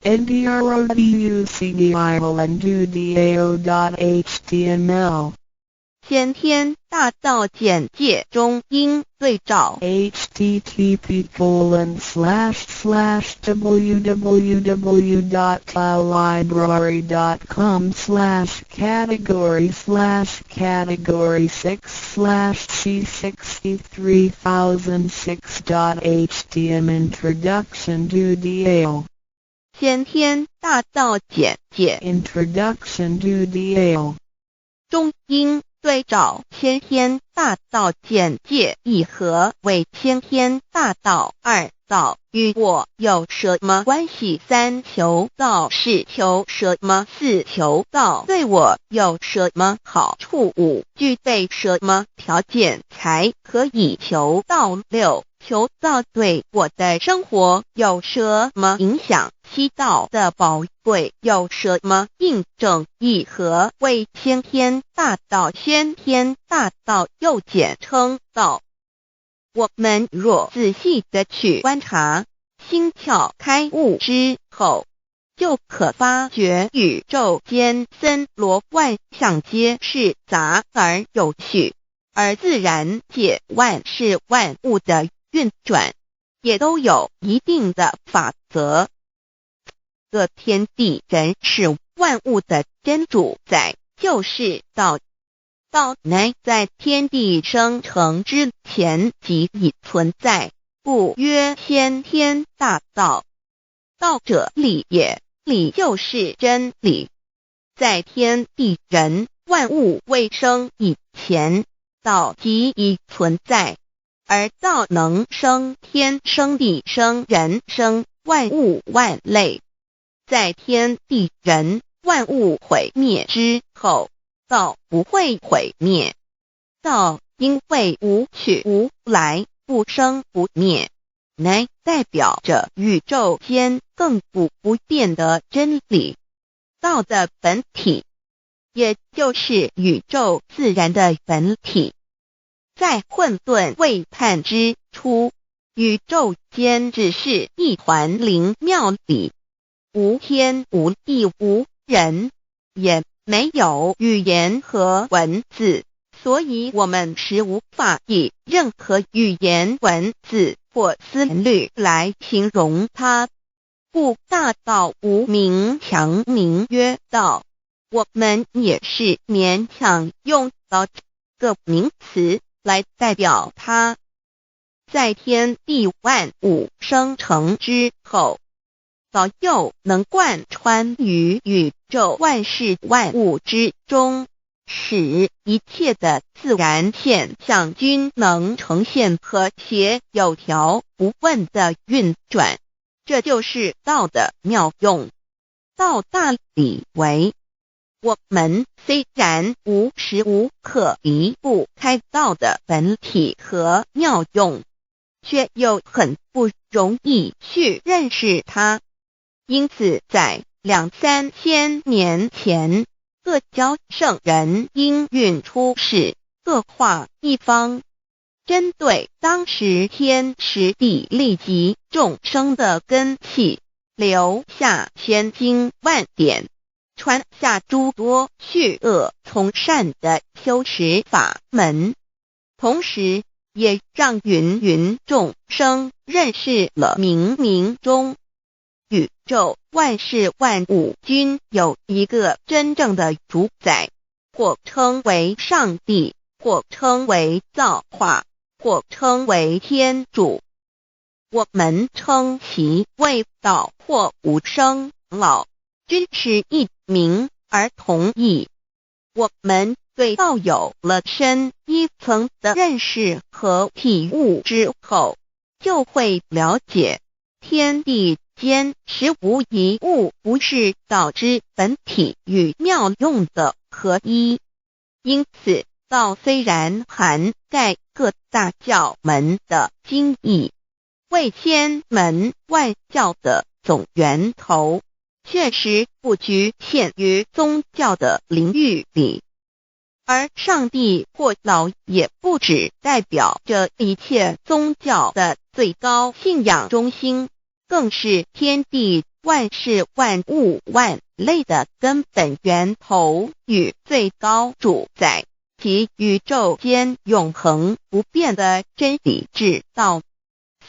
Introduction to dao.html 先天大道簡介中應對照 http://www.taolibrary.com/category/category6/c63006.htm Introduction to Dao 先天大道簡介 Introduction to Dao 中應對照先天大道簡介一何為先天大道二道與我有什麼關係？三求道是求什麼？四求道對我有什麼好處？五具備什麼條件才可以求道？六求道對我的生活有什麼影響？七道的寶貴有什麼印證？一何為先天大道？先天大道又簡稱道。我們若仔細的去觀察，心竅開悟之後，就可發覺宇宙間森羅萬象皆是雜而有序，而自然界萬事萬物的運轉，也都有一定的法則。這天地人事萬物的真主宰就是道。道乃在天地生成之前即已存在，故曰先天大道。道者理也，理就是真理。在天地人萬物未生以前，道即已存在，而道能生天、生地、生人、生萬物萬類。在天地人萬物毀滅之後，道不會毀滅。道因為無去無來，不生不滅，乃代表着宇宙間亙古不變的真理。道的本體，也就是宇宙自然的本體。在混沌未判之初，宇宙間只是一團靈妙理，無天無地無人，也沒有語言和文字，所以我們是無法以任何語言文字或思慮來形容它。故大道無名，強名曰道。我們也是勉強用道這個名詞來代表它。在天地萬物生成之後，道又能貫穿於宇宙萬事萬物之中，使一切的自然現象均能呈現和諧有條不紊的運轉。這就是道的妙用。道大理為，我們雖然無時無刻離不開道的本體和妙用，卻又很不容易去認識它。因此，在兩三千年前，各教聖人應運出世，各化一方，針對當時天時地利及眾生的根器，留下千經萬典，傳下諸多去惡從善的修持法門，同時也讓芸芸眾生認識了冥冥中宇宙萬事萬物均有一個真正的主宰，或稱為上帝，或稱為造化，或稱為天主。我們稱其為道或無生老，均是異名而同義。我們對道有了深一層的認識和體悟之後，就會了解天地間實無一物不是道之本體與妙用的合一。因此，道雖然涵蓋各大教門的精義，為千門萬教的總源頭，確實不局限於宗教的領域裡。而上帝或老也不只代表着一切宗教的最高信仰中心，更是天地萬事萬物萬類的根本源頭與最高主宰，及宇宙間永恆不變的真理之道。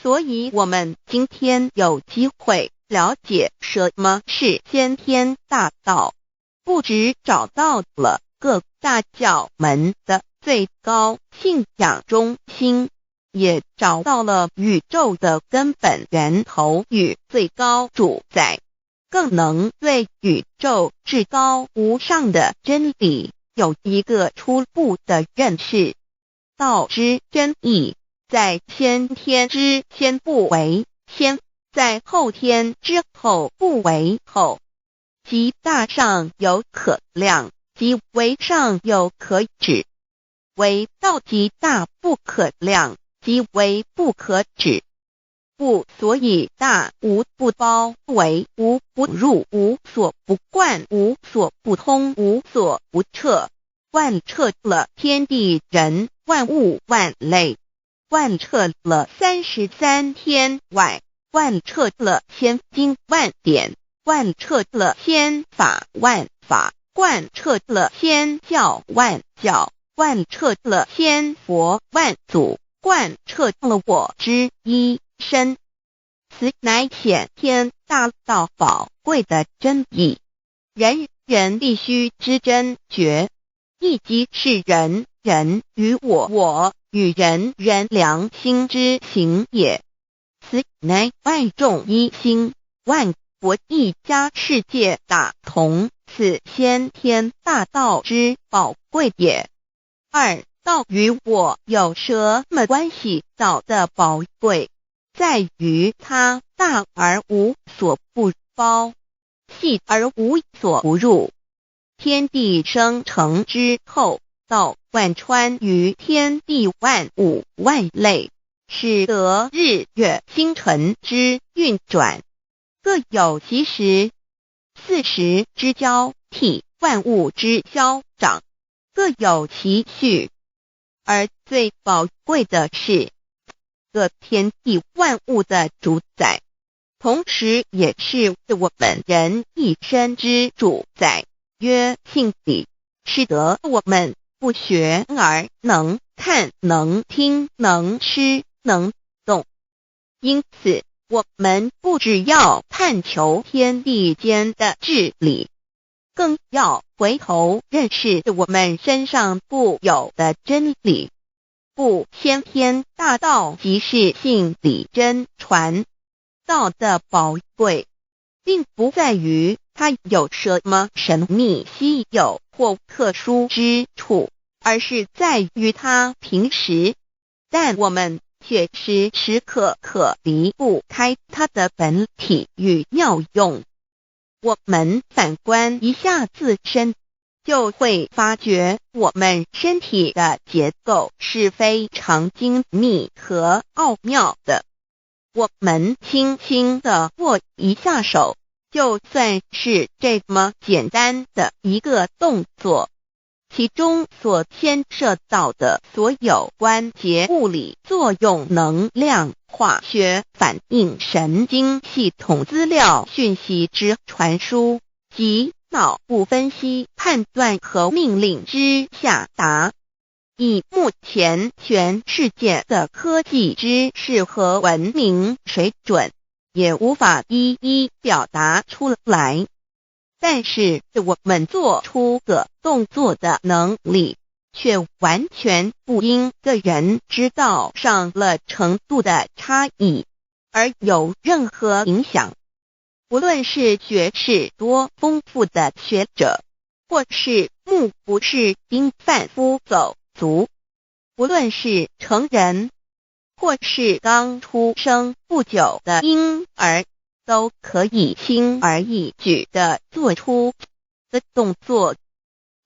所以，我們今天有機會了解什麼是先天大道，不只找到了各大教門的最高信仰中心，也找到了宇宙的根本源頭與最高主宰，更能對宇宙至高無上的真理有一個初步的認識。道之真義，在先天之先不為先，在後天之後不為後。其大上有可量，其微上有可指。惟道其大不可量，其微不可指。故所以大無不包圍，無不入，無所不貫，無所不通，無所不徹，貫徹了天地人萬物萬類，貫徹了33天外，貫徹了千經萬典，貫徹了千法萬法，貫徹了千教萬教，貫徹了千佛萬祖，貫徹了我之一身。此乃先天大道寶貴的真義，人人必須知真覺，亦即是人人與我我與人人良心之行也。此乃萬眾一心，萬國一家，世界大同，此先天大道之寶貴也。二，道與我有什麼關係？道的寶貴在於它大而無所不包，細而無所不入。天地生成之後，道貫穿於天地萬物萬類，使得日月星辰之運轉各有其時，四時之交替，萬物之消長，各有其序。而最寶貴的是，這天地萬物的主宰，同時也是我們人一身之主宰，曰性理，使得我們不學而能看、能聽、能吃、能動。因此，我們不只要探求天地間的治理，更要回頭認識我們身上固有的真理。故先天大道即是性理真傳。道的寶貴，並不在於它有什麼神秘稀有或特殊之處，而是在於它平實。但我們卻時時刻刻離不開它的本體與妙用。我們反觀一下自身，就會發覺我們身體的結構是非常精密和奧妙的。我們輕輕的握一下手，就算是這麼簡單的一個動作，其中所牽涉到的所有關節物理作用、能量、化學反應、神經系統資料訊息之傳輸及腦部分析判斷和命令之下達，以目前全世界的科技知識和文明水準，也無法一一表達出來。但是我們做出個動作的能力，卻完全不因個人知道上了程度的差異而有任何影響。無論是學識多豐富的學者，或是目不識丁販夫走卒，無論是成人，或是剛出生不久的嬰兒，都可以輕而易舉地做出的動作。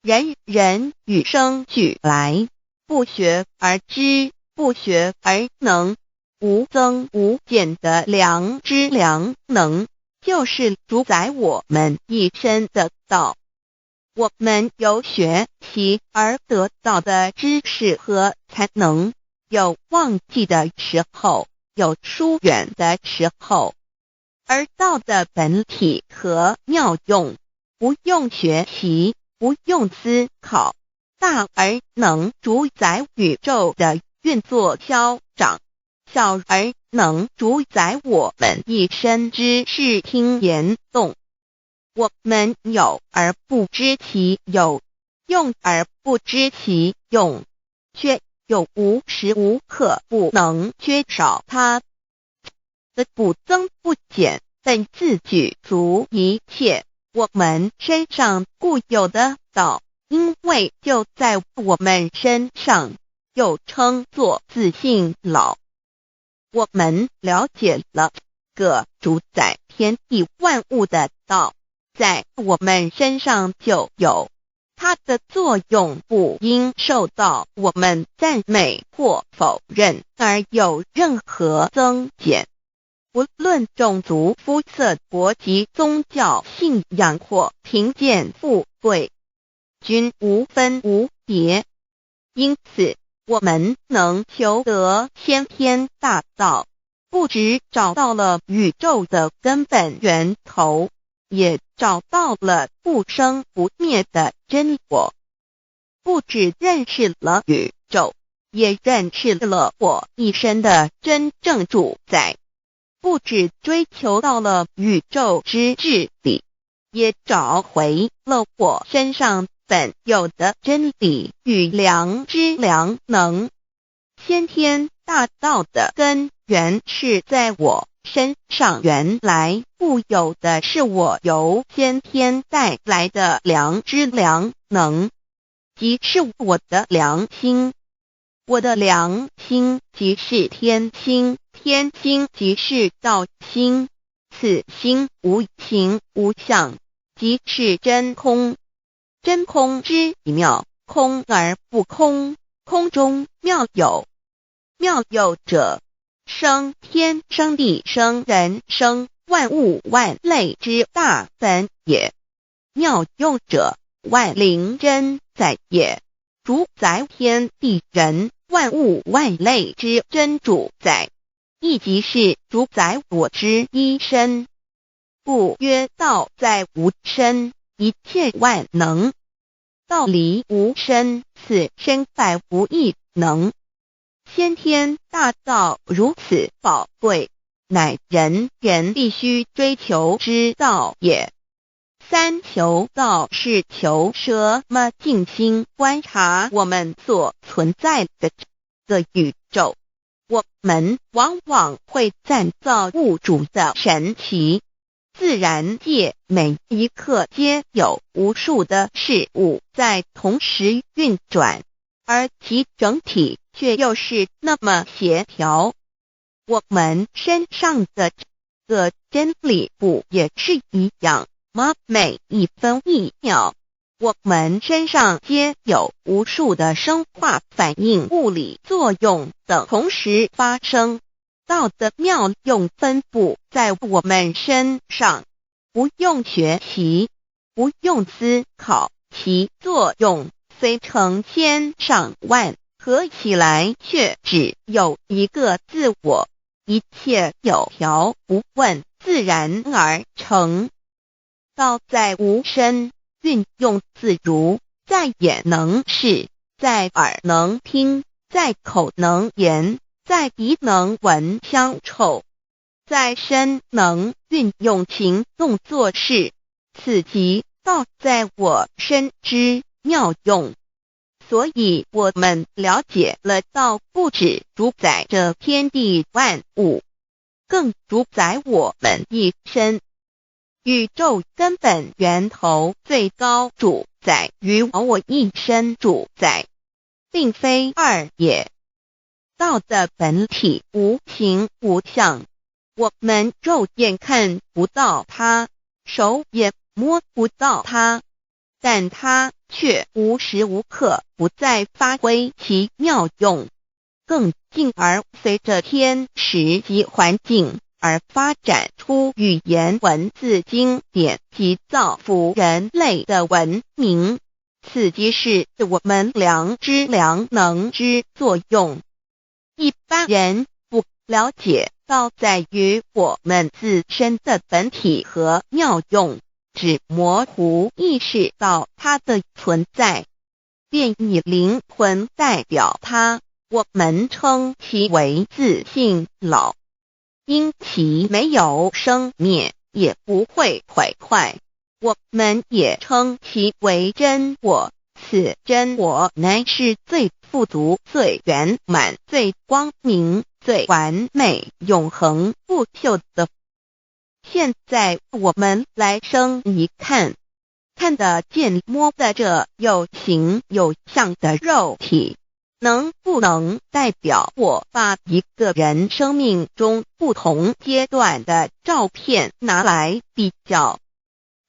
人人與生俱來，不學而知，不學而能，無增無減的良知良能，就是主宰我們一身的道。我們由學習而得到的知識和才能，有忘記的時候，有疏遠的時候。而道的本體和妙用，不用學習，不用思考，大而能主宰宇宙的運作消長，小而能主宰我們一身之視聽言動。我們有而不知其有，用而不知其用，卻又無時無刻不能缺少它。的不增不減，本自具足一切。我們身上固有的道，因為就在我們身上，又稱作自性老。我們了解了這個主宰天地萬物的道，在我們身上就有它的作用，不因受到我們讚美或否認而有任何增減。不論種族、膚色、國籍、宗教信仰或貧賤富貴，均無分無別。因此，我們能求得先天大道，不只找到了宇宙的根本源頭，也找到了不生不滅的真我。不只認識了宇宙，也認識了我一身的真正主宰。不只追求到了宇宙之至理，也找回了我身上本有的真理與良知良能。先天大道的根源是在我身上原來固有的，是我由先天帶來的良知良能，即是我的良心。我的良心即是天心，天心即是道心，此心無形無相，即是真空。真空之妙，空而不空，空中妙有。妙有者，生天生地生人生萬物萬類之大本也。妙用者，萬靈真在也，主宰天地人萬物萬類之真主宰，亦即是主宰我之一身。故曰道在吾身，一切萬能。道離吾身，此身百無一能。先天大道如此寶貴，乃人人必須追求之道也。三求道是求什麼？靜心觀察我們所存在的這個宇宙，我們往往會讚造物主的神奇。自然界每一刻皆有無數的事物在同時運轉，而其整體卻又是那麼協調。我們身上的這個真理不也是一樣嗎？每一分一秒，我們身上皆有無數的生化反應、物理作用等同時發生。道的妙用分布在我們身上，不用學習，不用思考，其作用雖成千上萬，合起來卻只有一個自我，一切有條不紊，自然而成。道在吾身，運用自如，在眼能視，在耳能聽，在口能言，在鼻能聞香臭，在身能運用行動做事，此即道在我身之妙用。所以，我們了解了道不止主宰着天地萬物，更主宰我們一身。宇宙根本源頭最高主宰與我一身主宰，並非二也。道的本體無形無相，我們肉眼看不到它，手也摸不到它，但它卻無時無刻不在發揮其妙用，更進而隨着天時及環境而發展出語言文字經典及造福人類的文明。此即是我們良知良能之作用。一般人不了解道在於我們自身的本體和妙用，只模糊意識到它的存在，便以靈魂代表它。我們稱其為自性老，因其沒有生滅，也不會毀壞。我們也稱其為真我。此真我乃是最富足、最圓滿、最光明、最完美、永恆不朽的。現在我們來生一看，看得見、摸得著有形有相的肉體，能不能代表我？把一個人生命中不同階段的照片拿來比較，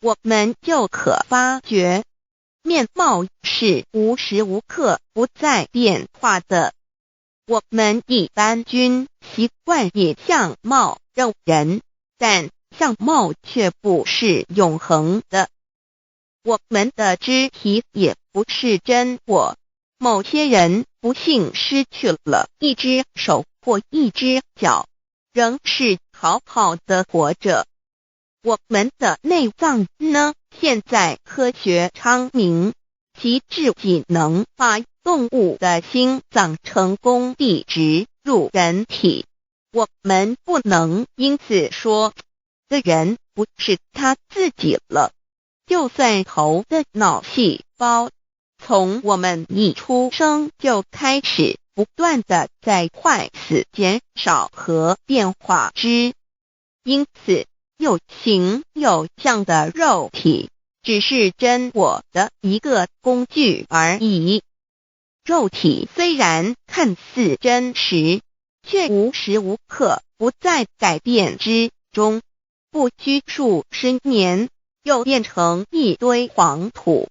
我們就可發覺，面貌是無時無刻不在變化的。我們一般均習慣以相貌認人，但相貌卻不是永恆的。我們的肢體也不是真我。某些人不幸失去了一隻手或一隻腳，仍是好好的活着。我們的內臟呢？現在科學昌明，其至僅能把動物的心臟成功地植入人體。我們不能因此說，這人不是他自己了。就算頭的腦細胞，從我們一出生就開始不斷的在壞死、減少和變化之，因此有形有相的肉體只是真我的一個工具而已。肉體雖然看似真實，卻無時無刻不在改變之中，不拘數十年，又變成一堆黃土。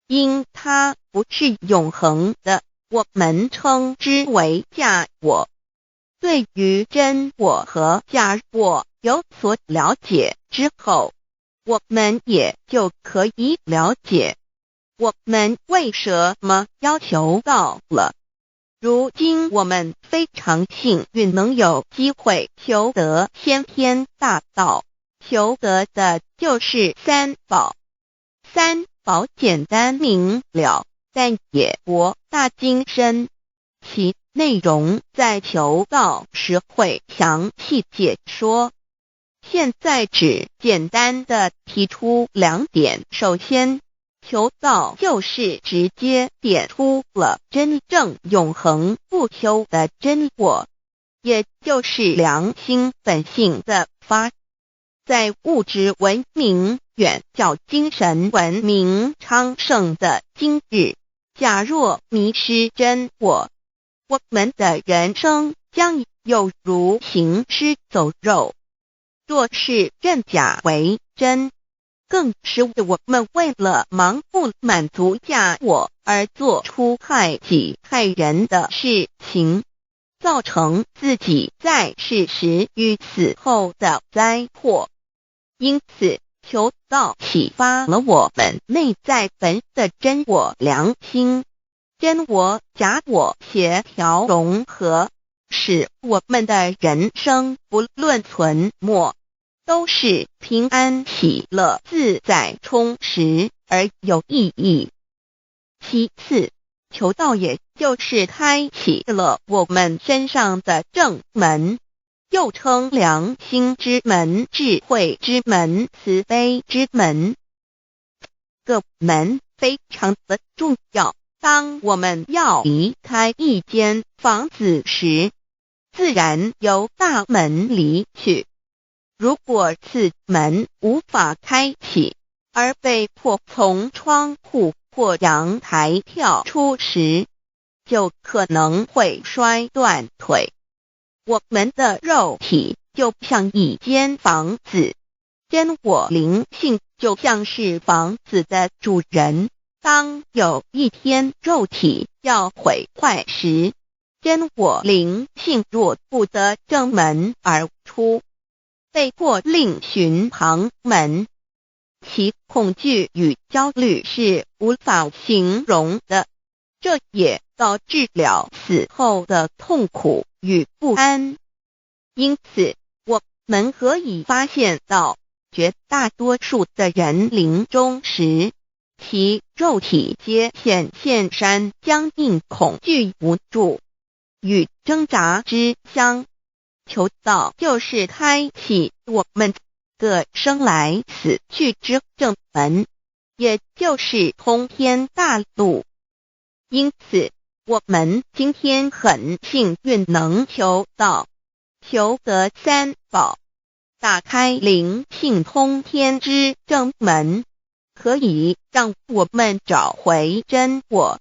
因它不是永恆的，我們稱之為假我。對於真我和假我有所了解之後，我們也就可以了解我們為什麼要求道了。如今我們非常幸運能有機會求得先天大道，求得的就是三寶。三寶簡單明了，但也博大精深，其內容在求道時會詳細解說。現在只簡單的提出兩點。首先，求道就是直接點出了真正永恆不朽的真我，也就是良心本性的發。在物質文明遠較精神文明昌盛的今日，假若迷失真我，我們的人生將猶如行屍走肉。若是認假為真，更是我們為了盲目滿足假我而做出害己害人的事情，造成自己在世時與死後的災禍。因此，求道啟發了我們內在本的真我良心，真我假我協調融合，使我們的人生不論存沒，都是平安喜樂、自在充實而有意義。其次，求道也就是開啟了我們身上的正門，又稱良心之門、智慧之門、慈悲之門。這個門非常的重要。當我們要離開一間房子時，自然由大門離去。如果此門無法開啟，而被迫從窗戶或陽台跳出時，就可能會摔斷腿。我們的肉體就像一間房子，真我靈性就像是房子的主人。當有一天肉體要毀壞時，真我靈性若不得正門而出，被迫另尋旁門，其恐懼與焦慮是無法形容的，這也導致了死後的痛苦與不安。因此，我們可以發現到，絕大多數的人臨終時，其肉體皆顯現山僵硬、恐懼、無助與掙扎之相。求道就是開啟我們個生來死去之正門，也就是通天大路。因此，我們今天很幸運能求道，求得三寶，打開靈性通天之正門，可以讓我們找回真我，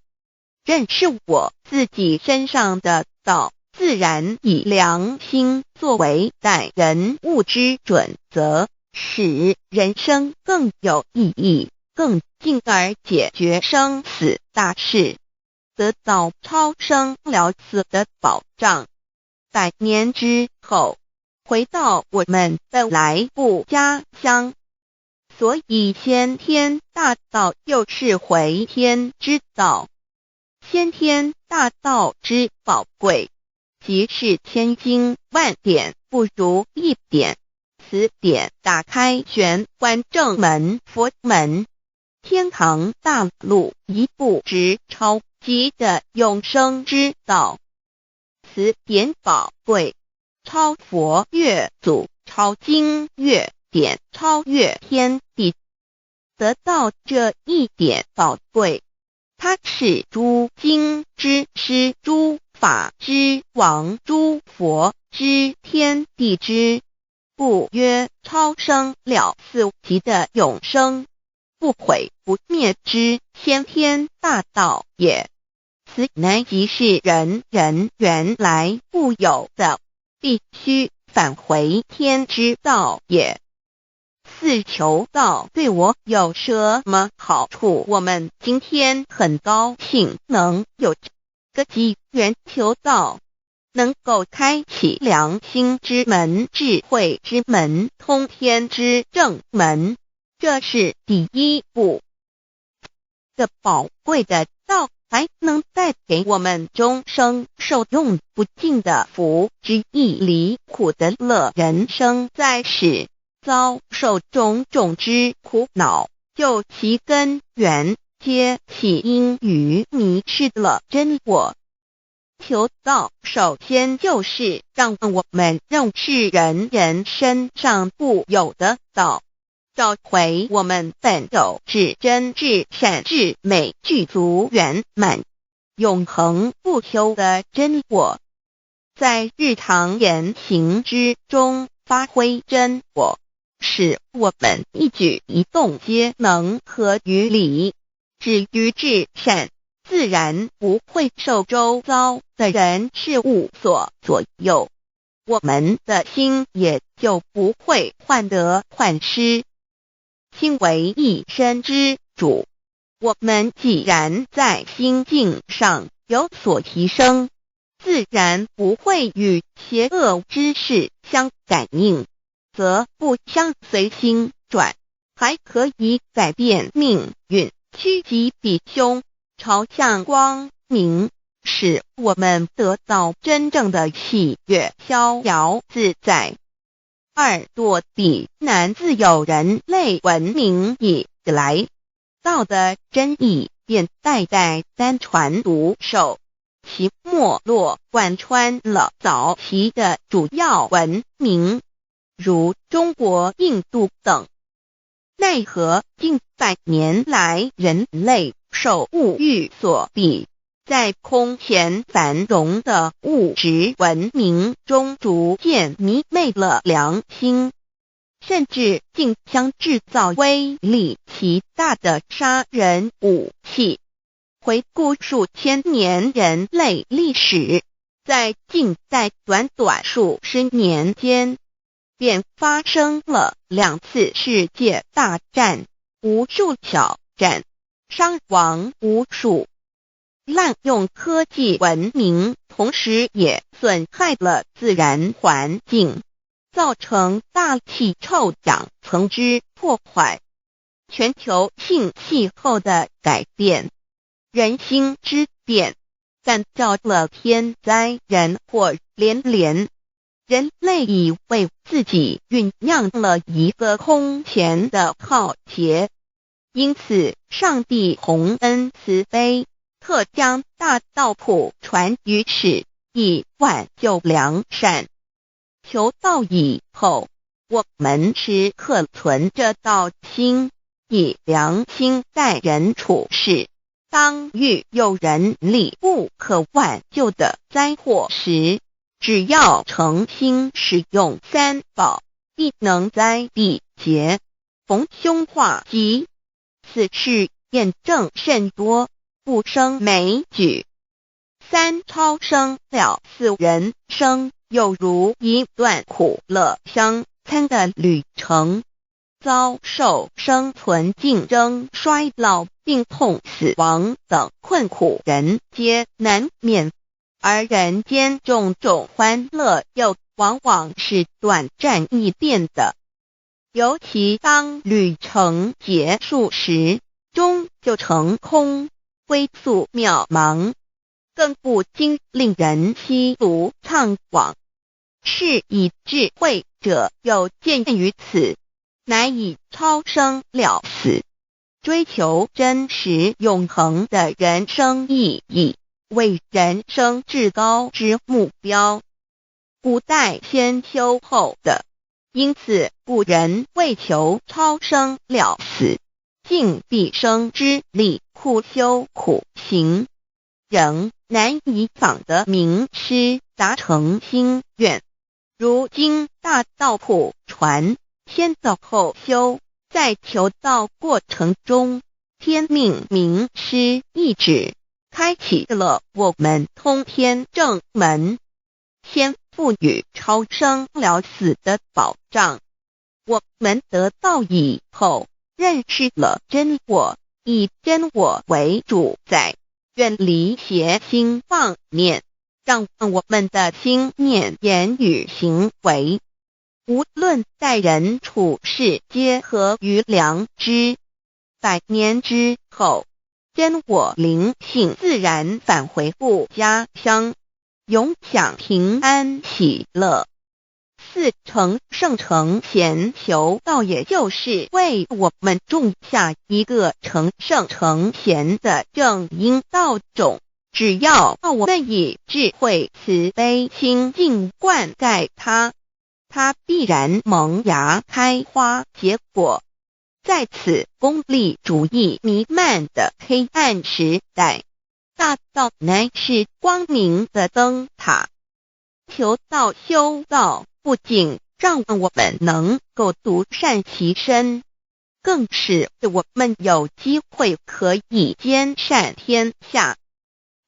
認識我自己身上的道，自然以良心作為待人物之準則，使人生更有意義，更進而解決生死大事，得到超生了死的保障。百年之後，回到我們本來故家鄉。所以先天大道又是回天之道。先天大道之寶貴，即是千經萬典不如一點。此點打開玄關正門佛門，天堂大路一步直超級的永生之道。此點寶貴，超佛越祖，超經越典，超越天地。得到這一點寶貴，它是諸經之師，諸法之王，諸佛之天地之，故曰超生了死級的永生，不毀不滅之先天大道也。此乃即是人人原來固有的，必須返回天之道也。四求道對我有什麼好處？我們今天很高興能有這個機緣求道，能夠開啟良心之門、智慧之門、通天之正門，這是第一步。這寶貴的道還能帶給我們終生受用不盡的福之義離苦得樂。人生在世，遭受種種之苦惱，究其根源，皆起因於迷失了真我。求道首先就是讓我們認識人人身上固有的道，找回我們本有至真至善至美具足圓滿、永恆不朽的真我，在日常言行之中發揮真我，使我們一舉一動皆能合於理，止於至善，自然不會受周遭的人事物所左右，我們的心也就不會患得患失。心為一身之主，我們既然在心境上有所提升，自然不會與邪惡之事相感應，則不相隨心轉，還可以改變命運，趨吉避凶，朝向光明，使我們得到真正的喜悅、逍遙自在。二躲避難自有人類文明以來，道的真義便代代單傳獨授，其脈絡貫穿了早期的主要文明，如中國、印度等。奈何近百年來，人類受物欲所蔽，在空前繁榮的物質文明中，逐漸迷昧了良心，甚至競相製造威力極大的殺人武器。回顧數千年人類歷史，在近代短短數十年間，便發生了兩次世界大戰，無數小戰，傷亡無數。濫用科技文明，同時也損害了自然環境，造成大氣臭氧層之破壞，全球性氣候的改變，人心之變，感召了天災人禍連連。人類已為自己醞釀了一個空前的浩劫。因此，上帝宏恩慈悲，特將大道普傳於世，以挽救良善。求道以後，我們時刻存着道心，以良心待人處事。當遇有人力不可挽救的災禍時，只要誠心使用三寶，必能災避劫，逢凶化吉。此事驗證甚多，不勝枚舉。三超生了死人生，猶如一段苦樂相參的旅程，遭受生存競爭、衰老、病痛、死亡等困苦，人皆難免。而人間種種歡樂又往往是短暫易變的，尤其當旅程結束時，終究成空，歸宿渺茫，更不禁令人唏噓悵惘。是以智慧者有見於此，乃以超生了死，追求真實永恆的人生意義，為人生至高之目標。古代先修後得，因此古人為求超生了死，盡畢生之力苦修苦行，仍難以訪得明師，達成心願。如今大道普傳，先得後修，在求道過程中，天命明師一指，開啟了我們通天正門，先賦予超生了死的保障。我們得道以後，認識了真我，以真我為主宰，遠離邪心妄念，讓我們的心念、言語、行為，無論待人處事，皆合於良知。百年之後，真我靈性自然返回故家鄉，永享平安喜樂。四成聖成賢求道，也就是為我們種下一個成聖成賢的正因道種。只要我們以智慧慈悲清淨灌溉它，它必然萌芽開花結果。在此功利主義彌漫的黑暗時代，大道乃是光明的燈塔。求道修道，不僅讓我們能夠獨善其身，更使我們有機會可以兼善天下。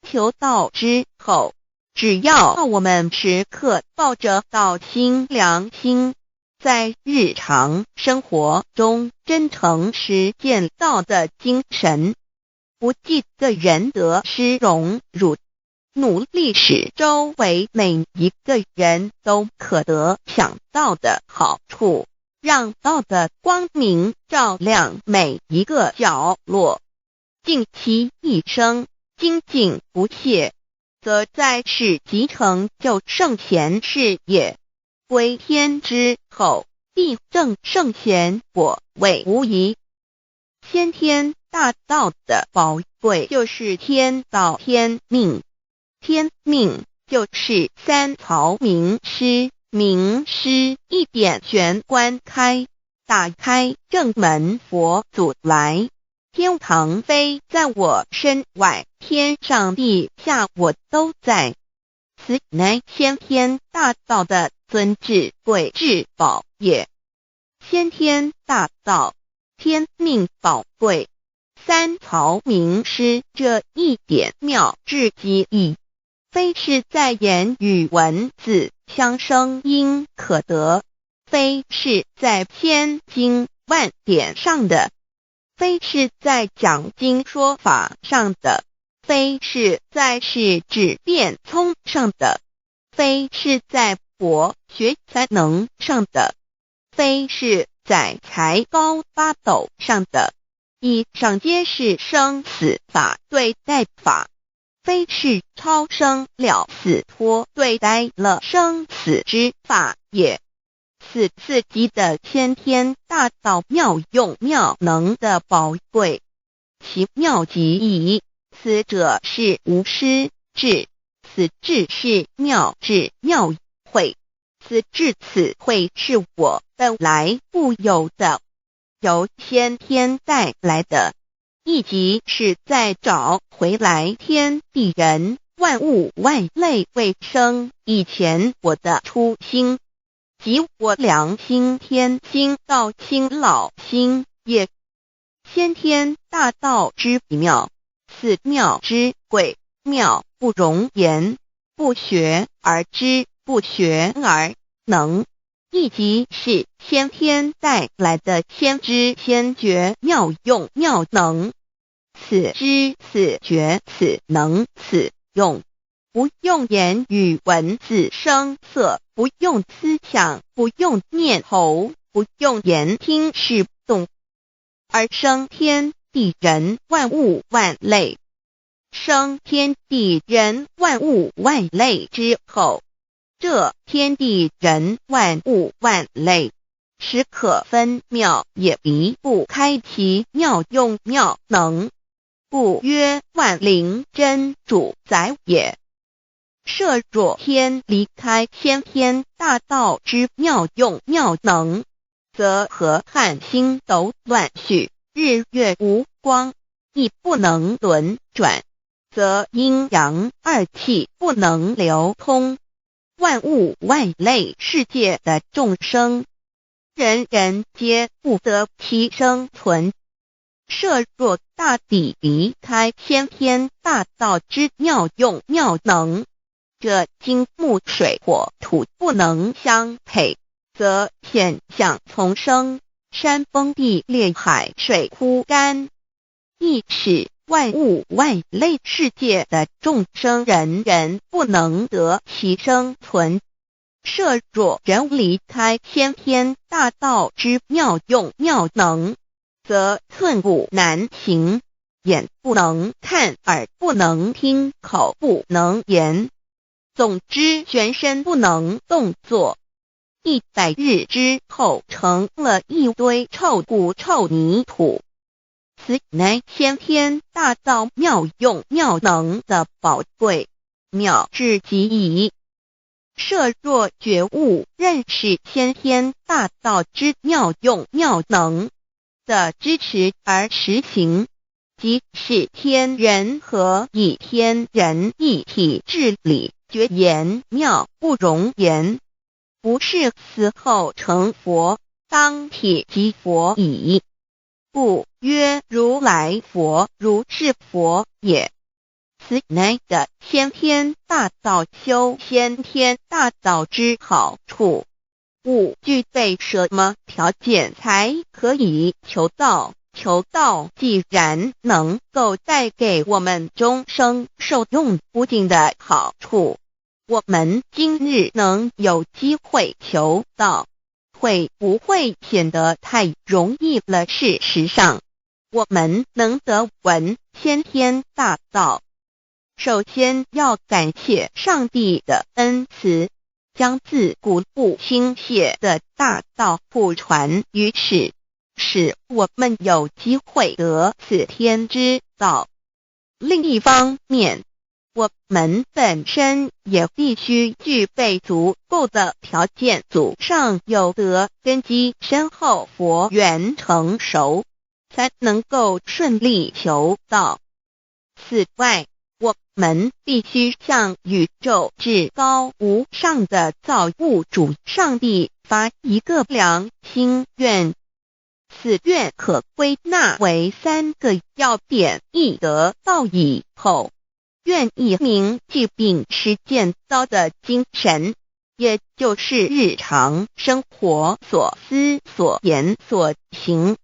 求道之後，只要我們時刻抱着道心良心，在日常生活中真誠實踐道的精神，不計個人得失榮辱，努力使周圍每一個人都可得享道的好處，讓道的光明照亮每一個角落，盡其一生精進不懈，則在世即成就聖賢事業。歸天之後，必證聖賢果位無疑。先天大道的寶貴就是天道天命，天命就是三曹明師，明師一點玄關開，打開正門佛祖來。天堂非在我身外，天上地下我都在。此乃先天大道的尊至貴至寶也。先天大道，天命寶貴，三曹明師這一點妙至極矣，非是在言語文字相聲音可得，非是在千經萬典上的，非是在講經說法上的，非是在識智辯聰上的，非是在博學才能上的，非是在才高八斗上的。以上皆是生死法對待法，非是超生了死脫對待了生死之法也。此自己的先天大道妙用妙能的寶貴，其妙極矣。此者是無師智，此智是妙智妙慧，此智此慧是我本來固有的，由先天帶來的，亦即是在找回來天地人萬物萬類未生以前我的初心，即我良心天心道心老心也。先天大道之妙，此妙之貴，妙不容言，不學而知，不學而能，亦即是先天帶來的先知先覺妙用妙能。此知此覺此能此用，不用言語文字聲色，不用思想，不用念頭，不用眼聽視動，而生天地人萬物萬類。生天地人萬物萬類之後，這天地人萬物萬類，時可分秒也離不開其妙用妙能，故曰萬靈真主宰也。設若天離開先天大道之妙用妙能，則河漢星斗亂序，日月無光，亦不能輪轉，則陰陽二氣不能流通，萬物萬類世界的眾生，人人皆不得其生存。設若大地離開先天大道之妙用妙能，這金木水火土不能相配，則險象叢生，山崩地裂，海水枯乾，亦使萬物萬類世界的眾生人人不能得其生存。設若人離開先天大道之妙用妙能，則寸步難行，眼不能看，耳不能聽，口不能言，總之全身不能動作。100日之後，成了一堆臭骨臭泥土。此乃先天大道妙用妙能的寶貴，妙至極矣。設若覺悟認識先天大道之妙用妙能的支持而實行，即是天人合一、天人一體之理，絕言妙不容言，不是死後成佛，當體即佛矣。故曰如來佛，如是佛也。此乃的先天大道修先天大道之好處。吾具備什麼條件才可以求道？求道既然能夠帶給我們終生受用不盡的好處，我們今日能有機會求道，會不會顯得太容易了？事實上，我們能得聞先天大道，首先要感謝上帝的恩慈，將自古不傾瀉的大道普傳於世，使我們有機會得此天之道。另一方面，我們本身也必須具備足夠的條件，祖上有德，根基深厚，佛緣成熟，才能夠順利求道。此外，我們必須向宇宙至高無上的造物主上帝發一個良心願。此願可歸納為三個要點：一得道以後，願意銘記並實踐道的精神，也就是日常生活所思所言所行，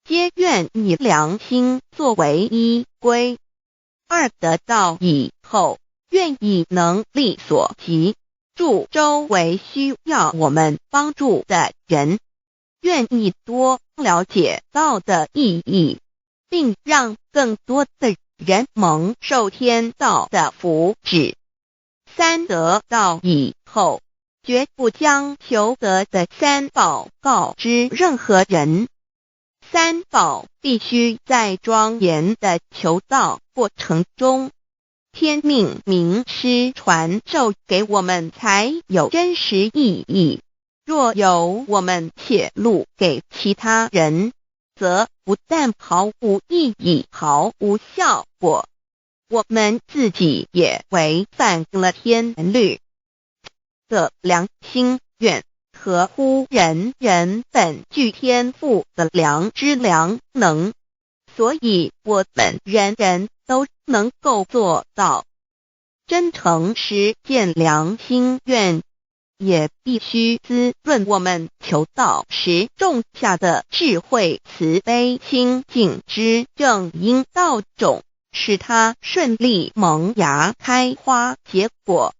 皆願以良心作為依歸。二得道以後，願以能力所及，助周圍需要我們幫助的人，願意多了解道的意義，並讓更多的人蒙受天道的福祉。三得道以後，絕不將求得的三寶告知任何人。三寶必須在莊嚴的求道過程中，天命明師傳授給我們，才有真實意義。若由我們洩露給其他人，則不但毫無意義、毫無效果，我們自己也違反了天律的良心願，合乎人人本具天賦的良知良能，所以我們人人都能夠做到真誠實踐良心願，也必須滋潤我們求道時種下的智慧、慈悲、清淨之正因道種，使它順利萌芽、開花、結果，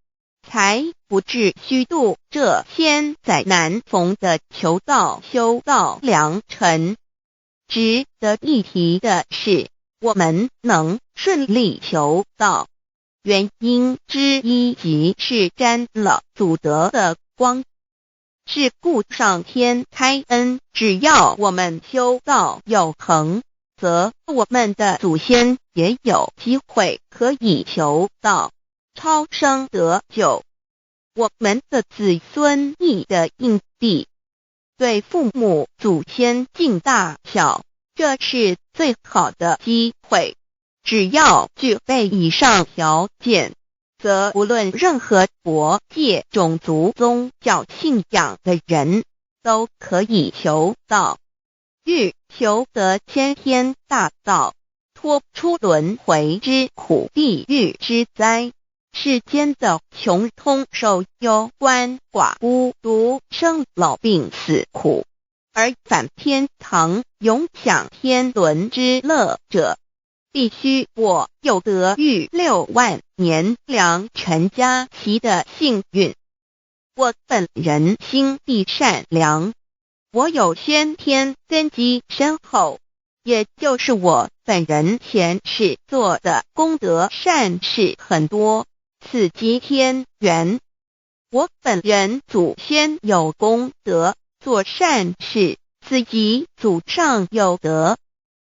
才不致虛度這千載難逢的求道修道良辰。值得一提的是，我們能順利求道，原因之一即是沾了祖德的光。是故上天開恩，只要我們修道有恆，則我們的祖先也有機會可以求道，超生得救。我們的子孫亦得應地，對父母祖先盡大孝，這是最好的機會。只要具備以上條件，則無論任何國界、種族、宗教信仰的人，都可以求道，欲求得先天大道，脫出輪迴之苦、地獄之災，世間的窮通受憂鰥寡孤獨生老病死苦，而返天堂永享天倫之樂者，必須我有得遇6萬年良辰佳期的幸運。我本人心地善良，我有先天根基深厚，也就是我本人前世做的功德善事很多，此即天緣。我本人祖先有功德，做善事，此即祖上有德。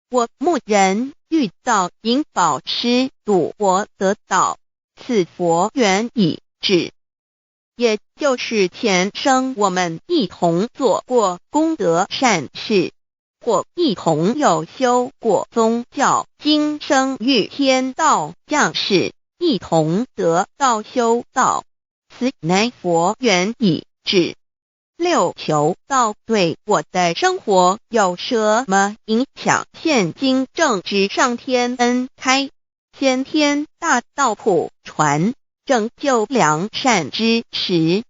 我牧人遇到引寶師度我得道，此佛緣已至。也就是前生我們一同做過功德善事，或一同有修過宗教，今生遇天道降世，一同得道修道，此乃佛緣已至。六求道對我的生活有什麼影響？現今正值上天恩開，先天大道普傳，拯救良善之時，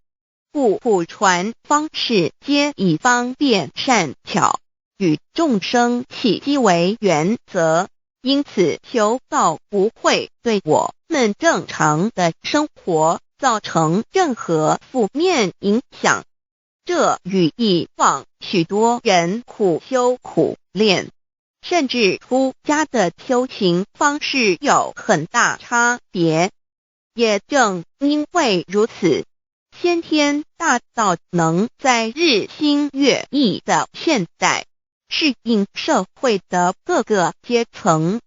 故普傳方式皆以方便善巧與眾生契機為原則，因此求道不會對我們正常的生活造成任何負面影響。這與以往許多人苦修苦練，甚至出家的修行方式有很大差別。也正因為如此，先天大道能在日新月異的現代，適應社會的各個階層，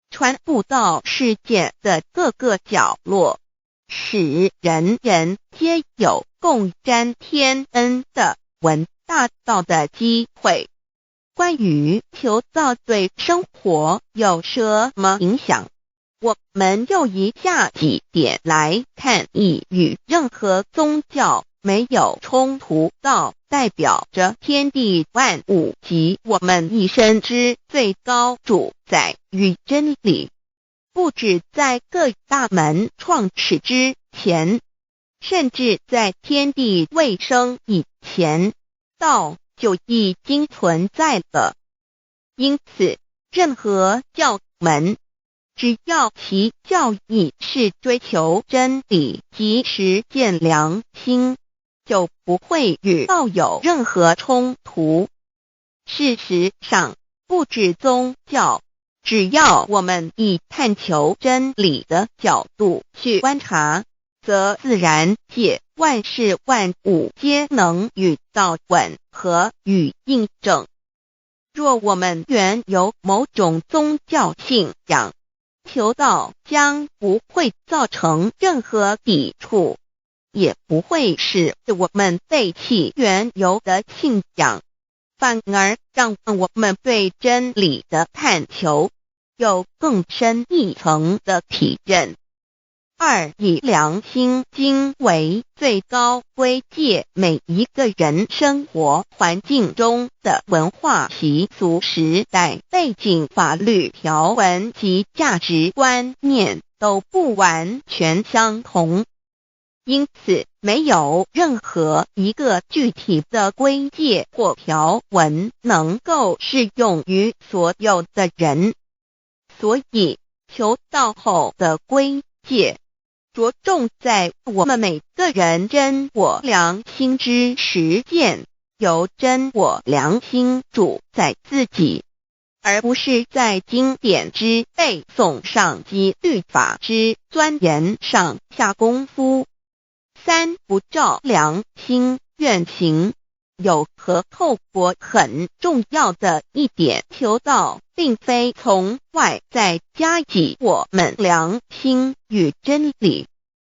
傳布到世界的各個角落，使人人皆有共沾天恩的聞大道的機會。關於求道對生活有什麼影響，我們就以下幾點來看：一與任何宗教沒有衝突，道代表着天地萬物及我們一生之最高主宰與真理。不止在各大門創始之前，甚至在天地未生以前，道就已經存在了。因此，任何教門，只要其教義是追求真理及實踐良心，就不會與道有任何衝突。事實上，不止宗教，只要我們以探求真理的角度去觀察，則自然界萬事萬物皆能與道吻合與印證。若我們原有某種宗教信仰，求道將不會造成任何抵觸，也不會使我們背棄原有的信仰，反而讓我們對真理的探求有更深一層的體認。二、以良心經為最高規戒，每一個人生活環境中的文化習俗、時代背景、法律條文及價值觀念都不完全相同，因此沒有任何一個具體的規戒或條文能夠適用於所有的人。所以，求道後的規戒着重在我們每個人真我良心之實踐，由真我良心主宰自己，而不是在經典之背誦上及律法之鑽研上下功夫。三、不照良心願行，有何後果？很重要的一點，求道並非從外在加給我們良心與真理，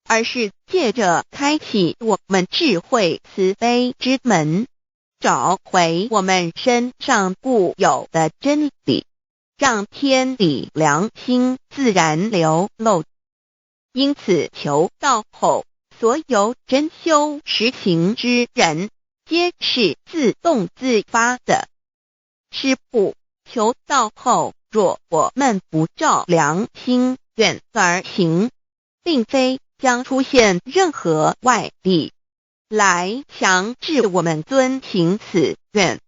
而是借著開啟我們智慧慈悲之門，找回我們身上固有的真理，讓天理良心自然流露。因此，求道後，所有真修實行之人，皆是自動自發的。是故，求道後，若我們不照良心願而行，並非將出現任何外力來強制我們遵行此願，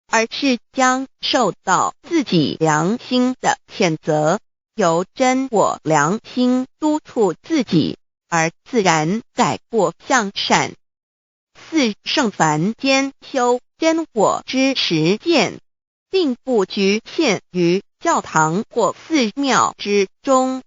而是將受到自己良心的譴責，由真我良心督促自己，而自然改過向善。四、聖凡間修真我之實踐，並不局限於教堂或寺廟之中，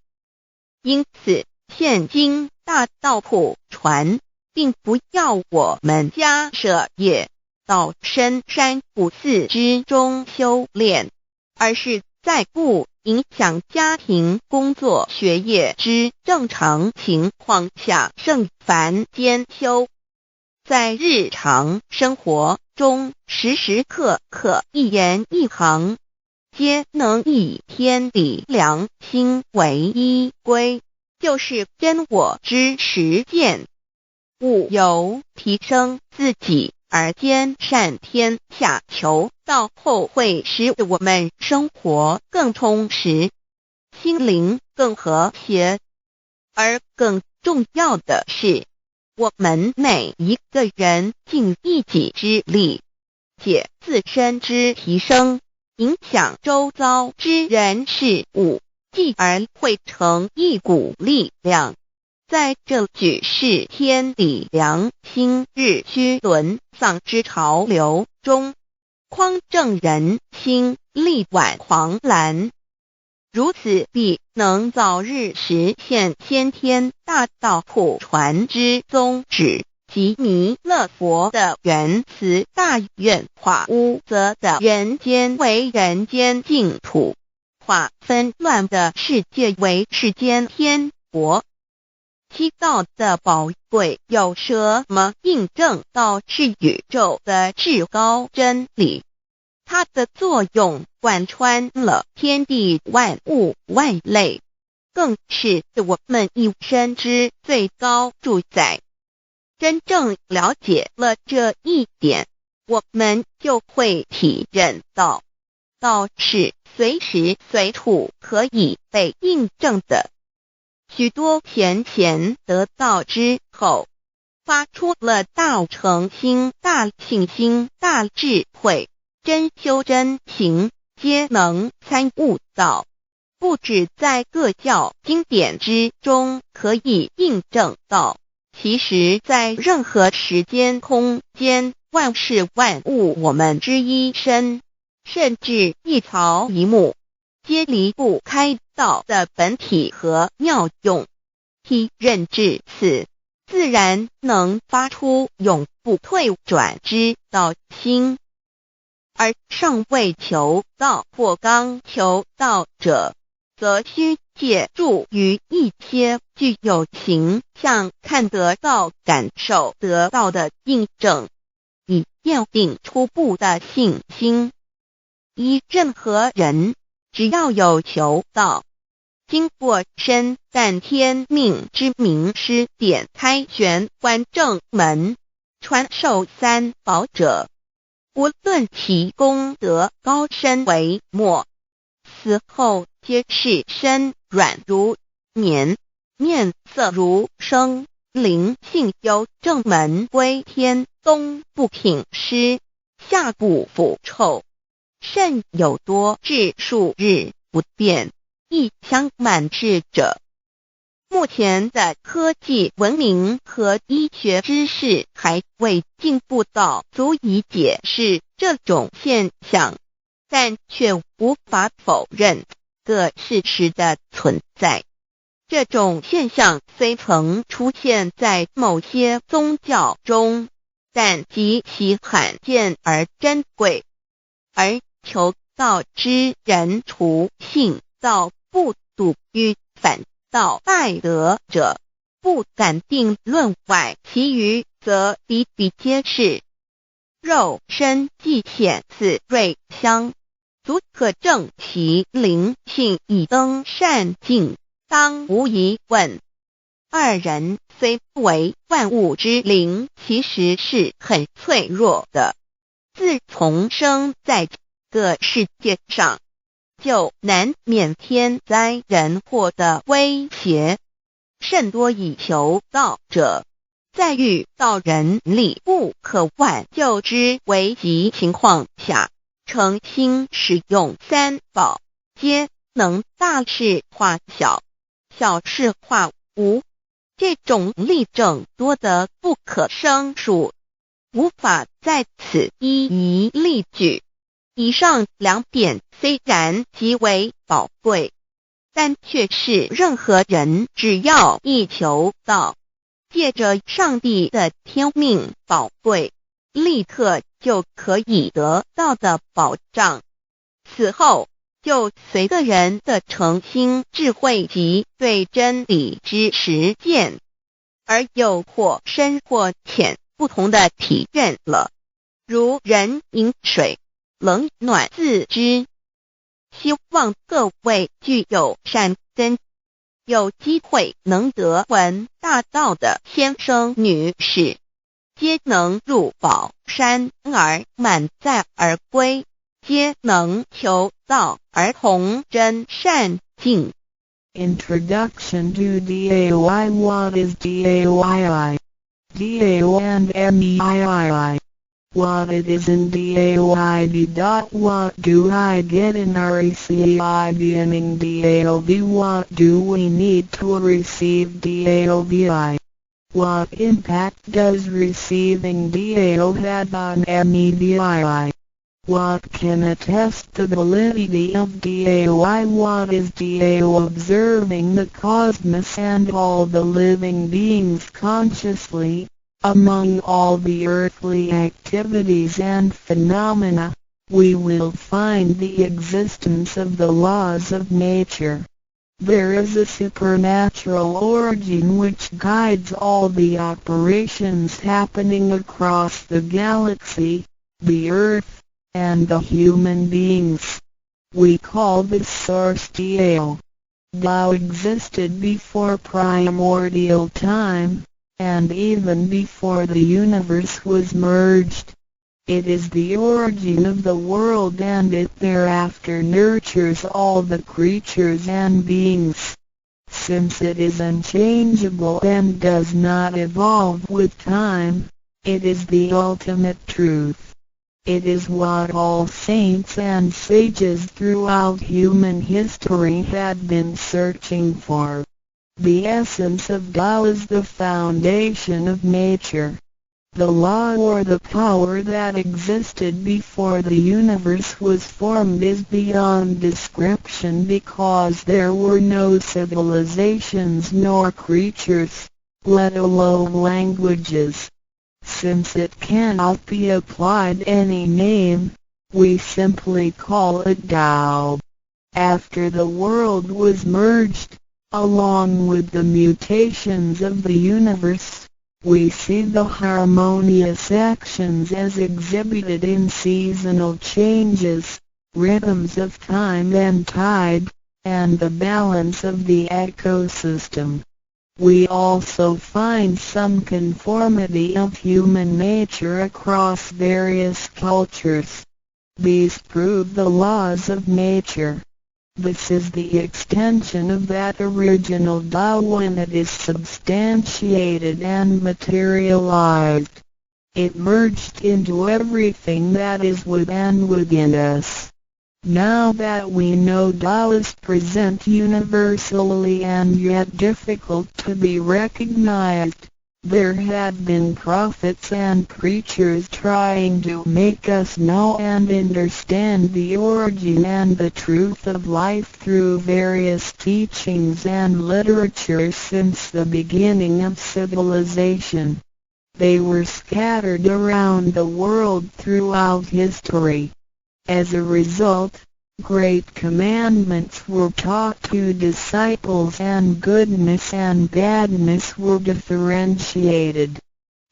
因此現今大道普傳，並不要我們家捨業到深山古寺之中修煉，而是在不影響家庭、工作、學業之正常情況下，聖凡間修。在日常生活中，時時刻刻一言一行，皆能以天理良心為依歸，就是真我之實踐。務由提升自己而兼善天下，求道後會使我們生活更充實，心靈更和諧，而更重要的是，我們每一個人盡一己之力，借自身之提升，影響周遭之人事物，繼而匯成一股力量，在這舉世天理良心日趨淪喪之潮流中，匡正人心，力挽狂瀾。如此必能早日實現先天大道普傳之宗旨及彌勒佛的仁慈大願，化污濁的人間為人間淨土，化紛亂的世界為世間天國。七、道的寶貴有什麼印證？道是宇宙的至高真理，它的作用貫穿了天地萬物萬類，更是我們一生之最高主宰。真正了解了這一點，我們就會體認到，道是隨時隨處可以被印證的。許多前賢得道之後，發出了大誠心、大信心、大智慧，真修真行，皆能參悟道。不止在各教經典之中可以印證到，其實在任何時間空間，萬事萬物，我們之一身，甚至一草一木，皆离不开道的本体和妙用。体认至此，自然能发出永不退转之道心。而尚未求道或刚求道者，则须借助于一些具有形象看得到、感受得到的印证，以奠定初步的信心。依任何人，只要有求道，经过深赞天命之明师点开玄关正门，传授三宝者，无论其功德高深微末，死后皆是身软如棉，面色如生，灵性由正门归天，冬不品湿，夏不腐臭，甚有多至数日不变，一相满志者。目前的科技文明和医学知识还未进步到足以解释这种现象，但却无法否认个事实的存在。这种现象虽曾出现在某些宗教中，但极其罕见而珍贵。而求道之人，除信道不笃与反道败德者，不敢定论外，其余则比比皆是。肉身既显此瑞相，足可证其灵性已登善境，当无疑问。二人虽为万物之灵，其实是很脆弱的。自从生在这个世界上，就难免天灾人祸的威胁。甚多以求道者，在遇到人力不可挽救之危急情况下，诚心使用三宝，皆能大事化小，小事化无。这种例证多得不可胜数，无法在此一一例举。以上两点虽然极为宝贵，但却是任何人只要一求道，借着上帝的天命宝贵，立刻就可以得到的保障。此后，就随个人的诚心、智慧及对真理之实践，而有或深或浅不同的体认了。如人饮水，冷暖自知。希望各位具有善根，有机会能得闻大道的先生女士，皆能入宝山而满载而归，皆能求道而同真善境。 Introduction to DAOI. What is DAOII? DAO and MEIII. What it is in DAOID. Dot. What do I get in RECEIVing DAOV? What do we need to receive DAOVI? What impact does receiving DAO have on MEVII? What can attest the validity of DAOI? What is DAO? Observing the cosmos and all the living beings consciously, among all the earthly activities and phenomena, we will find the existence of the laws of nature. There is a supernatural origin which guides all the operations happening across the galaxy, the earth, and the human beings. We call this source Tao. Tao existed before primordial time, and even before the universe was merged. It is the origin of the world, and it thereafter nurtures all the creatures and beings. Since it is unchangeable and does not evolve with time, it is the ultimate truth. It is what all saints and sages throughout human history had been searching for. The essence of Tao is the foundation of nature. The law or the power that existed before the universe was formed is beyond description because there were no civilizations nor creatures, let alone languages. Since it cannot be applied any name, we simply call it Tao. After the world was merged, along with the mutations of the universe, we see the harmonious actions as exhibited in seasonal changes, rhythms of time and tide, and the balance of the ecosystem. We also find some conformity of human nature across various cultures. These prove the laws of nature. This is the extension of that original Tao when it is substantiated and materialized. It merged into everything that is with and within us. Now that we know Tao is present universally and yet difficult to be recognized, there have been prophets and preachers trying to make us know and understand the origin and the truth of life through various teachings and literature since the beginning of civilization. They were scattered around the world throughout history. As a result, great commandments were taught to disciples and goodness and badness were differentiated.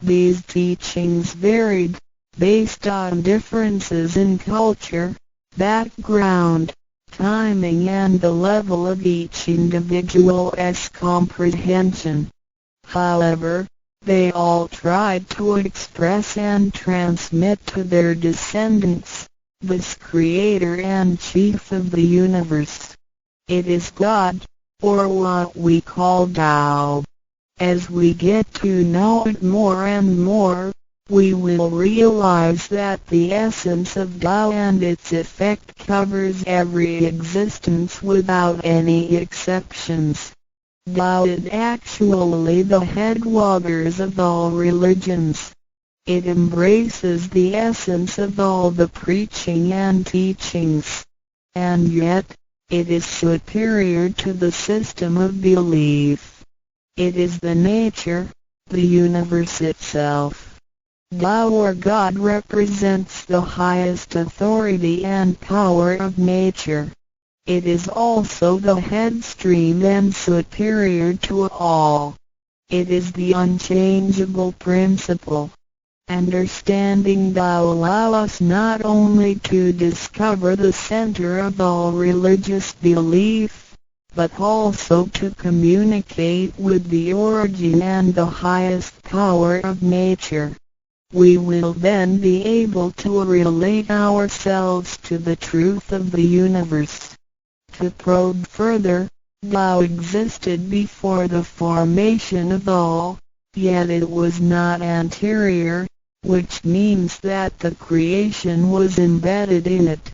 These teachings varied, based on differences in culture, background, timing and the level of each individual's comprehension. However, they all tried to express and transmit to their descendants this creator and chief of the universe. It is God, or what we call Tao. As we get to know it more and more, we will realize that the essence of Tao and its effect covers every existence without any exceptions. Tao is actually the headwaters of all religions. It embraces the essence of all the preaching and teachings. And yet, it is superior to the system of belief. It is the nature, the universe itself. Tao or God represents the highest authority and power of nature. It is also the headstream and superior to all. It is the unchangeable principle. Understanding Tao allow us not only to discover the center of all religious belief, but also to communicate with the origin and the highest power of nature. We will then be able to relate ourselves to the truth of the universe. To probe further, Tao existed before the formation of all, yet it was not anterior, which means that the creation was embedded in it.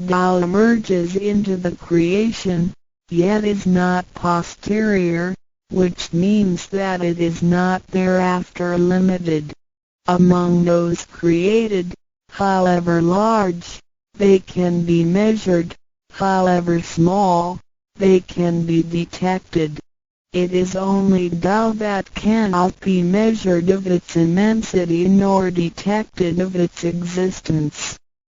Tao emerges into the creation, yet is not posterior, which means that it is not thereafter limited. Among those created, however large, they can be measured, however small, they can be detected. It is only Tao that cannot be measured of its immensity nor detected of its existence.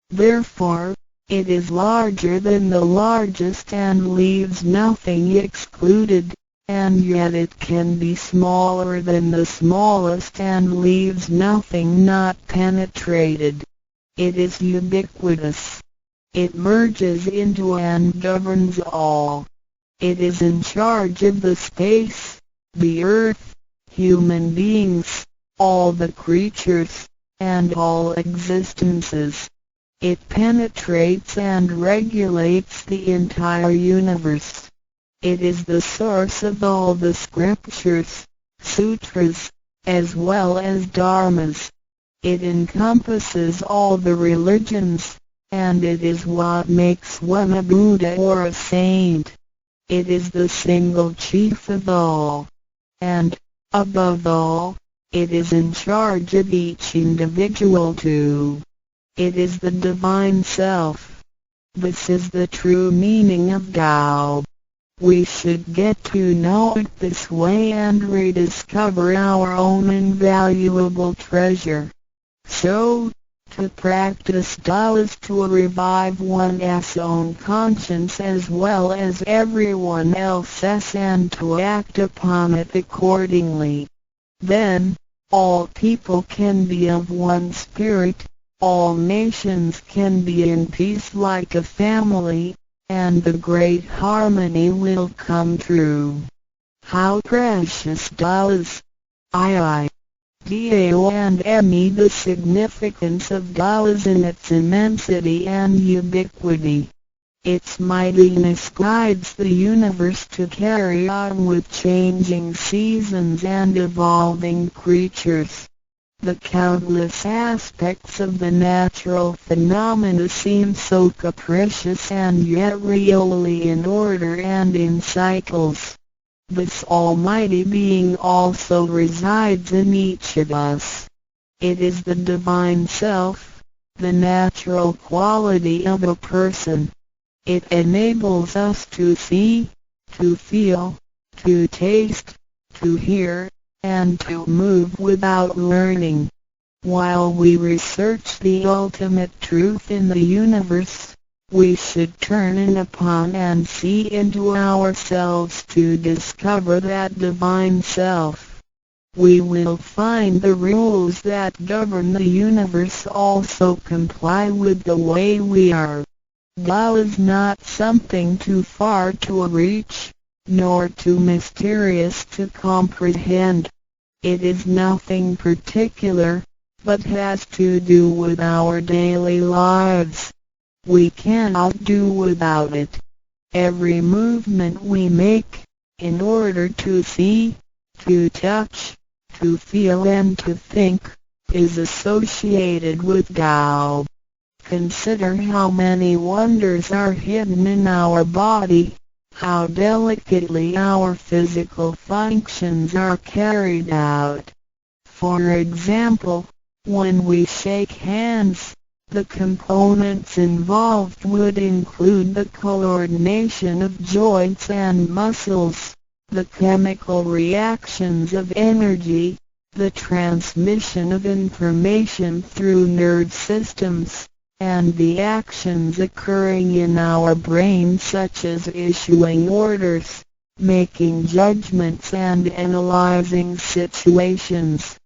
Therefore, it is larger than the largest and leaves nothing excluded, and yet it can be smaller than the smallest and leaves nothing not penetrated. It is ubiquitous. It merges into and governs all. It is in charge of the space, the earth, human beings, all the creatures, and all existences. It penetrates and regulates the entire universe. It is the source of all the scriptures, sutras, as well as dharmas. It encompasses all the religions, and it is what makes one a Buddha or a saint. It is the single chief of all. And, above all, It is in charge of each individual too. It is the divine self. This is the true meaning of Tao. We should get to know it this way and rediscover our own invaluable treasure. So, to practice Tao is to revive one's own conscience as well as everyone else's and to act upon it accordingly. Then, all people can be of one spirit, all nations can be in peace like a family, and the great harmony will come true. How precious Tao is! I. Dao and Me. The significance of Tao is in its immensity and ubiquity. Its mightiness guides the universe to carry on with changing seasons and evolving creatures. The countless aspects of the natural phenomena seem so capricious and yet really in order and in cycles. This Almighty Being also resides in each of us. It is the divine self, the natural quality of a person. It enables us to see, to feel, to taste, to hear, and to move without learning. While we research the ultimate truth in the universe, we should turn in upon and see into ourselves to discover that divine self. We will find the rules that govern the universe also comply with the way we are. Tao is not something too far to reach, nor too mysterious to comprehend. It is nothing particular, but has to do with our daily lives. We cannot do without it. Every movement we make, in order to see, to touch, to feel and to think, is associated with Tao. Consider how many wonders are hidden in our body, how delicately our physical functions are carried out. For example, when we shake hands, the components involved would include the coordination of joints and muscles, the chemical reactions of energy, the transmission of information through nerve systems, and the actions occurring in our brain such as issuing orders, making judgments and analyzing situations.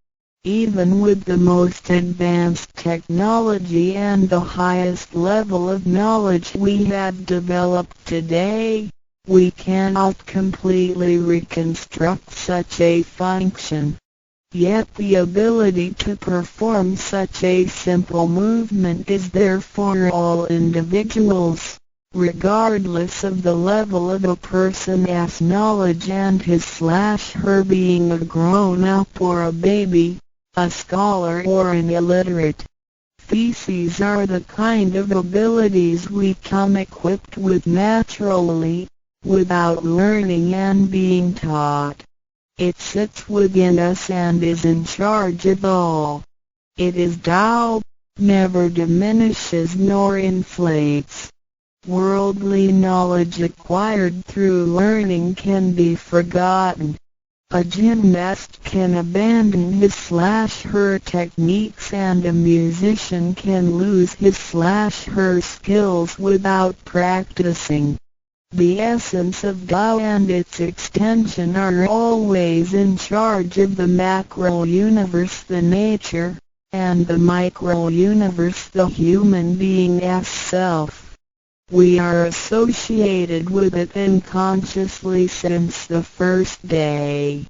Even with the most advanced technology and the highest level of knowledge we have developed today, we cannot completely reconstruct such a function. Yet the ability to perform such a simple movement is there for all individuals, regardless of the level of a person's knowledge and his/her being a grown-up or a baby, a scholar or an illiterate. Theses are the kind of abilities we come equipped with naturally, without learning and being taught. It sits within us and is in charge of all. It is Tao, never diminishes nor inflates. Worldly knowledge acquired through learning can be forgotten. A gymnast can abandon his/her techniques and a musician can lose his/her skills without practicing. The essence of Tao and its extension are always in charge of the macro universe, the nature, and the micro universe, the human being's self. We are associated with it unconsciously since the first day.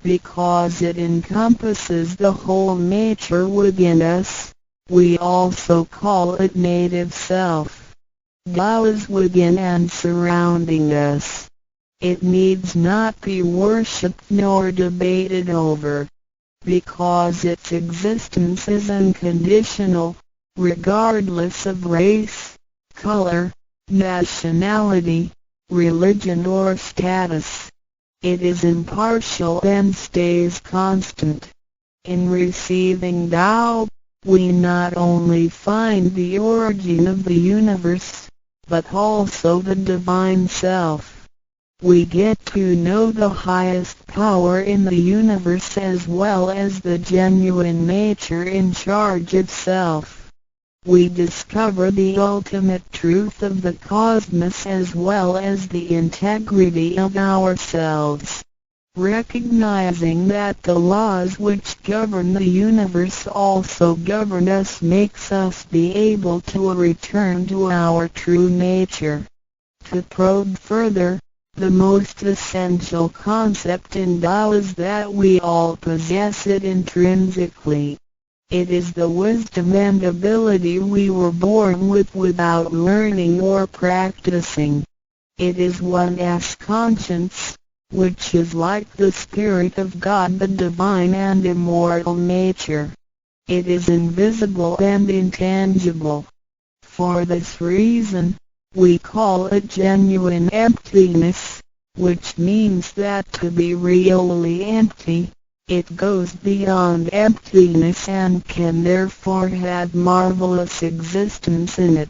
Because it encompasses the whole nature within us, we also call it native self. Tao is within and surrounding us. It needs not be worshipped nor debated over, because its existence is unconditional, regardless of race, color, nationality, religion or status. It is impartial and stays constant. In receiving Tao, we not only find the origin of the universe, but also the divine self. We get to know the highest power in the universe as well as the genuine nature in charge of self. We discover the ultimate truth of the cosmos as well as the integrity of ourselves. Recognizing that the laws which govern the universe also govern us makes us be able to return to our true nature. To probe further, the most essential concept in Tao is that we all possess it intrinsically. It is the wisdom and ability we were born with without learning or practicing. It is one's conscience, which is like the Spirit of God, the divine and immortal nature. It is invisible and intangible. For this reason, we call it genuine emptiness, which means that to be really empty, it goes beyond emptiness and can therefore have marvelous existence in it.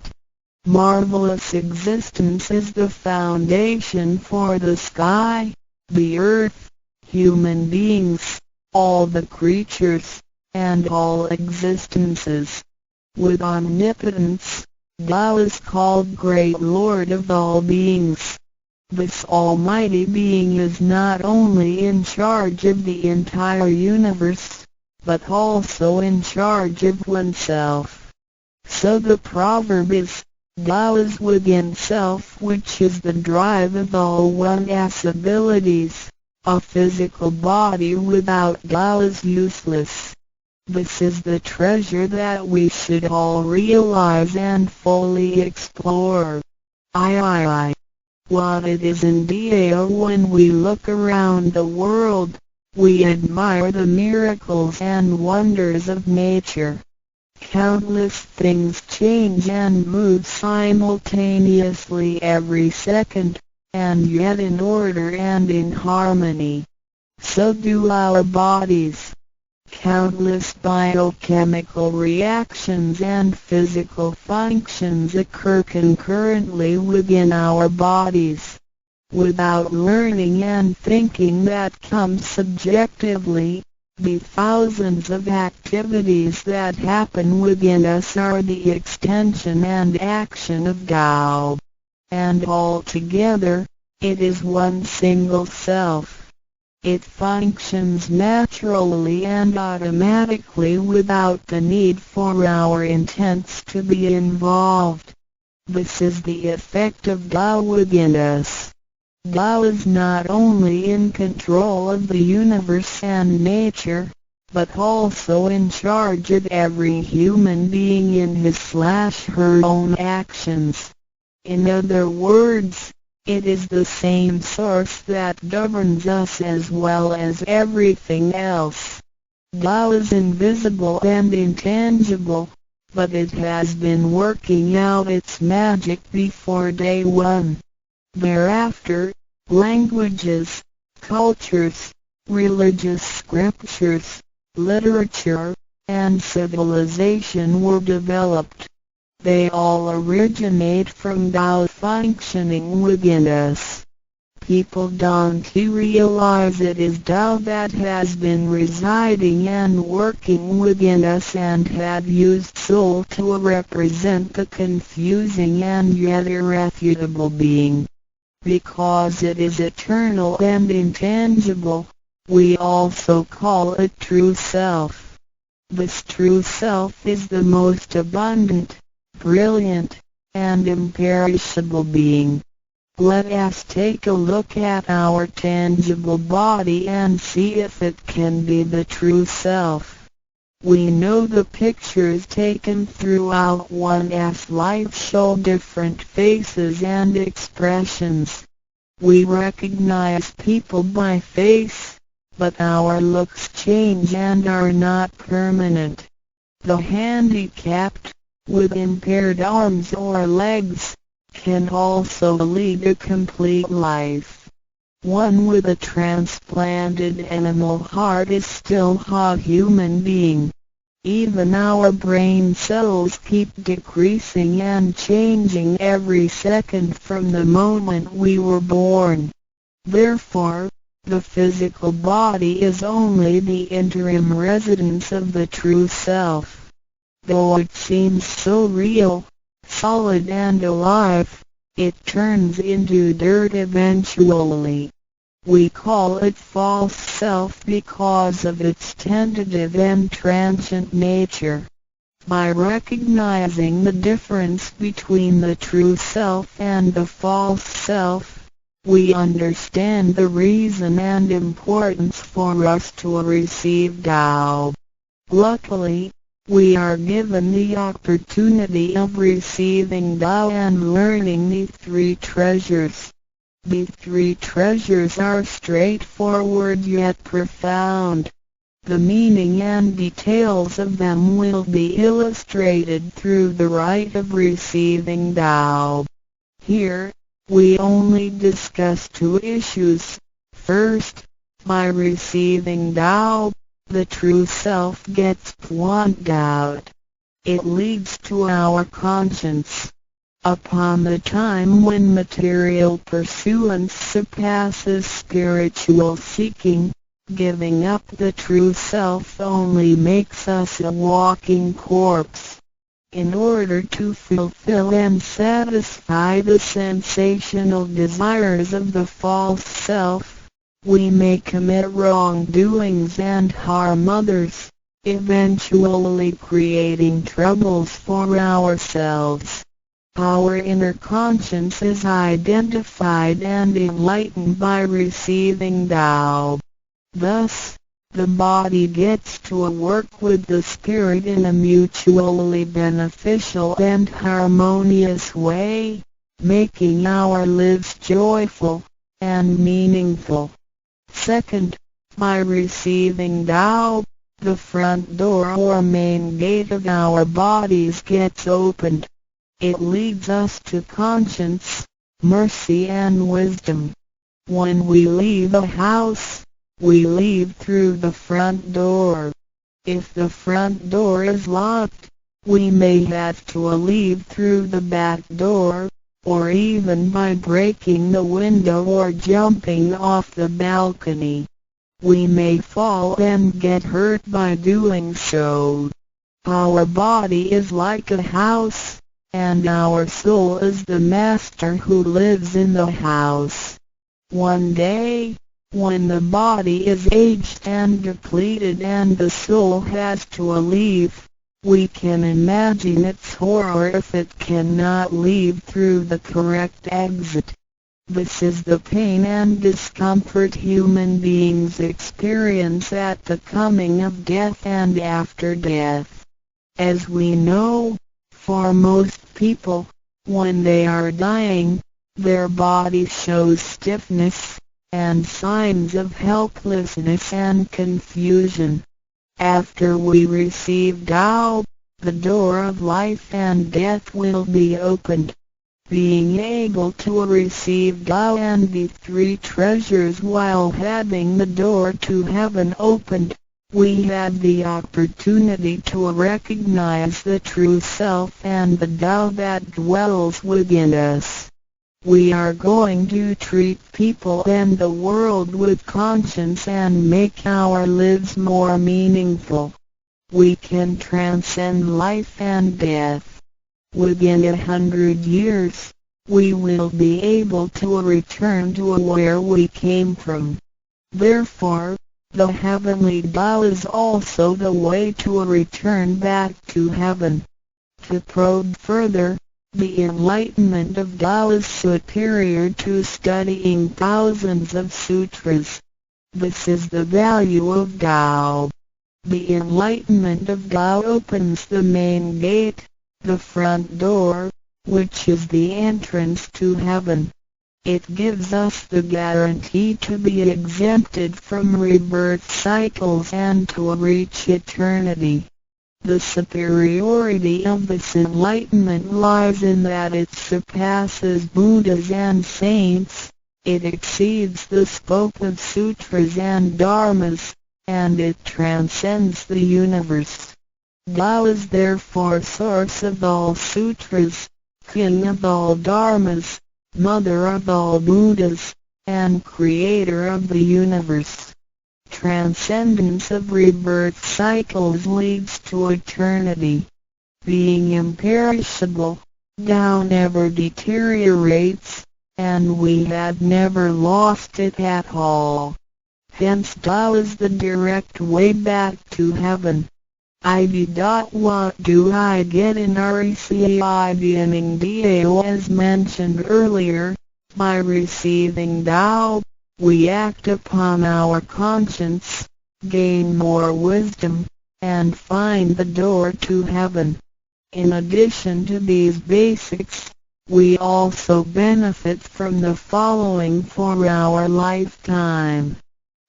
Marvelous existence is the foundation for the sky, the earth, human beings, all the creatures, and all existences. With omnipotence, Tao is called Great Lord of all beings. This almighty being is not only in charge of the entire universe, but also in charge of oneself. So the proverb is, Tao is within self, which is the drive of all one's abilities. A physical body without Tao is useless. This is the treasure that we should all realize and fully explore. I I I. What it is in Dao. When we look around the world, we admire the miracles and wonders of nature. Countless things change and move simultaneously every second, and yet in order and in harmony. So do our bodies. Countless biochemical reactions and physical functions occur concurrently within our bodies. Without learning and thinking that comes subjectively, the thousands of activities that happen within us are the extension and action of Tao. And all together, it is one single self. It functions naturally and automatically without the need for our intents to be involved. This is the effect of Tao within us. Tao is not only in control of the universe and nature, but also in charge of every human being in his/her own actions. In other words, it is the same source that governs us as well as everything else. Tao is invisible and intangible, but it has been working out its magic before day one. Thereafter, languages, cultures, religious scriptures, literature, and civilization were developed. They all originate from Tao functioning within us. People don't realize it is Tao that has been residing and working within us and have used soul to represent the confusing and yet irrefutable being. Because it is eternal and intangible, we also call it true self. This true self is the most abundant, brilliant, and imperishable being. Let us take a look at our tangible body and see if it can be the true self. We know the pictures taken throughout one's life show different faces and expressions. We recognize people by face, but our looks change and are not permanent. The handicapped, with impaired arms or legs, can also lead a complete life. One with a transplanted animal heart is still a human being. Even our brain cells keep decreasing and changing every second from the moment we were born. Therefore, the physical body is only the interim residence of the true self. Though it seems so real, solid and alive, it turns into dirt eventually. We call it false self because of its tentative and transient nature. By recognizing the difference between the true self and the false self, we understand the reason and importance for us to receive Tao. Luckily, we are given the opportunity of receiving Tao and learning the three treasures. The three treasures are straightforward yet profound. The meaning and details of them will be illustrated through the rite of receiving Tao. Here, we only discuss two issues. First, by receiving Tao, the true self gets pointed out. It leads to our conscience. Upon the time when material pursuance surpasses spiritual seeking, giving up the true self only makes us a walking corpse. In order to fulfill and satisfy the sensational desires of the false self, we may commit wrongdoings and harm others, eventually creating troubles for ourselves. Our inner conscience is identified and enlightened by receiving Tao. Thus, the body gets to work with the spirit in a mutually beneficial and harmonious way, making our lives joyful and meaningful. Second, by receiving Tao, the front door or main gate of our bodies gets opened. It leads us to conscience, mercy and wisdom. When we leave a house, we leave through the front door. If the front door is locked, we may have to leave through the back door, or even by breaking the window or jumping off the balcony. We may fall and get hurt by doing so. Our body is like a house, and our soul is the master who lives in the house. One day, when the body is aged and depleted and the soul has to leave, we can imagine its horror if it cannot leave through the correct exit. This is the pain and discomfort human beings experience at the coming of death and after death. As we know, for most people, when they are dying, their body shows stiffness and signs of helplessness and confusion. After we receive Tao, the door of life and death will be opened. Being able to receive Tao and the three treasures while having the door to heaven opened, we have the opportunity to recognize the true self and the Tao that dwells within us. We are going to treat people and the world with conscience and make our lives more meaningful. We can transcend life and death. Within 100 years, we will be able to return to where we came from. Therefore, the heavenly Tao is also the way to return back to heaven. To probe further, the enlightenment of Tao is superior to studying thousands of sutras. This is the value of Tao. The enlightenment of Tao opens the main gate, the front door, which is the entrance to heaven. It gives us the guarantee to be exempted from rebirth cycles and to reach eternity. The superiority of this enlightenment lies in that it surpasses Buddhas and saints, It exceeds the scope of sutras and dharmas, and it transcends the universe. Tao is therefore source of all sutras, king of all dharmas, mother of all Buddhas, and creator of the universe. Transcendence of rebirth cycles leads to eternity. Being imperishable, Tao never deteriorates, and we have never lost it at all. Hence Tao is the direct way back to heaven. ID. What do I get in receiving Dao? As mentioned earlier, by receiving Tao, we act upon our conscience, gain more wisdom, and find the door to heaven. In addition to these basics, we also benefit from the following for our lifetime.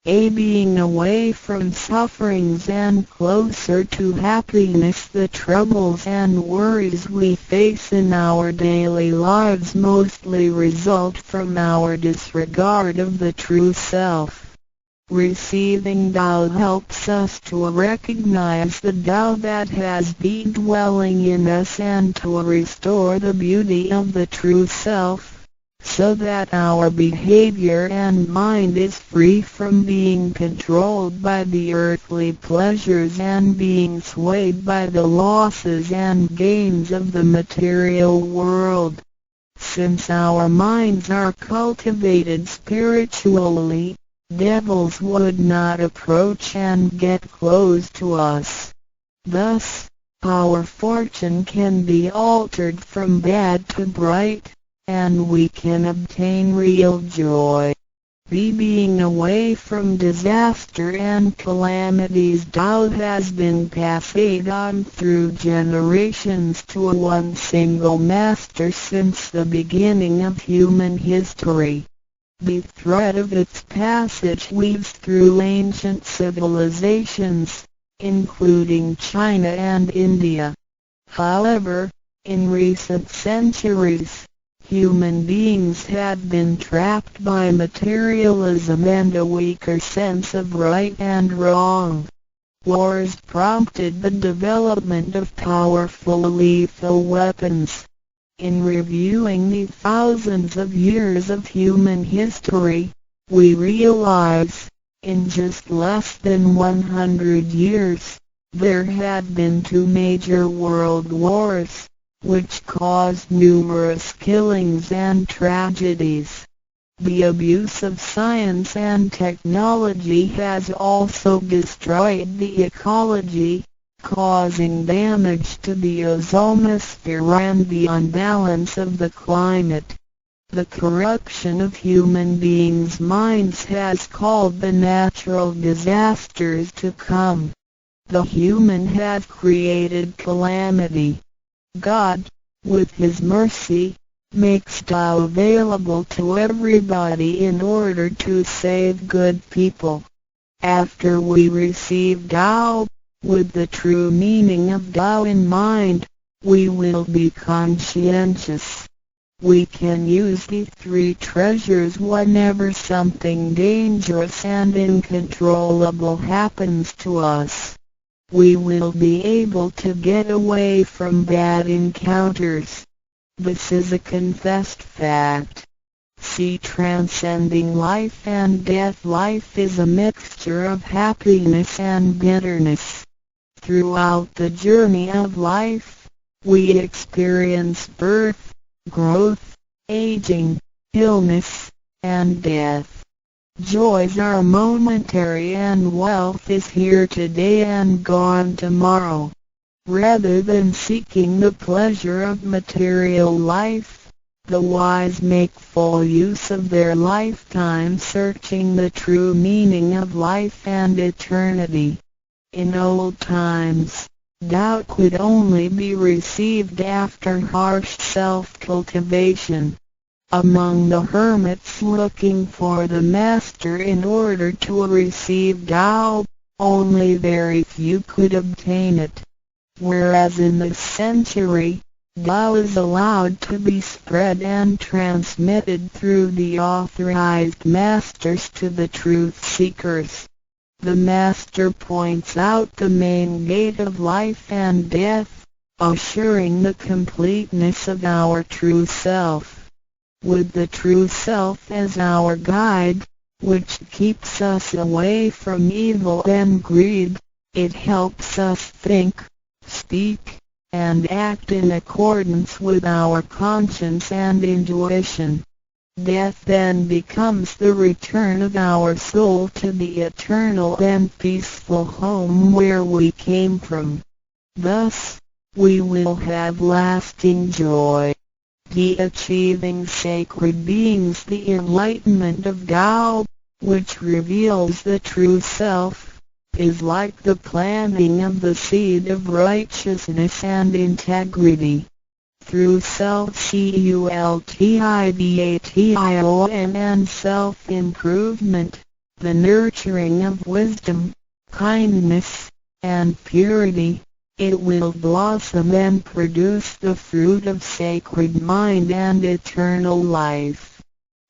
A. Being away from sufferings and closer to happiness. The troubles and worries we face in our daily lives mostly result from our disregard of the true self. Receiving Tao helps us to recognize the Tao that has been dwelling in us and to restore the beauty of the true self, so that our behavior and mind is free from being controlled by the earthly pleasures and being swayed by the losses and gains of the material world. Since our minds are cultivated spiritually, devils would not approach and get close to us. Thus, our fortune can be altered from bad to bright, and we can obtain real joy. B. Being away from disaster and calamities. Tao has been passed on through generations to one single master since the beginning of human history. The thread of its passage weaves through ancient civilizations, including China and India. However, in recent centuries, human beings have been trapped by materialism and a weaker sense of right and wrong. Wars prompted the development of powerful lethal weapons. In reviewing the thousands of years of human history, we realize, in just less than 100 years, there have been two major world wars, which caused numerous killings and tragedies. The abuse of science and technology has also destroyed the ecology, causing damage to the ozonosphere and the unbalance of the climate. The corruption of human beings' minds has called the natural disasters to come. The human have created calamity. God, with His mercy, makes Tao available to everybody in order to save good people. After we receive Tao, with the true meaning of Tao in mind, we will be conscientious. We can use the three treasures whenever something dangerous and incontrollable happens to us. We will be able to get away from bad encounters. This is a confessed fact. See Transcending Life and Death. Life is a mixture of happiness and bitterness. Throughout the journey of life, we experience birth, growth, aging, illness, and death. Joys are momentary and wealth is here today and gone tomorrow. Rather than seeking the pleasure of material life, the wise make full use of their lifetime searching the true meaning of life and eternity. In old times, Tao could only be received after harsh self-cultivation. Among the hermits looking for the master in order to receive Tao, only very few could obtain it. Whereas in this century, Tao is allowed to be spread and transmitted through the authorized masters to the truth seekers. The master points out the main gate of life and death, assuring the completeness of our true self. With the true self as our guide, which keeps us away from evil and greed, it helps us think, speak, and act in accordance with our conscience and intuition. Death then becomes the return of our soul to the eternal and peaceful home where we came from. Thus, we will have lasting joy. The achieving sacred beings. The enlightenment of Tao, which reveals the true self, is like the planting of the seed of righteousness and integrity. Through self-cultivation and self-improvement, the nurturing of wisdom, kindness, and purity, it will blossom and produce the fruit of sacred mind and eternal life.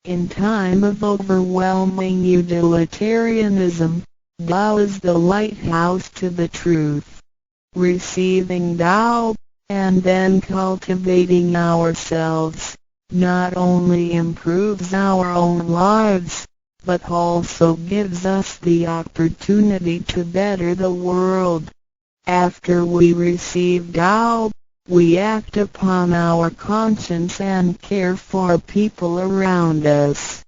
In time of overwhelming utilitarianism, Tao is the lighthouse to the truth. Receiving Tao, and then cultivating ourselves, not only improves our own lives, but also gives us the opportunity to better the world. After we receive Tao, we act upon our conscience and care for people around us.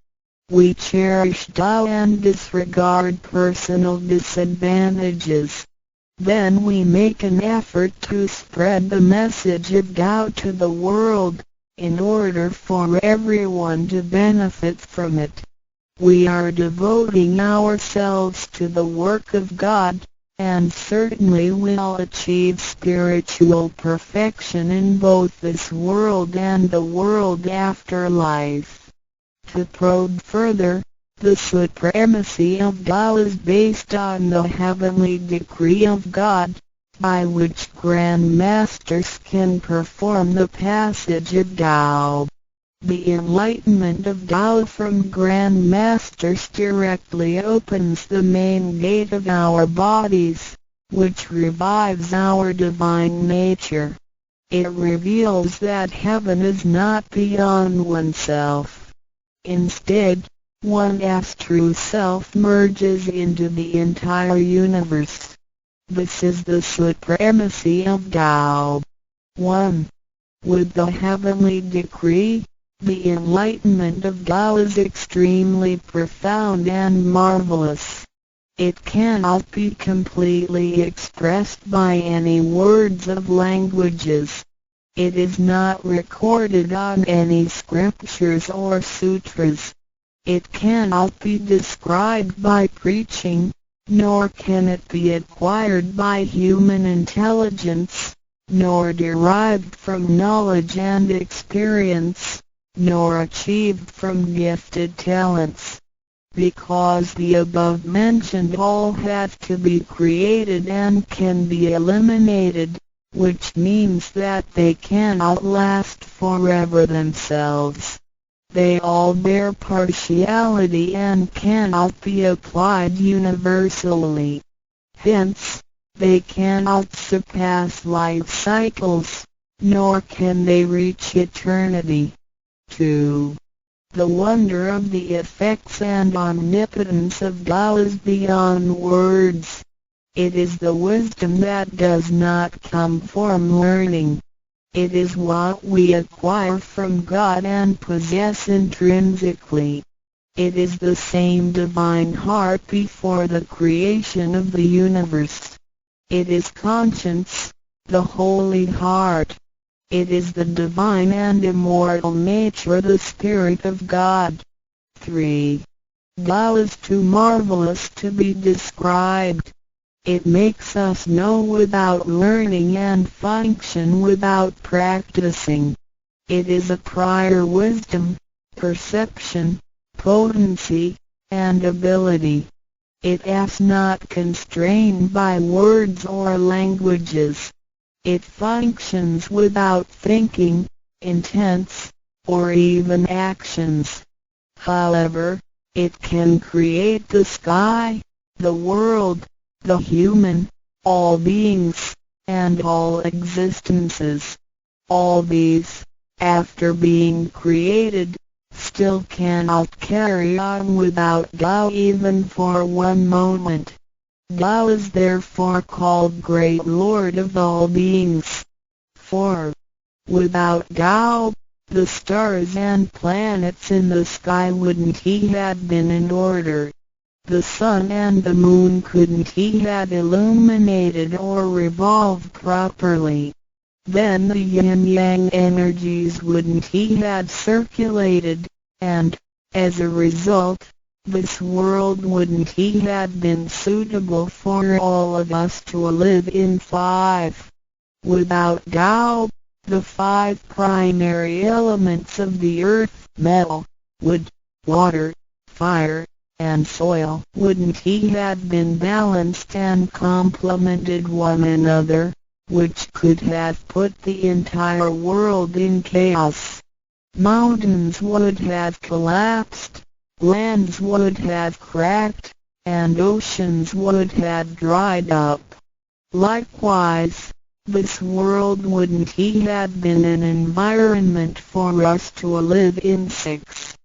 We cherish Tao and disregard personal disadvantages. Then we make an effort to spread the message of Tao to the world, in order for everyone to benefit from it. We are devoting ourselves to the work of God, and certainly will achieve spiritual perfection in both this world and the world after life. To probe further, the supremacy of Tao is based on the heavenly decree of God, by which Grand Masters can perform the passage of Tao. The enlightenment of Tao from Grand Masters directly opens the main gate of our bodies, which revives our divine nature. It reveals that heaven is not beyond oneself. Instead, one's true self merges into the entire universe. This is the supremacy of Tao. 1. With the heavenly decree, the enlightenment of Tao is extremely profound and marvelous. It cannot be completely expressed by any words of languages. It is not recorded on any scriptures or sutras. It cannot be described by preaching, nor can it be acquired by human intelligence, nor derived from knowledge and experience, nor achieved from gifted talents. Because the above mentioned all have to be created and can be eliminated, which means that they cannot last forever themselves. They all bear partiality and cannot be applied universally. Hence, they cannot surpass life cycles, nor can they reach eternity. 2. The wonder of the effects and omnipotence of Tao is beyond words. It is the wisdom that does not come from learning. It is what we acquire from God and possess intrinsically. It is the same divine heart before the creation of the universe. It is conscience, the holy heart. It is the divine and immortal nature, the Spirit of God. 3. Tao is too marvelous to be described. It makes us know without learning and function without practicing. It is a prior wisdom, perception, potency, and ability. It is not constrained by words or languages. It functions without thinking, intents, or even actions. However, it can create the sky, the world, the human, all beings, and all existences. All these, after being created, still cannot carry on without Tao even for one moment. Tao is therefore called Great Lord of all beings. 4. Without Tao, the stars and planets in the sky wouldn't have been in order. The sun and the moon couldn't have illuminated or revolved properly. Then the yin-yang energies wouldn't have circulated, and, as a result, this world wouldn't have been suitable for all of us to live in. 5. Without Tao, the five primary elements of the earth, metal, wood, water, fire, and soil, wouldn't have been balanced and complemented one another, which could have put the entire world in chaos. Mountains would have collapsed, lands would have cracked, and oceans would have dried up. Likewise, this world wouldn't have been an environment for us to live in. 6.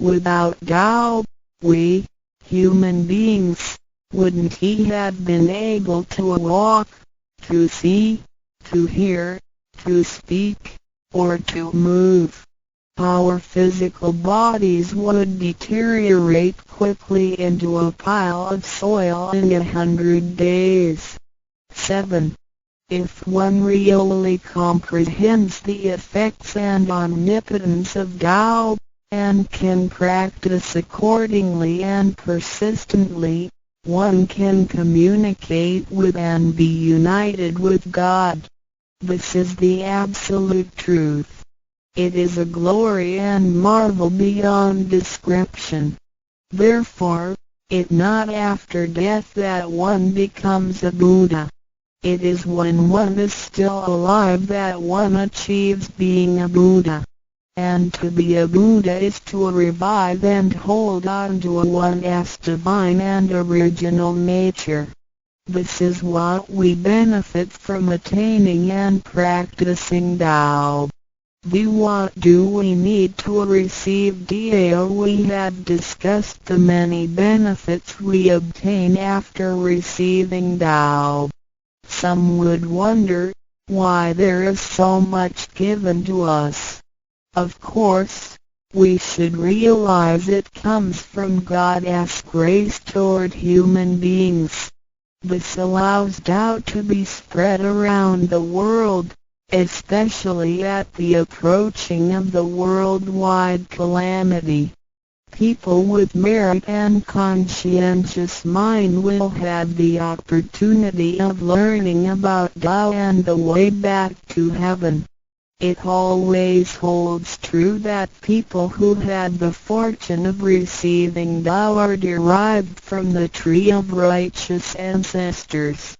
Without Tao, we, human beings, wouldn't have been able to walk, to see, to hear, to speak, or to move. Our physical bodies would deteriorate quickly into a pile of soil in 100 days. 7. If one really comprehends the effects and omnipotence of Tao, and can practice accordingly and persistently, one can communicate with and be united with God. This is the absolute truth. It is a glory and marvel beyond description. Therefore, it not after death that one becomes a Buddha. It is when one is still alive that one achieves being a Buddha. And to be a Buddha is to revive and hold on to one's divine and original nature. This is what we benefit from attaining and practicing Tao. The what do we need to receive Tao? We have discussed the many benefits we obtain after receiving Tao. Some would wonder why there is so much given to us. Of course, we should realize it comes from God's grace toward human beings. This allows Tao to be spread around the world, especially at the approaching of the worldwide calamity. People with merit and conscientious mind will have the opportunity of learning about Tao and the way back to heaven. It always holds true that people who had the fortune of receiving Tao are derived from the tree of righteous ancestors.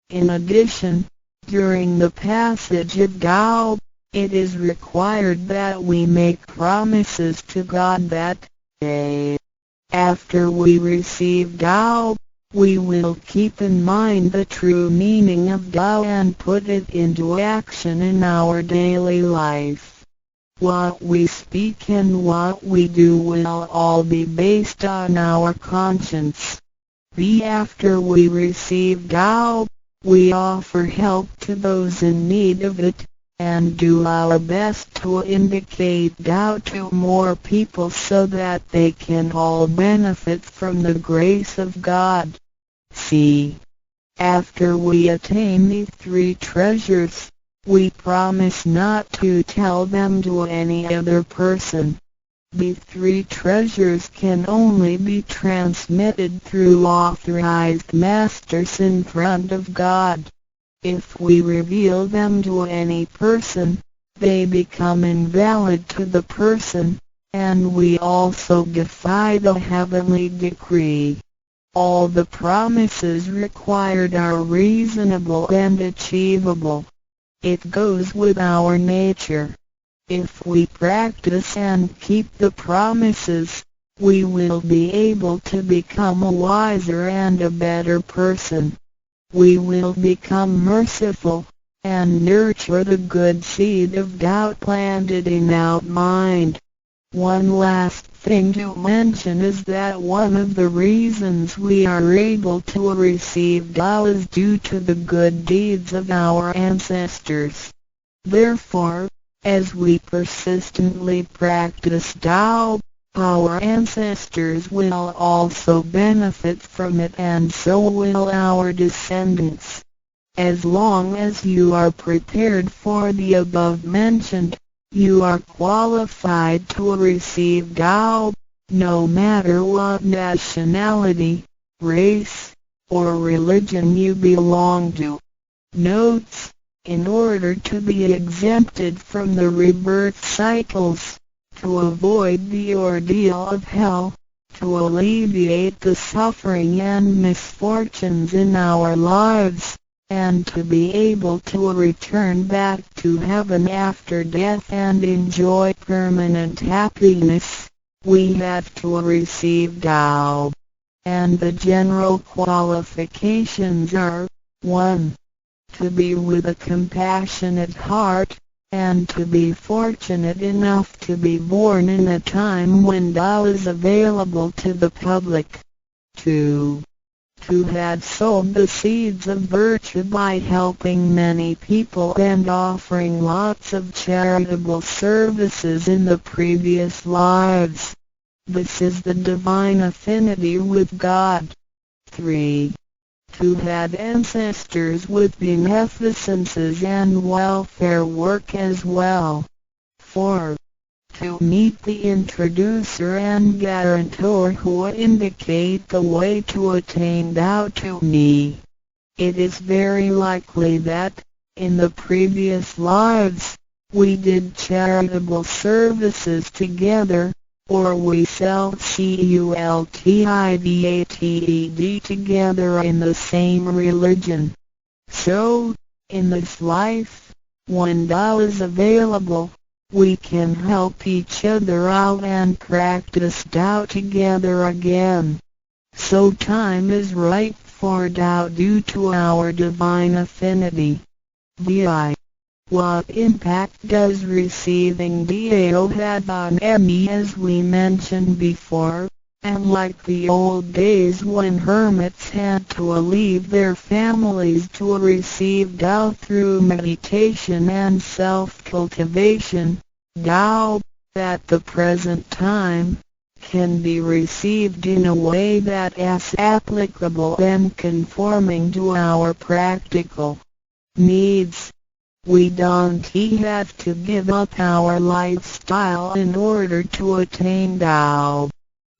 In addition, during the passage of Tao, it is required that we make promises to God that, A. After we receive Tao, we will keep in mind the true meaning of Tao and put it into action in our daily life. What we speak and what we do will all be based on our conscience. B. After we receive Tao, we offer help to those in need of it, and do our best to indicate Tao to more people so that they can all benefit from the grace of God. C. After we attain the three treasures, we promise not to tell them to any other person. The three treasures can only be transmitted through authorized masters in front of God. If we reveal them to any person, they become invalid to the person, and we also defy the heavenly decree. All the promises required are reasonable and achievable. It goes with our nature. If we practice and keep the promises, we will be able to become a wiser and a better person. We will become merciful, and nurture the good seed of Tao planted in our mind. One last thing to mention is that one of the reasons we are able to receive Tao is due to the good deeds of our ancestors. Therefore, as we persistently practice Tao, our ancestors will also benefit from it, and so will our descendants. As long as you are prepared for the above mentioned, you are qualified to receive Tao, no matter what nationality, race, or religion you belong to. Notes: in order to be exempted from the rebirth cycles, to avoid the ordeal of hell, to alleviate the suffering and misfortunes in our lives, and to be able to return back to heaven after death and enjoy permanent happiness, we have to receive Tao. And the general qualifications are: 1. To be with a compassionate heart, and to be fortunate enough to be born in a time when Tao is available to the public. 2. To have sowed the seeds of virtue by helping many people and offering lots of charitable services in the previous lives. This is the divine affinity with God. 3. To have ancestors with beneficences and welfare work as well. 4. To meet the introducer and guarantor who indicate the way to attain Tao to me. It is very likely that, in the previous lives, we did charitable services together, or we self-cultivated together in the same religion. So, in this life, when Tao is available, we can help each other out and practice Tao together again. So time is right for Tao due to our divine affinity. VI. What impact does receiving Tao have on me? As we mentioned before, and like the old days when hermits had to leave their families to receive Tao through meditation and self-cultivation, Tao, at the present time, can be received in a way that is applicable and conforming to our practical needs. We don't have to give up our lifestyle in order to attain Tao.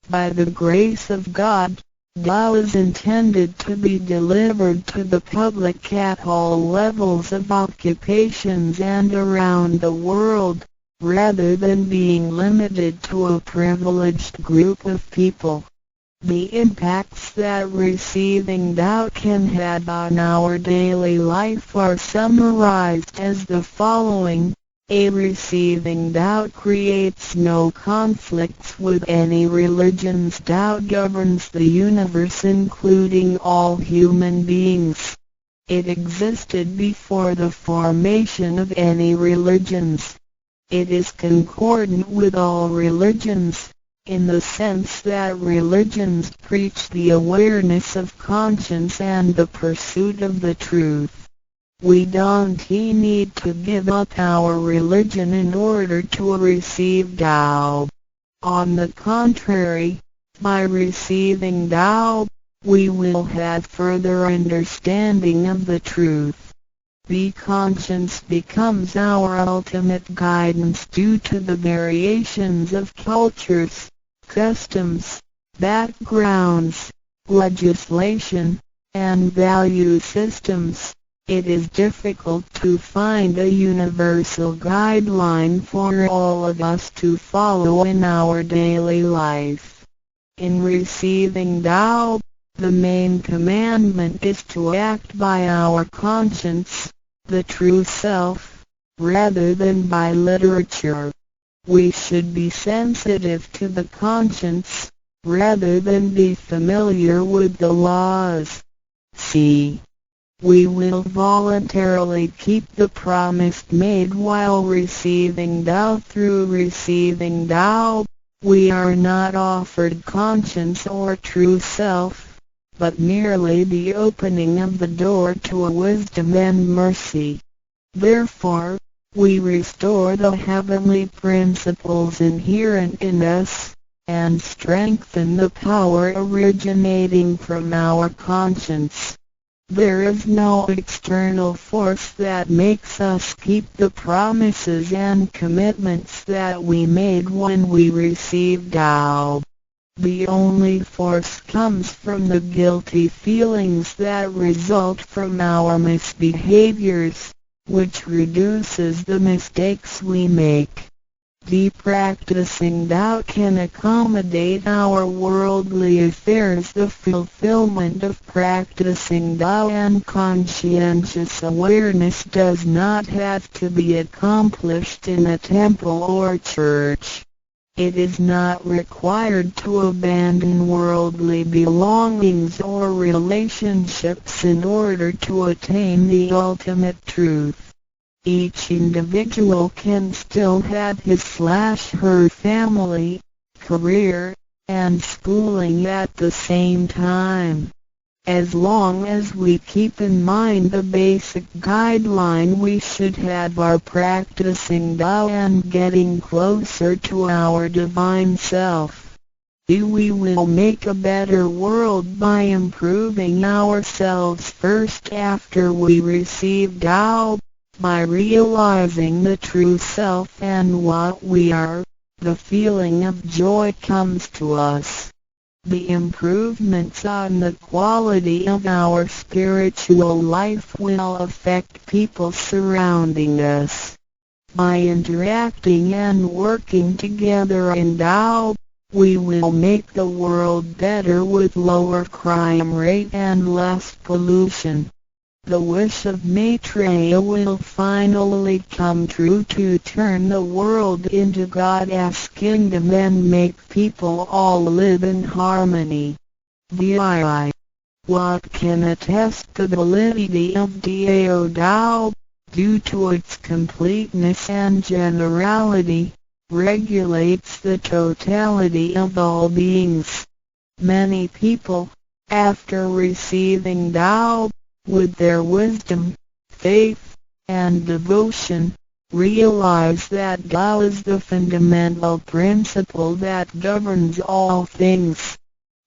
By the grace of God, Tao is intended to be delivered to the public at all levels of occupations and around the world, rather than being limited to a privileged group of people. The impacts that receiving Tao can have on our daily life are summarized as the following. A. Receiving Tao creates no conflicts with any religions. Tao governs the universe, including all human beings. It existed before the formation of any religions. It is concordant with all religions, in the sense that religions preach the awareness of conscience and the pursuit of the truth. We don't need to give up our religion in order to receive Tao. On the contrary, by receiving Tao, we will have further understanding of the truth. The conscience becomes our ultimate guidance due to the variations of cultures, customs, backgrounds, legislation, and value systems. It is difficult to find a universal guideline for all of us to follow in our daily life. In receiving Tao, the main commandment is to act by our conscience, the true self, rather than by literature. We should be sensitive to the conscience, rather than be familiar with the laws. C. We will voluntarily keep the promise made while receiving Tao. Through receiving Tao, we are not offered conscience or true self, but merely the opening of the door to wisdom and mercy. Therefore, we restore the heavenly principles inherent in us, and strengthen the power originating from our conscience. There is no external force that makes us keep the promises and commitments that we made when we received Tao. The only force comes from the guilty feelings that result from our misbehaviors, which reduces the mistakes we make. The practicing Tao can accommodate our worldly affairs. The fulfillment of practicing Tao and conscientious awareness does not have to be accomplished in a temple or church. It is not required to abandon worldly belongings or relationships in order to attain the ultimate truth. Each individual can still have his/her family, career, and schooling at the same time. As long as we keep in mind the basic guideline, we should have our practicing Tao and getting closer to our divine self. We will make a better world by improving ourselves first after we receive Tao. By realizing the true self and what we are, the feeling of joy comes to us. The improvements on the quality of our spiritual life will affect people surrounding us. By interacting and working together in Tao, we will make the world better with lower crime rate and less pollution. The wish of Maitreya will finally come true to turn the world into God's kingdom and make people all live in harmony. VII. What can attest the validity of Dao Tao, due to its completeness and generality, regulates the totality of all beings. Many people, after receiving Tao, with their wisdom, faith, and devotion, realize that Tao is the fundamental principle that governs all things.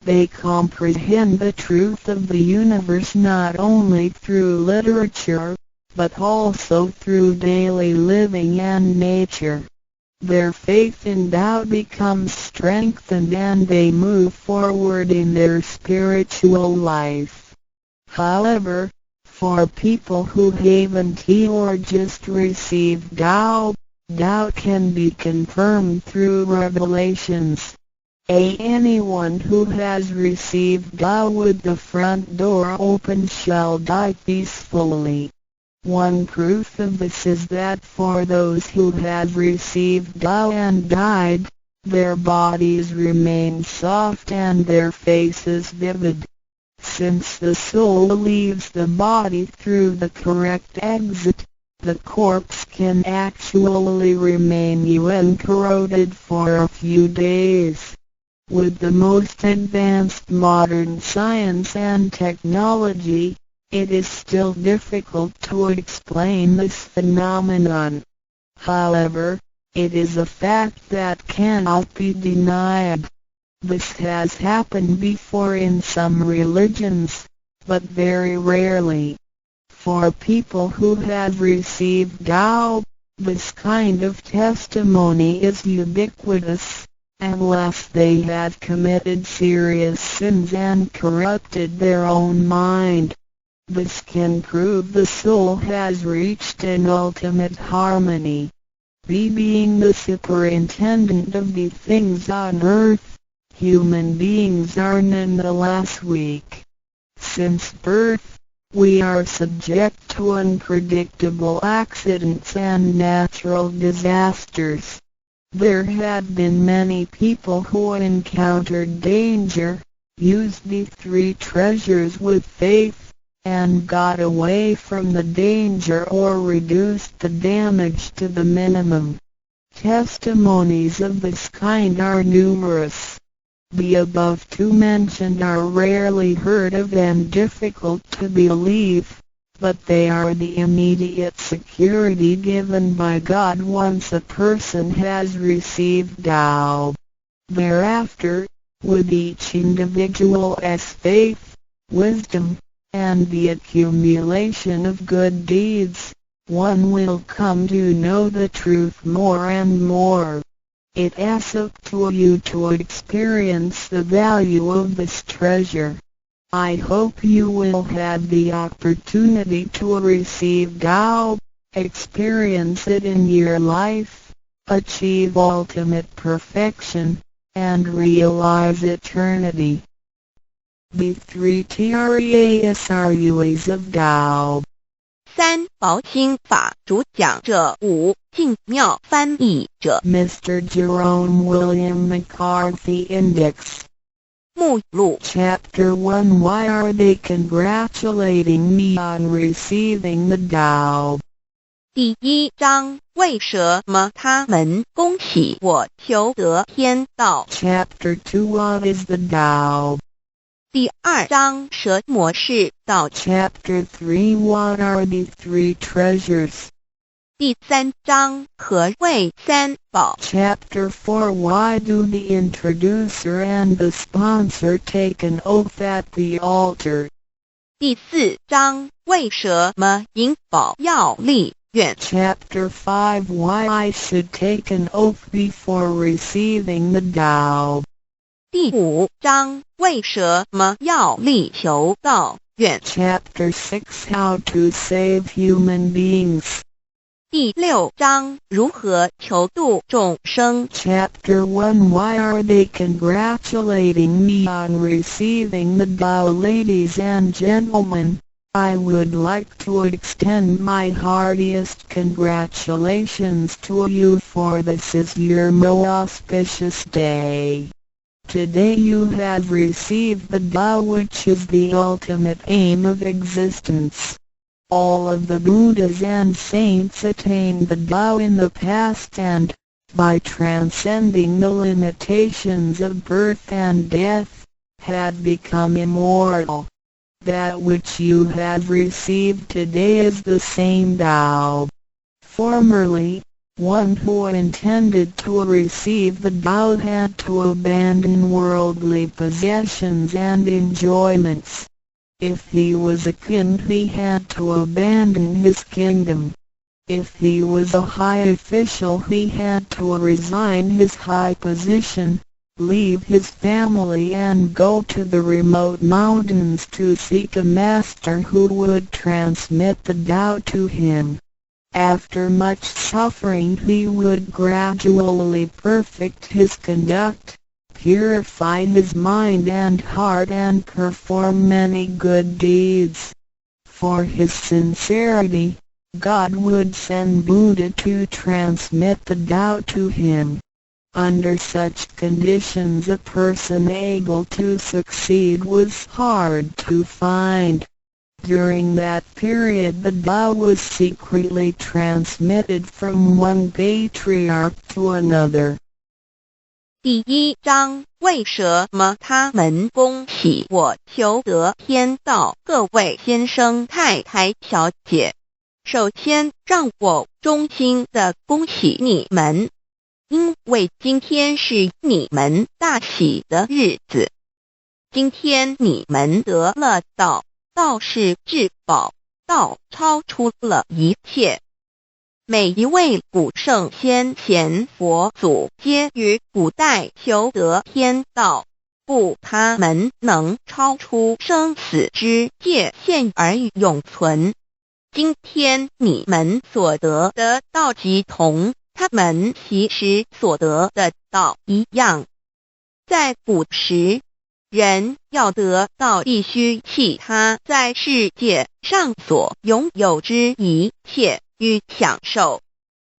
They comprehend the truth of the universe not only through literature, but also through daily living and nature. Their faith in Tao becomes strengthened and they move forward in their spiritual life. However, for people who haven't or just received Tao, Tao can be confirmed through revelations. Anyone who has received Tao with the front door open shall die peacefully. One proof of this is that for those who have received Tao and died, their bodies remain soft and their faces vivid. Since the soul leaves the body through the correct exit, the corpse can actually remain uncorroded for a few days. With the most advanced modern science and technology, it is still difficult to explain this phenomenon. However, it is a fact that cannot be denied. This has happened before in some religions, but very rarely. For people who have received Tao, this kind of testimony is ubiquitous, unless they have committed serious sins and corrupted their own mind. This can prove the soul has reached an ultimate harmony. Being the superintendent of the things on earth, human beings are nonetheless weak. Since birth, We are subject to unpredictable accidents and natural disasters. There have been many people who encountered danger, used the three treasures with faith, and got away from the danger or reduced the damage to the minimum. Testimonies of this kind are numerous. The above two mentioned are rarely heard of and difficult to believe, but they are the immediate security given by God once a person has received Tao. Thereafter, with each individual's faith, wisdom, and the accumulation of good deeds, one will come to know the truth more and more. It's up to you to experience the value of this treasure. I hope you will have the opportunity to receive Tao, experience it in your life, achieve ultimate perfection, and realize eternity. The three treasures of Tao. 三寶心法主講者吳淨妙翻譯者。 Mr. Jerome William McCarthy. Index. 目錄。 Chapter 1. Why are they congratulating me on receiving the Tao? 第一章，為什麼他們恭喜我求得天道？ Chapter 2. What is the Tao? 第二章，什麼是道？ Chapter 3. What are the three treasures? 第三章，何謂三寶？ Chapter 4. Why do the introducer and the sponsor take an oath at the altar? 第四章，為什麼引保要立願？ Chapter 5. Why I should take an oath before receiving the Tao. 第五章，為什麼要立求道願？ Chapter 6. How to save human beings. 第六章，如何求度眾生？ Chapter 1. Why are they congratulating me on receiving the Tao? Ladies and gentlemen, I would like to extend my heartiest congratulations to you, for this is your most auspicious day. Today you have received the Tao, which is the ultimate aim of existence. All of the Buddhas and saints attained the Tao in the past and, by transcending the limitations of birth and death, had become immortal. That which you have received today is the same Tao. Formerly, one who intended to receive the Tao had to abandon worldly possessions and enjoyments. If he was a king, he had to abandon his kingdom. If he was a high official, he had to resign his high position, leave his family and go to the remote mountains to seek a master who would transmit the Tao to him. After much suffering, he would gradually perfect his conduct, purify his mind and heart and perform many good deeds. For his sincerity, God would send Buddha to transmit the Tao to him. Under such conditions, a person able to succeed was hard to find. During that period, the Tao was secretly transmitted from one patriarch to another. 第一章，為什麼他們恭喜我求得天道？各位先生、太太、小姐，首先讓我衷心的恭喜你們，因為今天是你們大喜的日子。今天你們得了道，道是至寶，道超出了一切。每一位古聖先賢佛祖皆於古代求得天道，故他們能超出生死之界限而永存。今天你們所得的道，即同他們昔時所得的道一樣。在古時，人要得道，必須棄他在世界上所擁有之一切與享受。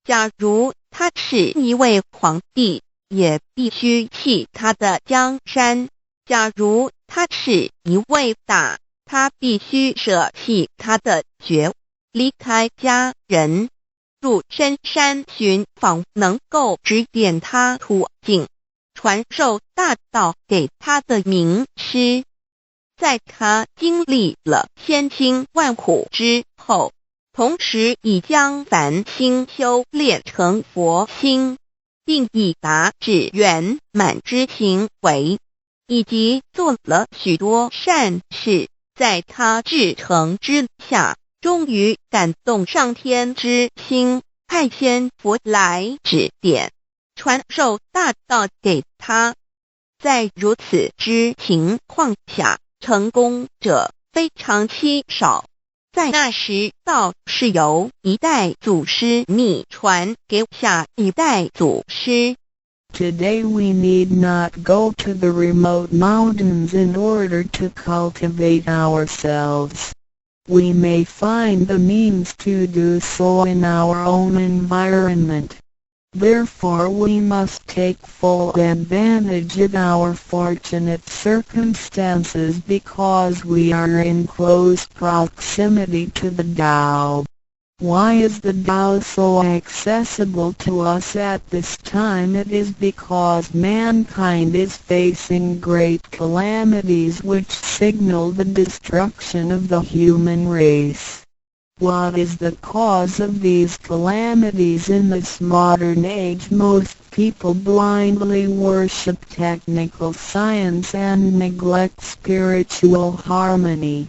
假如他是一位皇帝，也必須棄他的江山；假如他是一位大，他必須捨棄他的爵，離開家人，入深山尋訪能夠指點他途徑，傳授大道給他的名師。在他經歷了千辛萬苦之後，同時已將凡心修煉成佛心，並已達至圓滿之行為，以及做了許多善事，在他至誠之下，終於感動上天之心，派仙佛來指點，傳授大道給他。在如此之情況下，成功者非常稀少。在那時，道是由一代祖師秘傳給下一代祖師。 Today we need not go to the remote mountains in order to cultivate ourselves. We may find the means to do so in our own environment. Therefore, we must take full advantage of our fortunate circumstances because we are in close proximity to the Tao. Why is the Tao so accessible to us at this time? It is because mankind is facing great calamities which signal the destruction of the human race. What is the cause of these calamities in this modern age? Most people blindly worship technical science and neglect spiritual harmony.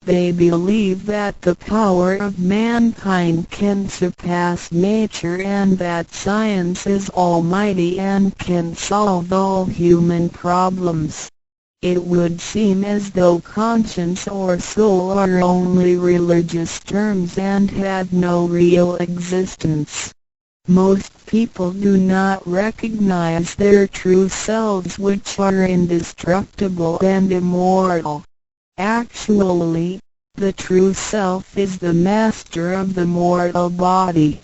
They believe that the power of mankind can surpass nature and that science is almighty and can solve all human problems. It would seem as though conscience or soul are only religious terms and have no real existence. Most people do not recognize their true selves, which are indestructible and immortal. Actually, the true self is the master of the mortal body.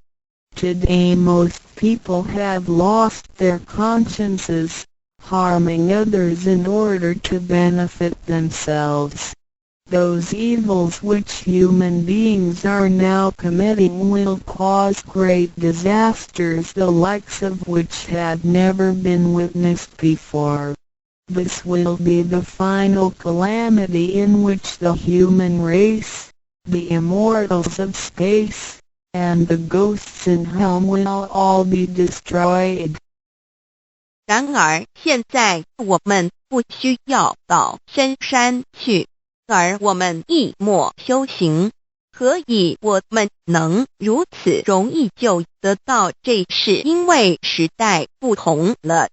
Today most people have lost their consciences, harming others in order to benefit themselves. Those evils which human beings are now committing will cause great disasters, the likes of which have never been witnessed before. This will be the final calamity in which the human race, the immortals of space, and the ghosts in hell will all be destroyed. 然而，現在我們不需要到深山去，而我們一默修行。何以我們能如此容易就得道？這是因為時代不同了。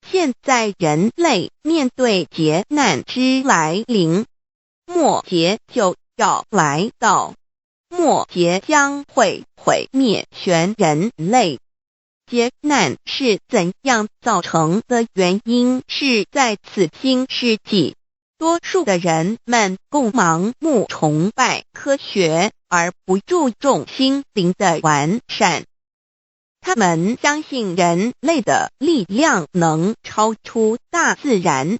現在人類面對劫難之來臨，末劫就要來到，末劫將會毀滅全人類。劫難是怎樣造成的？原因是在此新世紀，多數的人們共盲目崇拜科學，而不注重心靈的完善。他們相信人類的力量能超出大自然，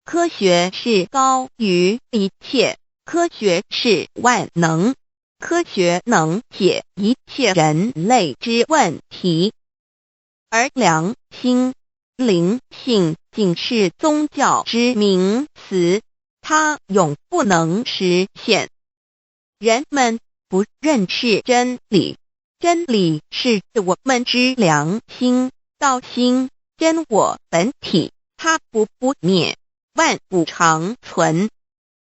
科學是高於一切，科學是萬能，科學能解一切人類之問題。而良心、靈性僅是宗教之名詞，它永不能實現。人們不認識真理，真理是我們之良心、道心、真我本體，它不不滅，萬古長存。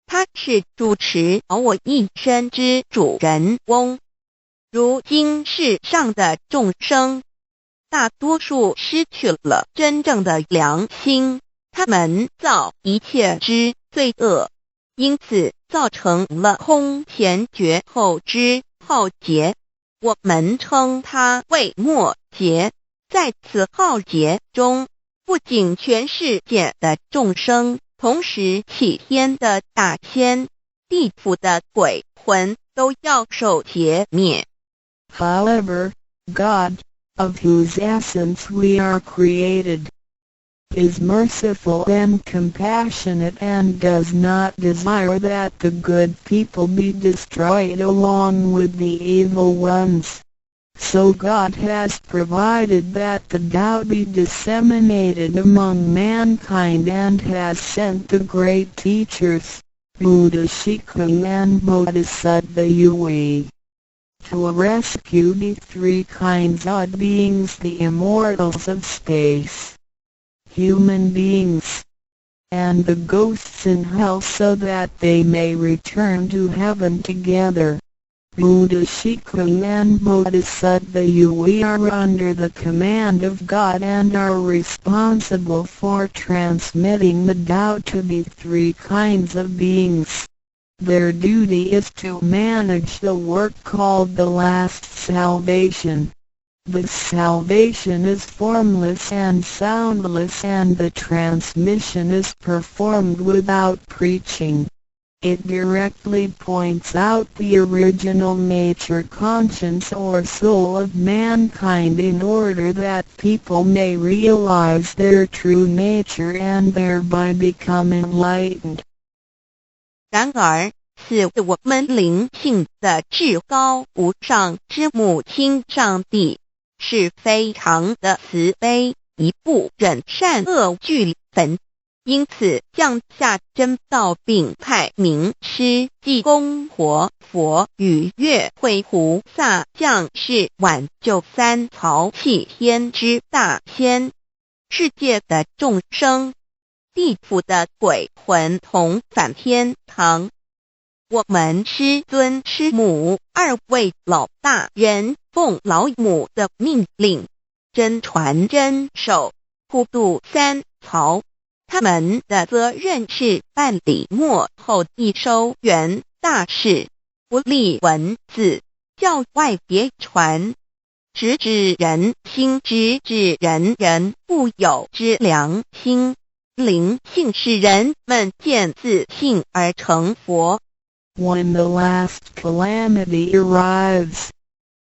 它是主持我一身之主人翁。如今世上的眾生，大多數失去了真正的良心，他們造一切之罪惡，因此造成了空前絕後之浩劫。我們稱它為末劫。在此浩劫中，不僅全世界的眾生，同時器天的大仙、地府的鬼魂都要受劫滅。 However, God, of whose essence we are created, is merciful and compassionate and does not desire that the good people be destroyed along with the evil ones. So God has provided that the Tao be disseminated among mankind and has sent the great teachers, Buddha Shikung and Bodhisattva Yui, to rescue the three kinds of beings: the immortals of space, human beings, and the ghosts in hell, so that they may return to heaven together. Buddha Shikung and Bodhisattva Yui are under the command of God and are responsible for transmitting the Tao to the three kinds of beings. Their duty is to manage the work called the last salvation. This salvation is formless and soundless, and the transmission is performed without preaching. It directly points out the original nature, conscience or soul of mankind in order that people may realize their true nature and thereby become enlightened. 然而，賜我們靈性的至高無上之母親上帝是非常的慈悲，亦不忍善惡俱焚，因此降下真道，並派明師濟公活佛與月慧菩薩降世挽救三曹器天之大仙、世界的眾生、地府的鬼魂同返天堂。我們師尊師母二位老大人奉老母的命令，真傳真授，普度三曹。他們的責任是辦理末後一收圓大事，不立文字，教外別傳，直指人心，直指人人固有之良心。靈性使人們見自性而成佛。 When the last calamity arrives,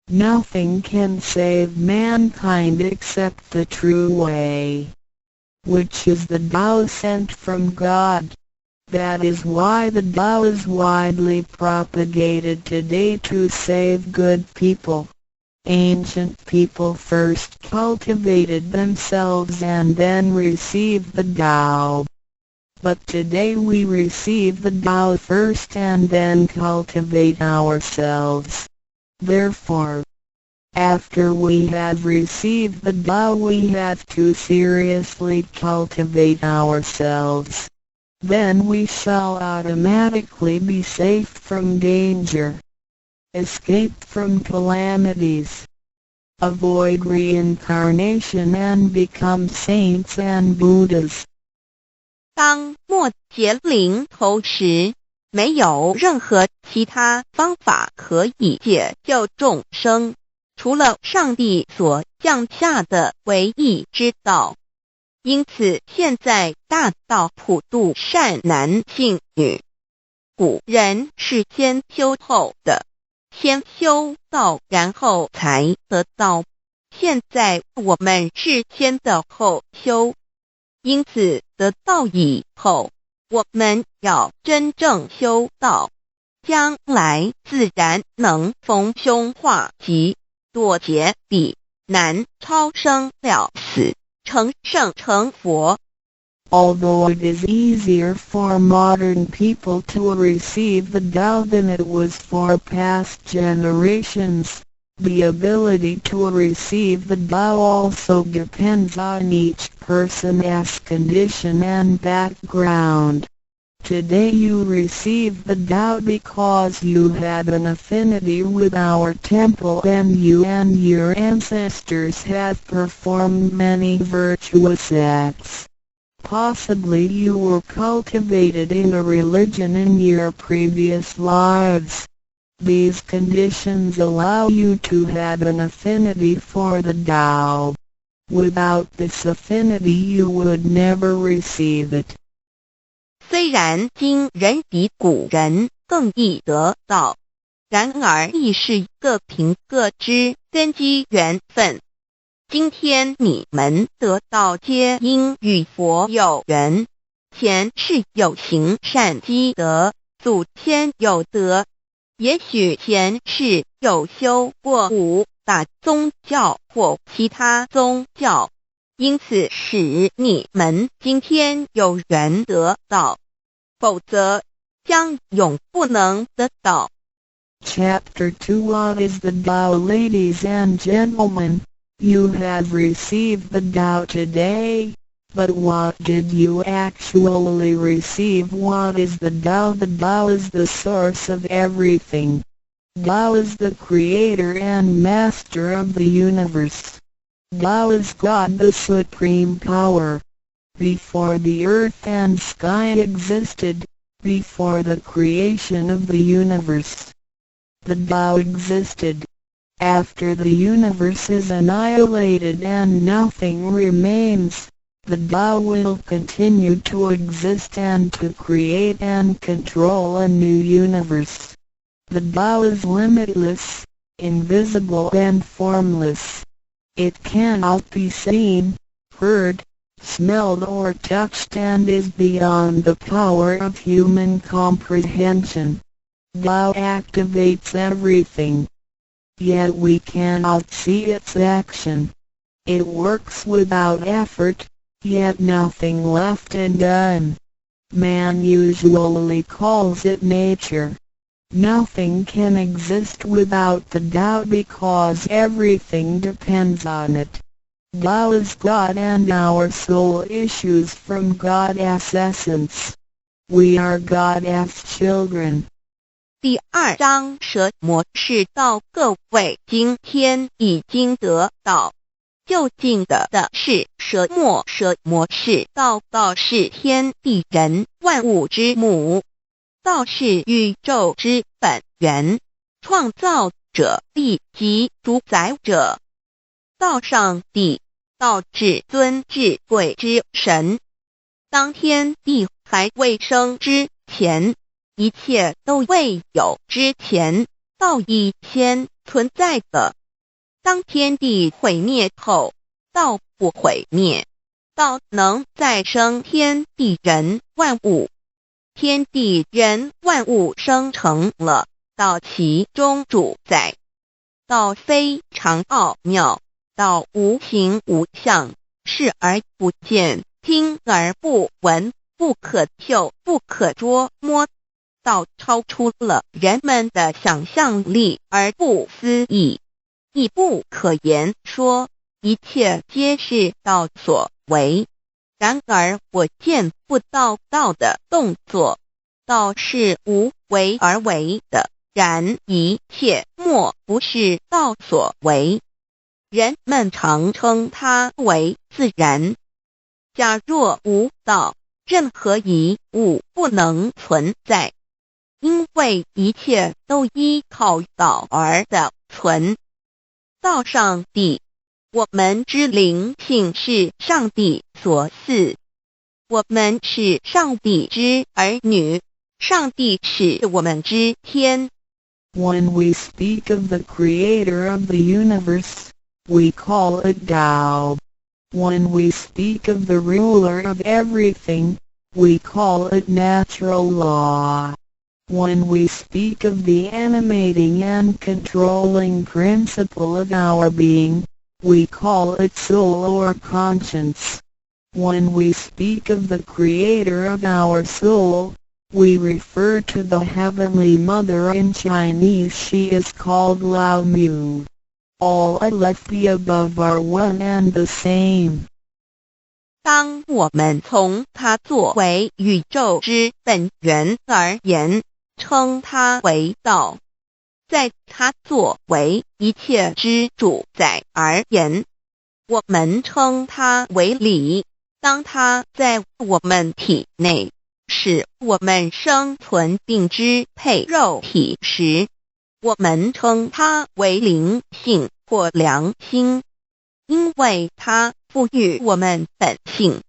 nothing can save mankind except the true way, which is the Tao sent from God. That is why the Tao is widely propagated today to save good people. Ancient people first cultivated themselves and then received the Tao. But today we receive the Tao first and then cultivate ourselves. Therefore, after we have received the Tao, we have to seriously cultivate ourselves. Then we shall automatically be safe from danger, escape from calamities, avoid reincarnation and become saints and Buddhas. 當末劫臨頭時，沒有任何其他方法可以解救眾生，除了上帝所降下的唯一之道。因此，現在大道普度善男信女。古人是先修後得，先修道，然後才得道。現在我們是先得後修，因此得道以後，我們要真正修道，將來自然能逢凶化吉，躲劫避難，超生了死，成聖成佛。 Although it is easier for modern people to receive the Tao than it was for past generations, the ability to receive the Tao also depends on each person's condition and background. Today you receive the Tao because you have an affinity with our temple and you and your ancestors have performed many virtuous acts. Possibly you were cultivated in a religion in your previous lives. These conditions allow you to have an affinity for the Tao. Without this affinity, you would never receive it. 雖然今人比古人更易得道，然而亦是各憑各之根機緣分。今天你們得道，皆因與佛有緣，前世有行善積德，祖先有德，也許前世有修過五大宗教或其他宗教，因此使你們今天有緣得道，否則將永不能得道。 Chapter 2. What is the Tao? Ladies and gentlemen, you have received the Tao today, but what did you actually receive? What is the Tao? The Tao is the source of everything. Tao is the creator and master of the universe. Tao is God, the supreme power. Before the earth and sky existed, before the creation of the universe, the Tao existed. After the universe is annihilated and nothing remains, the Tao will continue to exist and to create and control a new universe. The Tao is limitless, invisible and formless. It cannot be seen, heard, smelled or touched and is beyond the power of human comprehension. Tao activates everything. Yet we cannot see its action. It works without effort, yet nothing left undone. Man usually calls it nature. Nothing can exist without the Tao because everything depends on it. Tao is God and our soul issues from God's essence. We are God's children. 第二章什麼是道？各位今天已經得道，究竟得的是什麼？什麼是道？道是天地人萬物之母，道是宇宙之本源，創造者以及主宰者。道上帝，道至尊至貴之神。當天地還未生之前，一切都未有之前，道已先存在了。當天地毀滅後，道不毀滅，道能再生天地人萬物。天地人萬物生成了，道其中主宰。道非常奧妙，道無形無相，視而不見，聽而不聞，不可嗅，不可捉摸。道超出了人們的想象力而不思議，亦不可言說，一切皆是道所為。然而我見不到道的動作，道是無為而為的，然一切莫不是道所為。人們常稱它為自然。假若無道，任何一物不能存在，因為一切都依靠道而得存。道上帝，我們之靈性是上帝所賜，我們是上帝之兒女，上帝是我們之天。 When we speak of the creator of the universe, we call it Tao. When we speak of the ruler of everything, we call it natural law. When we speak of the animating and controlling principle of our being, we call it soul or conscience. When we speak of the creator of our soul, we refer to the Heavenly Mother. In Chinese, she is called Lao Mu. All of the above are one and the same. 當我們從它作為宇宙之本源而言，稱它為道；在它作為一切之主宰而言，我們稱它為理。當它在我們體內，使我們生存並支配肉體時，我們稱它為靈性或良心，因為它賦予我們本性。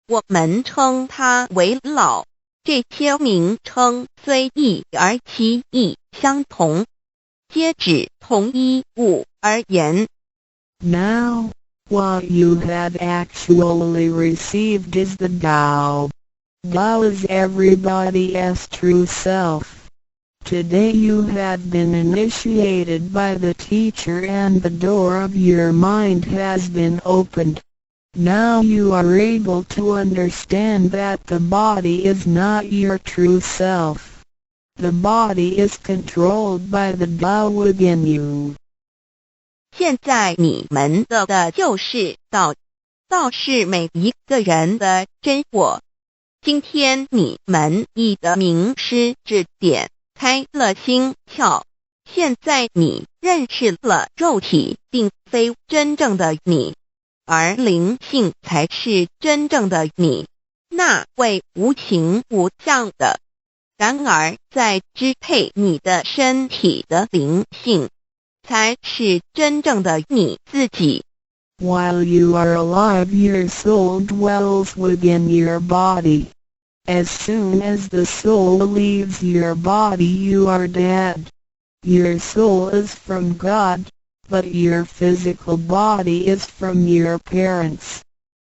我們稱它為老。這些名稱雖異而其義相同，皆指同一物而言。 Now, what you have actually received is the Tao. Tao is everybody's true self. Today you have been initiated by the teacher and the door of your mind has been opened. Now you are able to understand that the body is not your true self. The body is controlled by the Tao within you. 現在你們得的就是道，道是每一個人的真我。今天你們已得明師指點，開了心竅。現在你認識了肉體並非真正的你，而靈性才是真正的你，那位無形無相的。然而，在支配你的身體的靈性，才是真正的你自己。 While you are alive, your soul dwells within your body. As soon as the soul leaves your body, you are dead. Your soul is from God, but your physical body is from your parents.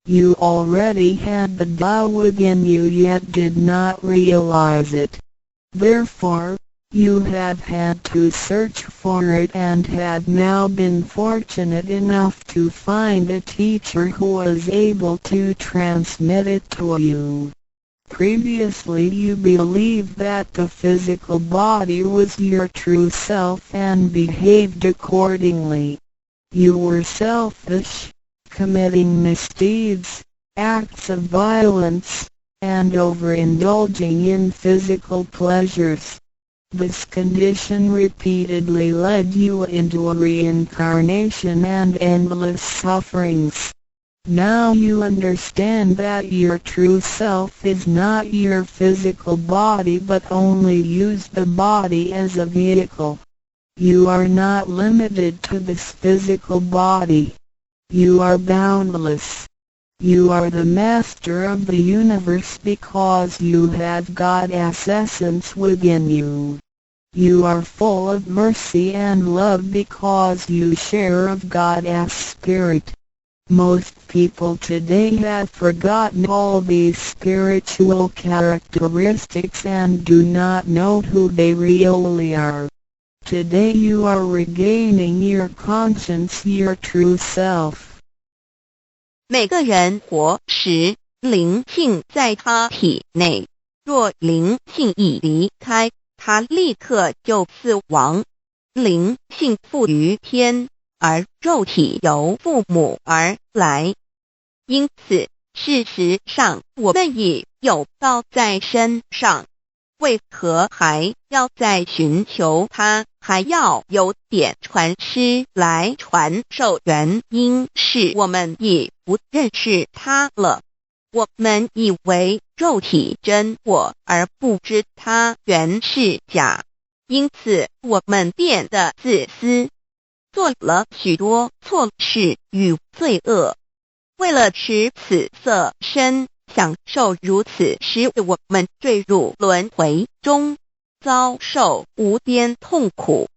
You already had the Tao within you, yet did not realize it. Therefore, you have had to search for it and have now been fortunate enough to find a teacher who is able to transmit it to you. Previously, you believed that the physical body was your true self and behaved accordingly. You were selfish, committing misdeeds, acts of violence, and overindulging in physical pleasures. This condition repeatedly led you into a reincarnation and endless sufferings. Now you understand that your true self is not your physical body, but only use the body as a vehicle. You are not limited to this physical body. You are boundless. You are the master of the universe because you have God's essence within you. You are full of mercy and love because you share of God's spirit. Most people today have forgotten all these spiritual characteristics and do not know who they really are. Today you are regaining your conscience, your true self. 每個人活時，靈性在他體內。若靈性一離開，他立刻就死亡。靈性附於天，而肉體由父母而來。因此，事實上，我們已有道在身上，為何還要再尋求它？還要有點傳師來傳授？原因是我們已不認識它了。我們以為肉體真我，而不知它原是假。因此，我們變得自私，做了許多錯事與罪惡。為了持此色身，享受如此，使我們墜入輪迴中，遭受無邊痛苦。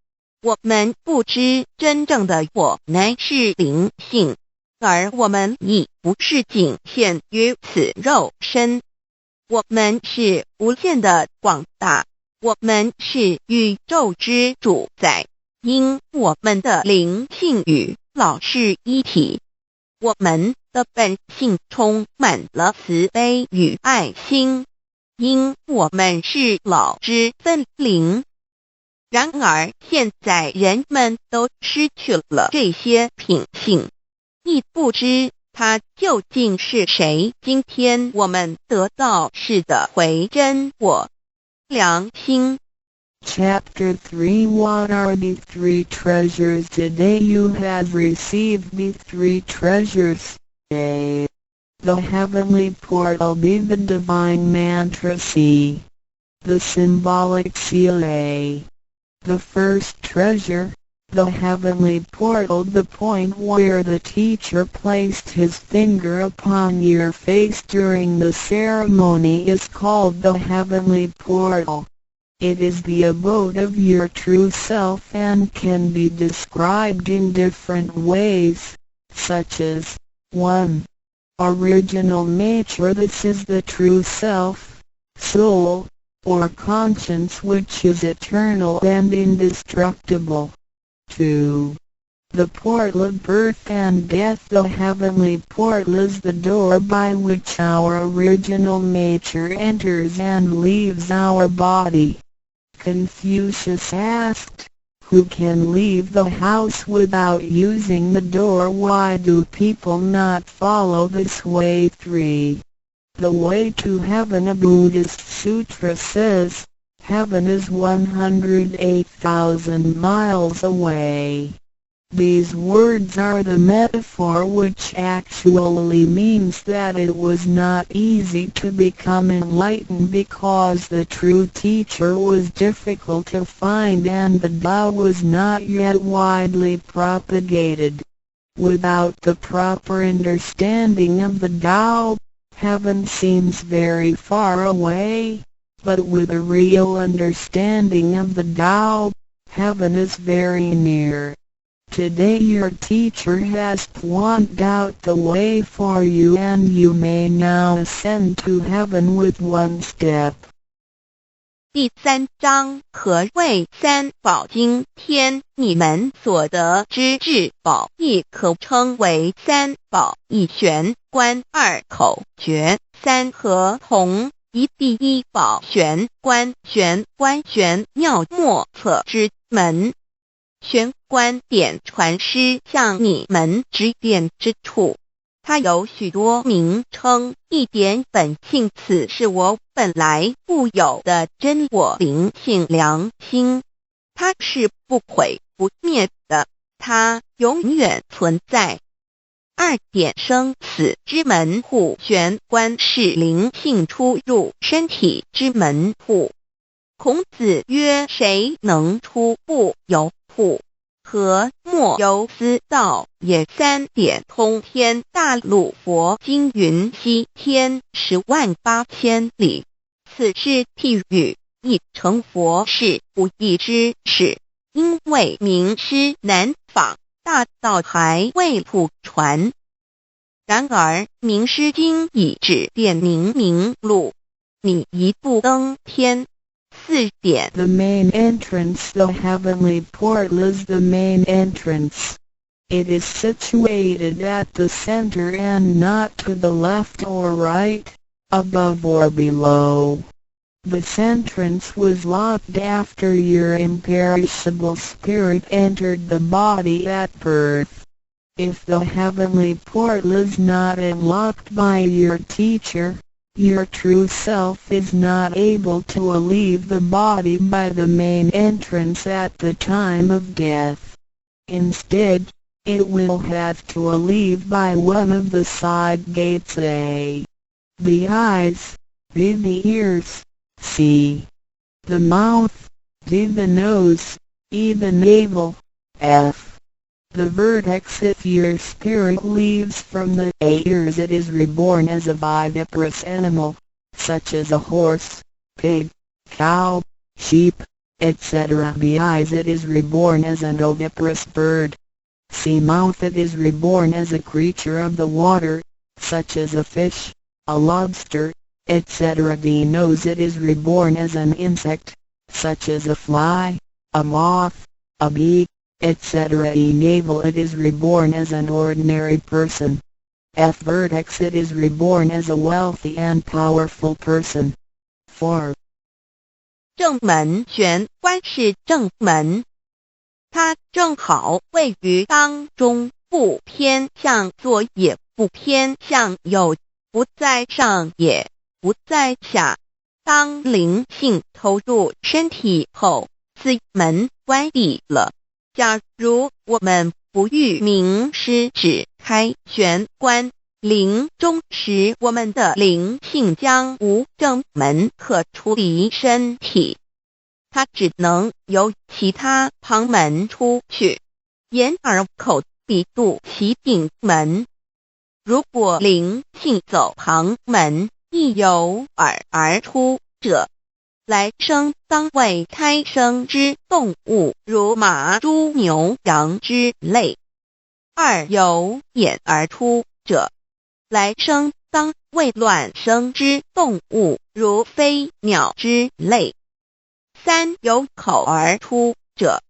我們不知真正的我乃是靈性，而我們已不是僅限於此肉身。我們是無限的廣大，我們是宇宙之主宰，因我們的靈性與老是一體。我們的本性充滿了慈悲與愛心，因我們是老之分靈。然而現在人們都失去了這些品性，亦不知他究竟是誰。今天我們得到是得回真我良心。 Chapter 3. What are the three treasures? Today you have received the three treasures. A. The heavenly portal. B. The divine mantra. C. The symbolic seal. A. The first treasure, The heavenly portal. The point where the teacher placed his finger upon your face during the ceremony is called the heavenly portal. It is the abode of your true self and can be described in different ways, such as 1. Original nature. This is the true self, soul, or conscience, which is eternal and indestructible. 2. The portal of birth and death. The heavenly portal is the door by which our original nature enters and leaves our body. Confucius asked, "Who can leave the house without using the door? Why do people not follow this way?" 3. The way to heaven. A Buddhist sutra says, "Heaven is 108,000 miles away." These words are the metaphor, which actually means that it was not easy to become enlightened because the true teacher was difficult to find and the Tao was not yet widely propagated. Without the proper understanding of the Tao, heaven seems very far away, but with a real understanding of the Tao, heaven is very near. Today your teacher has pointed out the way for you, and you may now ascend to heaven with one step. 第三章何謂三寶？今天你們所得之至寶，亦可稱為三寶。一玄關，二口訣，三合同。一第一寶玄關，玄關玄妙莫測之門。玄關點傳師向你們指點之處，它有許多名稱。一點本性，此是我本來固有的真我靈性良心，它是不毀不滅的，它永遠存在。二點生死之門戶，玄關是靈性出入身體之門戶。孔子曰：誰能出不由戶？何莫由斯道也？三點通天大陸佛經云：西天10萬八千里。此是譬喻，意成佛是不易之事，因為明師難訪，大道還未普傳。然而明師今已指點明明路，你一步登天。四點。 The main entrance. The heavenly portal is the main entrance. It is situated at the center and not to the left or right, above or below. This entrance was locked after your imperishable spirit entered the body at birth. If the heavenly portal is not unlocked by your teacher, your true self is not able to leave the body by the main entrance at the time of death. Instead, it will have to leave by one of the side gates: A. The eyes, B. The ears, C. The mouth, D. The nose, E. The navel, F. The vertex. If your spirit leaves from the A. ears, it is reborn as a viviparous animal, such as a horse, pig, cow, sheep, etc. B. eyes, it is reborn as an oviparous bird. C. mouth, it is reborn as a creature of the water, such as a fish, a lobster, etc. D. nose, it is reborn as an insect, such as a fly, a moth, a bee, etc. E. navel, it is reborn as an ordinary person. F. vertex, it is reborn as a wealthy and powerful person. 4. 正門玄關是正門，它正好位於當中，不偏向左也不偏向右，不在上也不在下。當靈性投入身體後，此門關閉了。假如我們不遇明師指開玄關，臨終時我們的靈性將無正門可出離身體。他只能由其他旁門出去，眼耳口鼻肚臍頂門。如果靈性走旁門，亦由耳而出者，來生當為胎生之動物，如馬、豬、牛、羊之類；二由眼而出者，來生當為卵生之動物，如飛鳥之類；三由口而出者，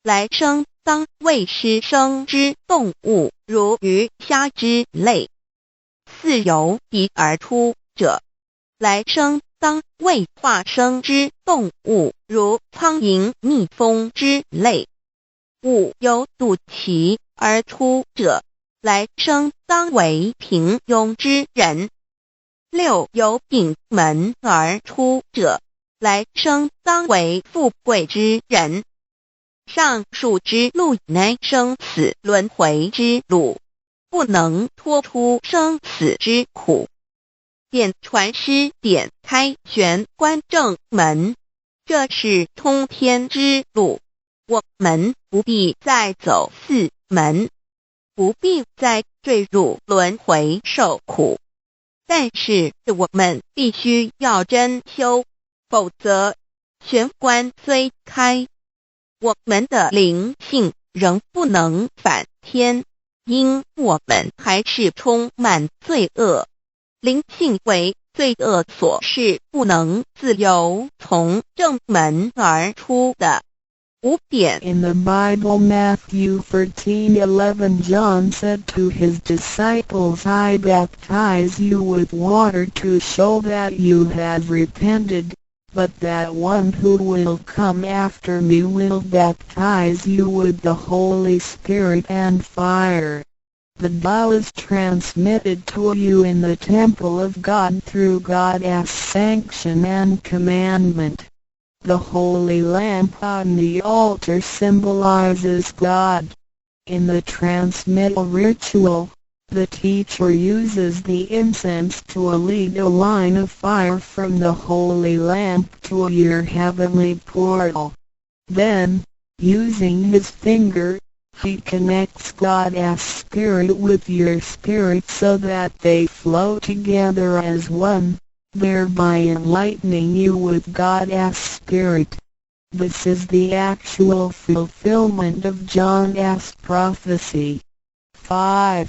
來生當為濕生之動物，如魚蝦之類；四由鼻而出者，來生當為化生之動物，如蒼蠅、蜜蜂之類；五由肚臍而出者，來生當為平庸之人；六由頂門而出者，來生當為富貴之人。上述之路乃生死輪迴之路，不能脫出生死之苦。點傳師點開玄關正門，這是通天之路。我們不必再走四門，不必再墜入輪迴受苦。但是我們必須要真修，否則玄關雖開，我們的靈性仍不能返天，因我們還是充滿罪惡。靈性為罪惡所噬，不能自由從正門而出的。5點。 In the Bible, Matthew 13:11, John said to his disciples, "I baptize you with water to show that you have repented, but that one who will come after me will baptize you with the Holy Spirit and fire." The Tao is transmitted to you in the temple of God through God's sanction and commandment. The holy lamp on the altar symbolizes God. In the transmittal ritual, the teacher uses the incense to lead a line of fire from the holy lamp to your heavenly portal. Then, using his finger, he connects God's spirit with your spirit so that they flow together as one, thereby enlightening you with God's spirit. This is the actual fulfillment of John's prophecy. 5.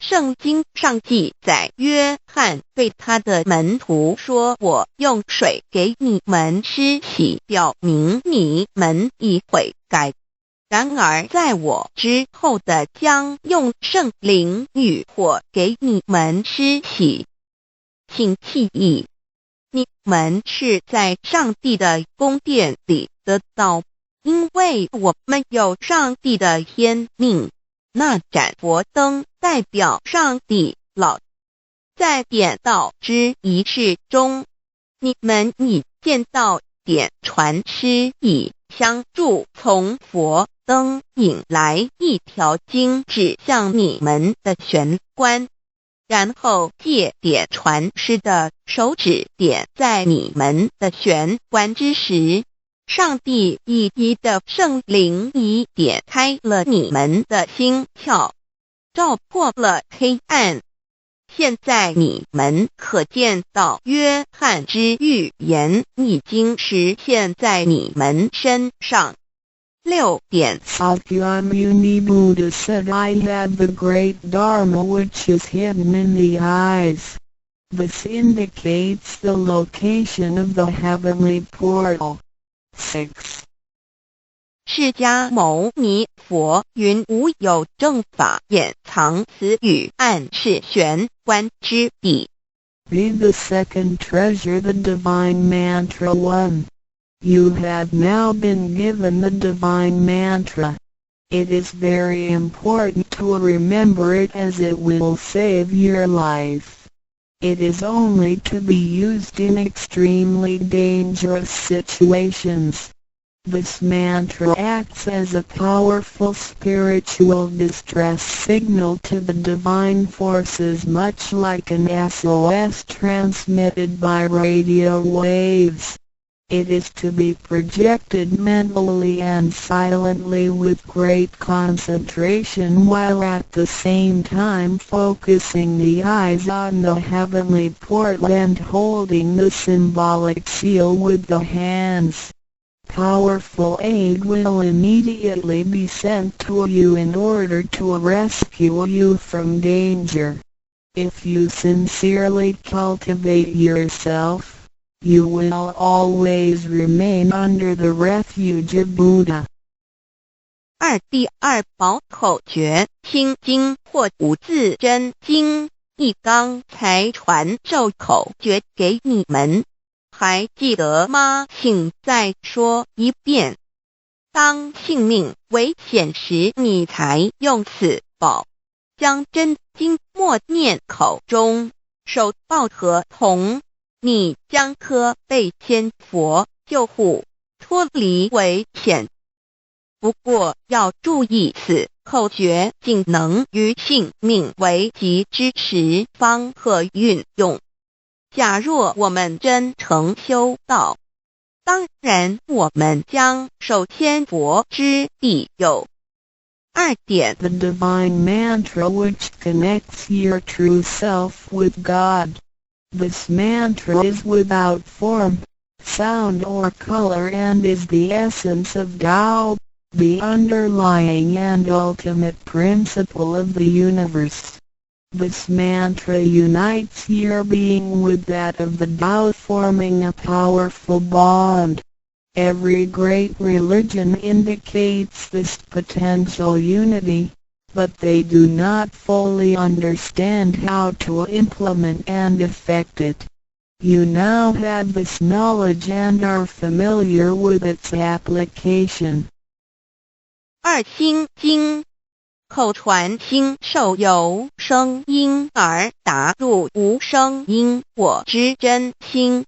聖經上記載，約翰對他的門徒說：“我用水給你們施洗，表明你們已悔改。然而在我之後的將用聖靈與火給你們施洗。請記憶，你們是在上帝的宮殿裡得道，因為我們有上帝的天命。那盞佛燈代表上帝老。在點道之儀式中，你們已見到點傳師以香炷從佛燈引來一條經指向你們的玄關，然後借點傳師的手指點在你們的玄關之時，上帝一一的聖靈已點開了你們的心竅，照破了黑暗。現在你們可見到約翰之預言已經實現在你們身上。6點。 Sakyamuni Buddha said, "I have the great Dharma which is hidden in the eyes." This indicates the location of the heavenly portal. 6. 釋迦牟尼佛云無有正法掩藏，此語暗示玄關之地。 Be the second treasure, the divine mantra 1. You have now been given the divine mantra. It is very important to remember it, as it will save your life. It is only to be used in extremely dangerous situations. This mantra acts as a powerful spiritual distress signal to the divine forces, much like an SOS transmitted by radio waves. It is to be projected mentally and silently with great concentration while at the same time focusing the eyes on the heavenly portal and holding the symbolic seal with the hands. Powerful aid will immediately be sent to you in order to rescue you from danger. If you sincerely cultivate yourself, you will always remain under the refuge of Buddha. 二第二宝口诀，心经或五字真经，一刚才传授口诀给你们，还记得吗？请再说一遍。当性命危险时，你才用此宝，将真经默念口中，手抱合同。你将可被千佛救护，脱离危险。不过要注意，此口诀仅能于性命危急之时方可运用。假若我们真诚修道，当然我们将受千佛之庇佑。二点 The divine mantra which connects your true self with God. This mantra is without form, sound or color and is the essence of Tao, the underlying and ultimate principle of the universe. This mantra unites your being with that of the Tao, forming a powerful bond. Every great religion indicates this potential unity, but they do not fully understand how to implement and effect it. You now have this knowledge and are familiar with its application. 二心经，口传心授由声音而达入无声音我之真心，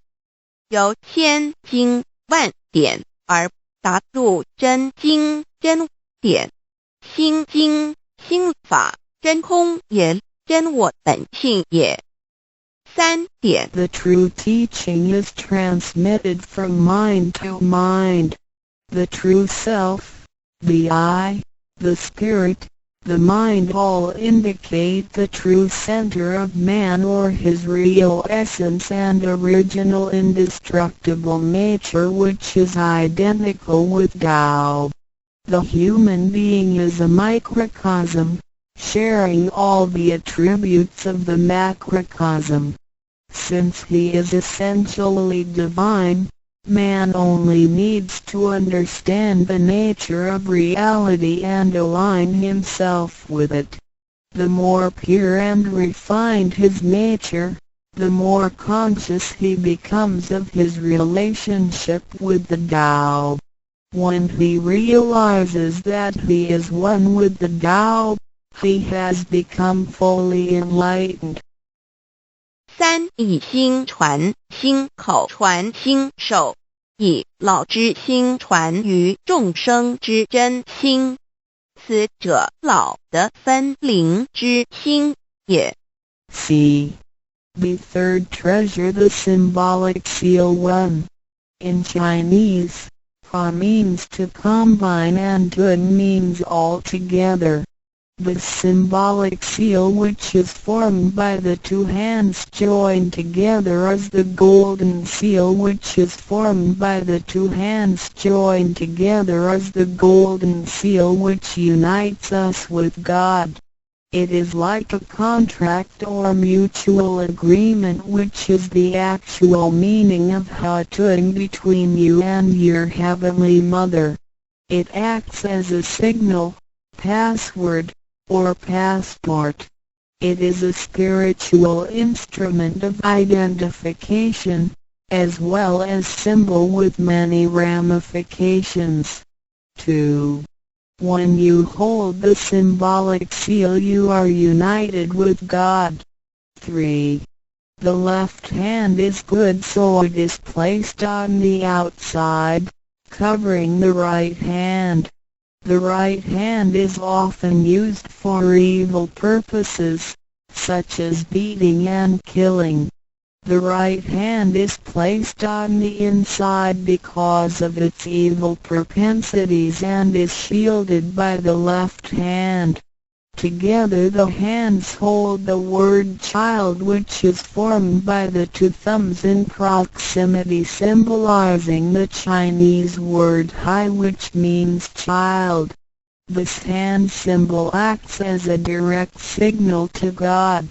由千经万典而达入真经真典。心经心法真空也，真我本性也。三点 The true teaching is transmitted from mind to mind. The true self, the I, the spirit, the mind all indicate the true center of man or his real essence and original indestructible nature, which is identical with Tao. The human being is a microcosm, sharing all the attributes of the macrocosm. Since he is essentially divine, man only needs to understand the nature of reality and align himself with it. The more pure and refined his nature, the more conscious he becomes of his relationship with the Tao. When he realizes that he is one with the Tao, he has become fully enlightened. 三以心传心，口传心授，以老之心传于众生之真心。此者老的分灵之心也。 C. The third treasure, the symbolic seal 1. In Chinese, Ha means to combine and Tun means all together. The symbolic seal, which is formed by the two hands joined together, is the golden seal which is formed by the two hands joined together is the golden seal which unites us with God. It is like a contract or mutual agreement, which is the actual meaning of Hatun between you and your Heavenly Mother. It acts as a signal, password, or passport. It is a spiritual instrument of identification, as well as symbol with many ramifications. 2. When you hold the symbolic seal, you are united with God. 3. The left hand is good, so it is placed on the outside, covering the right hand. The right hand is often used for evil purposes, such as beating and killing. The right hand is placed on the inside because of its evil propensities and is shielded by the left hand. Together the hands hold the word "child", which is formed by the two thumbs in proximity, symbolizing the Chinese word "hai", which means child. This hand symbol acts as a direct signal to God.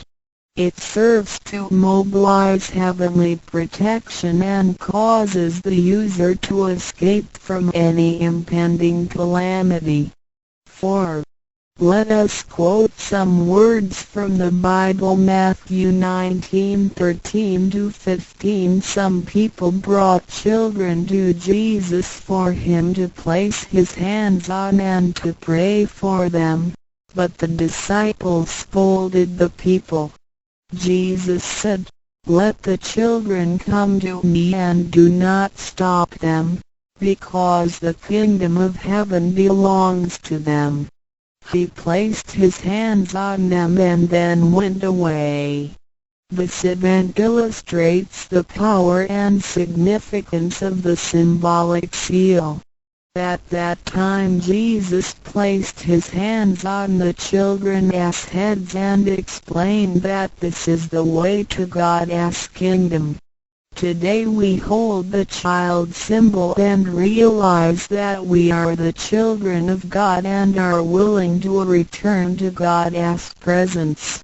It serves to mobilize heavenly protection and causes the user to escape from any impending calamity. 4. Let us quote some words from the Bible. Matthew 19:13-15. Some people brought children to Jesus for him to place his hands on and to pray for them, but the disciples scolded the people. Jesus said, "Let the children come to me and do not stop them, because the kingdom of heaven belongs to them." He placed his hands on them and then went away. This event illustrates the power and significance of the symbolic seal. At that time Jesus placed his hands on the children's heads and explained that this is the way to God's kingdom. Today we hold the child symbol and realize that we are the children of God and are willing to return to God's presence.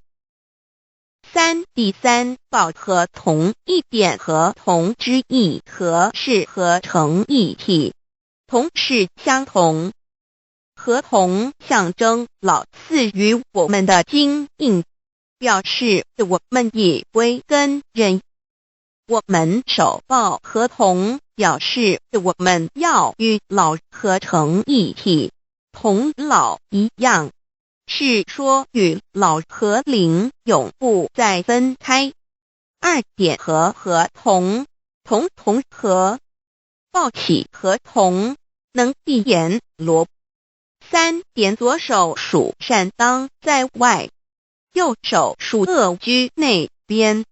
三第三保合同一点合同之意和是合成一体，同是相同。合同象征老赐予我們的經印，表示我們已歸根人。我們手抱合同，表示我們要與老合成一體，同老一樣，是說與老和靈永不再分開。二點和合同，同同合，抱起合同，能避閻羅。三點左手屬善當在外，右手屬惡居內邊。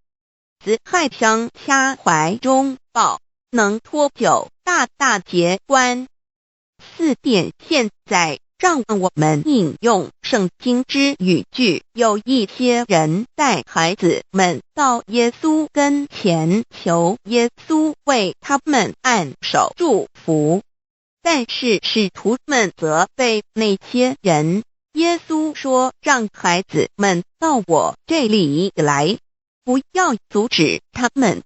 子亥相掐懷中抱，能脫九大大劫關。四點現在讓我們引用聖經之語句。有一些人帶孩子們到耶穌跟前，求耶穌為他們按手祝福。但是使徒們責備那些人。耶穌說：“讓孩子們到我這裡來，不要阻止他們，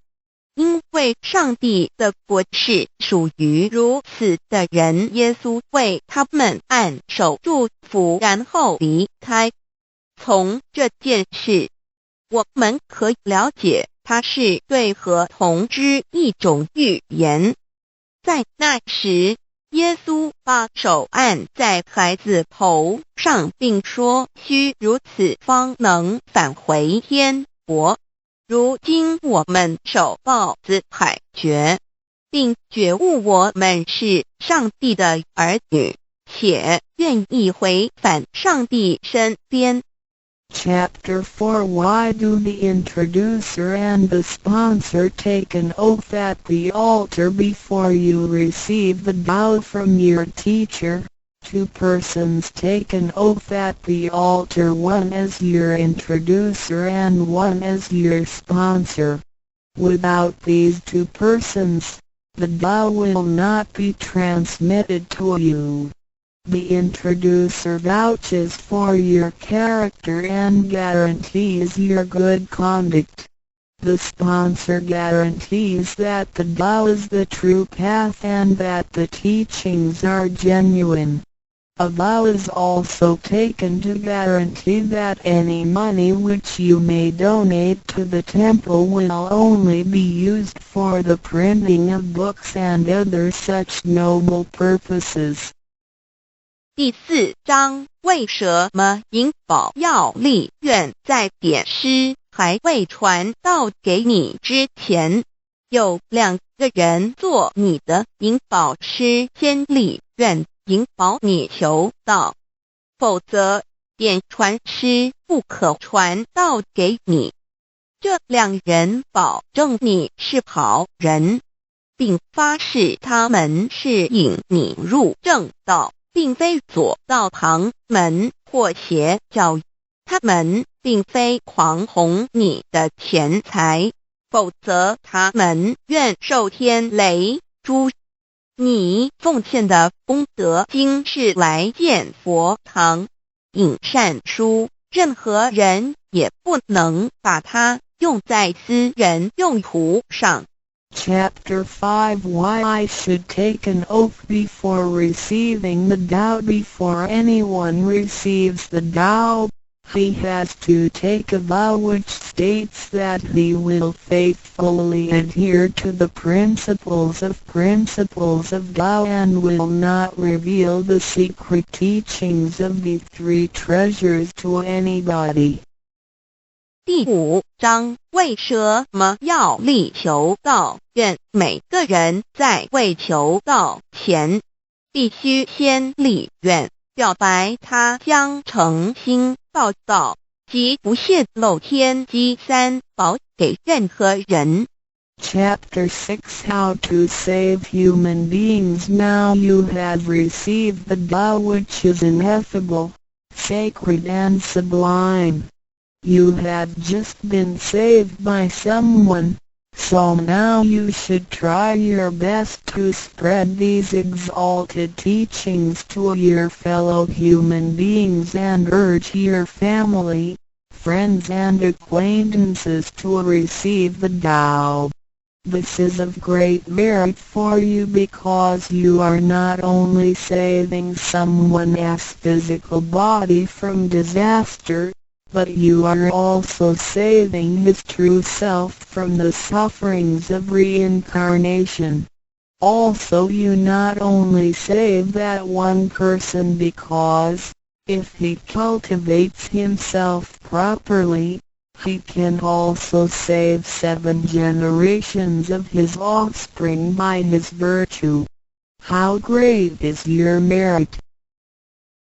因為上帝的國是屬於如此的人。”耶穌為他們按手祝福，然後離開。從這件事，我們可以了解，它是對合同之一種預言。在那時，耶穌把手按在孩子頭上，並說：“須如此方能返回天國。”如今我們手抱子海訣，並覺悟我們是上帝的兒女，且願意回返上帝身邊。 Chapter 4. Why do the introducer and the sponsor take an oath at the altar before you receive the Tao from your teacher? Two persons take an oath at the altar, one as your introducer and one as your sponsor. Without these two persons, the Tao will not be transmitted to you. The introducer vouches for your character and guarantees your good conduct. The sponsor guarantees that the Tao is the true path and that the teachings are genuine. A vow is also taken to guarantee that any money which you may donate to the temple will only be used for the printing of books and other such noble purposes. 第四章，為什麼引保要立願在典師還未傳道給你之前，有兩個人做你的引保師，先立願引保你求道，否則點傳師不可傳道給你。這兩人保證你是好人，並發誓他們是引你入正道，並非左道旁門或邪教。他們並非狂哄你的錢財，否則他們願受天雷誅。你奉獻的功德金是來建佛堂、印善書，任何人也不能把它用在私人用途上。 Chapter 5. Why I should take an oath before receiving the Tao. Before anyone receives the Tao, he has to take a vow which states that he will faithfully adhere to the principles of Tao and will not reveal the secret teachings of the three treasures to anybody. 第五章，為什麼要力求道？願每個人在未求道前，必須先立願，表白他將誠心報道，及不洩露天機三寶給任何人。 Chapter 6. How to Save Human Beings. Now you have received the Tao, which is ineffable, sacred and sublime. You have just been saved by someone, so now you should try your best to spread these exalted teachings to your fellow human beings and urge your family, friends and acquaintances to receive the Tao. This is of great merit for you because you are not only saving someone's physical body from disaster, but you are also saving his true self from the sufferings of reincarnation. Also, you not only save that one person because, if he cultivates himself properly, he can also save seven generations of his offspring by his virtue. How great is your merit!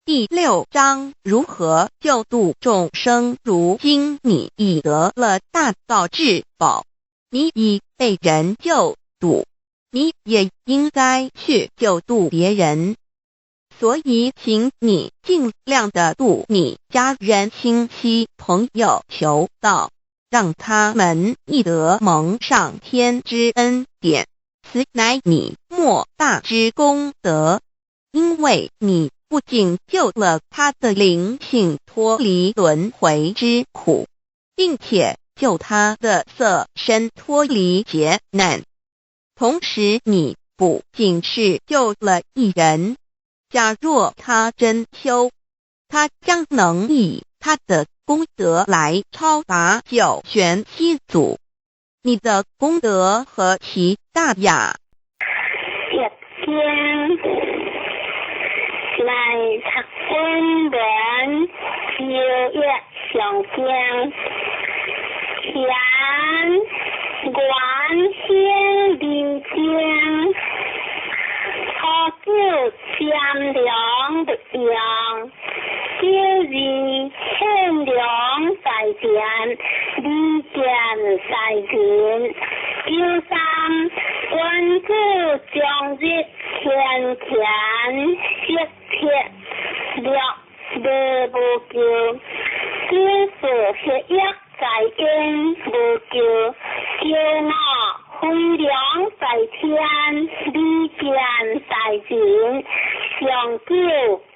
第六章，如何救度眾生？如今你已得了大道至寶，你已被人救度，你也應該去救度別人。所以，請你盡量的度你家人、親戚、朋友求道，讓他們亦得蒙上天之恩典。此乃你莫大之功德，因為你不僅救了他的靈性脫離輪迴之苦，並且救他的色身脫離劫難。同時，你不僅是救了一人，假若他真修，他將能以他的功德來超拔九玄七祖。你的功德何其大呀！一經來讀本文舊約上經，前原先二章，初九占量不用，九二獻糧在殿，離間在人，九三君主終日天田色鐵，六禮無咎，九四血液在陰無咎，九五飛龍在天，離間在人，上九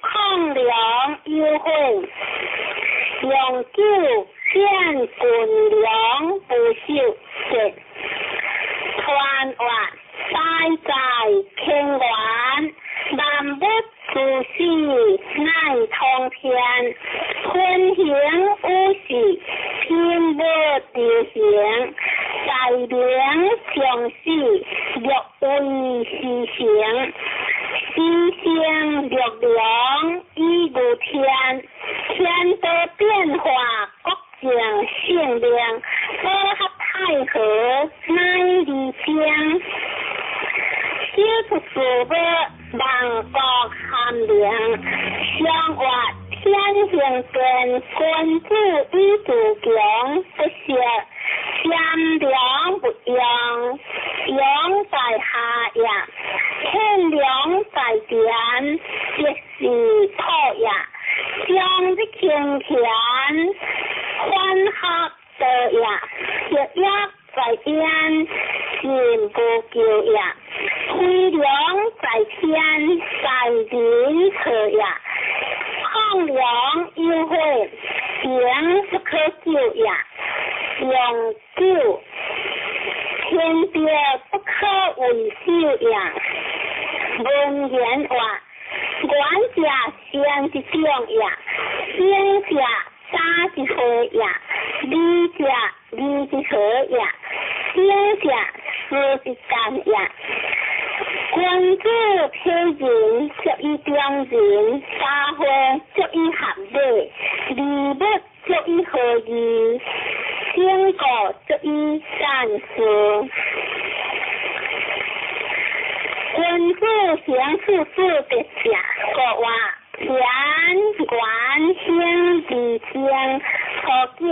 抗糧有悔，用九獻軍糧不受節，傳閱大在天元，萬物諸事乃通天，天行有事，天無丟行，在明上死，欲為事成，時生六龍以御天，天道變化，國政性命，和合太和乃離經。小出事物，萬國含靈，相越天行變，君子以自強不息。善良不用，用在下也；天良在田，即是土也。将日清田，欢合道也；日夜在天，心无求也。飞龙在天，在人错也。抗良有悔，情不可救也。永久，天地不可为首也。文言话，愿者善之长也，行者早之会也，理者义之和也，行者事之干也。君子体仁，足以中人；三会足以合礼，礼物足以合义，整个足以善事。君子行处事德者，国话田元兴而精，初九，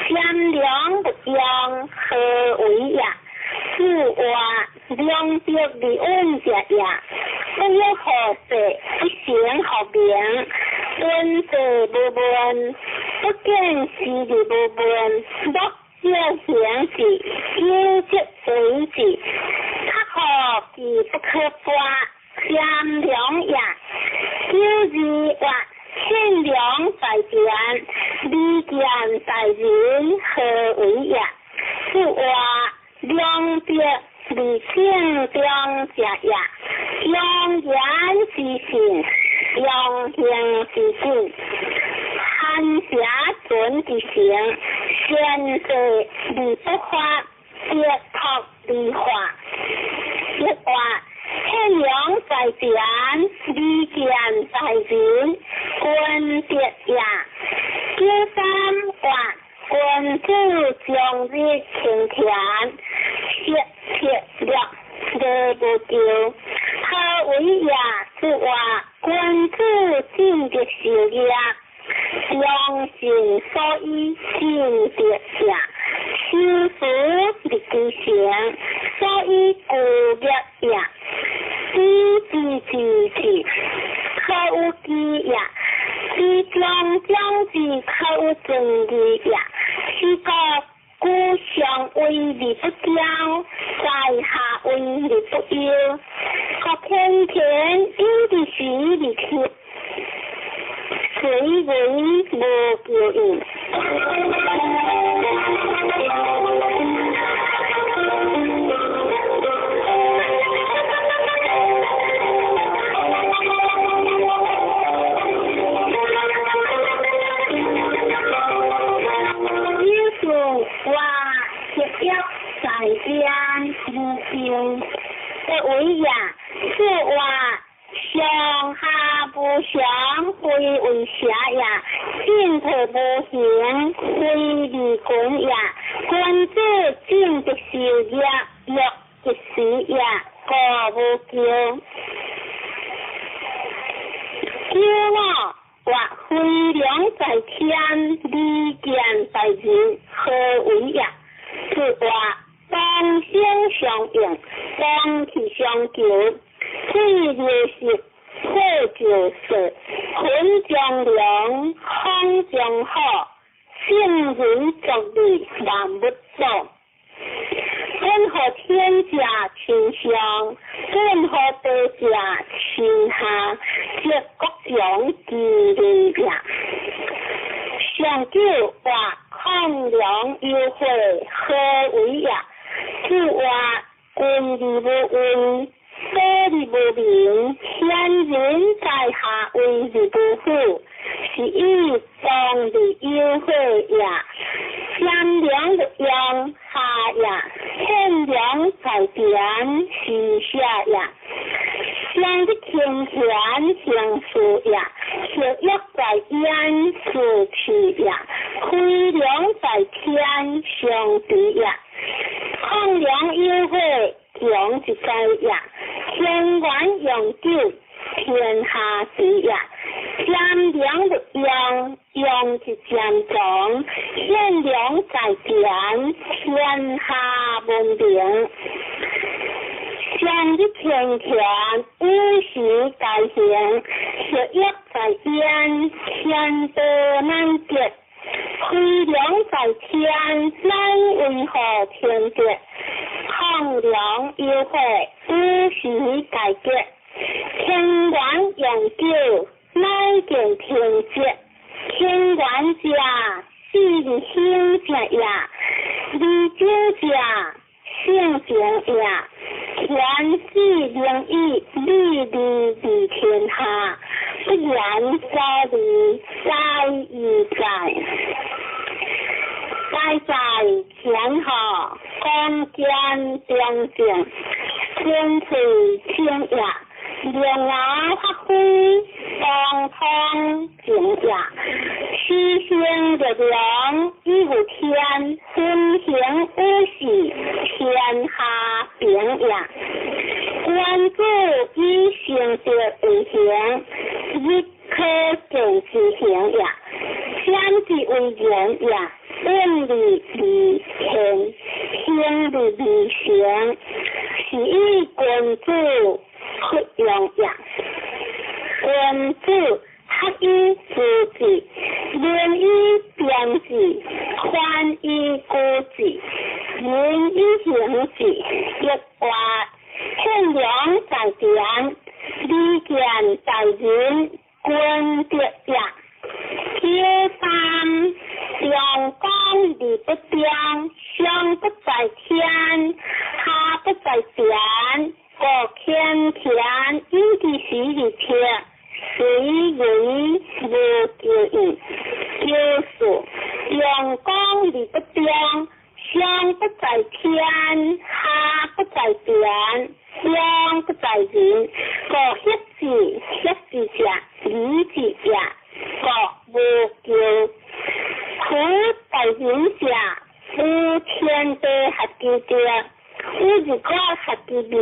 善良不用，何为也？子话良德而稳者也，不欲好势，不成学名，闻者无问，不见时而无问，莫少行事，有则为之，较好其不可发，善良也。九二话，善良在田，利见在人，何为也？子话良德而正中者也，用言之信，用行之信，含邪存之诚，善事而不发，德托而化。一话，天良在田，利见在人，君德也。九三话，君子终日清田，色色乐，乐无求。何为也？子话，君子进德修业，良心所以进德也。修辞立其成，所以固业也。知之知之，可有知也；知将将之，可有正义也。是故故上为而不骄，在下为而不忧。国天天有的时而听，随为无求应。我日夜在天无求，不为也。此话上下无常，非为邪也；进退无形，非利群也。君子进德修业，乐一时也，故无求。九五话飞龙在天，利剑在人，何为也？此话同声相应，同气相求，水流石，火就色，云中龙，风中虎，圣人作义，万物祖。本予天者亲上，本予地者亲下，则国强其利也。上九话抗良有悔，何为也？此话君而无威，所而无名，贤人在下为而不负，是以当而有悔也。善良不用下也，天良在田是下也。上日清闲行事也，日月在烟是气也，飞龙在天上地也。抗良有悔，强一在也。天元永久，天下治也。知占良不用，用是占强，贤良在前，天下文明。上日天乾，五时大行，学业在焉，天道难得。飞龙在天，乃为何天德？抗梁有悔，五时大吉。天元永久，乃见天节。天元者，四日兴者也；二九者，性情也。天子灵义，利利利天下，不言所利，在亦在。在在天下，光见中正，天气清也。龙牙发挥，当通正也。七星力量，以有天，分行五事，天下平也。君子以成德为行，日可见之行也。天之为人也，远离离天，行离离行，是以君子不用也。君子合以知之，仁以辨之，宽以固之，仁以行之。一话贤良在前，利见在人，君德也。九三，阳光而不中，上不在天，下不在田。国天天，以其时而天，随为无求意。九四，阳光而不中，上不在天，下不在田，中不在人。国协之，协之者，理之也。国无求，苦在人者，有天地合其德，有日月合其明，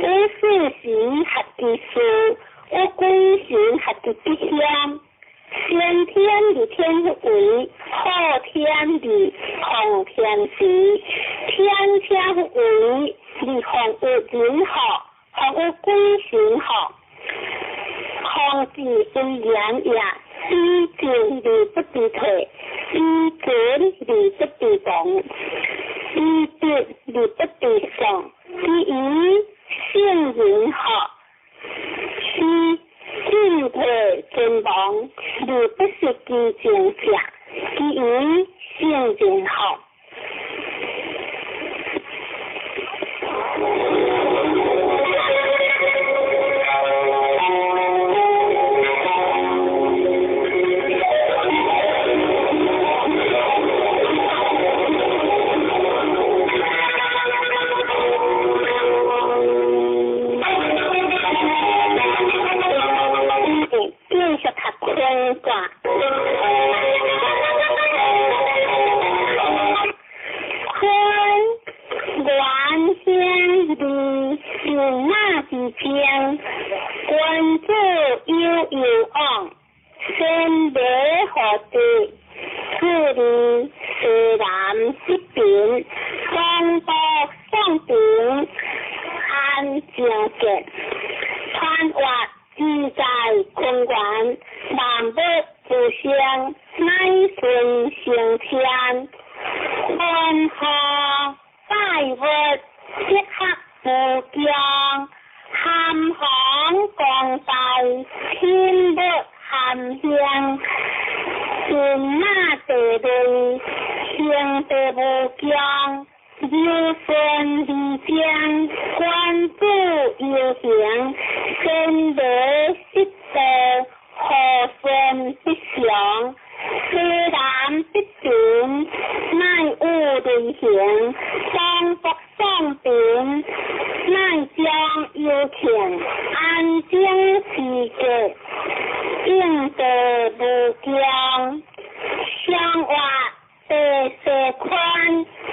有四时合其事，有鬼神合其吉祥。先天而天为，后天而奉天时。天天为，而奉有人福，奉有鬼神福。奉之为言也，以进而不知退，以进而不知动，以德而不知丧，以以圣人学，是进退存亡，而不失其正者，以以圣人学。君子有有往，先礼后德，自利西南西平，东北宋平，安正杰，川越自在坤元，万物自生，乃顺成天，云何百物，即刻无穷。含风光大，天物含香，天马地雷，行地无穷，柔顺而将，君子游行，先礼失道，和顺必祥，西南必平，乃有雷行，东北宋平，乃将有庆，安静时节，应地无穷，相活地势宽，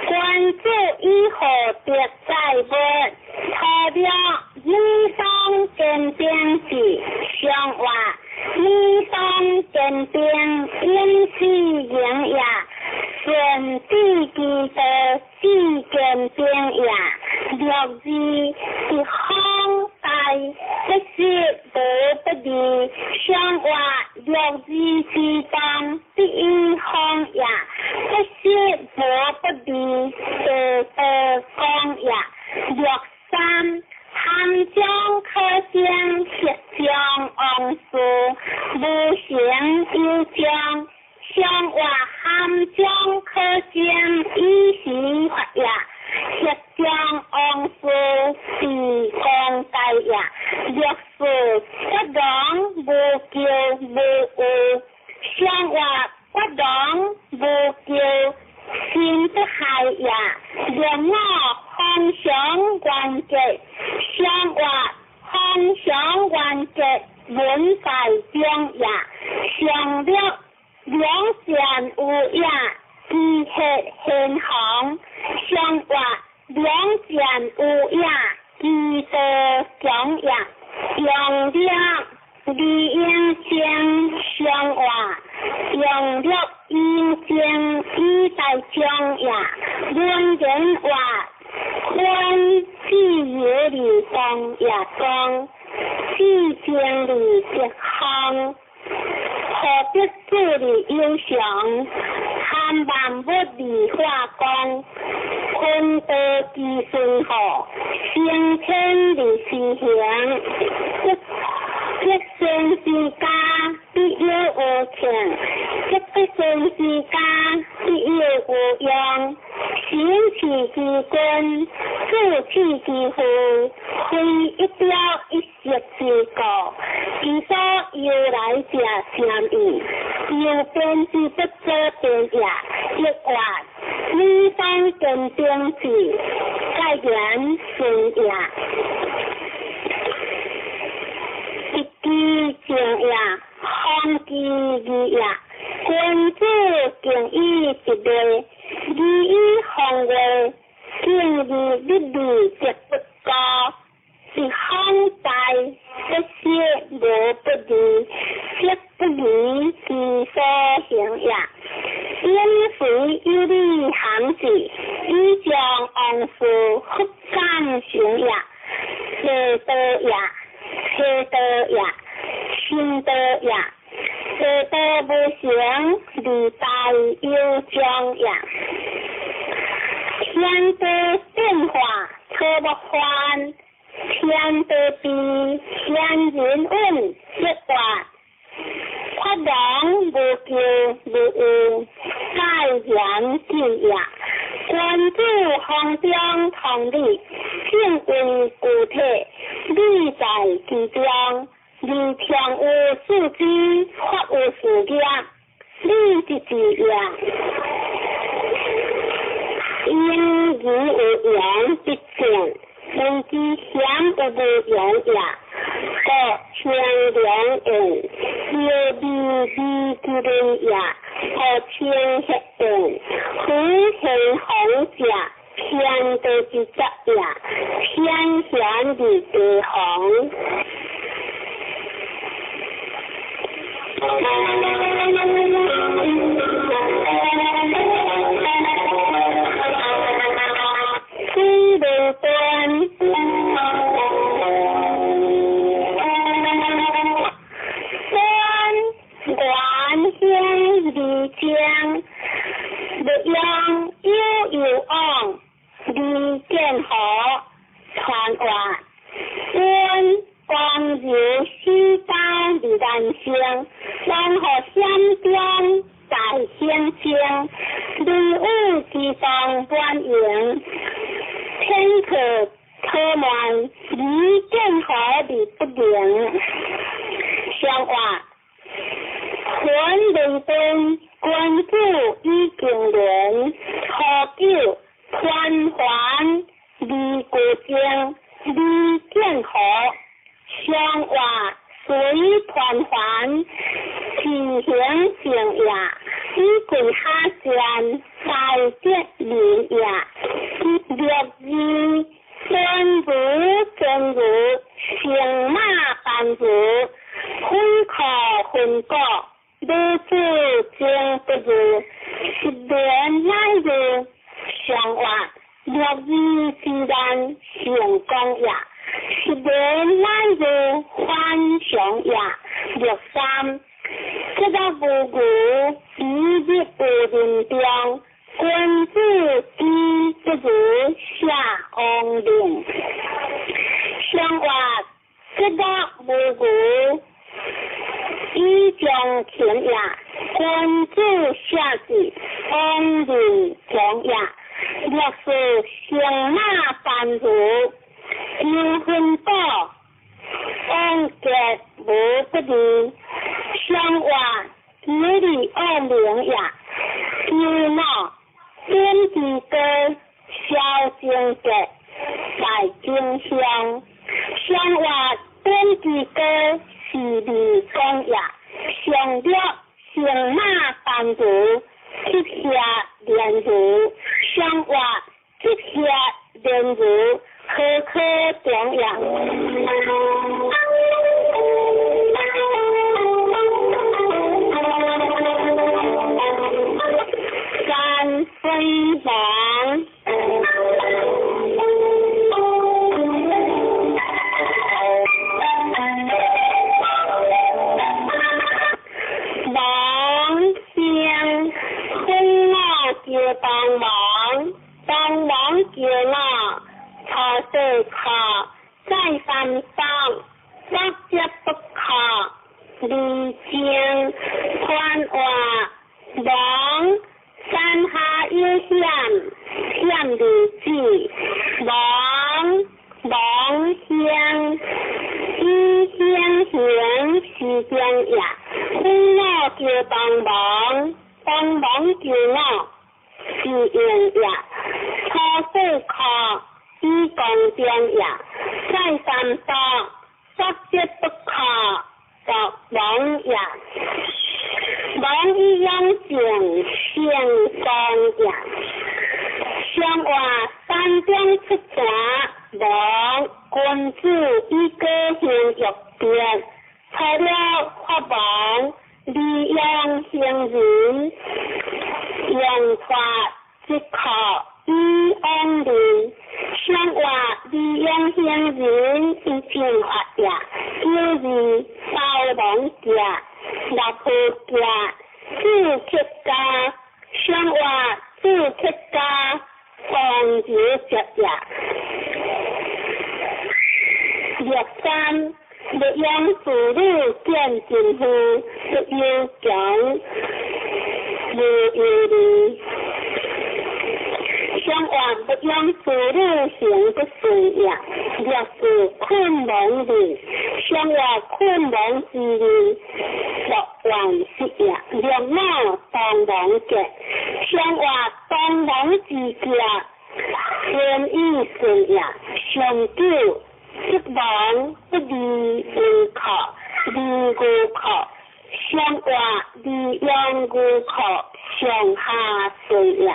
君子以厚德载物，土了女桑坚定志，相活女桑方坚定永世营也，顺智之道至坚定也。六字一方大，不失无不利，相话六字之当第一方也，不失无不利，得道讲也。六三汉将可将协将王事，无形有将，相话汉将可将以时发也，协将王事是公大也。六四不讲无求无有，相话不讲无求，心不害也。六五方向关节，相话方向关节文在中也。上六两线有也，机械现行，相话两线有也，机道强也。用六李应将相话，用六应将以在中也。论人话，宽自由的讲也讲，自经的吉方，何必做的英雄，含万物的化光，坤道之顺好，先天的思行，一生之家必有无穷，一不生之家必有无用。行气之君，志气之父，非一朝一夕之故。其所由来者善意，由边之不做边也。一话女方坚定志，盖言顺也。一枝正也，方之义也。君子敬以一礼，礼以方位，敬而立义则不高。一方大，不失无不利，则不利其所行也。因随有理行事，以将王事复感行也。邪道也，邪道也，心道也。邪道无成，利大有将也。天地变化可不翻，天地变，天人运一卦，发人无求无有，盖然进也。君子方中同理，正为具体，理在其中。而常有四肢，法有四业，理即是也。因义有言必正，人之险有无言也。故清凉言，六义义之人也。故清黑言，虎现红者，天道之则也。天贤而地红。水流端，端原兴而将，欲用有有往，而见何传话，端光如四刀而难成，然后险中在险中，离武之当满营，天可可慢，而见何而不灵。相话，魂灵灯，君子以敬人，何久团环而过精，而见何。相话随团环，其行正也；以贵下善，在德人也。六字真如真如，乘马班如，分可分果，女子情不如，十年乃如上活，六二之难成功也。十年乃如反常也。六三，这个无牛一日有人中，君子之不如下王令。上活，这个无牛以将勤也，君子下智，王令强也。六四乘马班如，求分果，王结无不利。上活，吉利恶名也。求闹，点之高，萧正格，在金乡。上活，点之高，是利公也。上六，乘马班如，七下连如。上活，七下连如，何可中也。三飞王。王先分我叫帮忙，帮忙叫我，初四课再三当，不折不扣，离情宽话王山下有险，险如子，王王乡以乡行是中也，分我叫帮忙，帮忙叫我是用也，初四课以公中也，再三当，不折不扣，作王也。王以养正成功也。上活山中出泉，王君子以果行欲别，除了法王，利用行人，用法即可以往人。上活利用行人以正法也，有二包王家，六铺家，四客家，上活四客家，王子接也。六三，欲养子女见真夫，不忧强，无忧虑。上活不养子女行不顺也，六四困亡日，上活困亡之日，六万失也。六五当亡结，上活当亡之家，天意顺也。上九，失亡不离无靠，离无靠，上活离养无靠，上下顺也。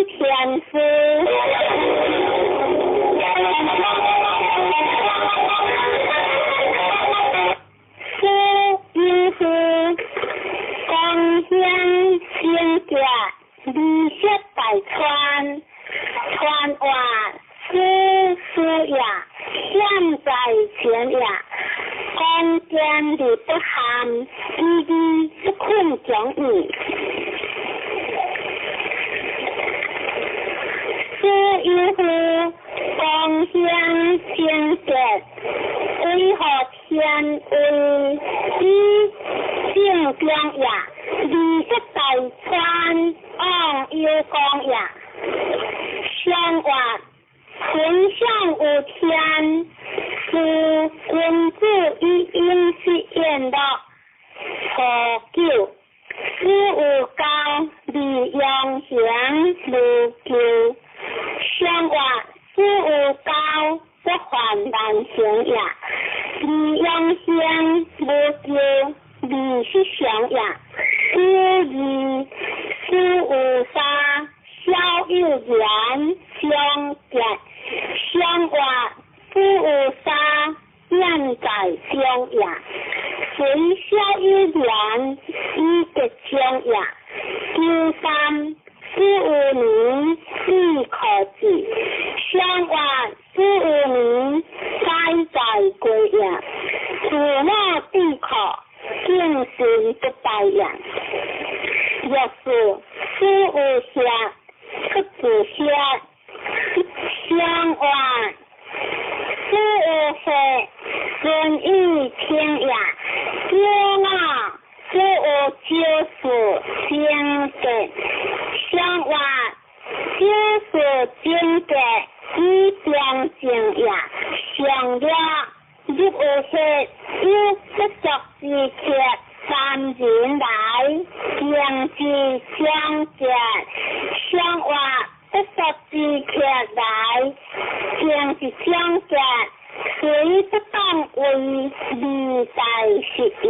天师，师有师，光显圣洁，离色大川，川话师师也，现在前也，光见的不含，依依不困讲义。师有师，光显圣洁，为何天为以正中也？离色大川，往有光也。上活，纯上有天，是君子以应是言乐。初九，师有功，利行無求，上活四有九不犯難行也。二陽行無求，二十常也。九二四有三小有緣相結，上活四有三現在中也。隨小有緣以結相也。九三四有年四可字，上活四有年該在歸也。自我對可，敬神不敗也。若是四有下，不自下，上活四有歲，順意聽也。九五四有九四正結，上活九四正結以中正也。上了入有血有不足之客三人來，行之相結，上活不足之客來，行之相結，雖不當為二在實也。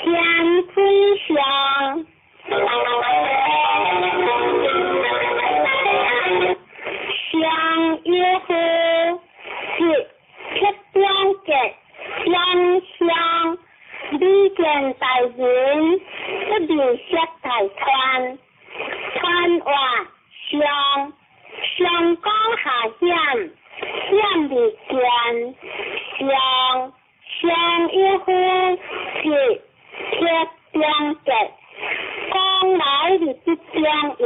天水上，上有夫是铁中結相相，李見大人不離色大川，川話上上江下險，險未見上上有夫是鐵中結，講來是不中也，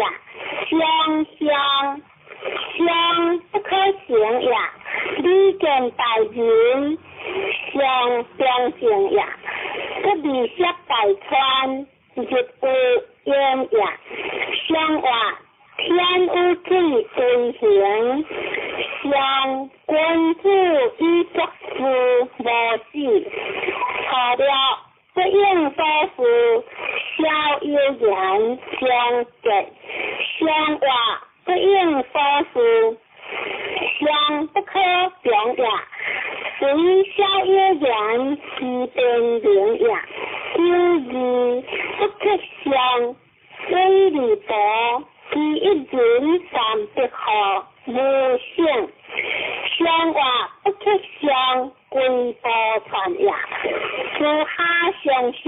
相相相不可行也。李見大人上中正也，不離色大川日有用也。上活天有水歸行，上君子以作事無死，錯了不應所事，小有緣相結，上活不應所事，相不可強也。隨小有緣其變明也。九二不可相，水利薄，其一人三百號無性，上活不可相，歸寶傳也。自下上相，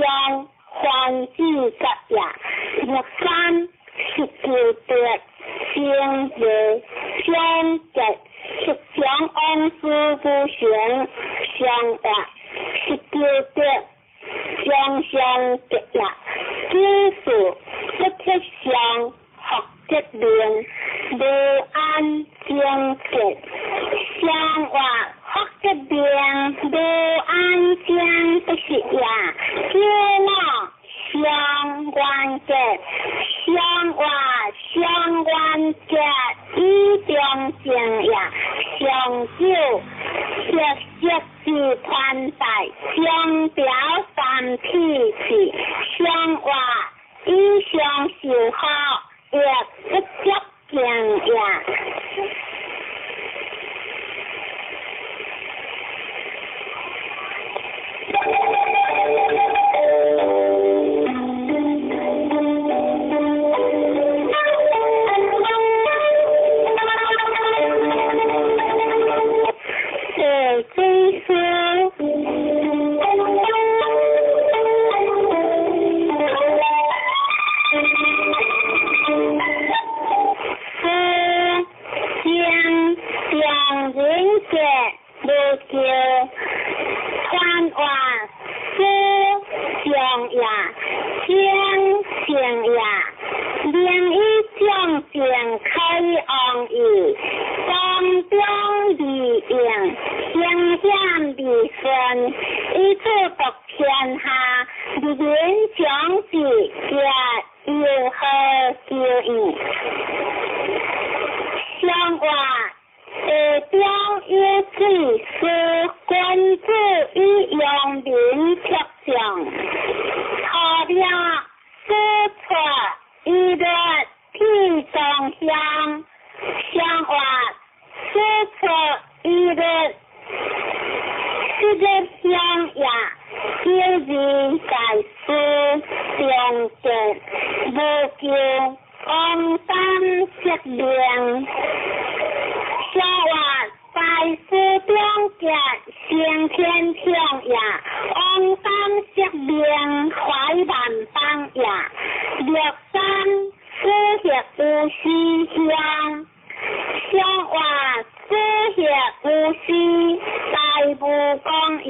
還子格也。六三十九得正月相結，十相往事不成，上活十九得相相結也。九四不可相，福德明無安正結，上活福德明無安正不是也。九五相願結，上活相願結以中正也。上九色色之團帶，上表三體字，上活以上受好，亦不足敬也。地水師，師正上人傑無求，傳話師上也，正正也，明以將正開王義，當中利用，興險利順，以此獨天下，人民將之結有何求意？同乡，上活输出一日，四日乡也，九字在书中结，无求王三色命，上活在书中结，先天强也，王三色命怀万邦也，六三四协有时乡，上活四协有时大无讲也，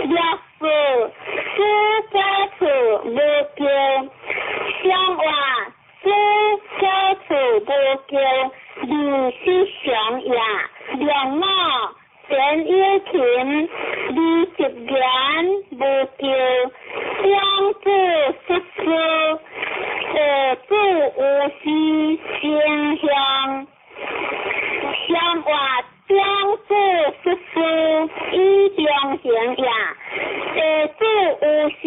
六四四家厝无求，上活四家厝无求，二是上也，六五田有琴，二十言无求，两子十四，二子有时成乡，上活两子十四以中行也，地主有时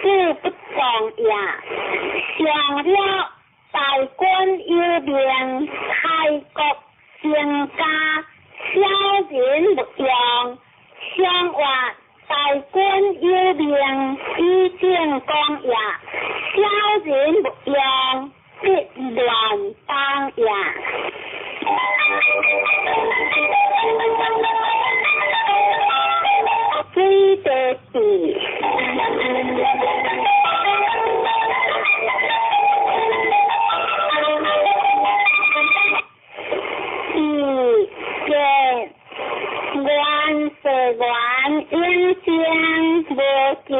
子不动也，上了大军有命，开国成家，小人勿用，上活大军有命，以正讲也，小人勿用，必乱邦也。水地地，地见原世原永生无求，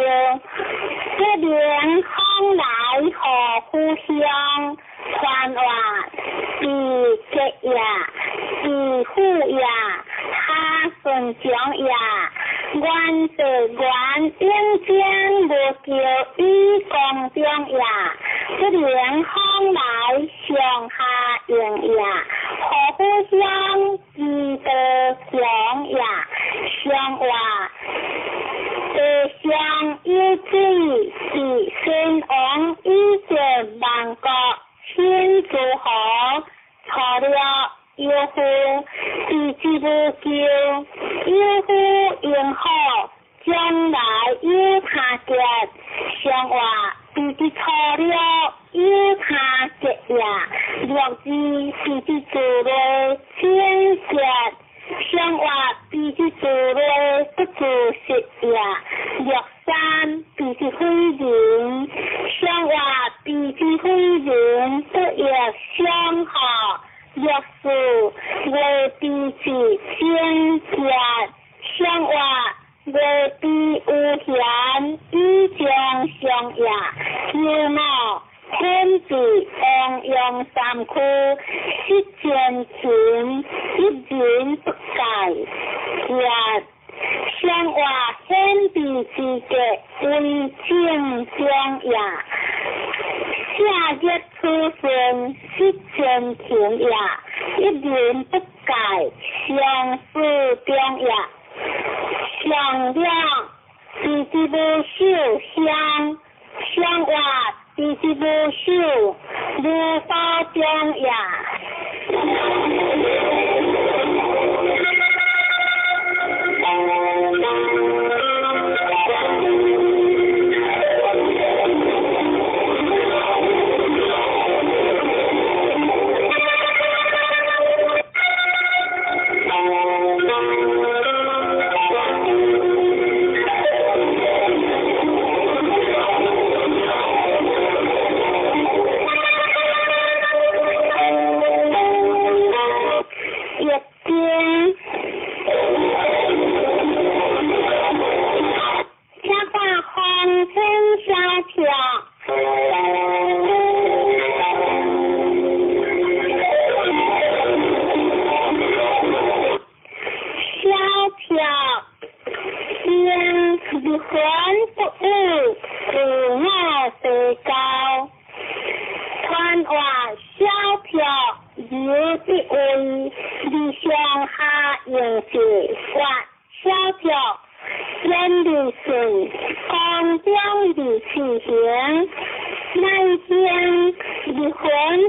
不明风来何故乡？传话地结也，地富也，哈顺强也。原世原永生无求，以光中也，不明风来上下应也，何故乡？基德强也，上话地上有水，是先王以前万国亲诸侯，错了有夫，地之无求，有夫应好，将来有他结，上话地之错了有他结也，六字地之做了清结，上话地之做了不做实也，六三地之非人，上话地之非人不亦相合，六四月地之清结，上话月地有闲以将相也，九五天地王阳三区，失前秦，一人不改也。上话天地之格为正中也，下日出顺失前秦也，一人不改相思中也。上两地之无守乡，上话地之无守如刀中也。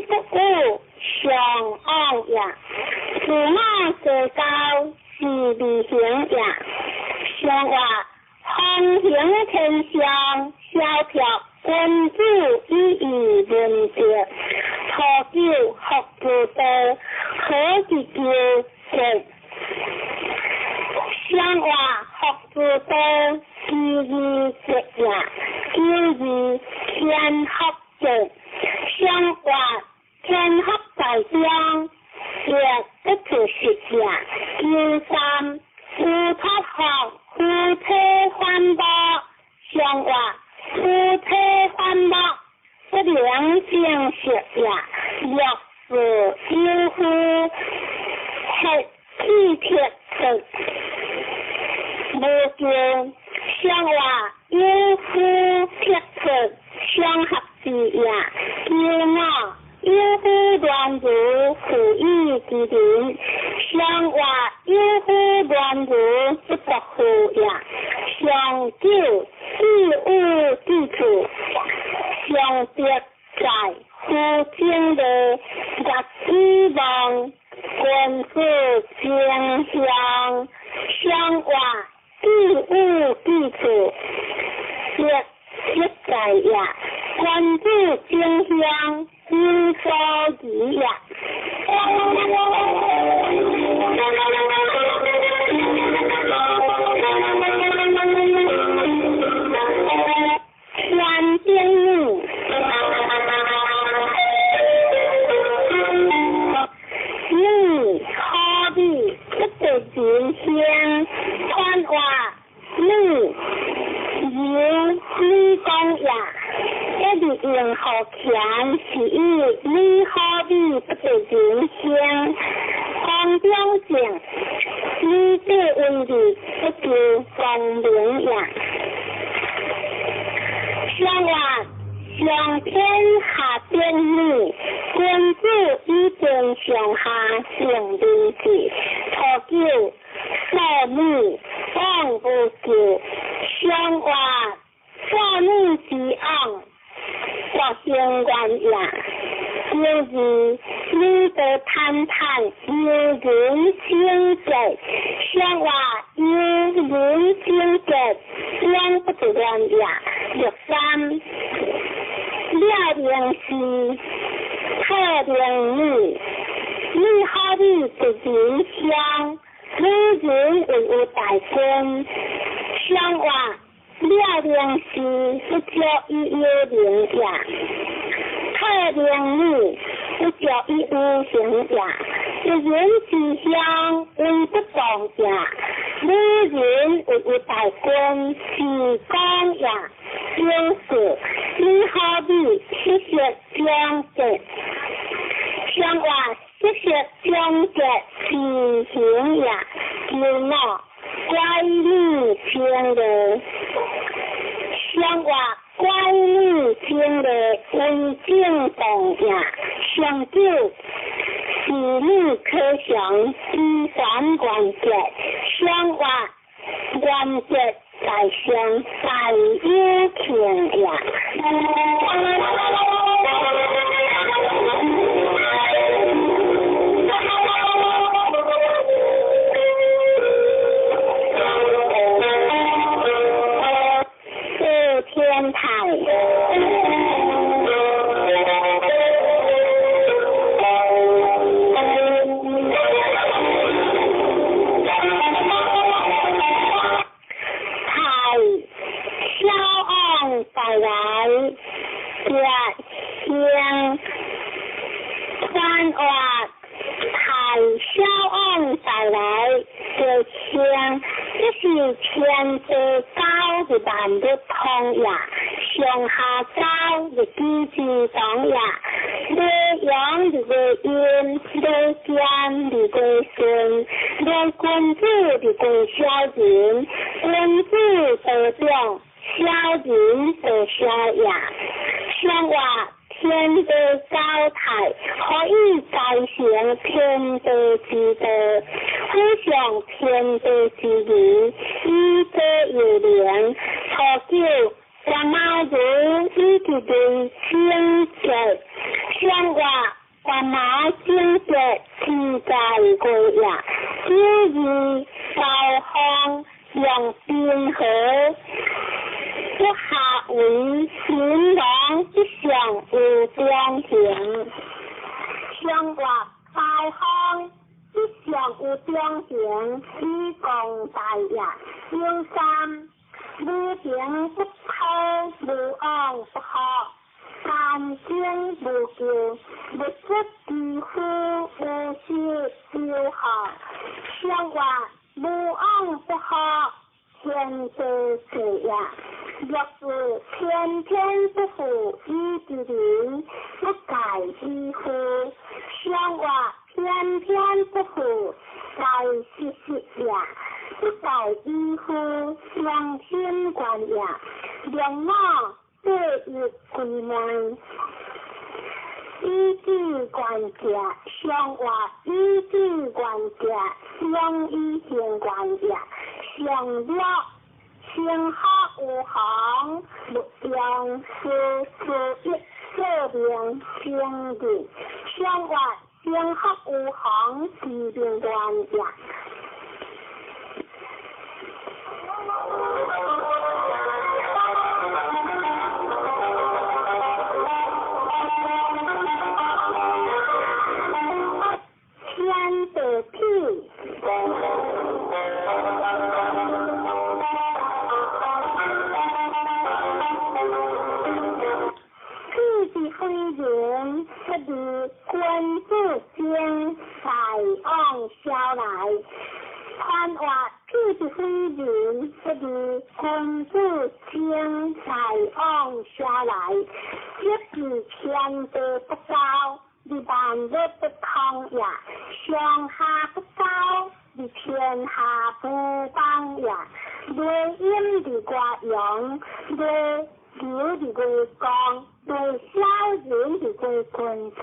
不有上往也，自我计较是利行也。上话风行天上，萧条君子以义文德，初九福之道，何其求见？上话福之道，其义节也，九二天福节。上话天福在中，也不可失也。九三乌托福，夫妻反目。上话夫妻反目，不良正色也。若是有夫，黑气铁出，无求。上话有夫铁出，相合之也。九五有夫乱如负义之人，上话有夫乱如不得负也。上九自有之处，上德在夫正的月之望，君子正向，上话自有之处，德德在也。君子正向，有所疑也。天顶女，女好比不得人生，传话女由女讲也。一直用好强是以女好比不得人生，讲表证，女这文字不求光明也。上话上天下天女，君子以天上下成明志，初九少女往无救，上话少女之往，国兴愿也。九二女的谈谈，有人生节，上话有人生节，两不得愿也。六三了明是特明女，女好比得人相，女人为有大功，上话了明是不足以有名也。特明女不足以有形也。一人之乡为不当也，女人为有大功是讲也。九四女好比七色相结，上话七色相结是形也。九五乖女情的，上话乖女情的为正当也。上九是女可想依三关节，上话关节在上大有情也。四天台。带来月星传话，太小王带来月星，这是天地高的万物通也，上下高的机之当也，日阳的个阴，日间的个顺，日君子的个小人，君子得长。小人得小也，上话天地高台，可以再成天地之道，互相天地之义，以德有灵。初九，三毛如以其人清洁，上话我妈正觉天在过夜，九二高方用冰河，不下为新郎之上有中行，上月高方之上有中行，以共大业。九三无情不抛，无往不好。三生无救，物质之夫无失丢好，相话无往不好，天地事业。若是天天不负伊之人，不改之夫，相话天天不负在世世也，不改之夫相亲关也，两马。对日归门，以智观者相话，以智观者相以行观也，相了生学有行，勿用思思一说明成立，相话生学有行，知明观也。天地痞，痞是非人，不如君子精，大往小来。传话痞是非人，不如君子精，大往小来。这是天地不高。你万物不通也，上下不高，你天下不邦也。内阴伫外阳，内流伫外光，内小人伫外君子。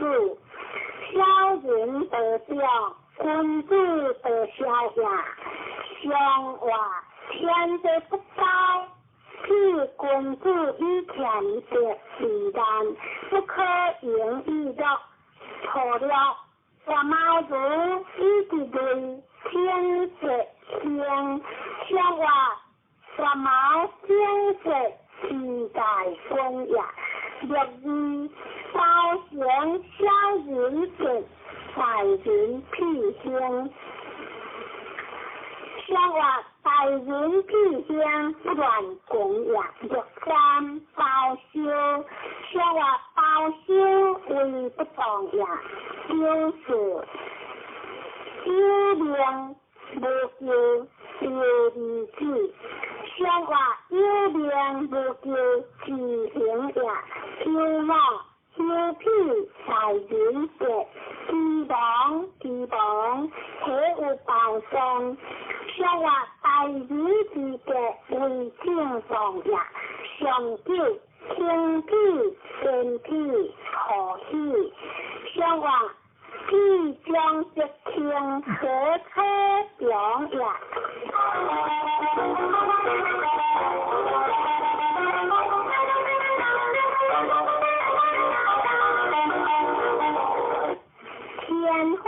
小人得表，君子得小也。上话天地不高，譬君子以俭德为难，不可盈以乐。错了，我猫如以之类，天色天，相话我猫天色之大君也。六二高行小人德，大人屁兴。相话大人屁兴不乱讲也。六三包修，相话包修为不当也。九四有命无救丢儿子，相话有命无救自行也。九五修屁大人德，之亡之亡，岂有报丧？相话大人之德为正当也。上九轻屁天屁何喜？相话屁将则轻，何可强也？天火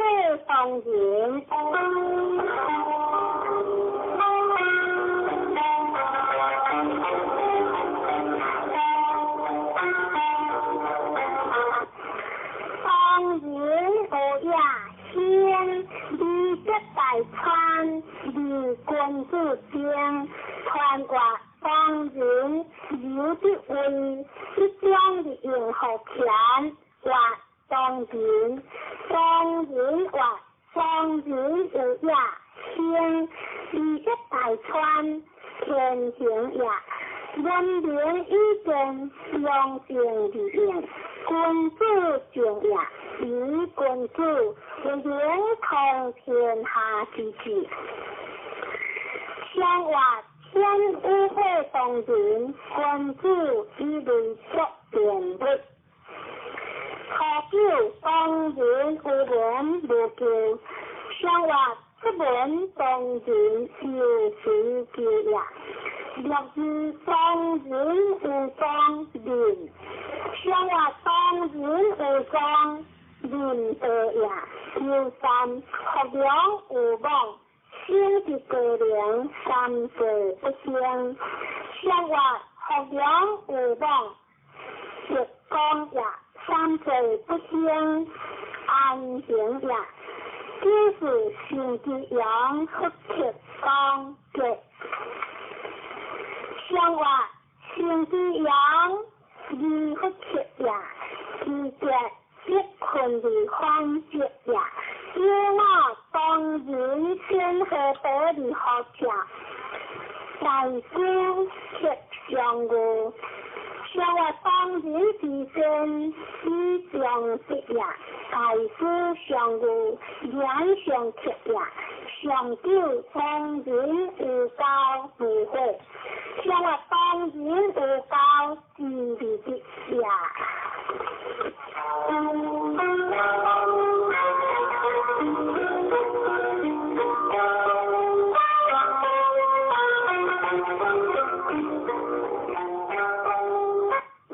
当人。大川离君子精，传话当人有的位，一将的用好钱，话当人，当人话当人有也兴，离这大川天行也，人民以见良善而用，君子正也，以君子为灵通天下之志。相话天有火当人，君子以类作辩论。初九当人有缘无救，相话出门当人有时救也。六二当人有当人，相话当人有当林道也。求三，福阳有望，生伫高龄，三岁不生。相话福阳有望，日光也，三岁不生，安平也。这是生之阳，福克光结。相话生之阳，二福克也，二结必困而反结也。有我当人先何得而好者，大师克上语。相话当人之身，以上德也。大师上语，言上克也。上九当人有交无悔，相话当人有交之利的也。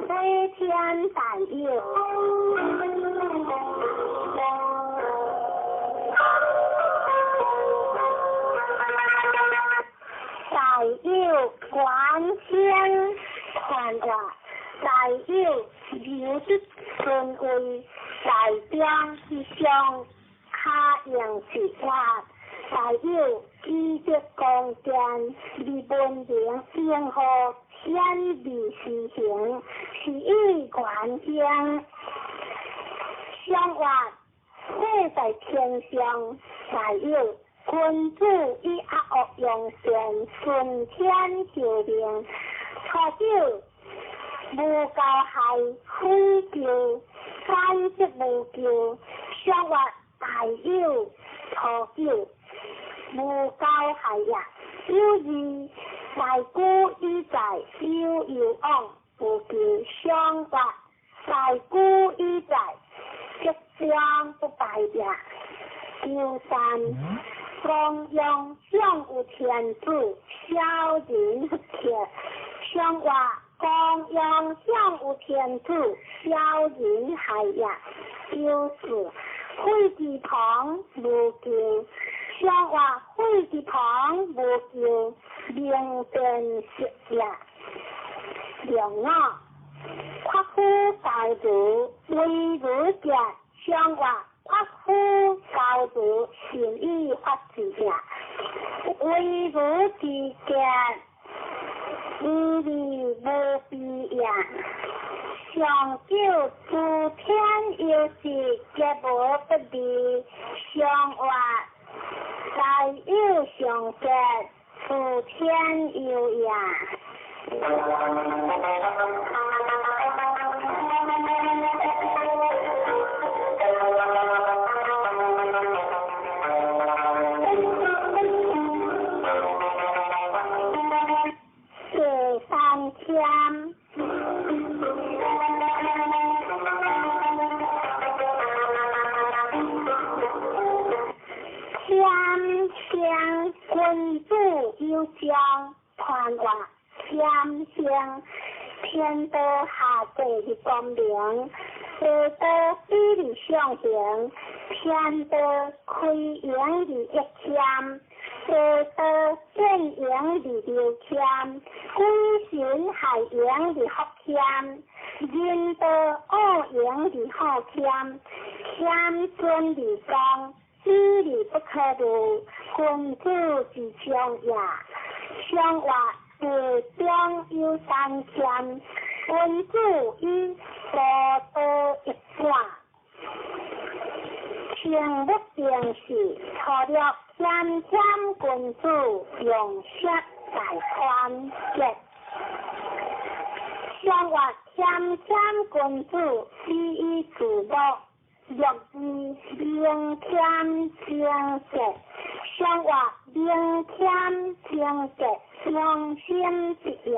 飞天大有，大有观天传话，大有留得尊位，大中之上卡用之法，大有积德光电，而文明平和显微施行，是以观天。相话火在天上，大有君子以阿恶用善，顺天受命。初九无交害，非救，三则无救。相话大有初九无交害也。有二大古以在有有往无救，相话大古以在吉祥不败也。九三光阳上有天子，小人不克。相话光阳上有天子，小人害也。九四废之旁无救，相话废之旁无救，明辨识也。两五夸夫教主为如者，相话夸夫教主善以法治也。为如之者，无利无弊也。上九诸天有时皆无不利，相话大有上结，诸天有也。第三天，天生君子有将，传话天生天道下界的光明，地道比例上行，天道开源的一天，地道变形的六天，鬼神害形的福天，人道恶形的好天，天尊的光，比例不可入，君子之将也。相话地中有三天，君子以道德一转。清不定时，初六天天君子用色大团结。相话天天君子以以自乐，乐之明天清洁。相话明天清洁，良心之也。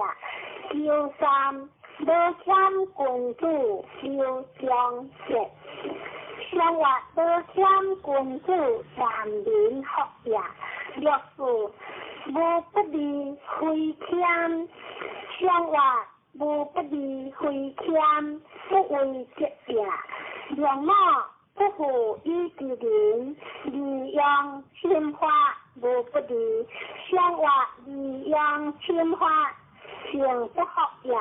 九三无欠君子有忠节。相话无欠君子万民福也。六四无不利非谦，相话无不利非谦，不为节也。两五不不負以之人，利用侵犯無不利，相話利用侵犯成不福也。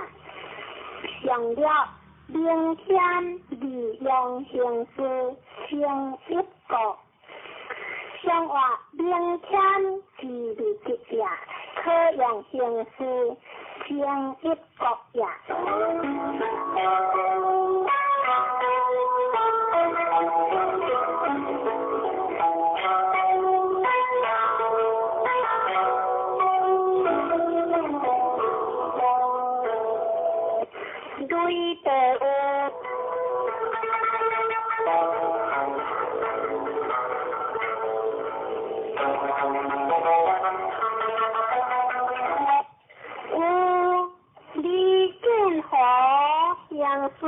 上了明天利用行事成一國，相話明天之利吉也，可用行事成一國也。对地有，有李建和行事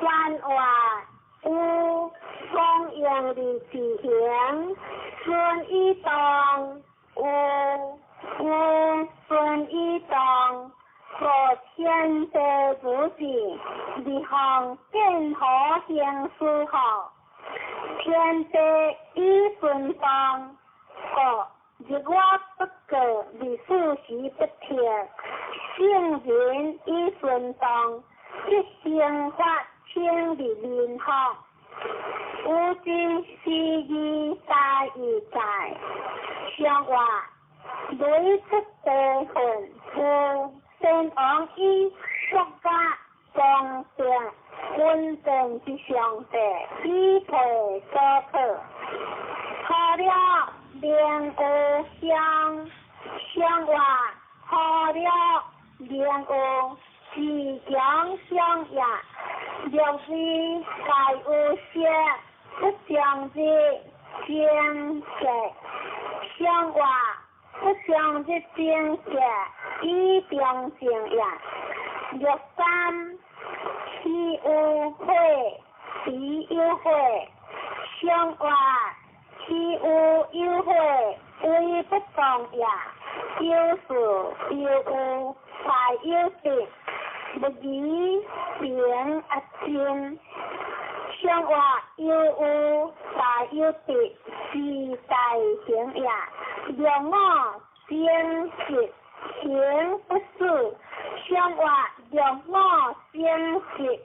番话，有光荣的执行孙以当，有孙以当。和天地主旨，立项建和行事号，天地以顺当，个日我不过历史时不停，圣人以顺当，即生发清的民号，有真是义大义在，相话雷出地魂有。先王以国家公正稳定之上帝，以配所可。好了，明有相相话，好了，明有自强相也。若是大有说，不将之正解相话。不将之正解，以中正也。六三，其有悔，彼有悔，相话其有有悔，为不当也。有事有有，大有得，不义平阿真。相话有有，大有得，是大行也。两我正直行不死，相话两我正直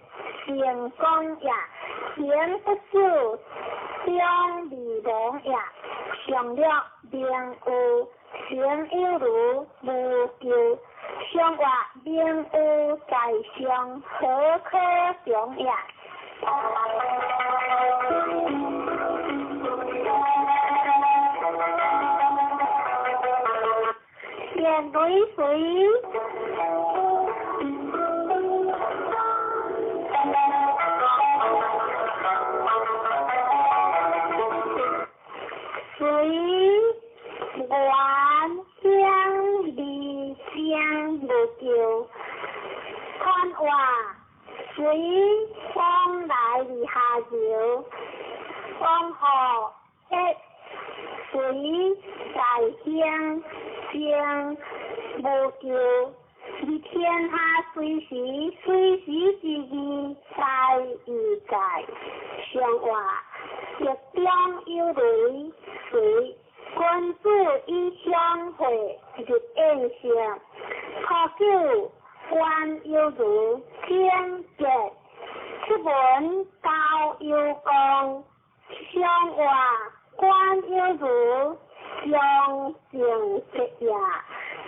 成功也，行不死将未亡也。上了明有行有如无咎，相话明有在上何可强也？面对谁？随愿乡离乡无咎，看话随风来的下流，风雨一随在乡乡无咎，你天下随时随时之义在与在，相话一中有雷随君子以相会入宴席，可久观有如天杰，出门高有功，相话观有如相正直也。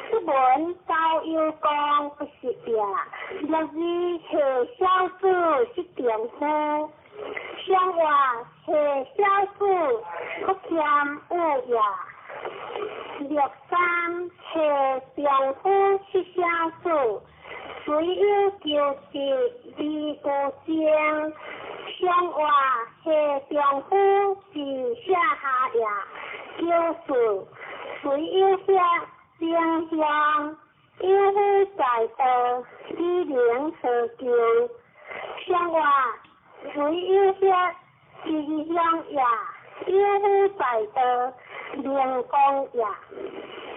出门高有功不是也，若是下小子是丈夫，相话下小子不谦有也。六三下丈夫是小子，虽有求得而无情，相话下丈夫是下下也。就是虽有下正向，有夫在道，以能何求？相话虽有下正向也，有夫在道，能光也。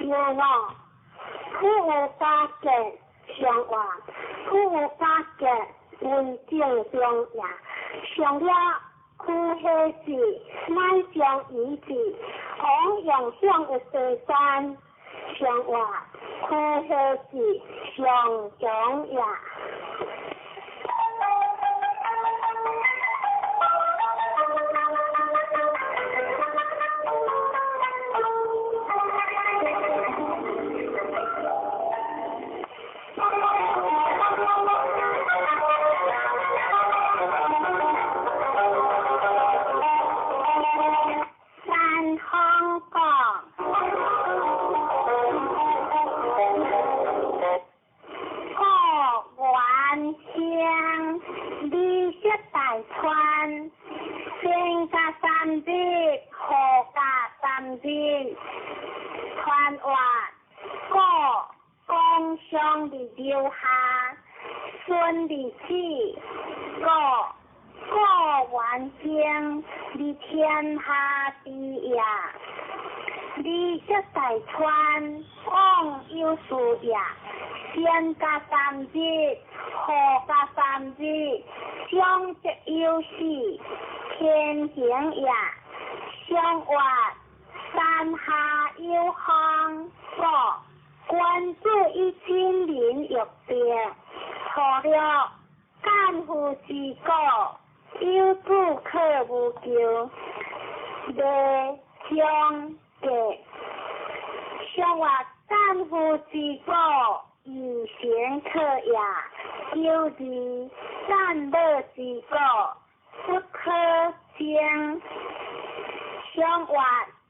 有我苦有加结，相话苦有加结为正中也。上了屈下子乃将遗子，王用向的西山，上话屈下子上强也。先加三日，后加三日，相则有时，天行也。相话山下有风，个君子以亲民欲别，错了干夫之过，有子可无求，未相格。相话干夫之过。以贤可也，九二善乐之果，不可争。相话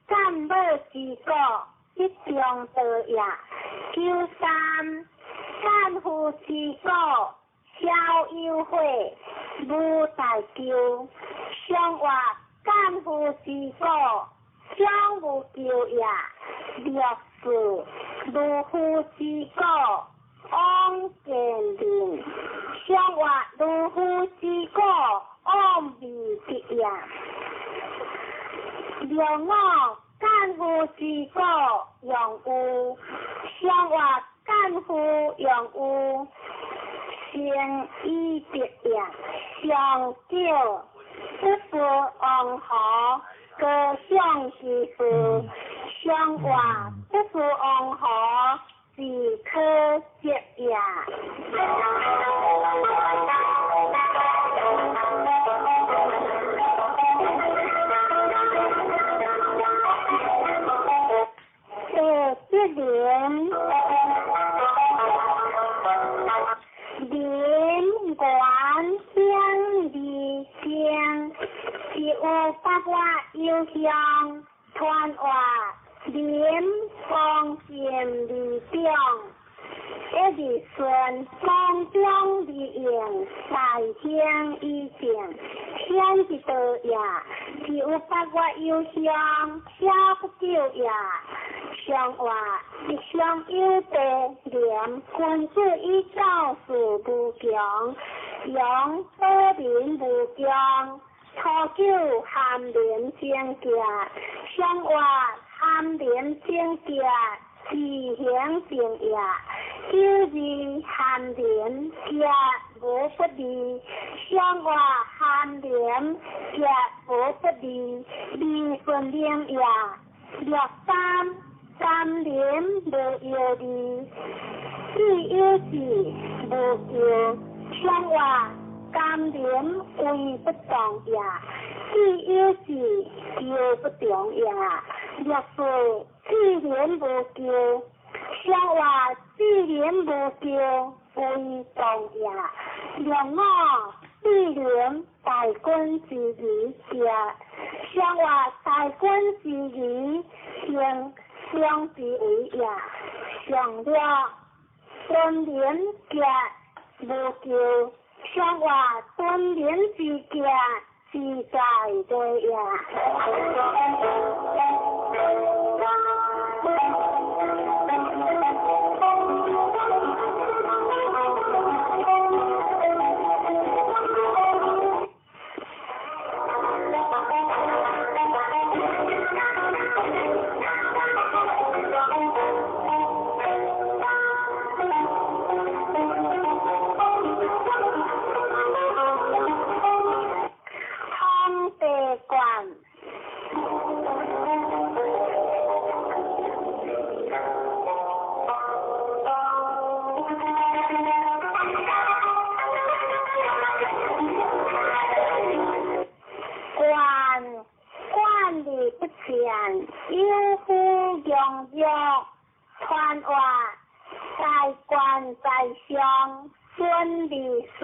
善乐之果，一中道也。九三善夫之果，小有悔，无大咎。相话善夫之果，小无咎也。六四如夫之果，往见人；相话如夫之果，往未得也。六五干夫之果，用有；相话干夫用有，成以得也。上九不是王侯，高尚之事。相话不是王侯，是可接也。第一年，林关乡二乡，是有八卦有乡，传话。林方便二中，一日顺方中二用，大兴以正，天之道也。是有八卦有乡，小不久也。上话一向有德廉，君子以教事无穷，用保民无穷。初九含廉贞洁，上话含廉贞洁，自行正也。九二含廉洁无不利，上话含廉洁无不利，利顺灵也。六三三廉无忧虑，既有志无求，上话甘廉为不动也，既有志求不动也。六四志廉无求，上话志廉无求为动也。六五志廉大君之义也，上话大君之义行相之为也。上六尊廉洁无求，上话尊廉之洁自在对也。地觀。觀觀而不見，有夫養育，傳話在官在上，順而順，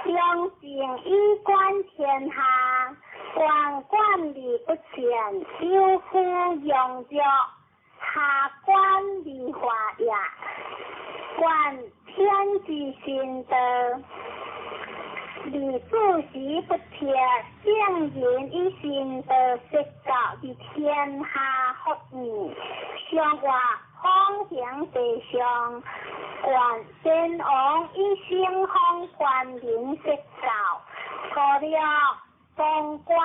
兩政以觀天下。觀觀而不見，有夫養育，下觀而化也。觀天之心道。而主時不鐵，聖人以心道說教於天下福義，上話方行地上，觀先王以聖方觀人說教，初六當官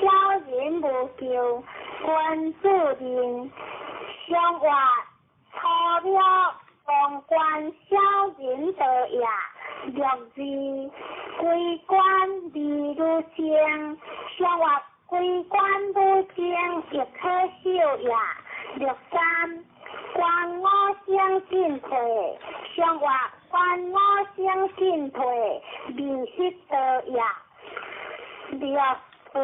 小人無咎，君子人上話初六當官小人道也。六二歸官而如正，上話歸官如正亦可守也。六三觀五星進退，上話觀五星進退，未失道也。六四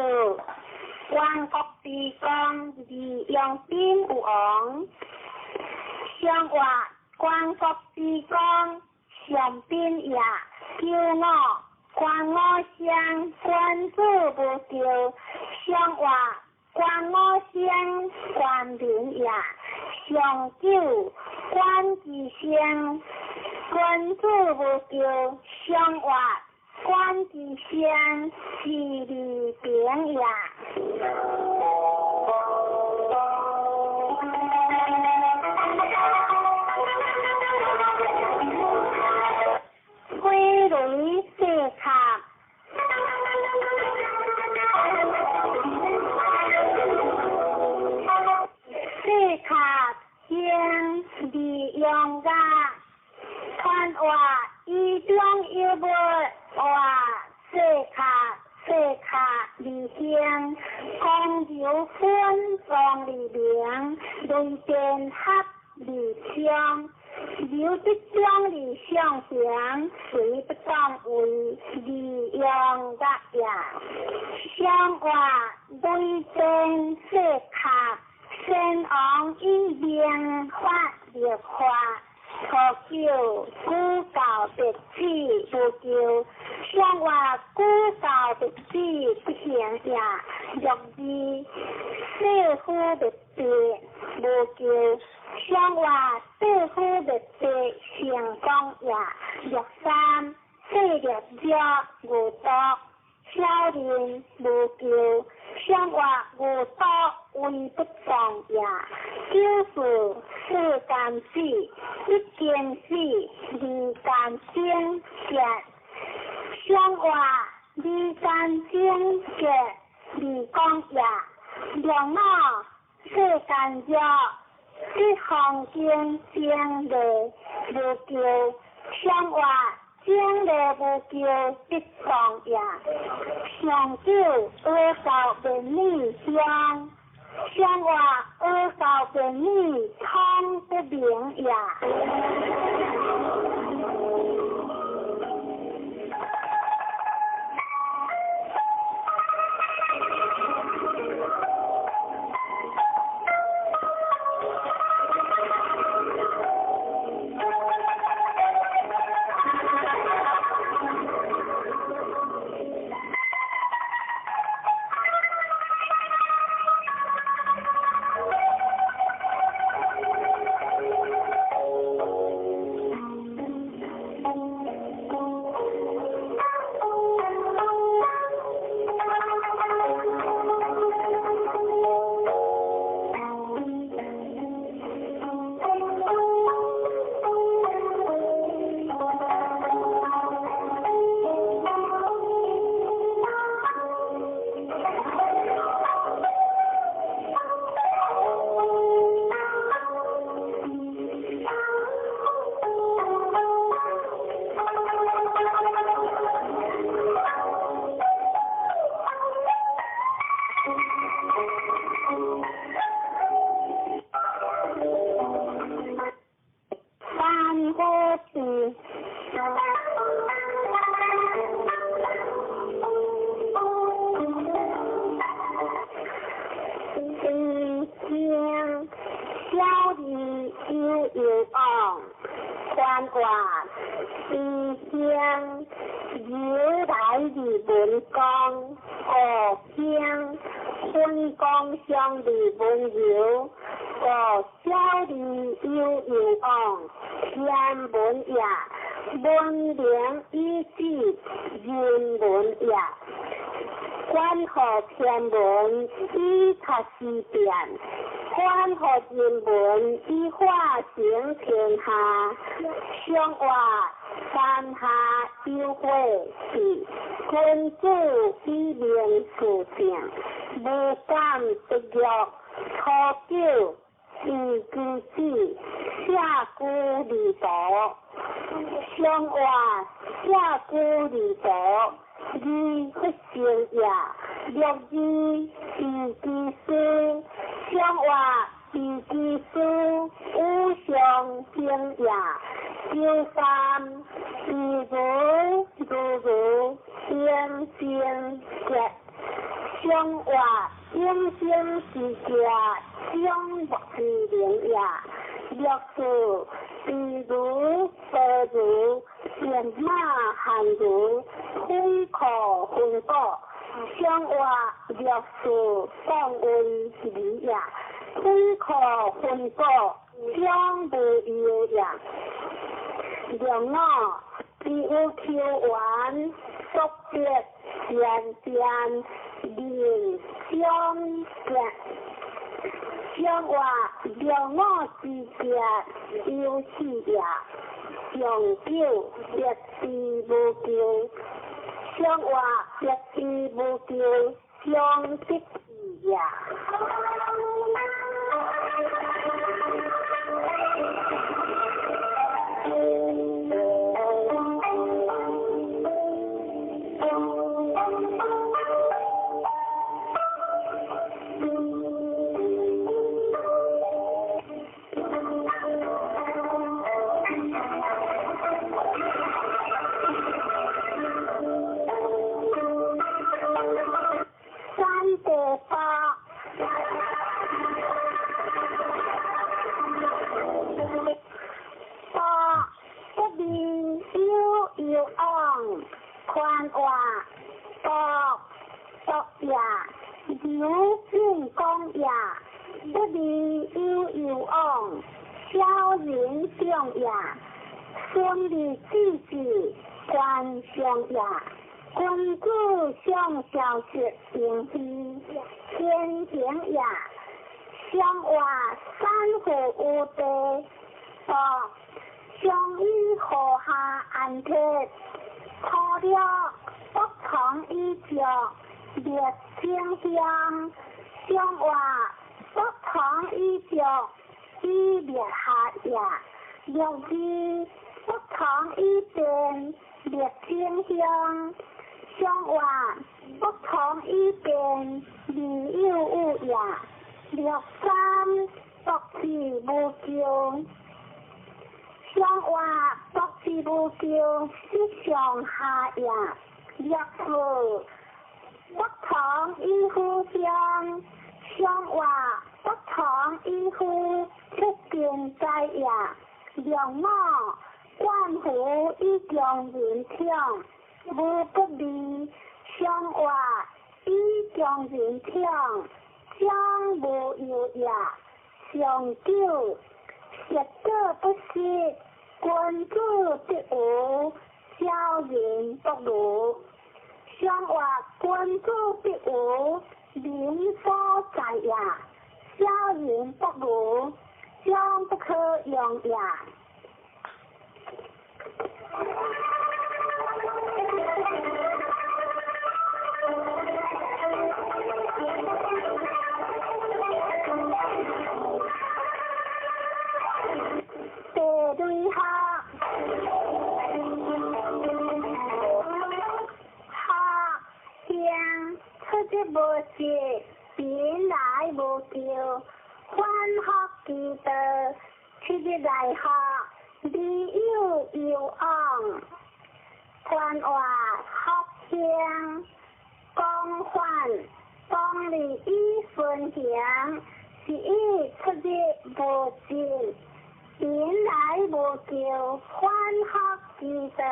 觀國之功，而用兵有王，上話觀國之功。上賓也，九五觀五星，君子無咎。上話觀五星，觀民也。上九觀其聲，君子無咎。上話觀其聲，是利平也。飛雷四卡，四卡先利用噶，傳話以中有無話四卡四卡而行，公牛分王而明，雷電合而昌。劉德章而上行，隨不當為利用噶也。上話雷電四卡，先王以明法立法，初九古教別子無咎，上話古教別子不行也。六二世夫別別無咎，上話世夫別別成功也。六三世略者無毒，小人無咎，上話無毒為不當也。九四世間死，一經死，二間精結，上話二間精結二講也。兩五世間弱，得方經精利無咎，上話精利無咎得當也。上九阿教便女鄉，上話阿教便女通不明也。悠往，宽活悲兴，由来日文光，五兴分光相日文柔，五小字悠悠往，天文也，文明以止人文也。关乎天文以察时变，关乎人文以化成天下。上活山下有火是君子以明事正，无感得玉，初九以其子，下居二途。上活下居二途。二不成也，六字以其事，上活以其事，五常兴也。九三以如如如应生结，上活应生之家，上莫之灵也。六四比如白如变马汉如非可分果，上活六四当为理也，非可分果，将无忧也。六五只有求缘，速捷善变，人相见。上活六五之节有四也，上九别之无咎。上活别之无咎，上得志也。宽活独独也，刘进公也，不离悠悠往，小人长也，孙立子子官上也，君子上小学平非天行也，上活三户无地，独上以河下安铁。初六不从以脚列清香，上活不从以脚以列下也。六字不从以变列清香，上活不从以变理有物也。六三不是无咎。上活不是无咎，是上下也。六四不从以互相，上活不从以互出见在也。六五关乎以强人强，无不利。上活以强人强，将无忧也。上九实果不失，君子得无，小人不如。上活君子得无，民所在也。小人不如，将不可用也。地雷下，下乡出入无时，贫来无咎，反复其道，七日来学，理有悠往，宽活福兴，广泛当利以顺行，是以出入无尽，人來無求，反復之道，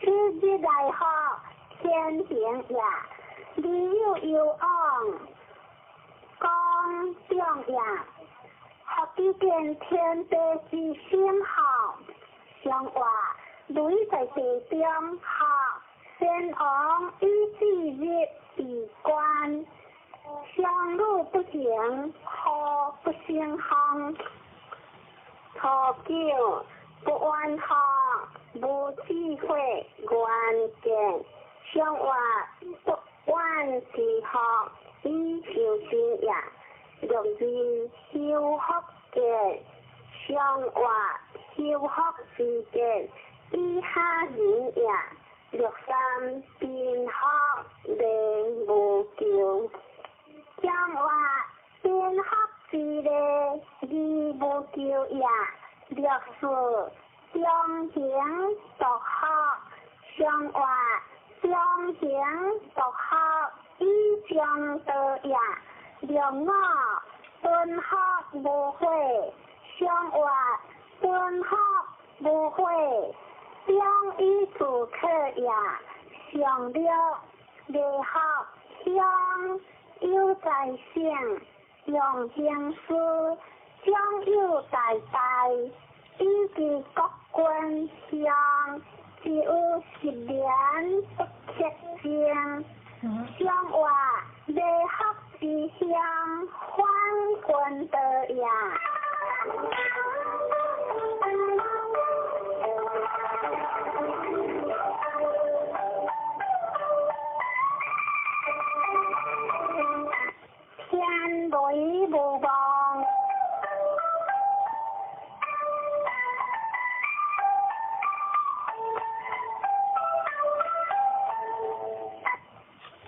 此日來福天行也。理有攸往，講中也。福知見天地之心好，上話雷在地中好，先王以至日為官，相路不行，何不成方？初九不怨福，無智慧願見，上話不怨之福，以修身也。六二修福見，上話修福之見，以下人也。六三貧福禮無求，上話貧福之禮義無求也。六四中行獨福，上話中行獨福以上道也。六五敦福無悔，上話敦福無悔，中以自可也。上六禮福鄉有在省，用行事長有大大，以及國君鄉，只有十年不克正。上話禮福之鄉，反君道也。天雷無望，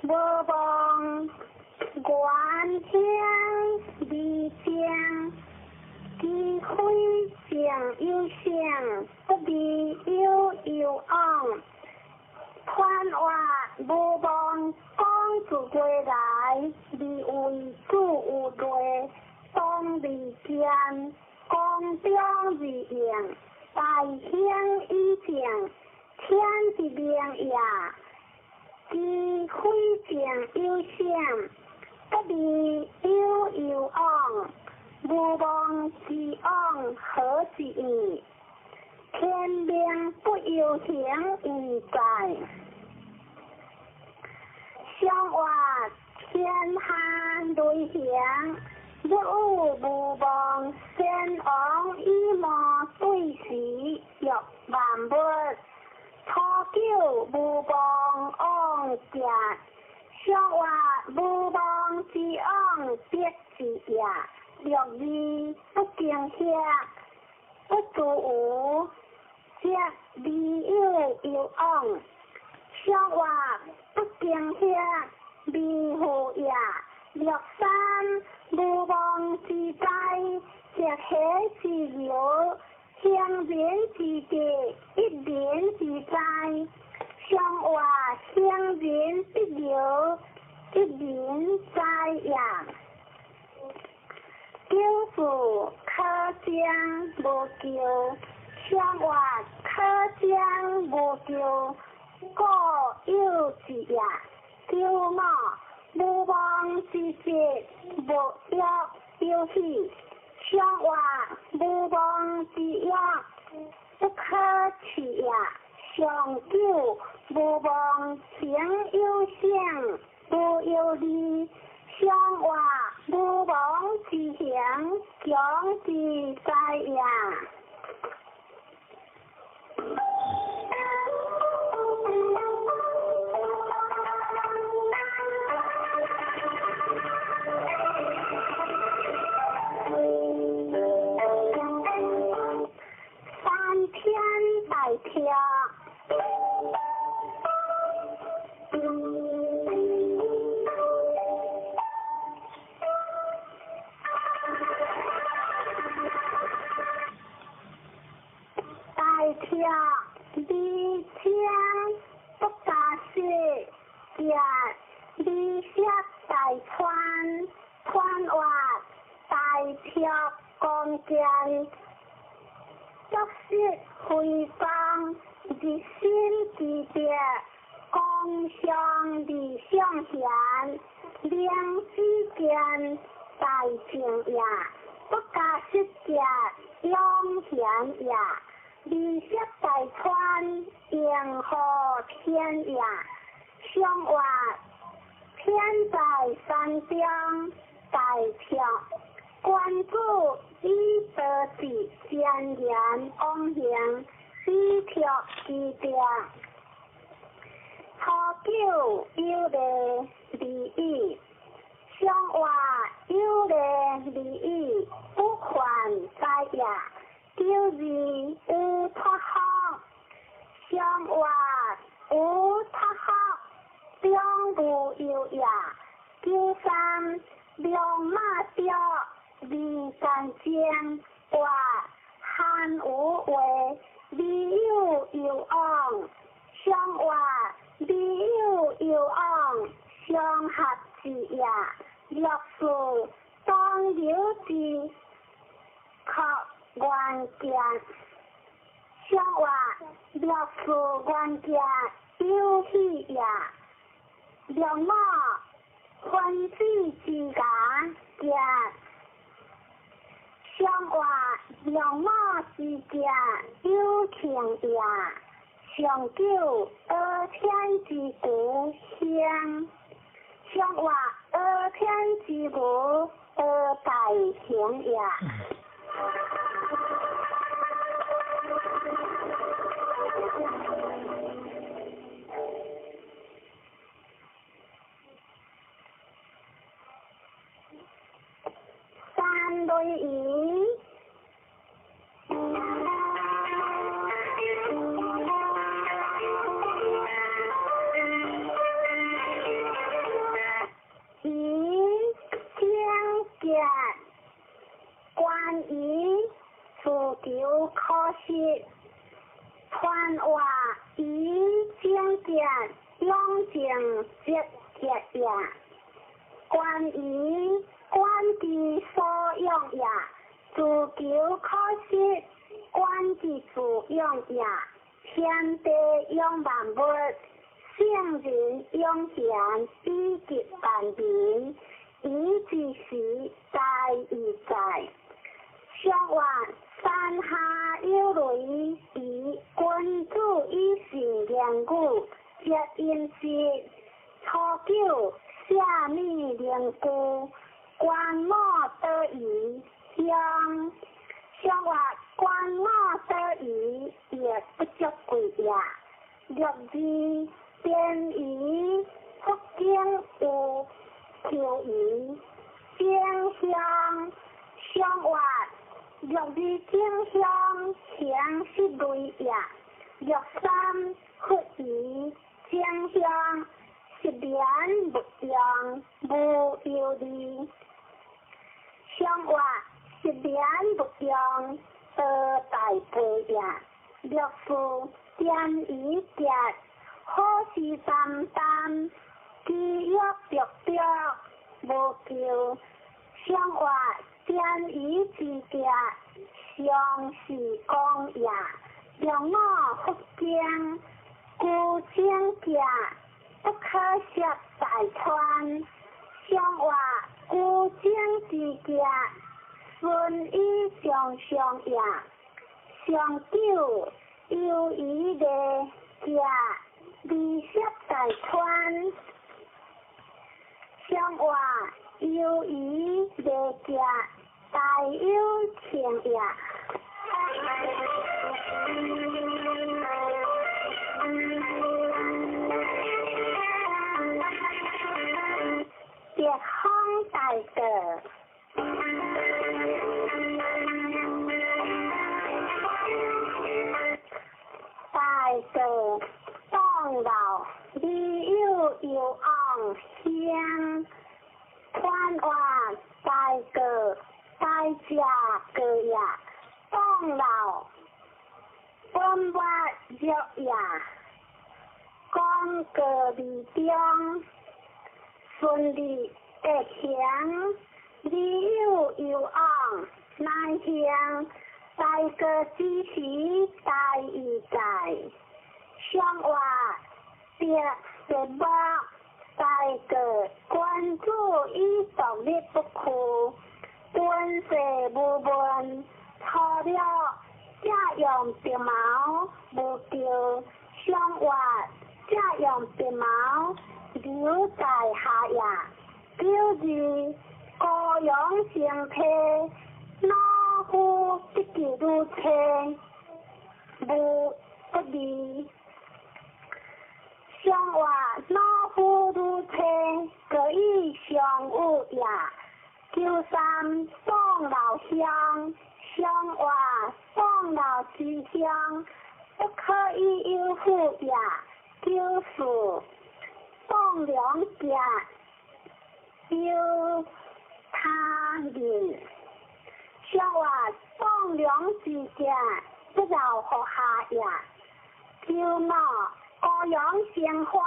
無望願興離正，機非正有性，不離有攸往。傳話無望講自歸來，離為主有類，當離間，公中而應，大興以正，天之命也。機非正有性，不離有攸往。無望之往何之意？天命不由行為在。上話天下雷行，若有無望，先王以無對時，欲萬物。初九無望往行，上話無望之往必之也。六二不驚嚇，不自無，則理有攸往。上話不驚嚇，微乎也。六三無望之災，則喜之由，行人之德，一人之災。上話行人必由，一人災也。九四可將無求，上話可將無求，故有之也。九五無望之節，無欲有喜，上話無望之欲，不可取也。上九無望行有性，無有利，上話無望之行，強之災也。三天大跳，大跳離清不加雪，行離色大川，川話大跳光見，失非方，日新之德，光相理相贤，良知见大正也，不加失者永贤也，利息大川迎合天也，相话天在山中大跳，关注以德智坚言往行，以托之德。初九有利利益，相话有利利益，不犯灾也。九二有脱福，相话有脱福，中无忧也。九三龙马雕，二干净，话汉无话，理有有往，相话理有有往，相合之也。六四当有之，可愿见，相话六四愿见有喜也。六五分子之家见，相话六五之家有情也。上九二天之故乡，相话二天之故二大行也。三对一。一正见，关于自求可惜，传话一正见，永正积极也。关于关之所用也，自求可惜，关之自用也。天地养万物，圣人养贤以及万民，以之时在以在。相话山下有雷，以君子以信言语，接音节。初九下米灵菇，观摩得宜香。相话观摩得宜，也不足贵也。六二便宜福建有秋鱼，正香相话六二正香形是类也。六三福鱼正香是莲不用无忧虑，相话是莲不用得大杯也。六四点一点，好事担当，饥饿着着无救，相话点一之点，相是讲也。六五福经，孤精行，不可涉大川。相话孤精之行，顺以上上也。上九由于的行，离涉大川。相话由于的行，大有情也。别风大道，大道当老，你有有昂香，传话大道大家个呀，当老本我热呀，讲个理中。顺利的行，你有有往，难行，大過之時大義在，上話得節目大過君子以獨立不屈，敦世無問，初了這樣白毛無救，上話這樣白毛留在下也。九二高陽生體，老夫得其如車，無不利。上話老夫如車，各以相有也。九三宋老鄉，上話宋老之鄉，不可以有負也。九四宋良家，有他人。上話宋良之家，不饶乎下也。九五高陽生花，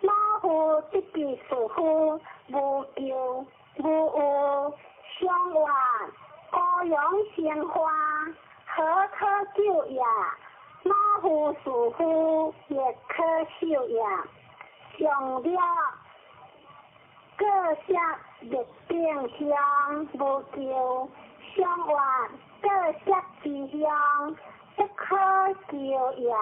老夫得其士夫，無咎無有。上話高陽生花，何可救也？老夫士夫，亦可受也。上了各色热定香，無咎。上話各色之香，不可救也。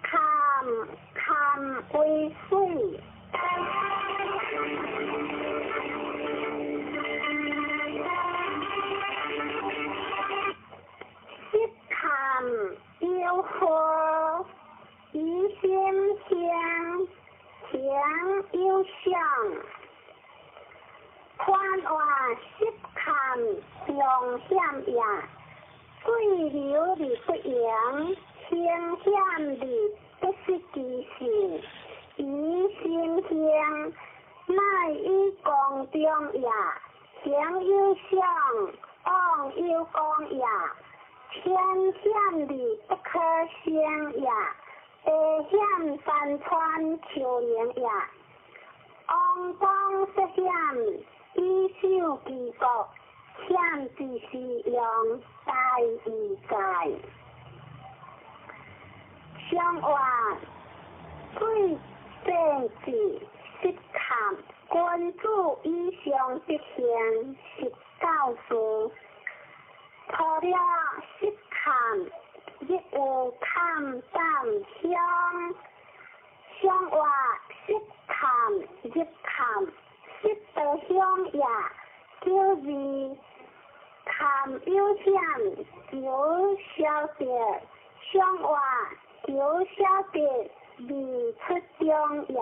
坎坎為水，色坎有火，以心香，香有相。宽话色坎常险也，水流而不盈，形险而不失其性。以心香，乃以光中也。形有相，往有光也。天险而不可胜也，地险山川丘陵也。王公涉险，以守其国，险之时用，大义在。上话水政治失坎，君子以上德行，是教示。除了失坎，亦有坎胆香。上话失坎入坎，失得香也。九二坎有险，就晓得。上话就晓得未出中也。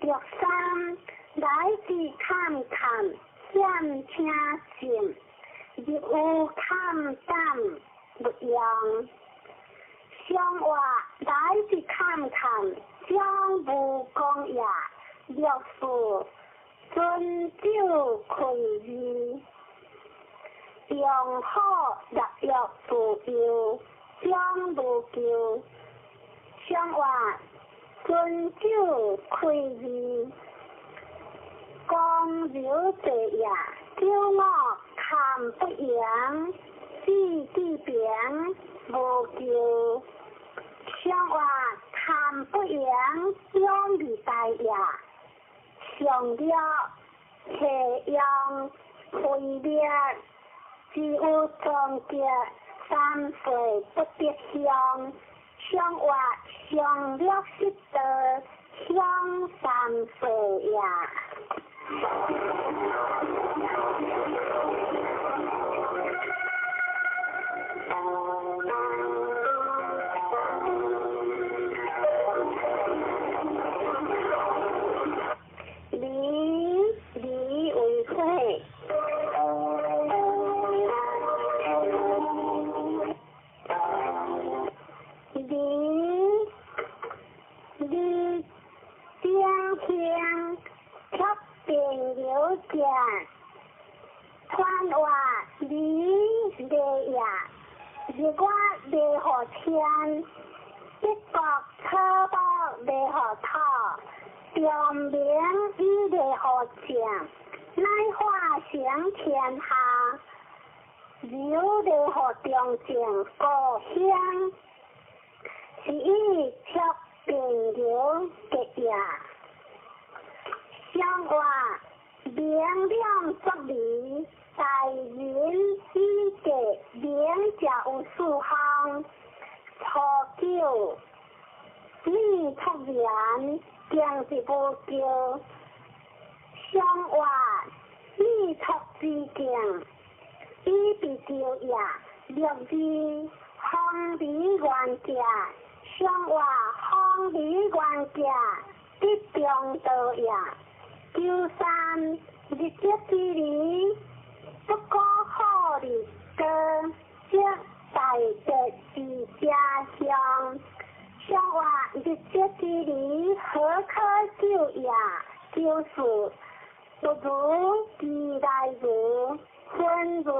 六三来自坎坎险听静，入有坎胆不用。上话来自坎坎将无功也。六四尊酒困义，用好六欲自由，将无咎。上话尊酒亏义，光流者也。九五坎不扬，地地平无咎。上话坎不扬，两二大也。上了太阳毁灭，只有终结三岁不得相。上话上了失道，相三岁也。离离为火，离离顶香，却变有价，传话离离也，日月袂予天，北國草木袂予土，長明以袂予正，乃化成天下，柔袂予中正故鄉，是以卓平柔結也。上話明亮作理，大人以格明者有四項。初九，你出言，經是無叫。上話你出之境，以被叫也。六字方離原價，上話方離原價，得中道也。九三日德之理，不可好日高，則大德之家鄉。上話日德之理，何可救也？九四不如其來如，分如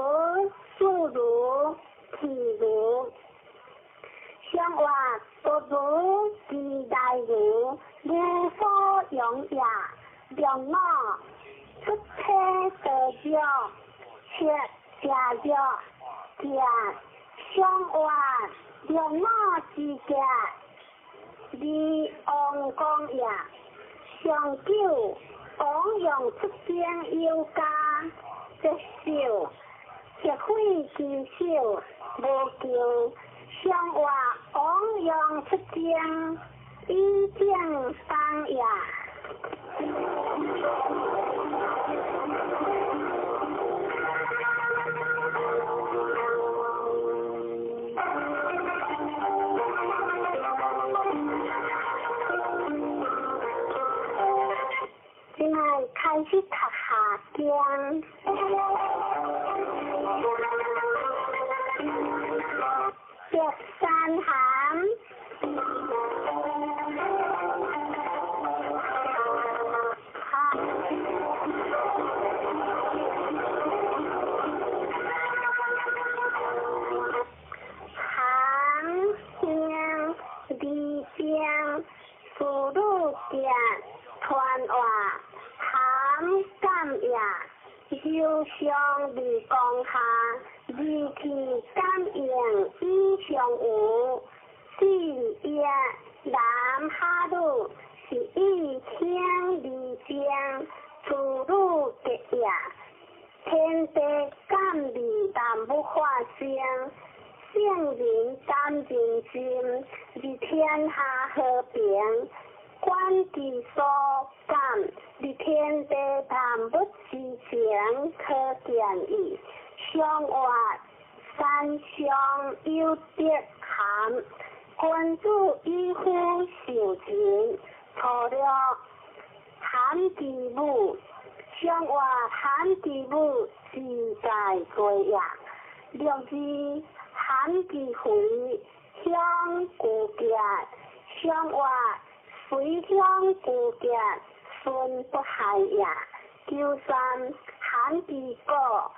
事如譬如。上話不如其來如，無所用也。六五出體得著，七食藥食。上話六五之格，二王公也。上九王用出兵有加，接受协會之手無求。上話王用出征，以正當也。這擺開始讀下經。白山函。傳話含感也，柔上未降下，二氣感應以上有，四也男哈魯是以聽而正，自女結也。天地感味但不發生，聖人感人心，而天下和平。觀其所感，而天地萬物之情可見矣。上話三上有德含，君子以夫受人，初六含其母。上話含其母之在過也。六字含其肥，鄉故結。上話隨鄉故結，孫不害也。九三含其果，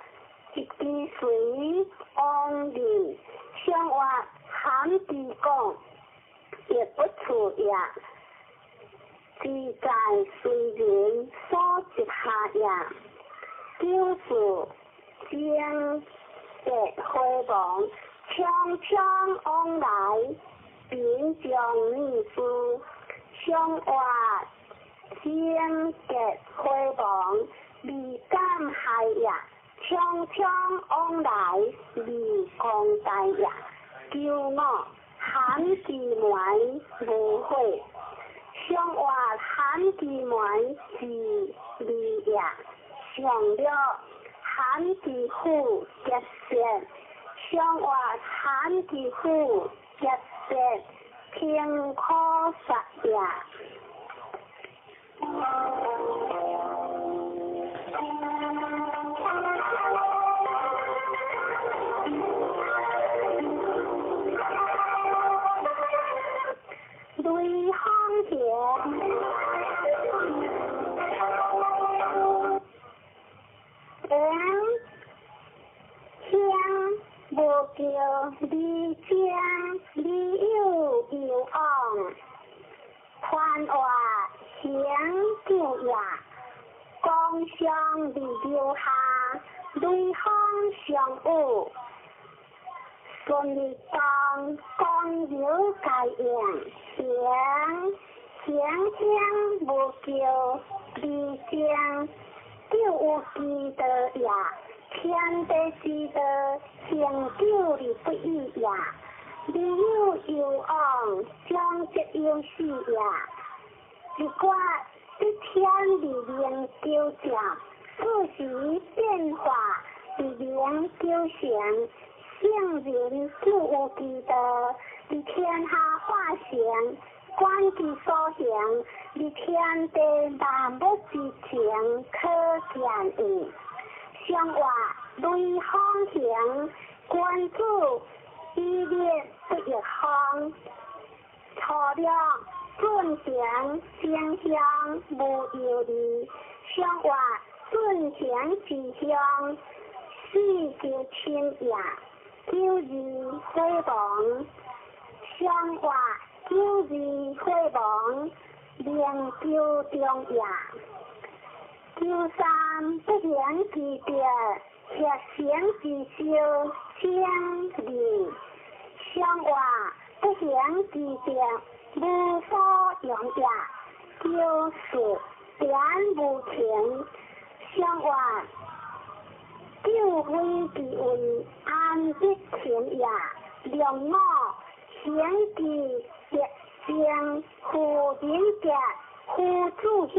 一支隨往人。上話含其果，亦不處也。自在隨人所執下也。九四精結回亡，匆匆往來，貧將女士。上話精結回亡，未敢害也。匆匆往來，未公大也。九五含其門無悔。上話含其門是利也。上六含其父結舌。上話含其父結舌，平可殺也。雷鋒田，人香無叫離正離有有往，寬活行救也，光相離留下，雷鋒相遇，順利當光流改應，行行行無叫離正，救有之道也。天地之道，行久而不已也；離有有往，將則有始也。一決得天而明究者，四時變化而明究成，聖人究有之道，佇天下化成，觀其所行，佇天地萬物之情，可見矣。相活雷鋒行，君子以立不亦方。初六進行正向無憂慮，相活進行之向，四求親也。九二火亡，相活九二火亡，明求中也。九三不行之德，協行之修，正義。相活不行之德，無所用也。九四點無情，相活救非之位，安得情也。兩五行之德正，夫人德，夫子鄉。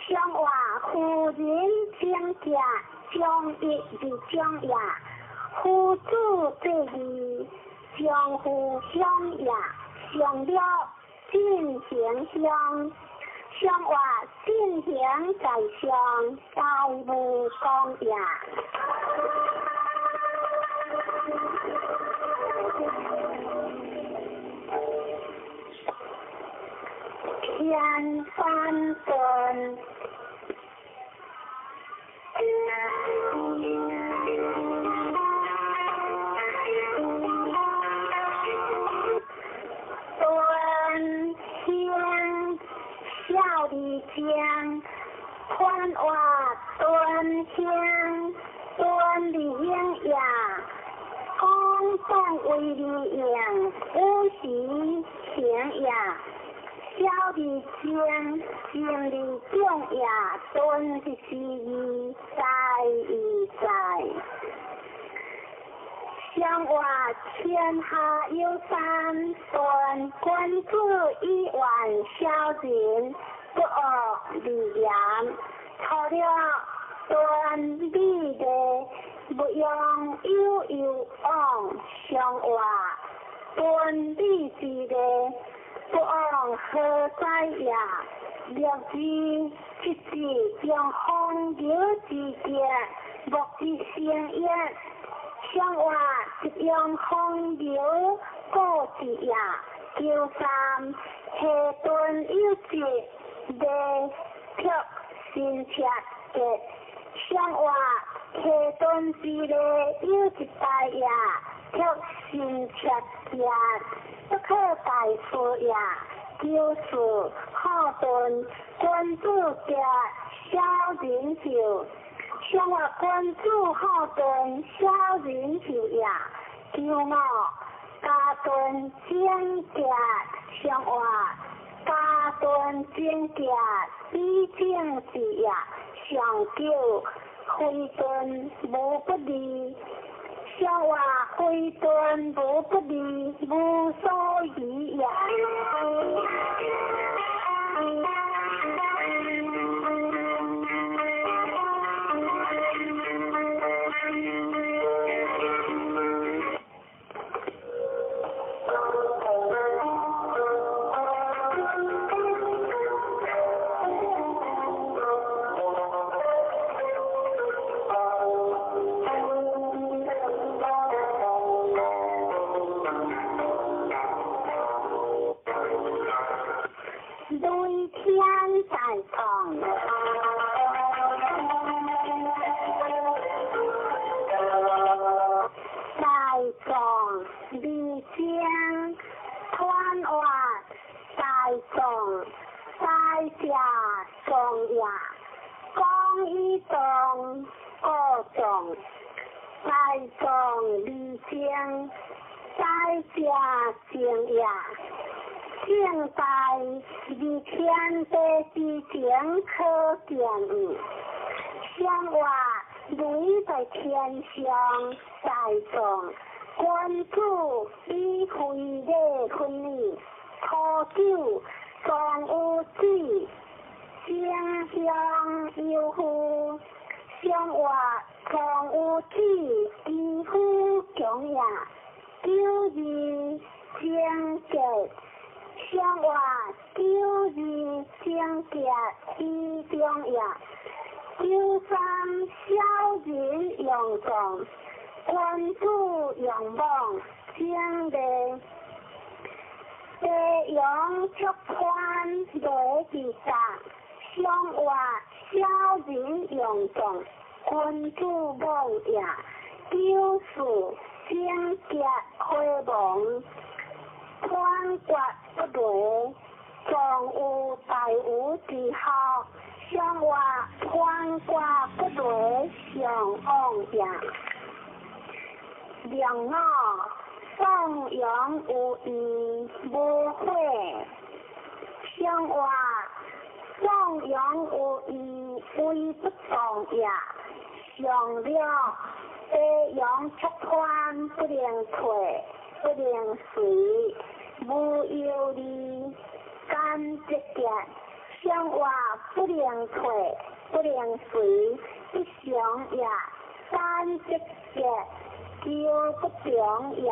相活夫人貞潔，將一而將也；夫子這義，將夫相也。上了進行相，相活進行在上，大無功也。天翻頓。端香小里江，寬活端香端里英也，公當為里應，五時行也。小里江，正里中也，端是義在義在。相活天下有三端，君子以遠小人，不惡而言。除了端美的，不用有有往，相活端美之的，不往何在也？六之七子將風流之德，莫之成也。相活一用風流過之也。九三下頓有節，未卻新赤節。相活下頓之禮有一大也，卻新赤節，不可大事也。九四好頓君子德小人壽，相活君子好頓小人壽也。九五家頓正節，相活家頓正節比正之也。上九非頓無不利，相活非頓無不利，無所疑也。者壮也，讲以壮，故壮，大壮而精，大者精也。正大而天地之情可见矣。相话雷在天上，大壮，君子以非礼分矣。初九，壮有子，争相忧夫。相话壮有子，其夫强也。九二贞节，相话九二贞节以中也。九三小人勇壮，君子勇猛，精力。地阳出川雷之甲，相话小人勇壮，君子猛也。九四贞节火亡，判决不雷，壮有大无之孝，相话判决不雷，上往也。两五颂扬有义无悔，相话颂扬有义威不动也。上了地阳出川不能退，不能随，无忧虑，甘节节，相话不能退，不能随，不祥也。甘节节，求不中也。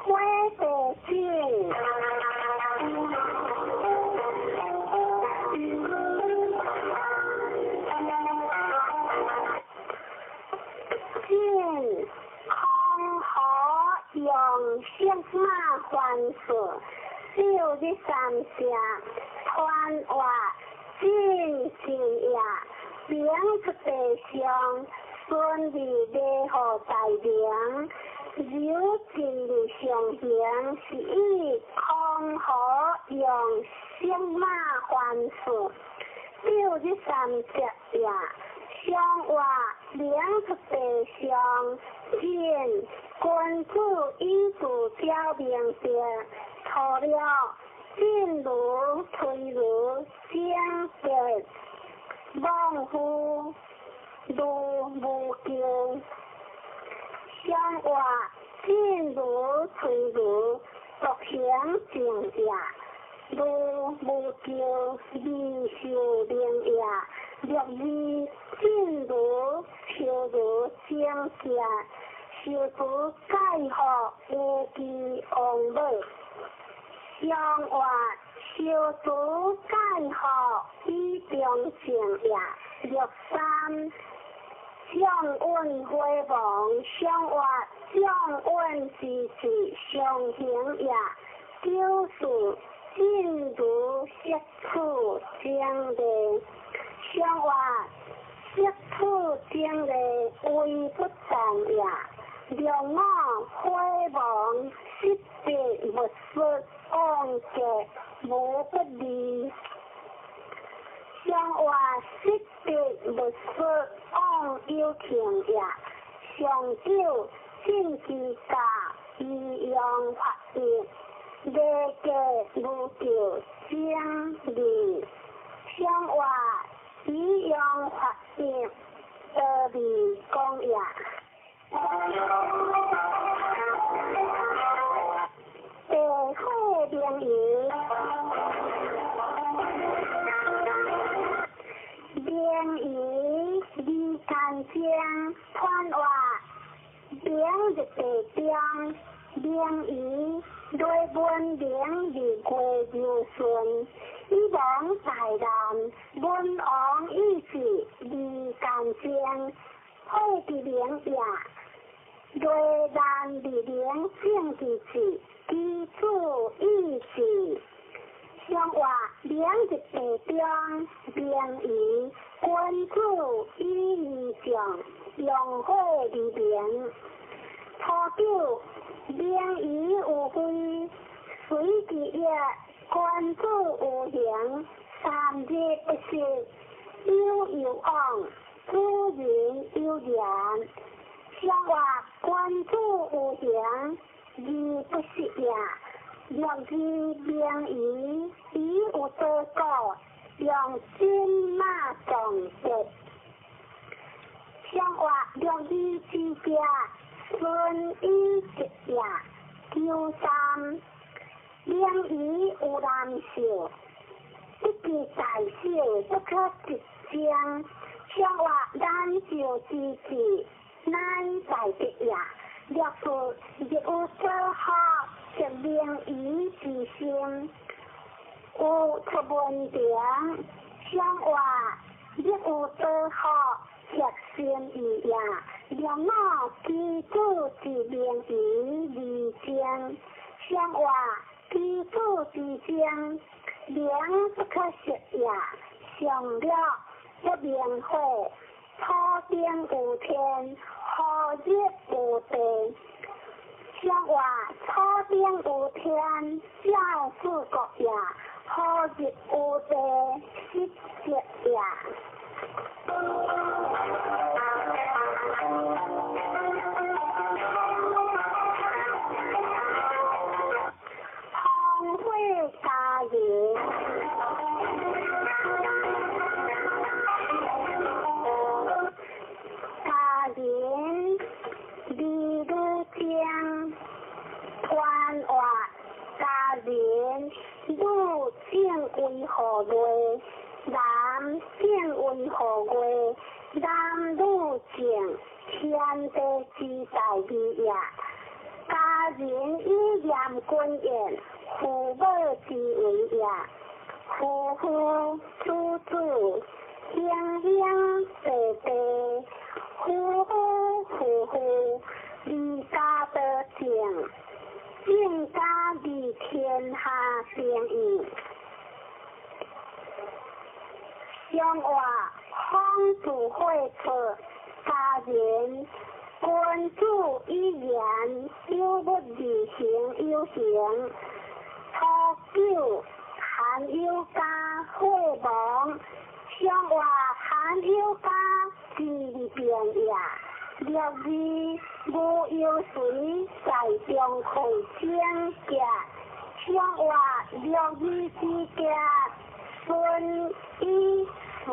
火地井。晋空河用色马还数，九日三声，传话晋晋也，兵出地上，顺利礼号大明，柔晋的上行是以空河用色马还数，九日三节也。相话两出地上，晋君子以自表明德，除了进如推如正德，望夫如无咎。相话进如推如独行正也，如无咎未受灵也。六二进如秋如正节，受主盖福无其王母。相话受主盖福以中正也。六三将运火亡，相话将运之志上行也。九四进如色处正理，相话色处正理为不动也。两五火亡，失别勿失，往结无不利。相话失别勿失，往有情也。上九进之家，以阳发育，礼节无咎正理。相话以阳发育，得利公也。地火明夷，明夷离间精，传话明日地中，明夷雷文明日月柔顺，以王大难，文王意志离间精，火之明也。雷难日明正之志，其子意志，上活明日地中，明仪君子以义重，用火而明。初九，明仪有非，随其业，君子有形，三日不食，有有往，主人有言。上活君子有形，而不食也。六字明仪，以有多故，用金马撞德。上活六字之家，顺以吉也。九三，明仪有难小，不计大小，不可直将。上活难小之志，乃大吉也。六四，日有所学，则明仪之心，有出文凭。上活日有所学，则心意也。六五，基础之明仪而精。上活基础之精，明不可失也。上六，不明火，土顶有天，何日有地？上活土顶有天，照四国也；何日有地，失德也。风火家人。家人李女将，团活家人女正为何月？男正为何月？男女正，天地之大义也。家人以严君言，父母之为也。夫妇子子，兄兄弟弟，夫夫妇妇，离家得正，正家离天下定义。上活风自火出，家人君子以言，有物而行有形。初九，含有家火亡，上活含有家之变也。六二，无忧随在中会整洁，上活六二之家，顺以顺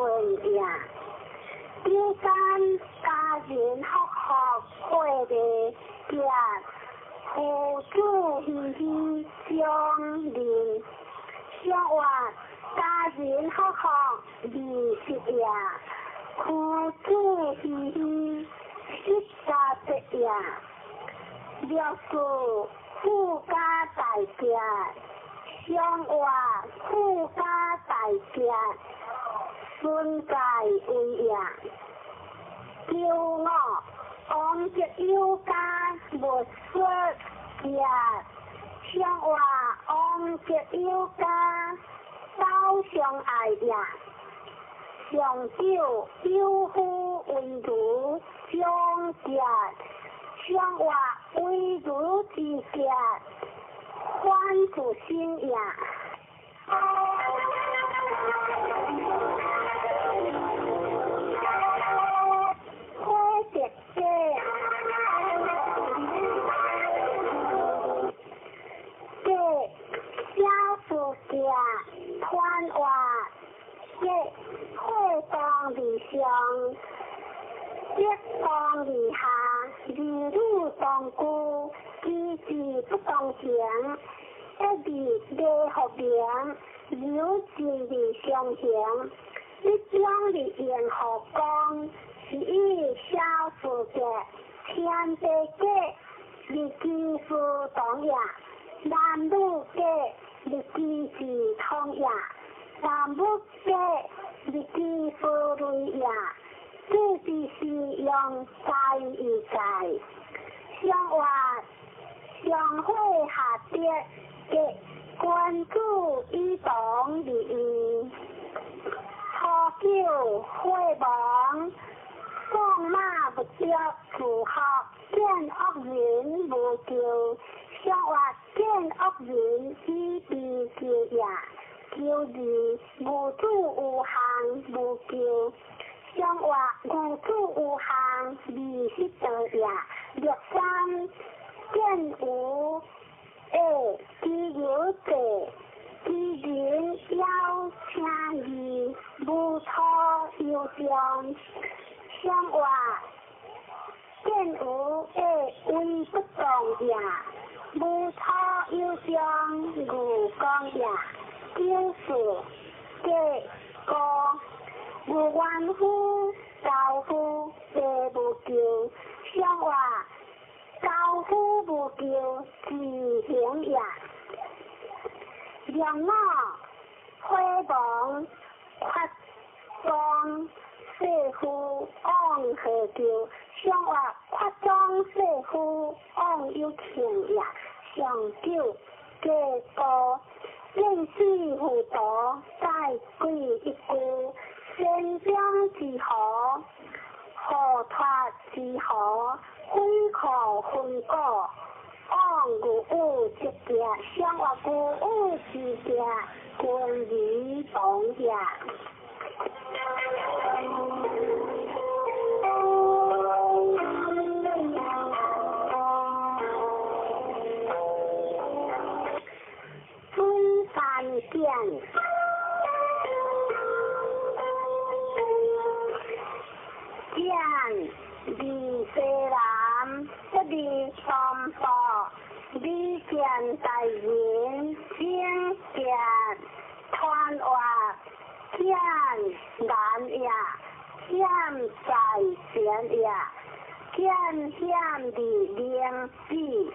也。九三，家人福福火的家，父子喜喜相邻。上活家人福福二十也，父子喜喜十三节也。六四，富家大家，上活富家大家，孙在为也。九五，王德有家无说也，上活王德有家走相爱也。上九，有夫为如长节，上活为如之节，反自身也。火德家，家小事家，团活家火当而上，德当而下，儿女当顾，机智不当行，一日礼福明，流尽而相行，一将而言何光，是以小事家，天地家，日机事同也；男女家，日机事同也；男女家，日机事类也。这就是用在一在，上活上火下跌，家君子以堂立义，初九火亡，放马不着自学，见恶人无咎，相活见恶人以悲救也。九二无主有行无咎，相活无主有行二十道也。六三见无下其有者，其人枵请义，无错有将，相活见无下威不动也，无错有将无讲也。九四过高无冤夫，高夫地无咎，相活高夫无咎，自行也。两五火亡，发庄世夫往何咎？相活发庄世夫往有庆也。上九过高，见死糊涂，再鬼一句，先将之何，何脱之何，非可分果，往有有之行，相活有有之行，君离同也。水山见，见李世南，不离三宝，李见大人，见见团活，见难也，见在前也，见险的灵子，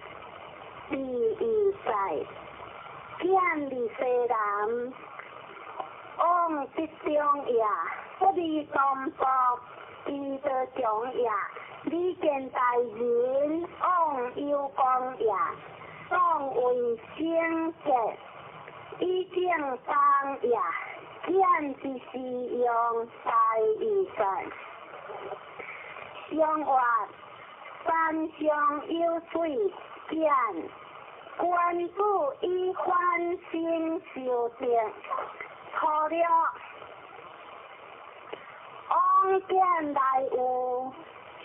第一在。见李世南，往得中也，不离东北，彼得中也。李见大人，往有光也，当为圣洁，以正当也。见之是用大义在，相活山上有水见。君子以反省修正，初六往见来有，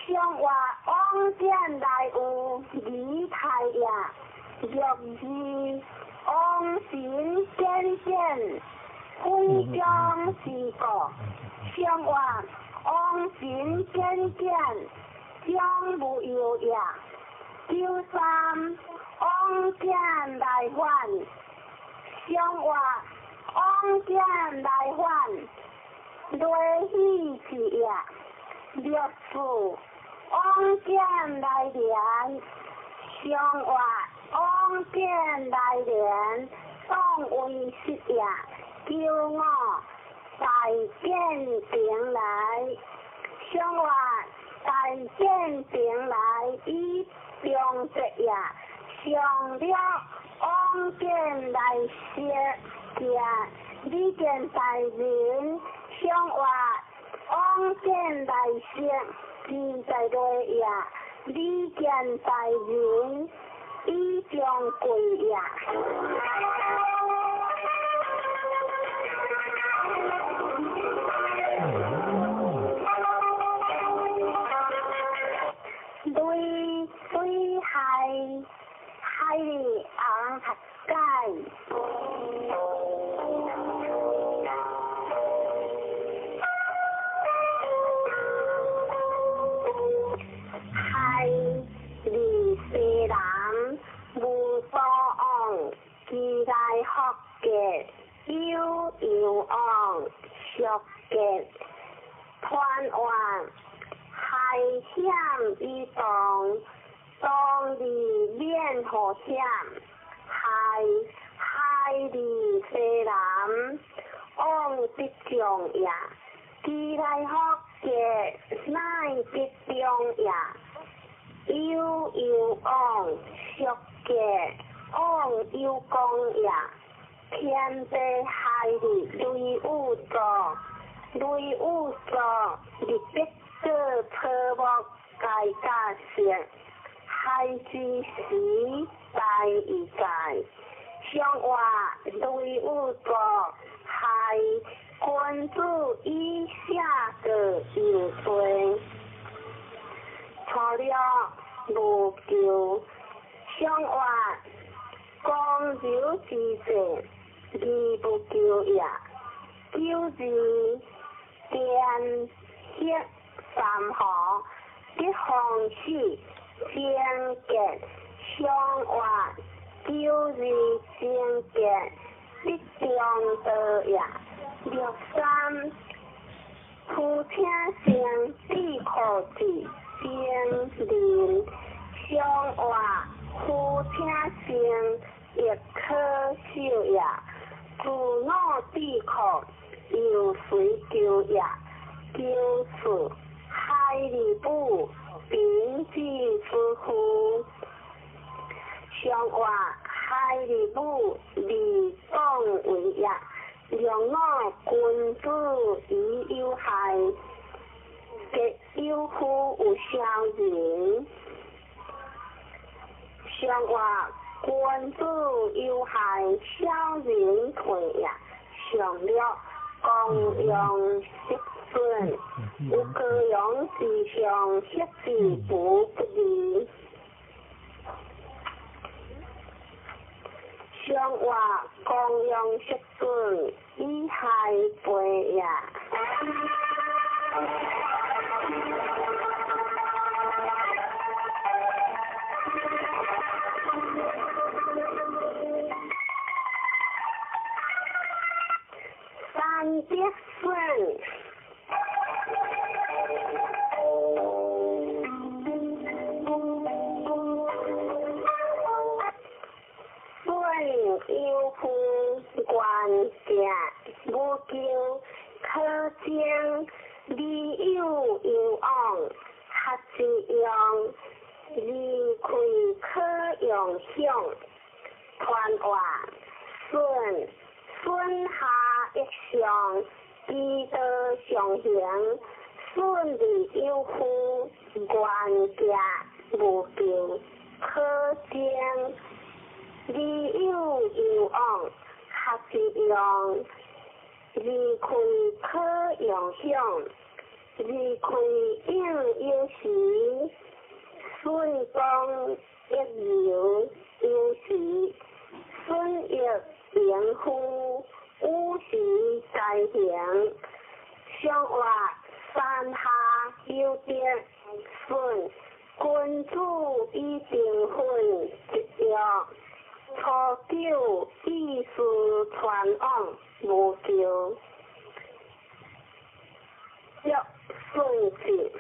相活往见来有离太也。六二往神见见，非将之过，相活往神见见，将无忧也。九三往见来还，相活往见来还，雷喜去也。六四往见来连，相活往见来连，当为实也。九五大见平来，相活大见平来以中节也。上了往见来识见，李见大人，相活往见来识，自在内也。李见大人，以将贵也。对对海海里昂塔盖。海里世人无所往，其来福结有有往，俗结团圆。海险以动，当利免祸险。海海里世人往得中也，其来福结乃得中也。有有往，俗结往有功也。天地海日雷有作，雷有作，日必过草木皆甲色，海之时大以在，上话雷有作，海君子以下个有罪，初六无求，上话公柔之势，而不求也。九字天黑三河，得风死，贞洁上话九字贞洁，得中道也。六三夫听声，智库子精灵上话夫听声，亦可受也。自我智库由随求也。九四海里部秉之之夫，上话海里部利讲为也。两我君子以有害，皆有夫有小人。上话君子有害，小人退也。上六公羊失损，有高阳之上，失之不不利。上话公羊失损，以害背也。三别损。损有夫愿行无求，可将理有有往，合之用，离开可用享。传话损损下一上，其道上行，损利有夫，愿行无求，可将理有有往，合之用，离开可用享。离开应有时，损光一流有时，损益盈乎五时在行。上话山下有德损，君子以定分一约。初九意思传往无求，约顺子。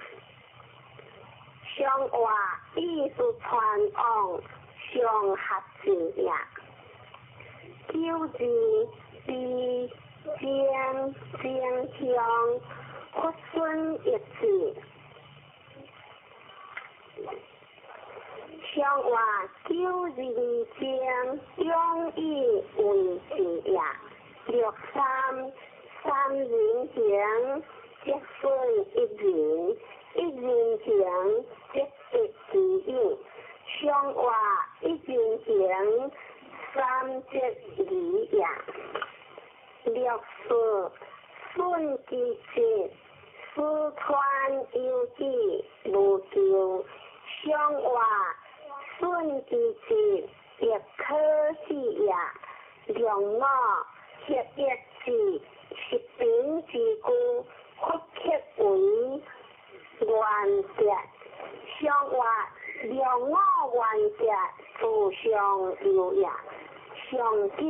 上话意思传往上合字也。九字比肩肩向佛孙一字。上话九字将中以为字也。六三三人行，则损一人；一人行，则得其友。上话一人行，三则二也。六四损其节，四川有志无求。上话损其节，亦可喜也。两我合一字，是平之故，复刻为原则。上话两我原则，自上有也。上九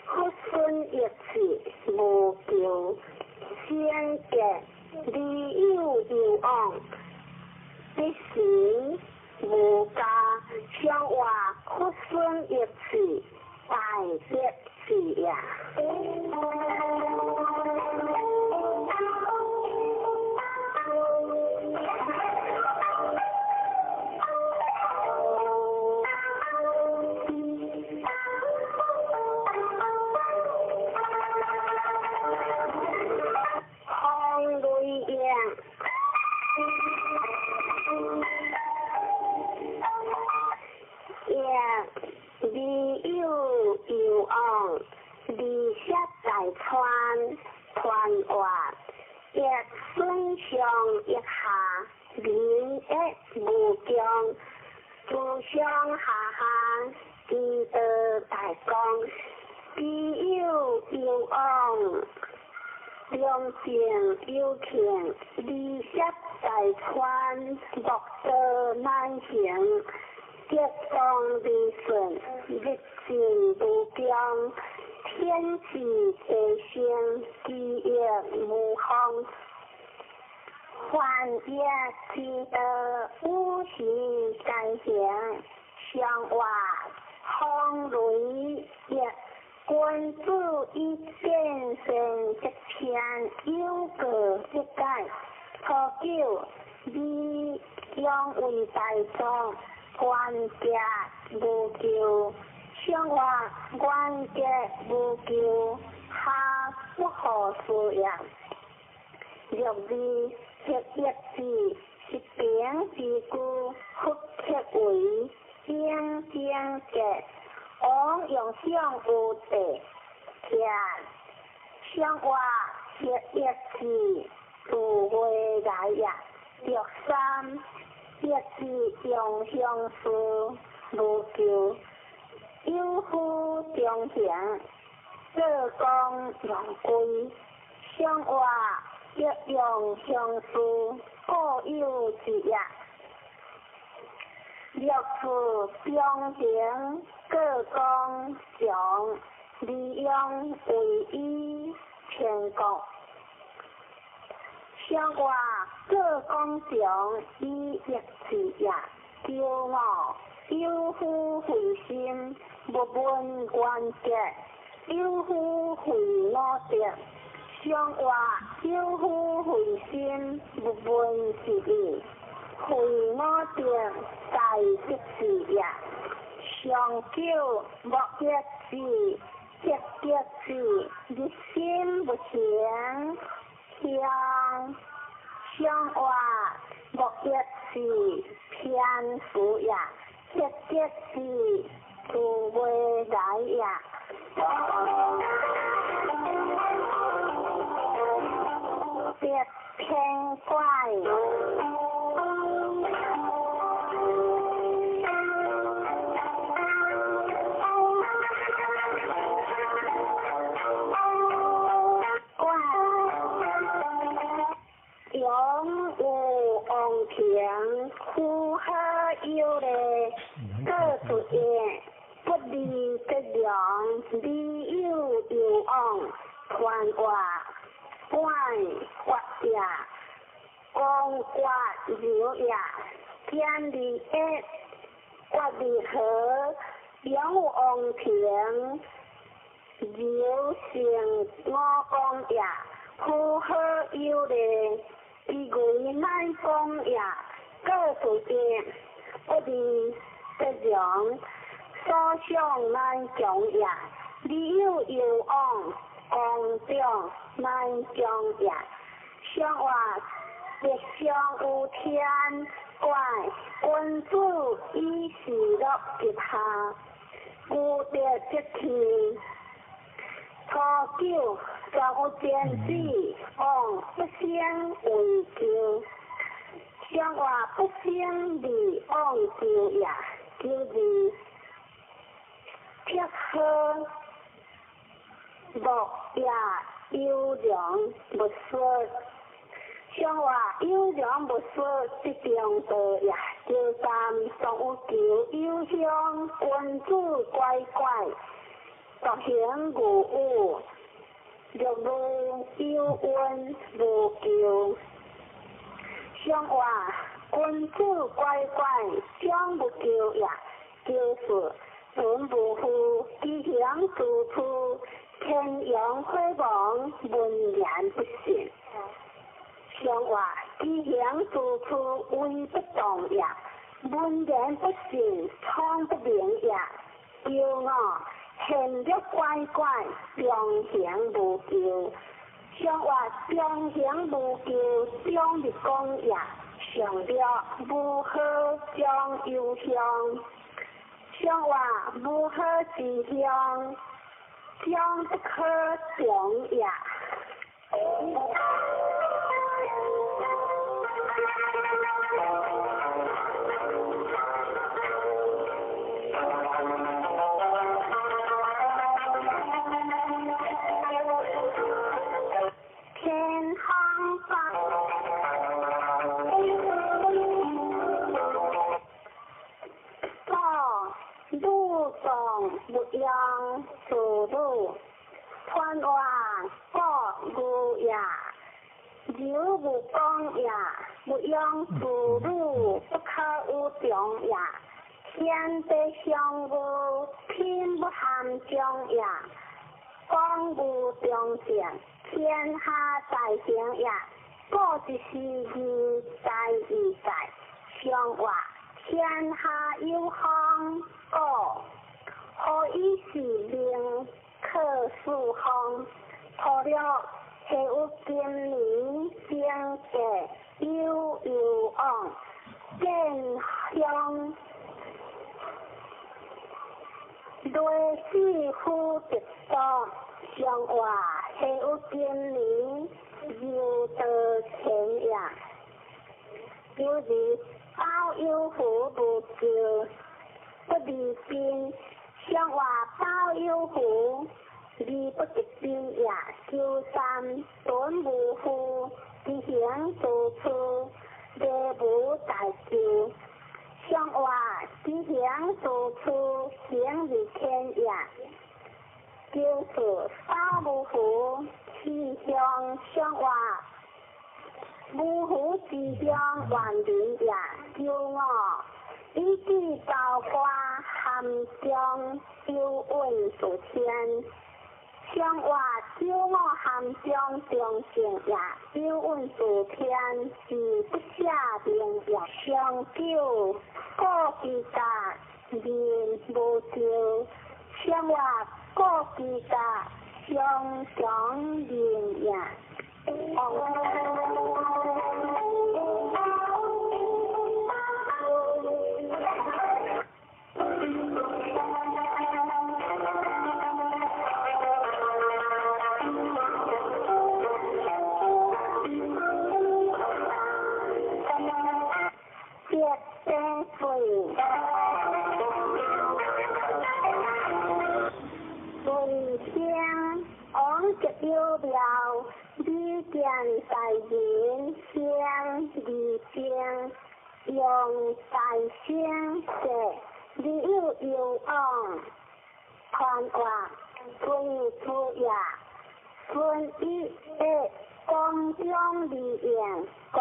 复损一字，无求。先结理有有往，必行无加。上话复损一字，大德字也。上下下之道大公，己有攸往，良政有庆，利涉大川，莫道难行，吉光利顺，日进无穷，天志地成，基业无方。凡业之道，五行皆行，上话风雷业，君子以见善则天，有过则改。初九，你养为大众，冤结无救。上话冤结无救，下不可思也。六二黑一字是平之句，复刻为应经结。王用上有地，徛上话黑一字自未来也。六三一字用相思无救，有夫中行，做工用归，上话一用相思，固有之也。六四中行，各公常，利用为以天国。上话各公常以一之也。九五有夫慧心，无问冤结；有夫慧五德。上话有夫慧心，无问之意。慧五德在得之也。上九莫一字，得得字，日心不行。向上话莫一字，偏福也。得得字，自未来也。别偏怪。永有王庭，呼好有礼，各出言，不利则良，利有攸往，传话管发也，公决流也，天理一，决理和，永有王庭，流成五公也，呼好有礼。伊为乃公也，各出言，不利则良，所想难强也。利有攸往，公长难强也。上话吉祥有天，怪君子以事乐吉下，无德则天。初九，全有天子，王不生为咎。上话不生利王咎也，九二铁好木也优良勿说。上话优良勿说，则中道也。九三常有求有乡，君子乖乖。独行无有，六路有恩无求。上话君子乖乖，将无求也。九四存无负，吉祥处处，天阳火亡，文言不信。上话吉祥处处，威不动也。文言不信，聪不明也。九五现略乖乖，中行无求。上话中行无求，中日公也。上略无好将忧乡。上话无好之乡，将不可长也。勿用自汝，传话故无也，柔无讲也，勿用自汝不可有长也。天地相无，天不含中也，讲无中正，天下大成也。故一时义在义在，相话天下有风，故何以是名可数风？除了下有今年经济有有往，见乡。雷死夫得道，相话下有今年犹得前也。就是包有福无咎，不离宾，相话包有福，离不得宾也。求三顿无负，执行做处，礼无大咎。相话执行做处，行如天也。就是包无福，气象相话。无福之乡万人也，求我以至高官含中有运数天，相话九五含中中正也，有运数天是不下明也。上九故之家人无咎，相话故之家相强人也。有了，你见在人先离间，用在先者，你有有往，传话孙出也，孙一的光中离言故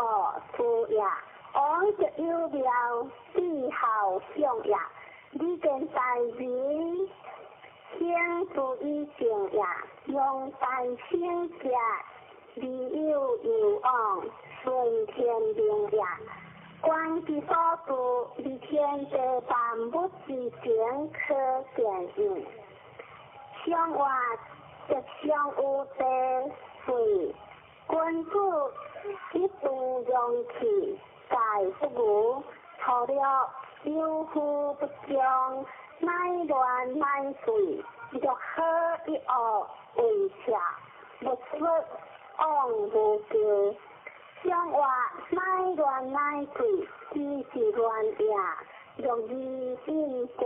出也，往则有了，必好相也，你见在人。先注意正也，用大先者，理有有往，顺天命也。观之所住，离天地万物之情可见应。相话则相有地水，君子一度容气，盖不无，除了有福不将。乃乱乃水，若好一恶为邪，勿说往无咎。相话乃乱乃水，只是乱也。若义应德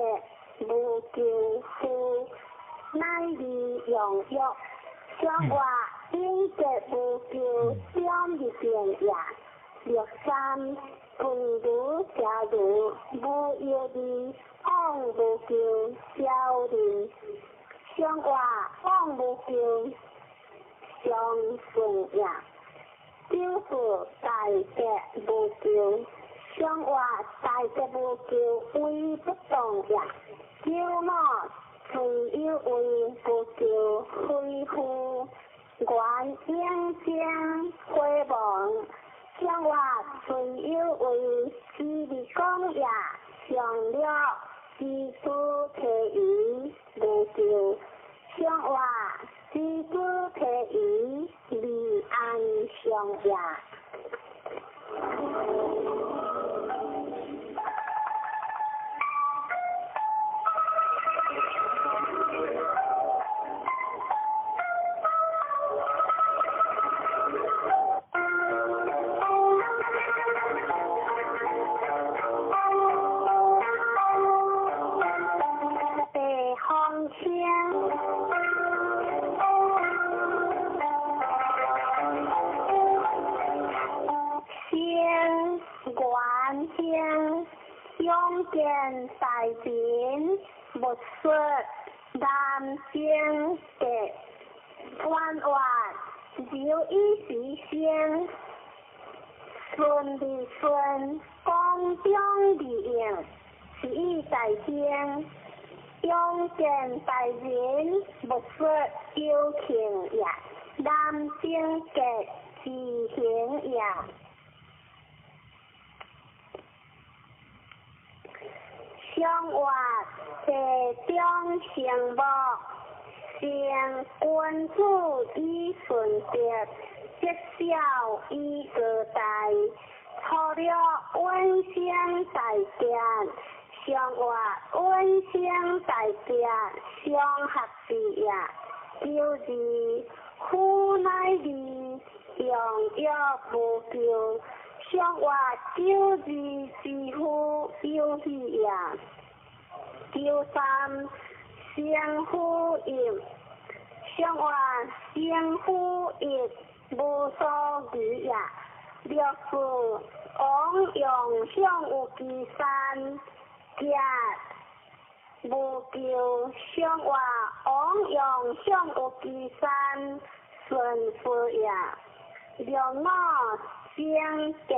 无咎夫，乃利用欲。相话应德无咎，将入变也。六三分如假如无药味。往无咎，小人相话往无咎，相顺也。就是大德无咎，相话大德无咎，为不动也。九五虽有为无咎，非夫愿应将回望。相话虽有为，只是讲也。上了知书提鱼无咎，相话知书提鱼离安上也。勇健在前，勿說南征格彎活柔以時生，順利順光中利用，是以大興。勇健大人勿說有慶也，南征格自行也。相活地中成木，成君子以順德，積小以高大，粗略穩生大健，相活穩生大健，相合之也。九二夫乃二，用約無咎。相活九二之夫有喜也。九三生夫一，相活生夫一無所疑也。六四王用向有其山，甲無咎。相活王用向有其山，順夫也。六五生格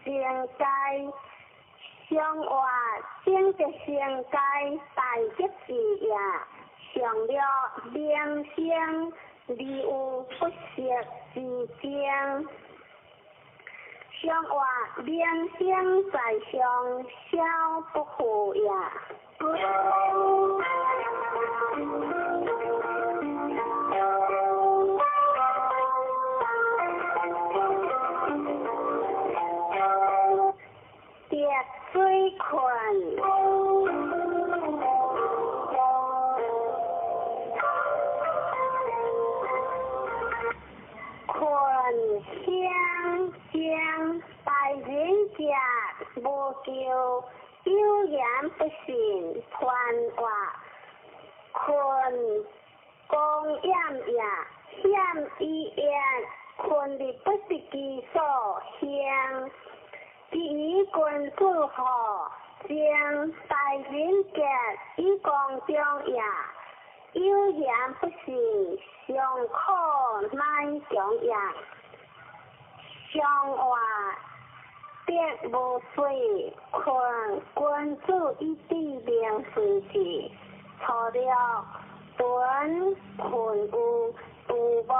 生街，相活生格生街大吉字也。上略名声，而有不息之争。相活名声在上，小不负也。滴水困，困相将大人者无咎，有言不信，传话困公厌也，险以言，困的不是其所行。第一君子好，将大人格以公中也，有言不信，尚可乃强也。相活得无水，困君子以知明随之。粗略屯困有杜牧，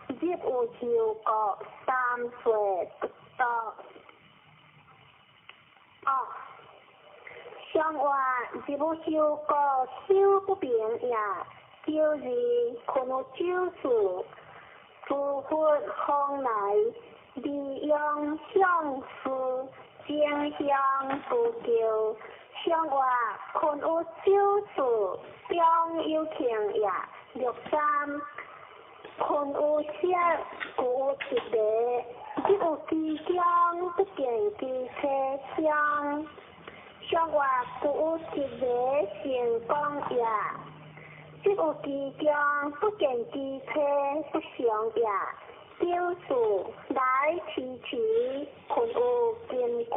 入有丘国，三岁不到。哦，相活入丘国，修不平也。九二困有九事，诸佛方来，利用相思，争相不求。相活困有九事，中有庆也。六三困有色，故有一个，只有其中不见其车厢。相活故有一个成功也，只有其中不见其车不祥也。九四来迟迟，困有根据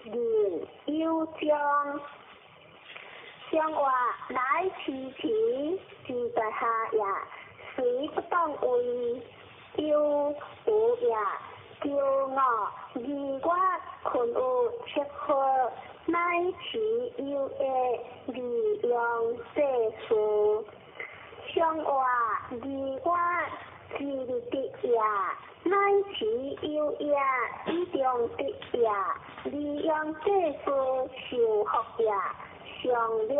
人有将。相活来迟迟，之在下也，虽不当为有无也。九五二月困有七号，乃持有的利用世事。相活二月之日得也，乃持有也以中得也，利用世事受福也。上略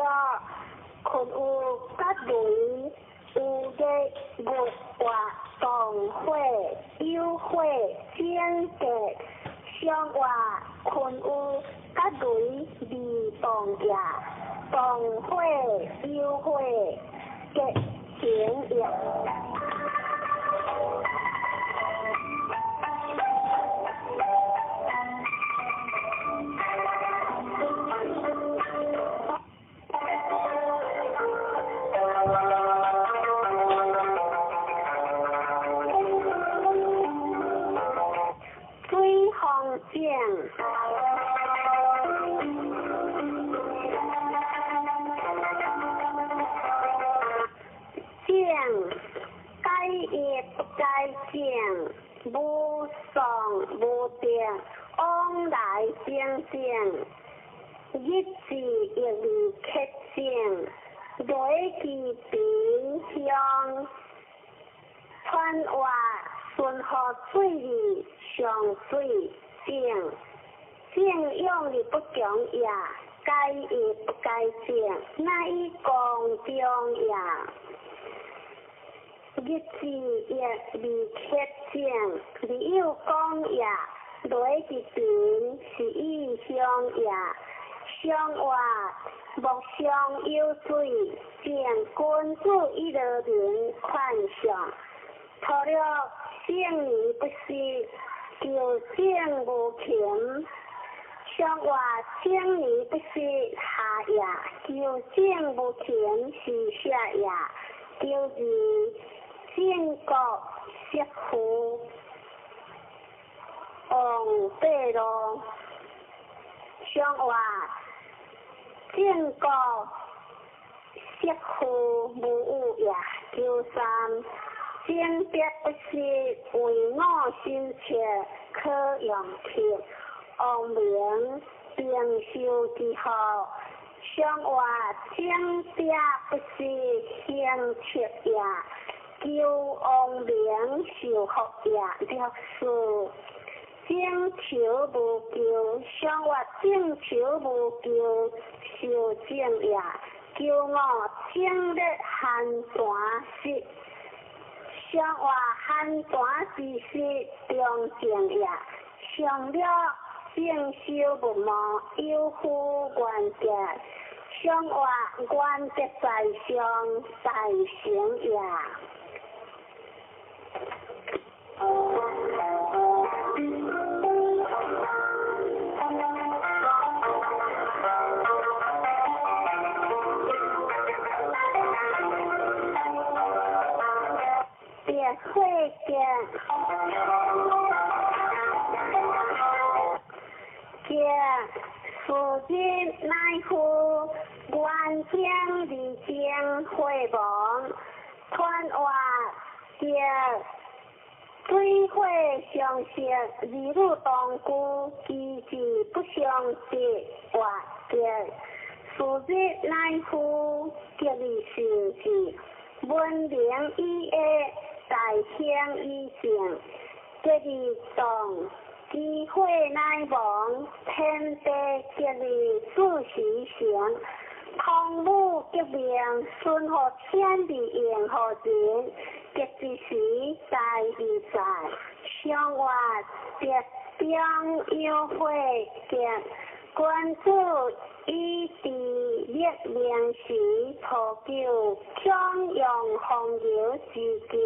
困有甲雷，有日月活动火有火整格，相活困有甲雷未动也，动火有火结成也。水风井。亦不改正，无丧无定，往来正正，日子亦未克正，雷其贫乡，传话顺河水里上水正，正用的不强也，改亦不改正，乃以公中也。日子亦未克正，未有讲也，雷其贫是以乡也。相话莫相有水，见君子以乐人宽相，除了圣年不息，求正无勤。相话正年不息下也，求正无勤是下也。就是正国媳妇王八路，相话正国媳妇无有也。九三正别不息，为我心切可用去，王明并修之后。相话正别不是行切也，求王明受福也。六四正求无求，相话正求无求受正也。求我正日寒泉时，相话寒泉之时中正也。上了正修不忘，有负原则，相话原则在上，在成也。别会见。此日乃夫原将二将会亡，传话叫水火相食，二女同居，其志不相得，活结。此日乃夫吉利成志，文明以下，大兴以正，吉利动。机会乃亡，天地吉利自时成，汤武革命，顺乎天地应乎人，吉之时大义在，相话德中有火结，君子以治立命时，图求强扬风流之德。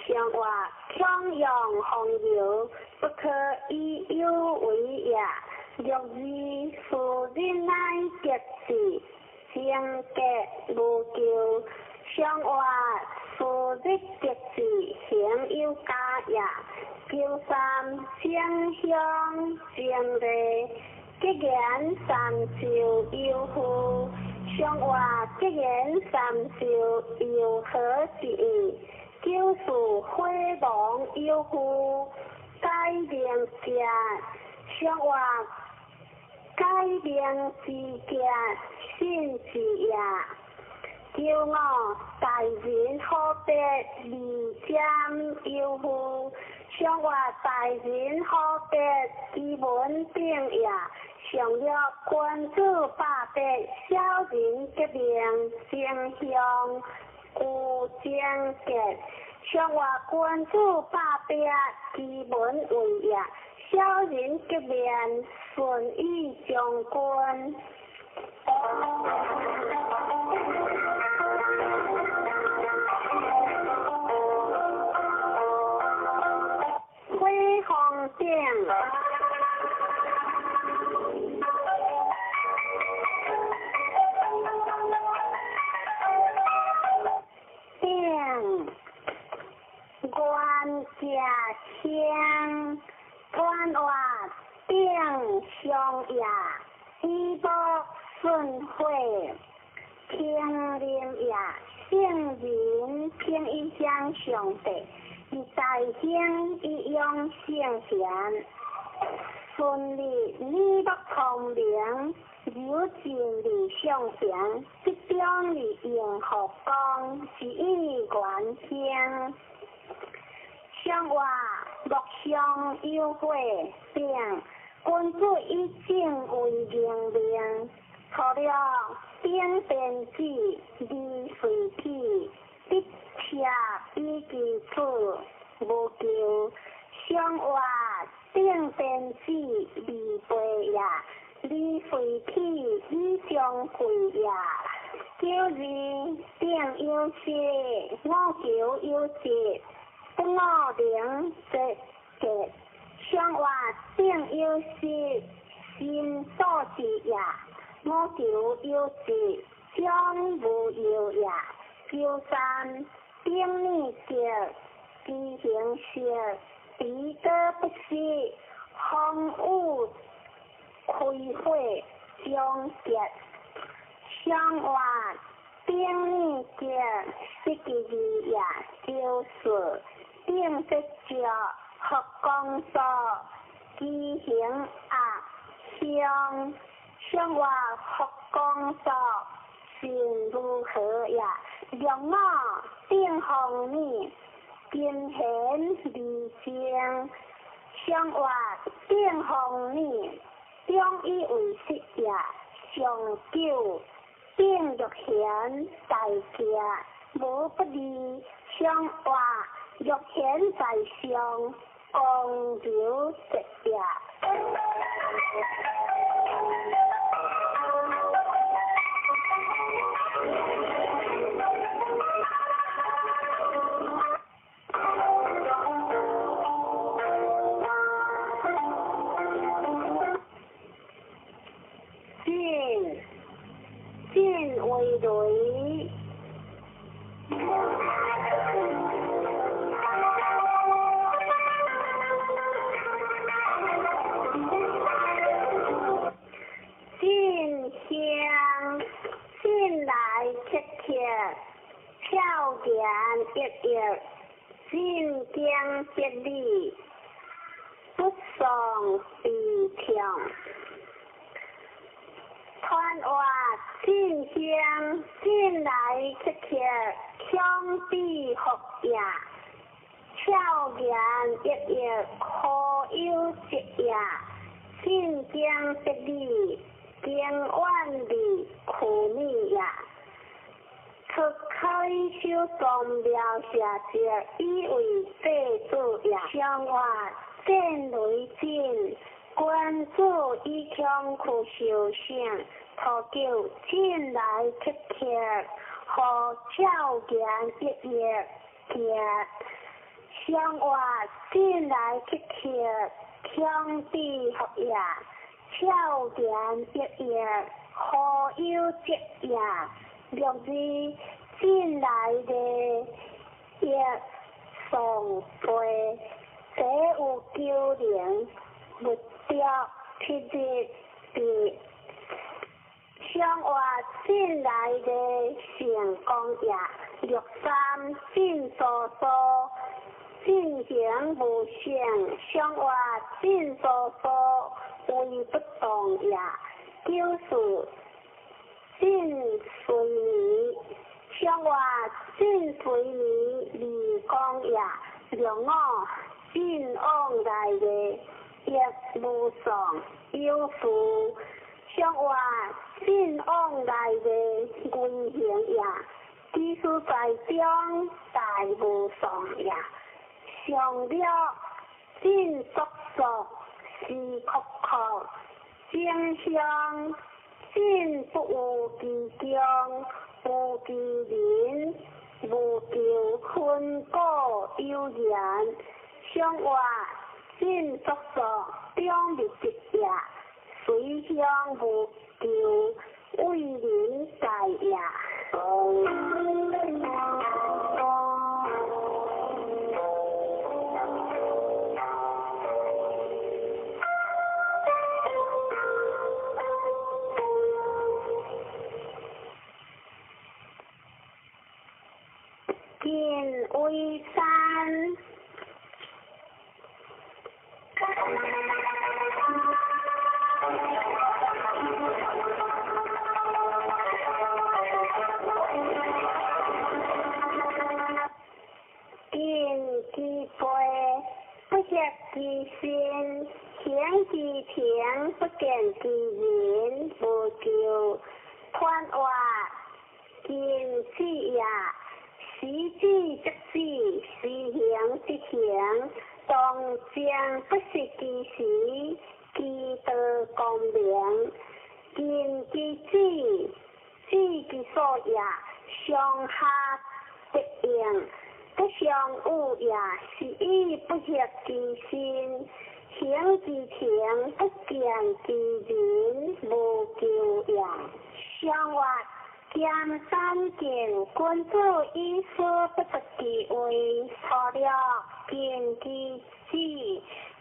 相话强扬风流，不可以有为也。若日数日乃结志，正格无咎。相话数日结志，行有加也。九三正乡正礼，吉言三就有负。相话吉言三就有何之意？九四火亡有负，改名者，相话改名之者，信之也。九五大人好别二占有负，相话大人好别其文定也。上了君子百别，小人革命正向。有正格，相话君子百别，其文为也。小人革命，顺意将军。火风顶。原家乡，传话顶上也，以无顺火。平林也，圣人凭以向上帝，以大兴以养圣贤。顺利你目聪明，柔尽你上贤，集中你用福光，是以元兴。上话莫相有悔，并君子以正为明命。除了顶天子，离随体，得车以其处，无求。上话顶天子，离背也，离随体以相会也。九二顶有失，五求有节，不五能则节。上话顶有失，心所致也。五求有节，将无忧也。九三顶礼节，知行色，彼得不失，风雨开火终结。上话顶礼节，失其义也。九四顶节脚，佛光所，知行恶相。上话佛光所，心如何也？六五顶风雨，金贤离正。上话顶风雨，中以为实也。上九顶玉贤在家，无不利。上话玉贤在上，光流直也。进，进为雷。进香，进来切切，俏言溢溢，进经节理，不丧悲痛。传话进香，进来切切，强比福也，俏言溢溢，可有节也，进经节理，经远离苦米也。出开修宗庙下节，以为祭祖也。上话战雷震，君子以强苦修行，土九进来切切，和俏言溢溢行。上话进来切切，强比福也，俏言溢溢，何有节也？六二进来的一送背，这有九零，目标七日的。上话进来的成功也，六三进所所，进行无限。上话进所所，为不动也。九四进随你，上话进随你离光也。六五进往来的亦无丧有福。上话进往来的危险也，技术在中大无丧也。上了进速速是阔阔，正向进不有其中，无其人，无求分果有缘。上话进速速中日直也，随向无求为人在也。行其情，不見其人，無求。傳話見智也，時止則止，時行則行，當正不失其時，其道光明。見其智，知其所也，上下得應，不相惡也，是以不協其心。行其情，不見其人，無求也。上話兼三見，君子以思不得其位，錯了見其智，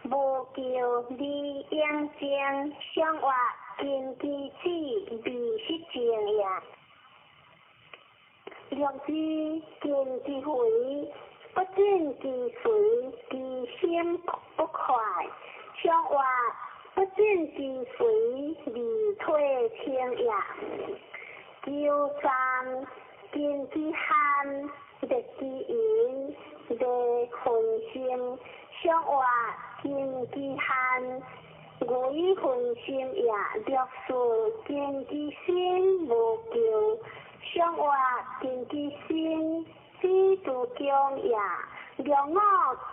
無求而應正。上話見其智，未失正也。六字見其肥，不進其髓，其心不快。上話不進其髓，而退清也。九三見其悍，逆其淫，利分心。上話見其悍，為分心也。六四見其心，無求。上話見其心，知足強也。六五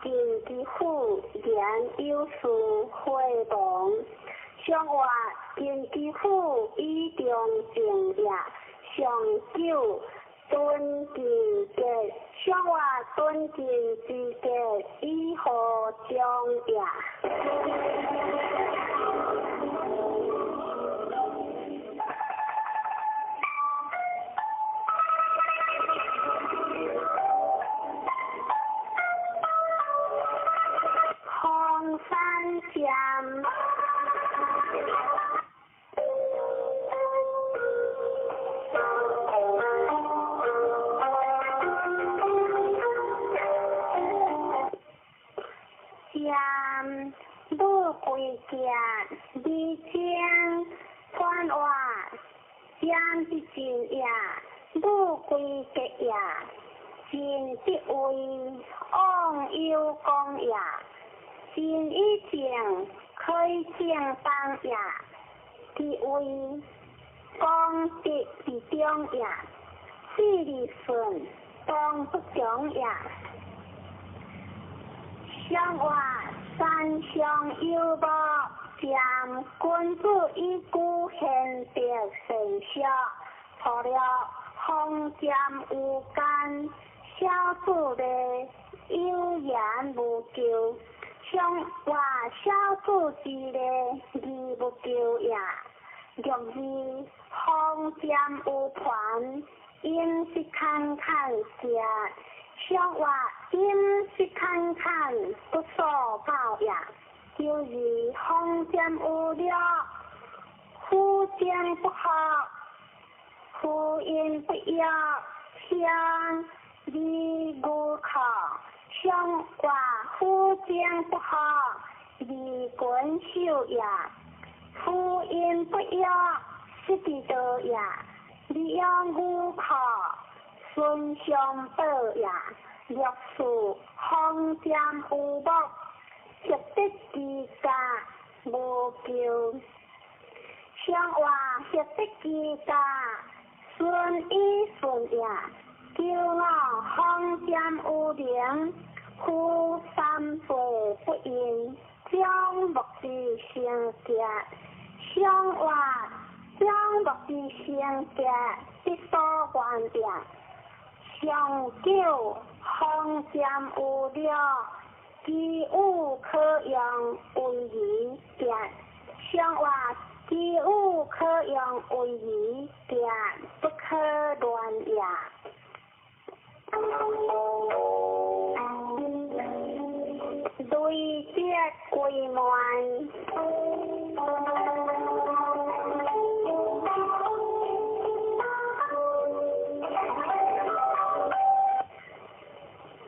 見其富，言有事回亡。上話見其富，以中正也。上九敦其格，上話敦敬之格，以何中也。红山剑。剑，无贵剑，二将传话，剑之进也，无贵格也，进之位，往有功也。进以正，开正当也，其位功德之中也，势利顺，当不强也。上话三相有无，剑君子以居贤德善小，错了风剑无间，小子的有言无求。上话小子之礼，义无求也。六字风剑有盘，应是坎坎者。上话应是坎坎，不所报也。就是风剑有了，夫将不好，夫因不要，相离无靠。上话夫将不好，离君守也。夫因不要，失其道也。利用无靠，孙相报也。六四风剑有目，协得其家无求。上话协得其家，顺以顺也。九五风剑有灵，夫三岁不应，将木之成结。上话将木之成结，必所愿也。上九风剑有了，其有可用为义结。上话其有可用为义结，不可乱也。累积归满，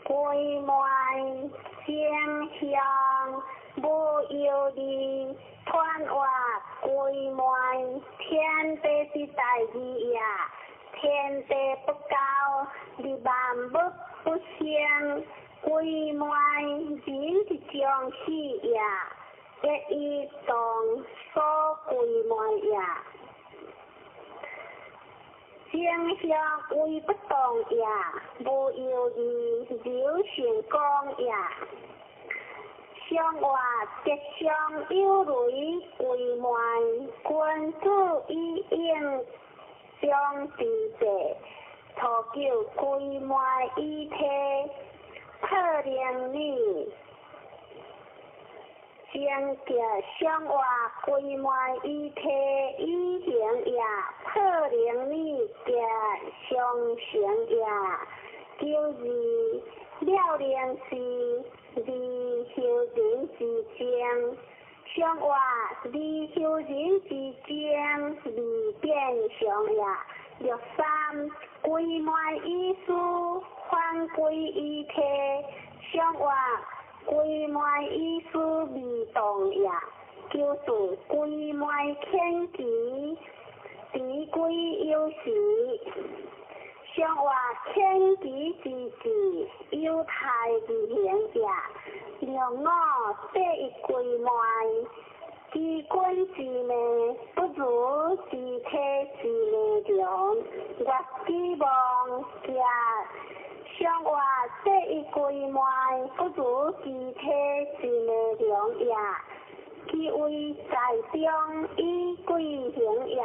归满正向无忧虑，传话归满天地之大义也。天地不交，利万物不生，归满人之将死也。一以當所歸昧也。正向為不動也，無猶豫流成功也。上話吉祥有雷歸昧，君子以應中之地，初九歸昧以體，破靈女。正吉上話歸昧以體以行也，破靈女吉上成也。九二了靈是二修人之精，上話二修人之精二變相也。六三歸昧以思，反歸以體，上話歸昧以思未動也。九四歸昧天機，持歸有時。上話天機之志，有太之行也。六五第一歸昧，知君之命，不如知體之命長。月之望吉，上話第一歸昧，不如知體之命長也。其為在中以貴行也。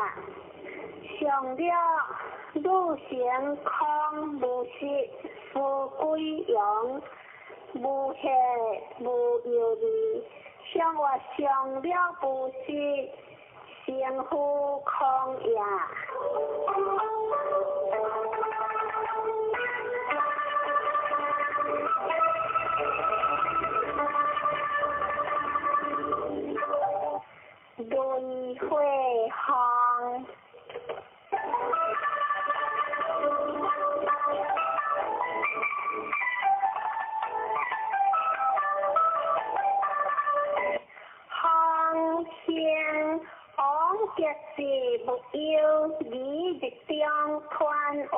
上了汝成空無實，無歸陽，無血無猶豫。上話上了無實，成乎空也。雷火风。风兴王吉是无忧，二日中团活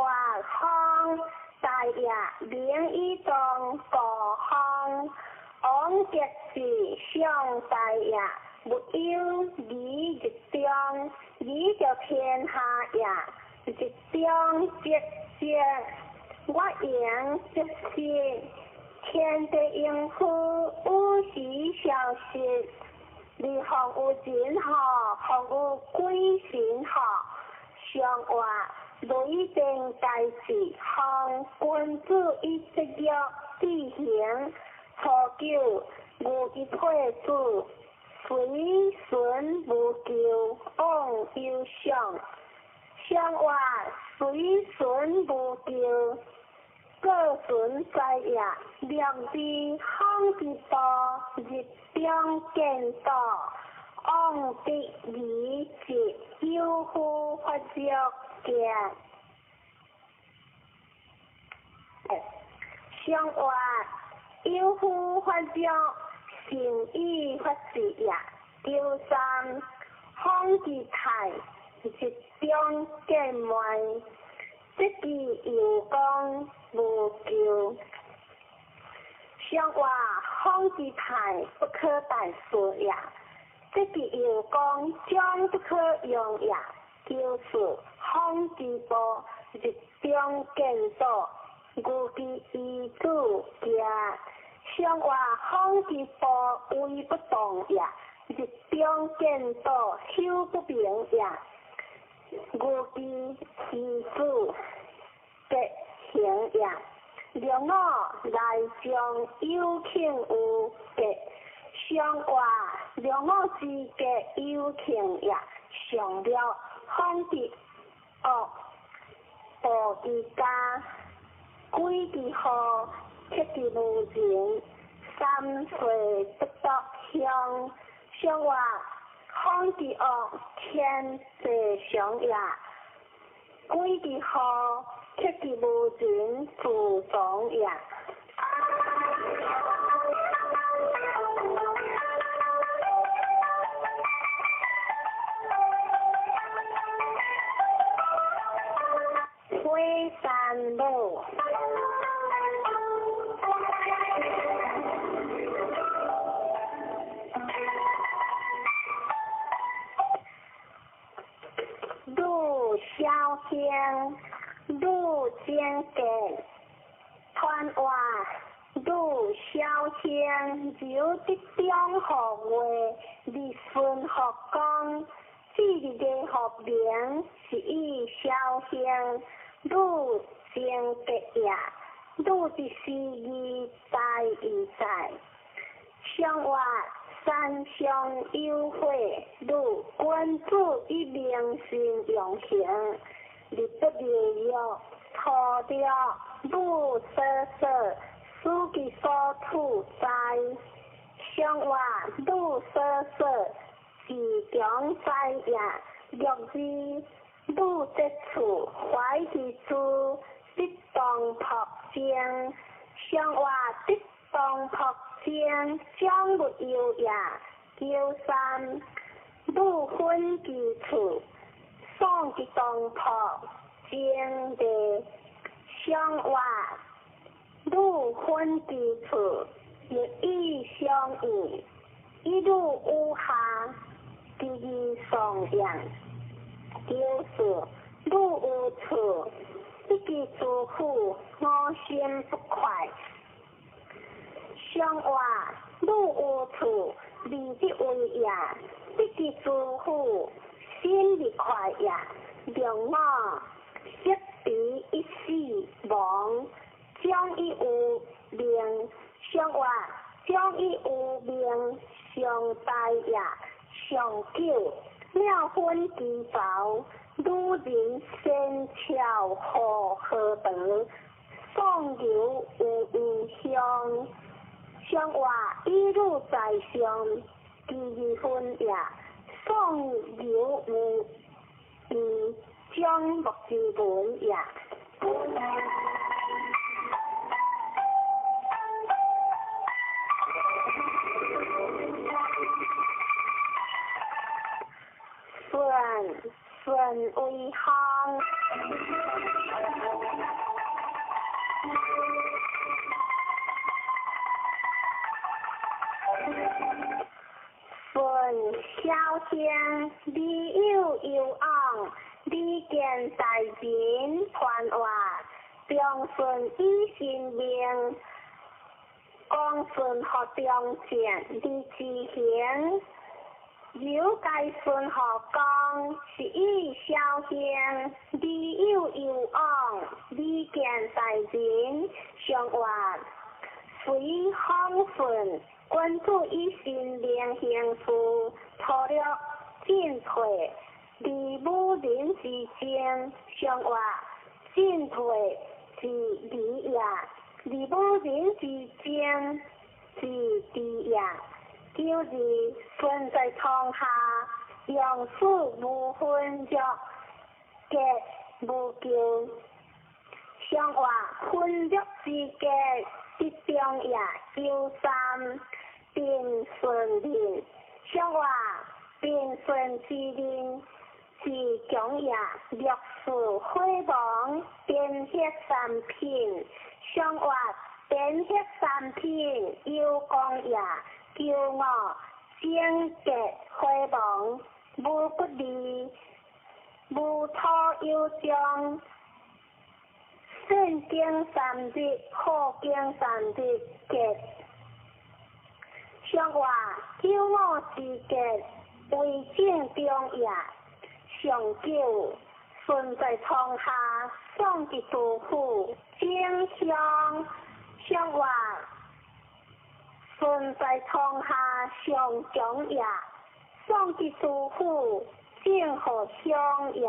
风，大业明以当故风。王吉是上大业，无忧二日中，二就天下也，日中积积，我赢积是天地应付，有时消失。二方有人吼，方有鬼神吼。上话雷电大事，方君子以节约志行。初九牛之配子，随顺无咎，往有上。上话随顺无咎，各顺在也。两字方之道，日中见道，往得而直，有夫发作见。上话有夫发作，善以发事也。九三方之泰，日中见昧，这句又讲无咎。上话方之泰，不可代说也。这句又讲将不可用也。九四方之波，日中见道，牛之遗子行。上话方之波，为不动也。日中见道，修不明也。牛之遗子吉行也。六五内将有庆有吉，上话六五之吉有庆也。上了方之恶，暴之家，鬼之祸，七之无情，三岁不得乡。上话方之恶，天地常也。鬼之祸，七之无情，自从也。火山母。興，愈精格，傳話愈小興，由得中號月，日分學講，至日學明，是以小興，愈精格也。愈之思義在義在，上話三相有會，愈君子以明心用行，日不日月，土著愈所所，思其所處在。上話愈所所，自強在也。六字愈節處，懷其處，得當朴正。上話得當朴正，將勿憂也。93愈分其處，爽其當朴正地。上話愈分其處，亦以相應，一如有下，其義相應。94愈有處，得其諸苦，我心不快。上話愈有處，利之為也，得其諸苦，心亦快也。六五識彼一死亡，將以有命。上話將以有命，上大也。上九妙分其巢，女人仙巧何何德，送牛有异香。上話一路在上，其二分也。送牛有異，將木之文也。順順為行。順小興，李有有昂，李見大人傳話，長順以神明，講順學中正，李之行。由該順學講，是以小興，李有有昂，李見大人上話，隨風順，君子以神明行事，粗略進退，而武人之爭，上話進退是禮也，而武人之爭是智也。92順在床下，用事無分著，格無咎。上話分著之格，得中也。93平順人，上話平順之人是強也。64火亡，變血三品。上話變血三品，有功也。95整格火亡，無不利，無土有將。聖經三日，好經三日，格。上話95之格，為正中也。上九順在床下，送其杜甫，正香。上話順在床下，上強也。送其杜甫，正好香也。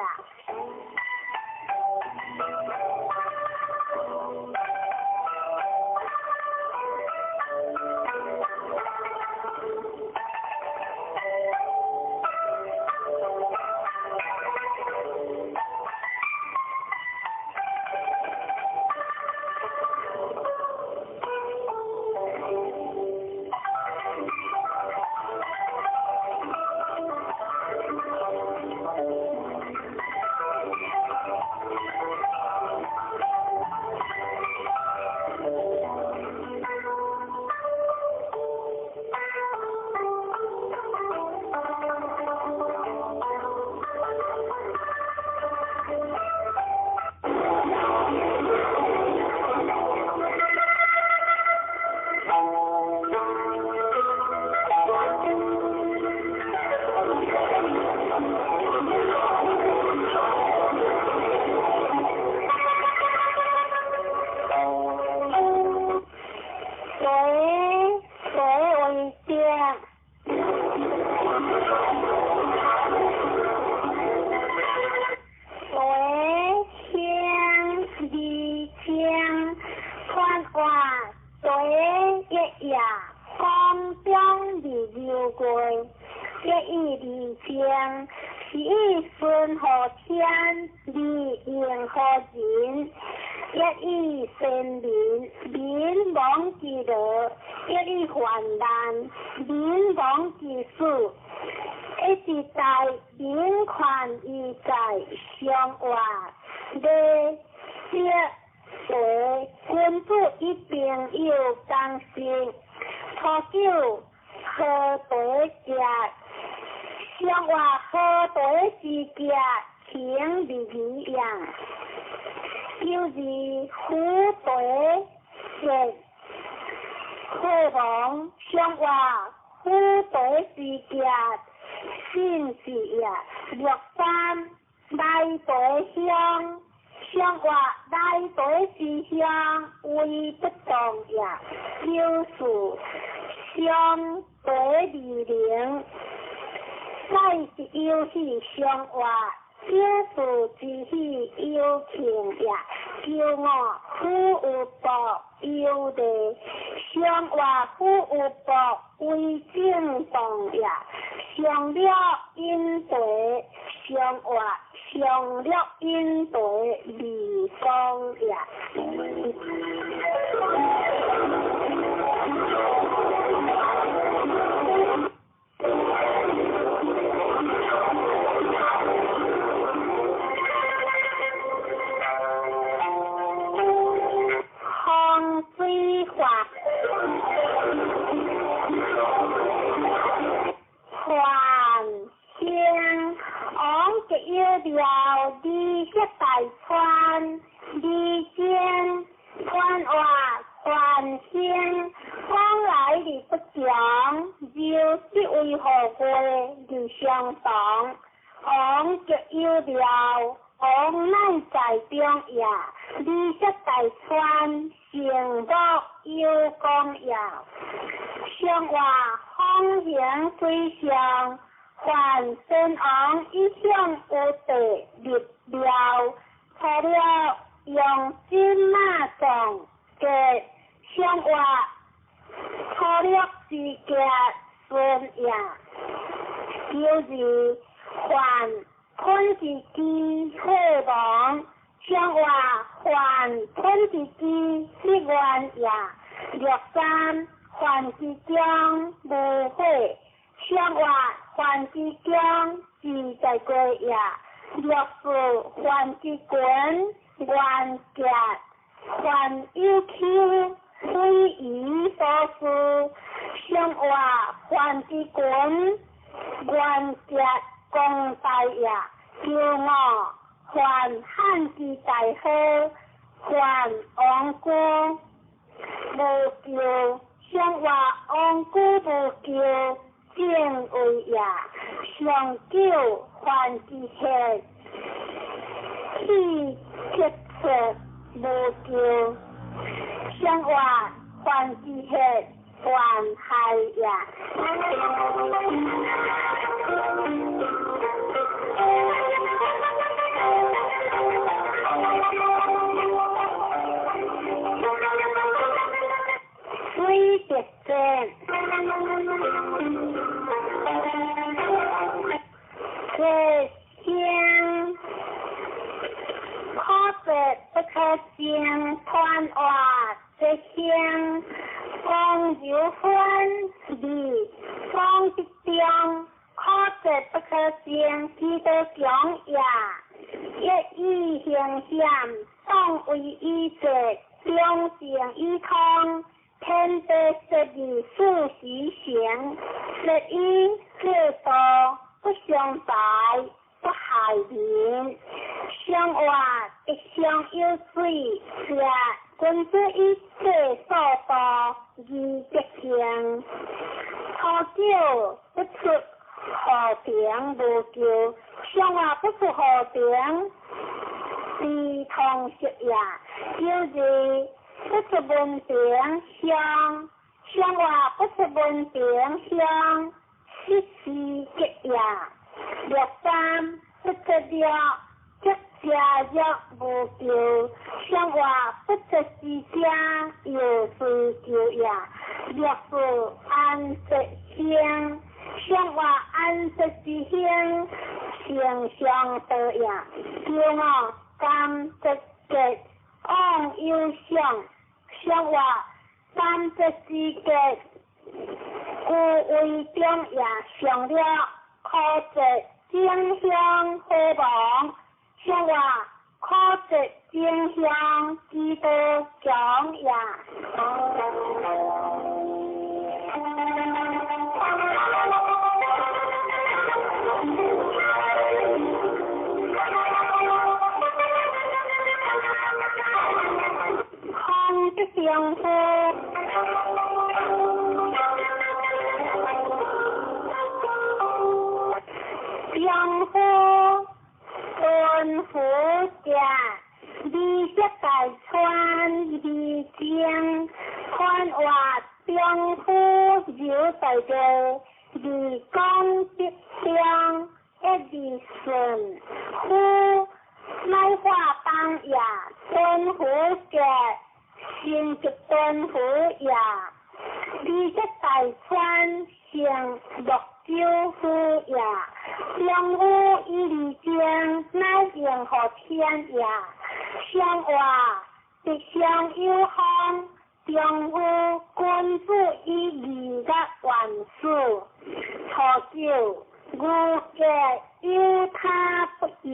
離情，是以順乎天，而應乎人，一以先民，民亡之樂；一以患難，民亡之死。一時代，民權義在相活，禮節茶，君子與朋友同食。初九好茶食，相活好茶之食，情義義也。九二苦茶食，火亡相活苦茶之食。信是也，六三來茶香，相活來茶之香為不動也。九四相茶二零，乃是有喜相活，九四之喜有慶也。九五虎有搏有利，相活虎有搏為正動也。上了飲茶，相活上了飲茶未講也。風水法，凡興王極有料，二色大川，二間川活凡興，往來而不強，就即為何過而相同。王極有料，王乃在中也。二色大川，成木有功也。相活風行水上，凡先王一向有地立庙，除了用金馬藏嘅相活粗略之格孫也。九二凡吞之機火亡，相活凡吞之機失願也。六三凡之將無火，相活凡之將自在過也。六四凡之群元結，凡有丘非夷所思，相活凡之群元結公大也。九五凡漢之大好，凡王居無咎，相活王居無咎正位也。上九凡之血，氣結出無咎，相活凡之血凡害也。水滴戰，這聲可說不可精，傳話這聲講柔歡二講之中，可說不可精，其道強也。一以行險，當為以節，兩情以通。天地設立四時行，設以制度不相敗，不害民。相活一相有水，是君子以制所度而德行。初九不出河平無咎，相活不出河平，非通識也。九二不出文憑鄉，相活不出文憑鄉，失時吉也。六三不出了，即食藥無咎，相活不出之家，又隨咎也。六四安節興，上話安息之興，成上道也。叫我感節結往有想，上話感節之結，故為中也。上了可節正向何亡？上話可節正向之道強也。空的相夫，相夫敦福者，二色大川二正，宽话中夫有大地，二讲吉祥，一二顺夫乃化当也，敦福者。成吉敦福也，二色大川成泸州府也，中府以二正乃应乎天也。上话吉祥有方，中府君子以二月元始，初九牛结有他不言。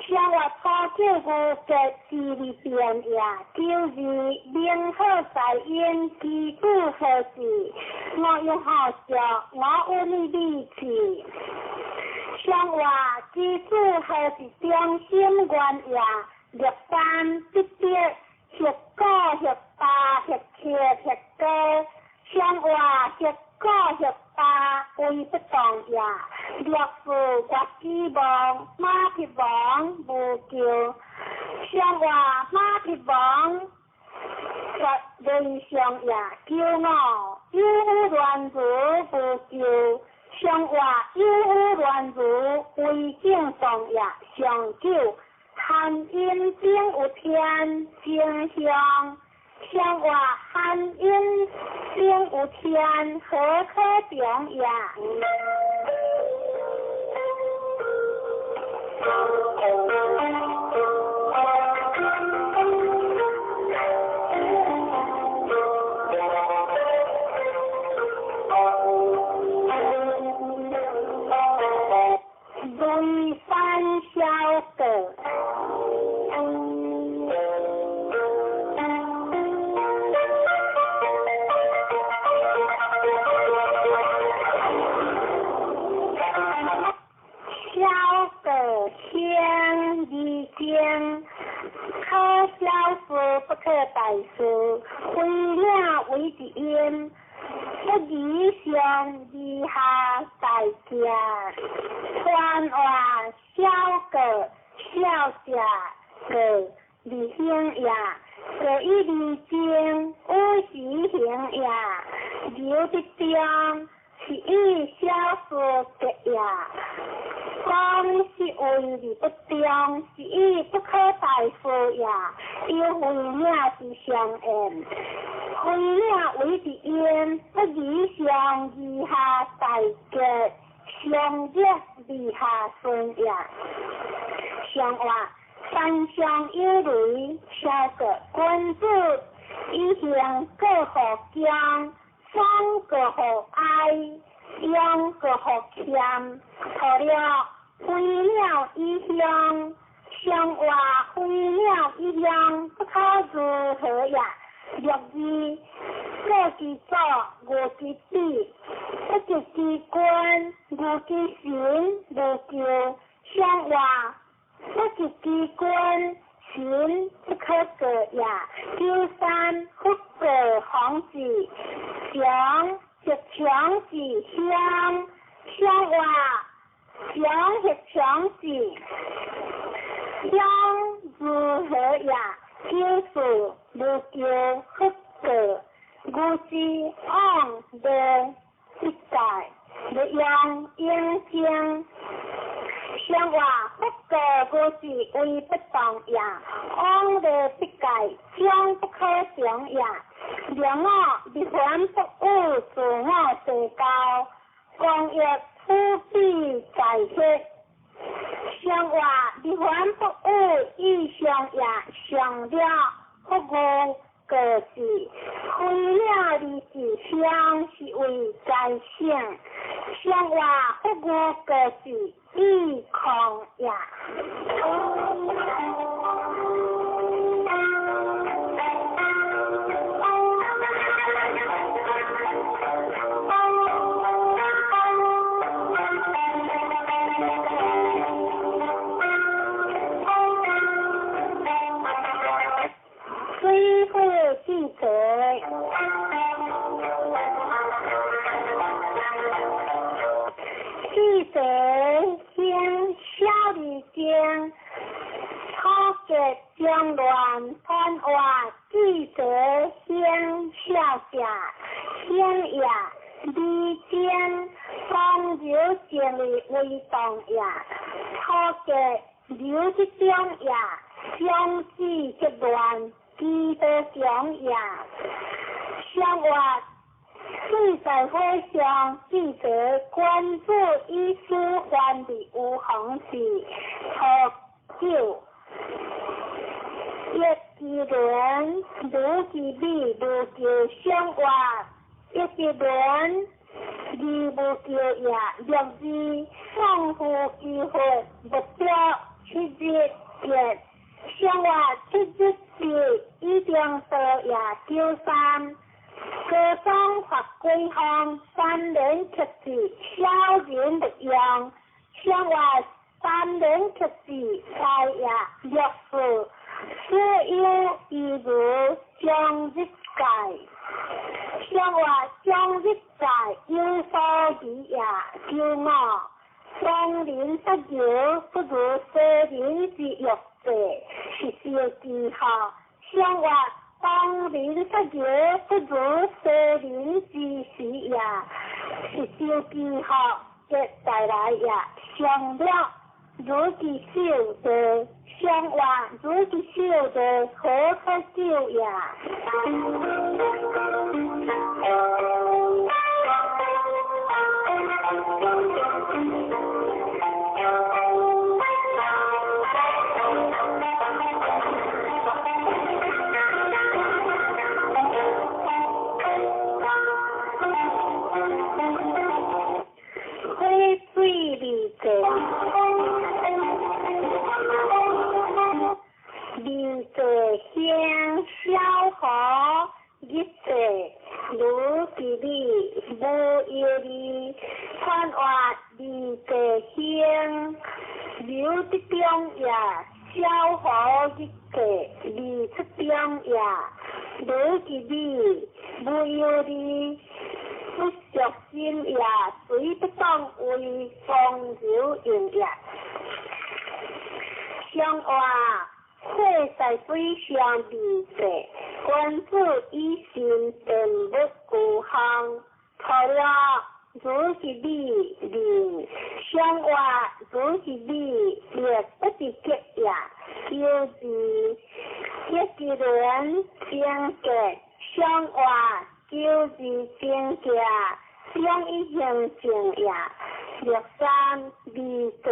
上话初九牛结之日变也，九日明好在因，其子何事？我用好笑，我有你理气。上话其子何是中心愿也？六三得得，十九十八十七十九。上话十九十八为不动也。六四国之王马匹王无救。上话马匹王实人上也。九五有乱如无救。上话有乱如为正动也。上九含阴顶有天正向。上话含阴顶有天何可中也？雷山小阁。小阁先二正，可小事不可大事，为了为之因，不以上以下大家，传话小阁小者阁二行也，阁以二正有时行也，留得中是以小事结也。讲是为而不中，是以不可大事也。有为领之相应，为领为之因，不以上以下大结，上热以下顺也。上话山上有雷，小个君子以行过乎江，双过乎哀，阳过乎谦，错了。飞鸟一乡，上话飞鸟一乡，不可如何也？六二过其祖，无其子，不及其君，无其神，无救。上话不及其君，神不可过也。九三不过皇子，强是强之乡，上话。强是强子，强如何也？九四无救不过，无之往的一代，不用应经。上话不过无是为不动也，往的不改，将不可强也。两我立凡不有自我地高，工業普比在血，上話日凡不有意上也上了服務過是，非了二是相是為在性，上話服務過是意空也。水火四节，四节先小二经，初结将乱贪话，四节先小者先也，二经风流静的为动也，初结流之中也，相子结乱。基德强也，相话水在火上，记者关注以书还的有行是初九，一之轮，如之美，如叫相话，一之轮，二无叫也，六字送夫机会，目标七日结。相话七日是一定多也九三，高中发归方三连七字小人不用，相话三连七字财也六四，所有一如将日界，相话将日界有所疑也九五，双人不由不如西人之欲。是小记号，相话当人失业不如西人之时也，是小记号的带来也，上了如其手的，相话如其手的何可救也？二座香小河日座如其美无忧虑，传话二座香刘德中也，小河日座二出中也，如其美无忧虑，不着心也，随不当为风流用也。相话火在水上二座，君子以心定物孤行，除了如是美人，相话如是美，亦不是结也。九字一之轮正结，相话九字正结，两一行正也。六三二座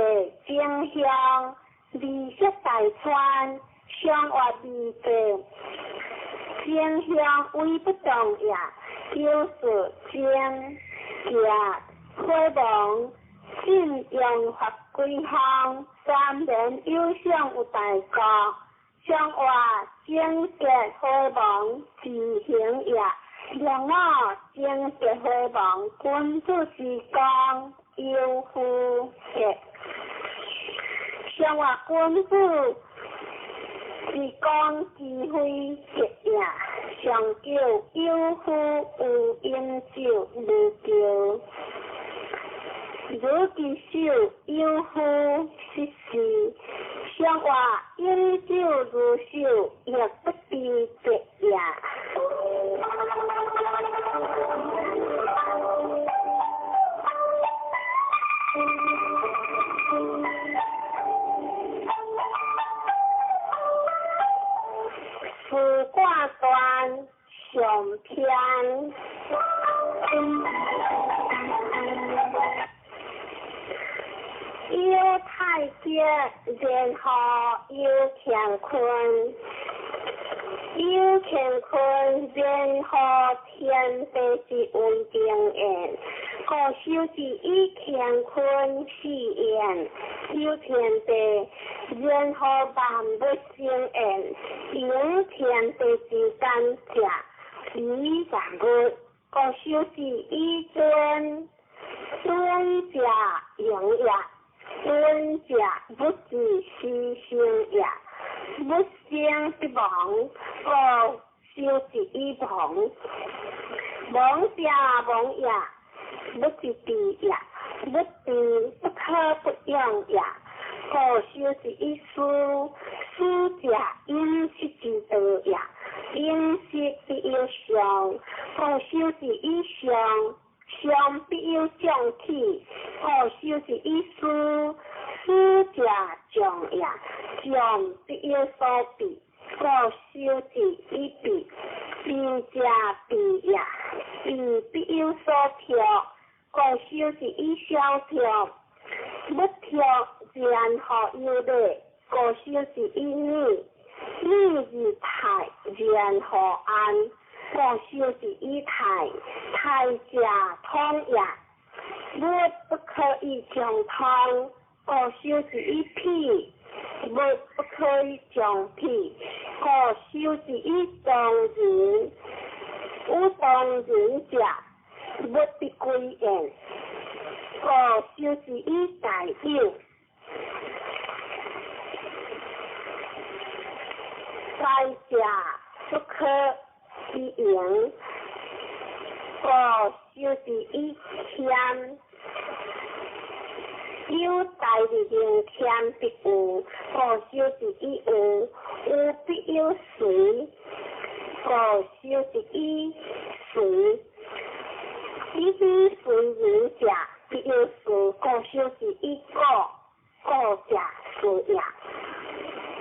正向。二色大川，相话二座正向为不动也，九四正行火亡，信用法归行，三年有相有大国，相话正结火亡自行也，两五正结火亡，君子之讲有夫结。相话君子是讲智慧结也，上叫有夫有饮酒无叫，如其手有夫失事，相话饮酒如手，亦不知结也。自挂断上篇。有太極，然後有乾坤；有乾坤，然後天地之為定焉。故修之以乾坤四焉，有天地，然後萬物生焉。用天地之間者，以萬物。故修之以尊，尊者用也。尊者不知其生也，不生必亡，故修之以亡。亡者亡也，不知知也，不知不可不用也。故修之以思，思者饮食之道也，饮食必有常，故修之以常。常必有将起，故修之以思，思者将也，将必有所避，故修之以避，避者避也，避必有所託，故修之以小託，不託然後有禮，故修之以禮，禮而泰，然後安。故修之以泰，泰者通也，物不可以將通，故修之以否；物不可以將否，故修之以當人。有當人者，物必歸焉。故修之以大有，大者不可以盈，故修之以謙。有大而能謙必有，故修之以有，有必有隨，故修之以隨。以隨人者，必有事，故修之以故，故者事也。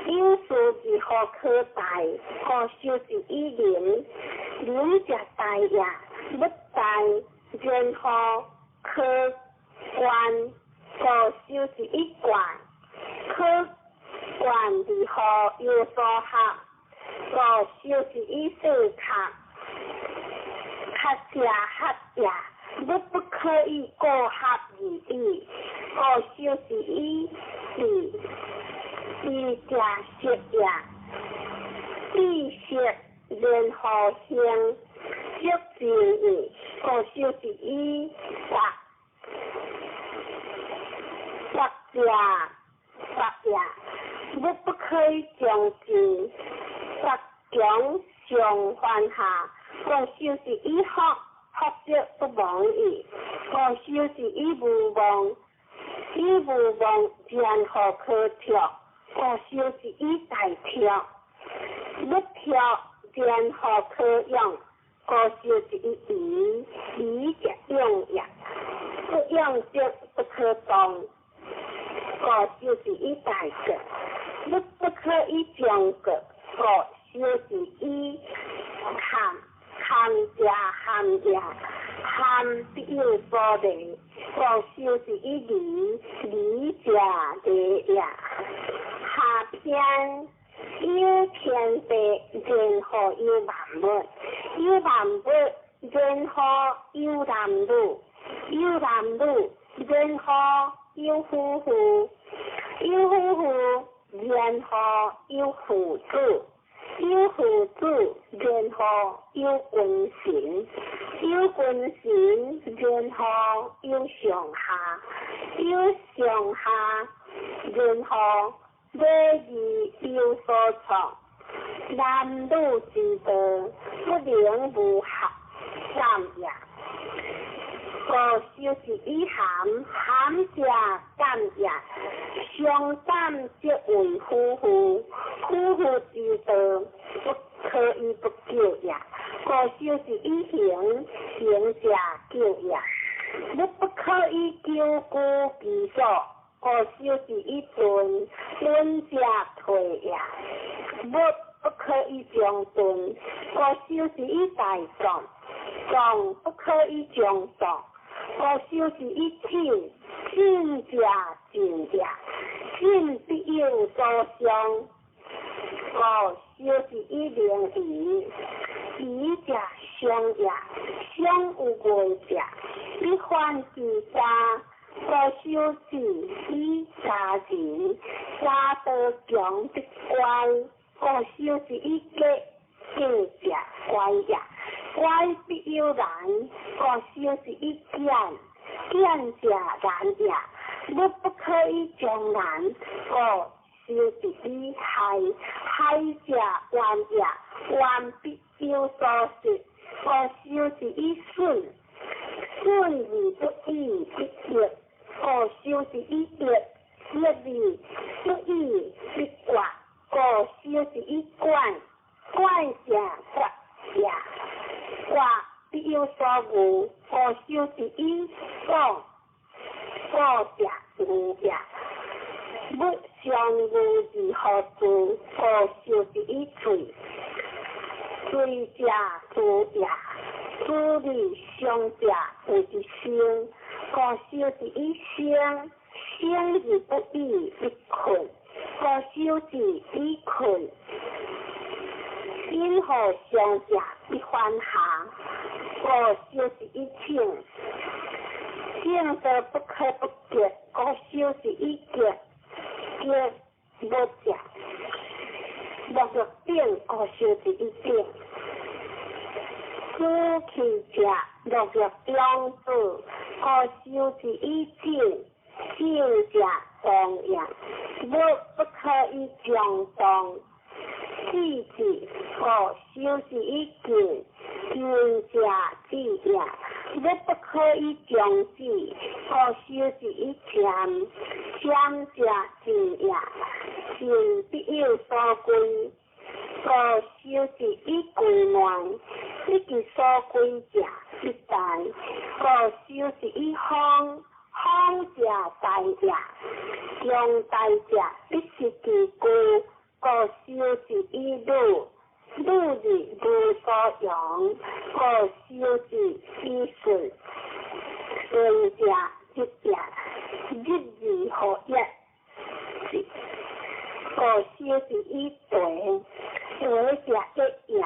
有事如何可大？故修之以仁，仁者大也，不大，然後可觀，故修之以觀，可觀如何有所合？故修之以四合，合者合也，物不可以過合而已。故修之以比，比者色也，比色然後形，色之意，故修之以法，法者法也，物不可以將之，法將上犯下，故修之以福，福則不亡矣。故修之以無妄，以無妄然後可脫，故修之以大脫，不脫然後可用，故修之以疑，疑者用也，不用則不可動，故修之以大國，不不可以將國，故修之以堪，堪者堪也，堪必有所利，故修之以利，利者利也。下篇有天地，然後有萬物，有萬物，然後有男女，有男女，然後有夫婦，有夫婦，然後有父子，有父子，然後有君臣，有君臣，然後有上下，有上下，然後禮義有所創，男女之道，不能無合，感也。故修之以含，含者感也。相感則為夫婦，夫婦之道，不可以不久也。故修之以行，行者久也。物不可以久居其所，故修之以遁，遁者退也。物不可以將遁，故修之以大壯，壯不可以將壯，故修之以進，進者進相，故修之以明义，义者相也，相有碍者，必犯其家。故修之以家人，家道强必乖。故修之以格，格者乖也，乖必有难。故修之以简，简者难也。物不可以将难，故修之以害，害者怨也，怨必有所失。故修之以损，损而不已必益。故修之以益，益而不已必决。故修之以管，管者决也，决必有所恶。故修之以广，广者恶也。物相恶而何助？故修之以罪，罪者诛也。诛而伤者谓之生。故修之以生，生而不已必困。故修之以困，因何伤者必反下。故修之以正，正道不可不结。故修之以结，结无者，莫若顶。故修之以顶。此气者，莫若中子。故修之以静，静者动也。物不可以将动，气之，故修之以静，静者止也。物不可以将止，故修之以渐，渐者静也。静必有所归，故修之以归乱，不其所归者必大。故修之以方，方者大也。强大者必失其故，故修之以鲁，鲁而无所用，故修之以顺，顺者日也，日而何一？故修之以对，对者一也，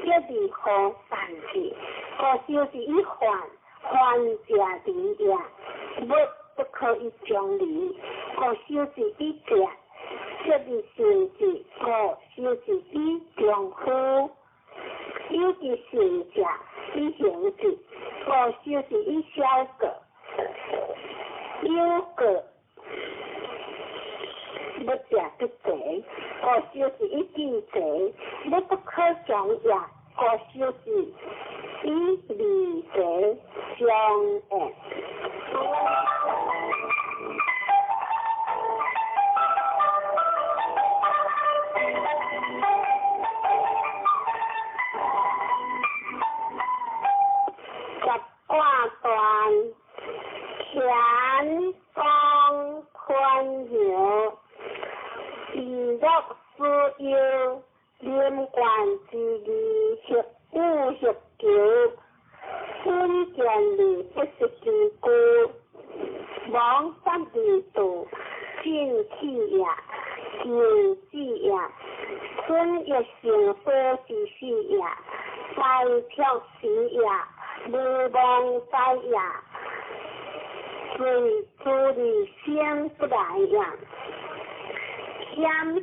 一而何善之？故修之以患，患者离也。物不可以将离，故修之以节，节而行之，故修之以中夫。有其行者以行之，故修之以小过。有过物者必贼，故修之以智贼。物不可将也，故修之以利贼相应。十卦断，乾宫坤爻，以乐思忧，临官之义，协武协求，稳健而不失其故，亡三而度，进气也，静止也，春欲成所之始也，大跳时也，无妄哉也，随诸而生不来也，险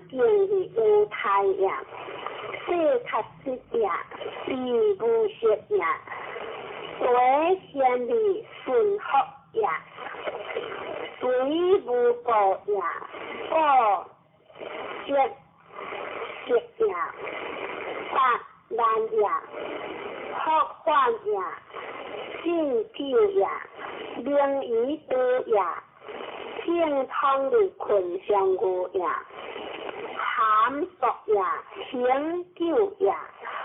境而无态也，世塔失也，必无失也，为贤而顺福也，随无过也，过节节也，八难也，福患也，进久也，明于道也，正通的困上无也，含束也，恒久也，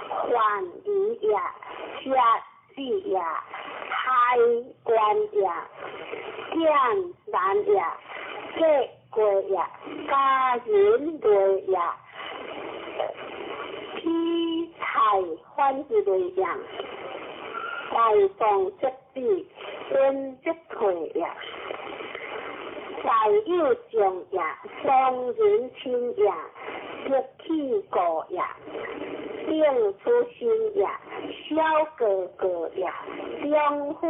患离也，节子也，开关也，简难也，结过也，家人类也，披财反之类也，大众则止，恩则退也，在有众也，双人亲也，得气故也，定出心也，小哥哥也，中夫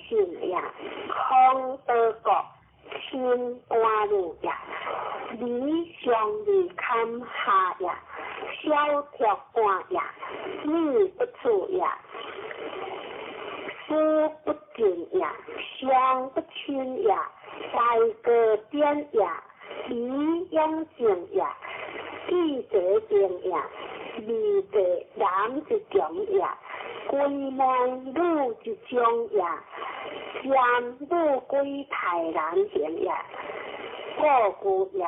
信也，空德国亲官女也，理上二坎下也，小铁官也，女不处也，师不敬也，相不亲也，大哥典也，李永正也，记者定也，二者男一强也，归门女一种也，占女归太难行也，故故也，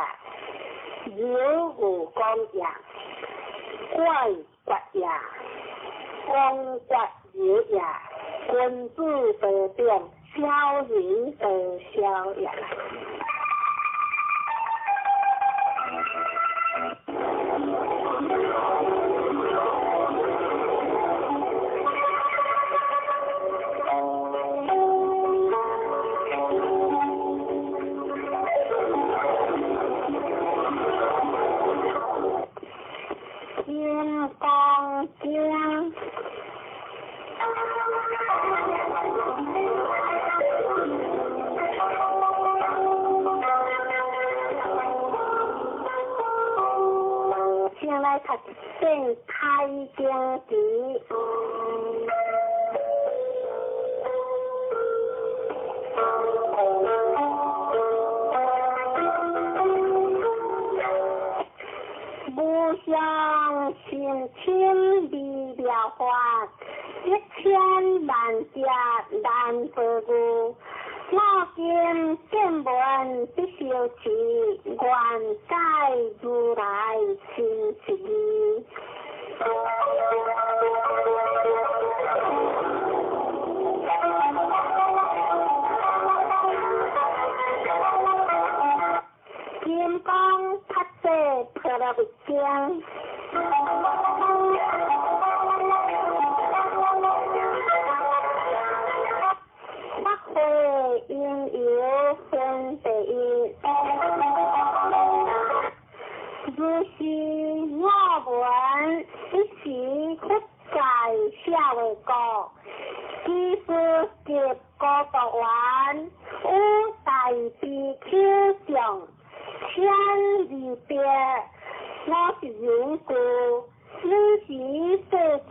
有无光也，怪怪也，光怪也也，君子得变，小人得小也。金刚经。先来读《开经词》。无上甚深微妙法，一千万劫难得遇。我今见闻得受持，愿解如来真实义。金刚菩萨婆罗蜜经。法会因由分第一，如是我闻，一时佛在舍卫国，居士及孤独园，与大比丘众千二百五十人俱，尔时世尊，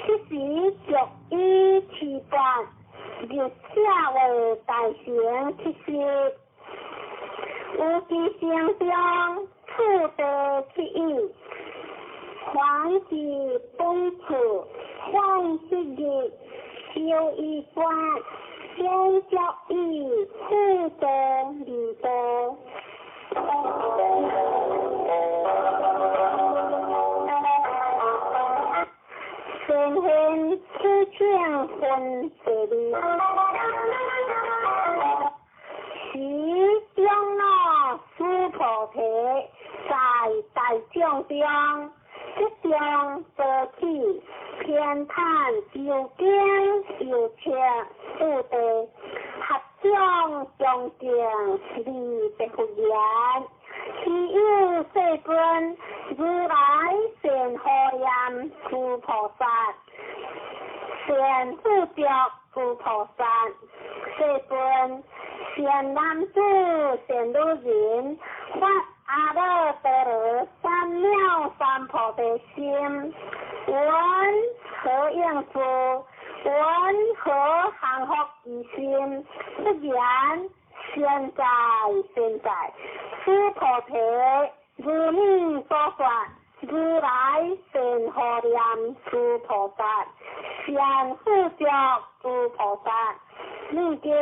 彼时足以持钵，入舍卫大城乞食，有其城中次第乞语，凡是本处，凡是日，修一观，先教以次第二地。先现此请分第二，时长老须菩提在大众中，即将多起偏袒究竟有情有地，合众恭敬离别佛言：昔有世尊，如来善护念诸菩萨，善护着诸菩萨。世尊，善男子、善女人，发阿耨多罗三藐三菩提心，闻何应事？闻何降伏其心？不然，现在现在，须菩提，如你所说，如来善护念诸菩萨，善护着诸菩萨。你今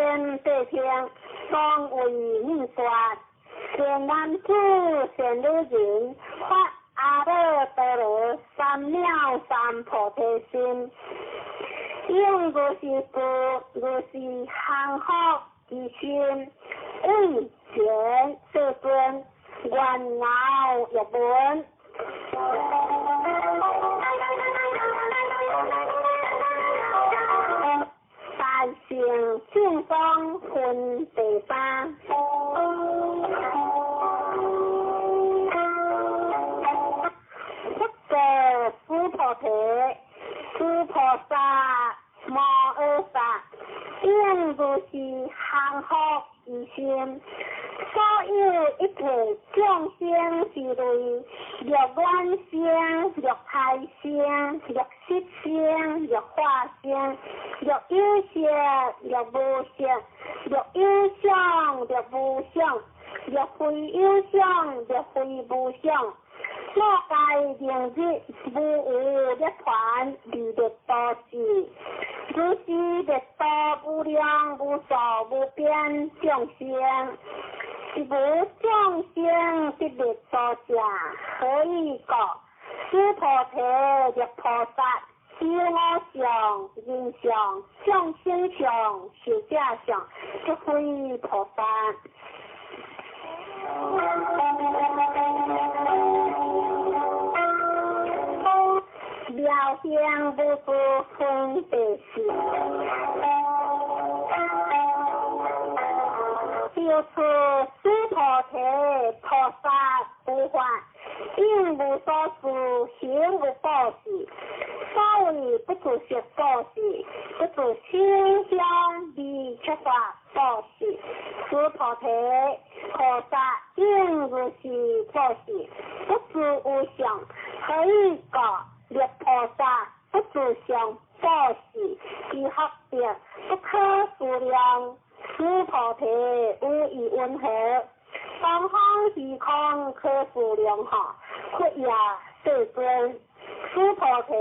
谛听，当为你说。善男子、善女人，发阿耨多罗三藐三菩提心，应如是故，如是降伏其心，为前世尊，愿饶欲闻。大乘正宗分第三。提，諸菩薩摩訶薩，應如是降伏其心。所有一切眾生之類，若卵生，若胎生，若濕生，若化生，若有色，若無色，若有相，若無相，若非有相，若非無相。我該明日無有涅槃，離滅度時，如是滅度無量無數無邊眾生，是無眾生得滅度者，何以故？須菩提，若菩薩有我相、人相、眾生相、壽者相，即非菩薩。妙行無住分別智，就此須菩提菩薩無法，應無所住，行無布施。所謂不住色布施，不住色香味觸法布施。須菩提菩薩應如是布施，不住無相，何以故？若菩薩不住相布施，其福德不可思量。須菩提，有疑云何？東方虛空可思量哈，佛也世尊。須菩提，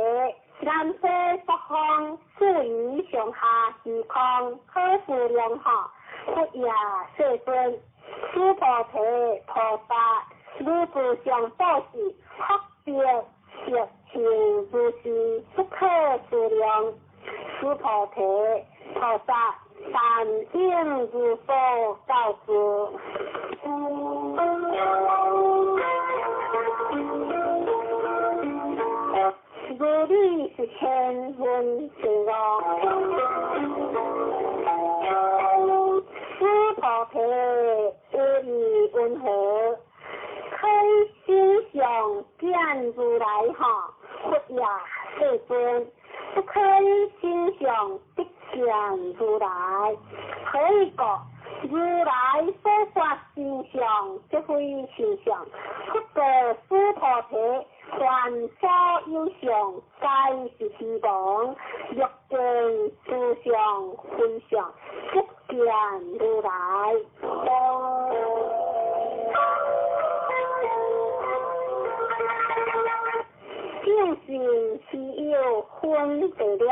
南西北方四夷上下虛空可思量哈，佛也世尊。須菩提，菩薩如住相布施，福德德行如是不可思量。須菩提，菩薩但應如所告知。如理是千聞之樂。須菩提，有疑云何？可以心想見如來哈，佛也世尊。不可以心想得見如來，何以故？如來所說心相，即非心相。不過須菩提，凡所有相，皆是虛妄。若見諸相非相，即見如來。正信是有分別了。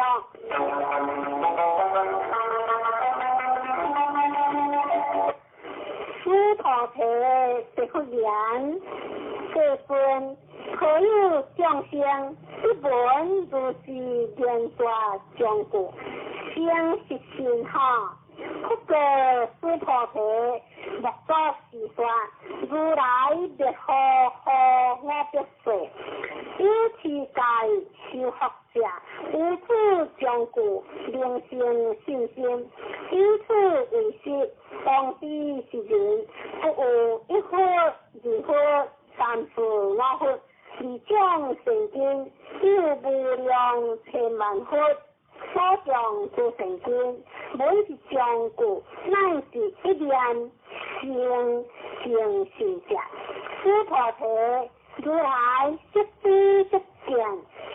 須菩提，答覆言：世尊，何有眾生不聞如是言說章句，生是信哈？不過須菩提，莫作是說，如來滅後何我必說？有持戒修福者，有此章句，能生信心。以此為實，當知是人，不有一佛、二佛、三四五佛，二種善根，有無量千萬佛。所講諸善根，每一章句，乃是一念生成信者。須菩提，如來悉知悉見，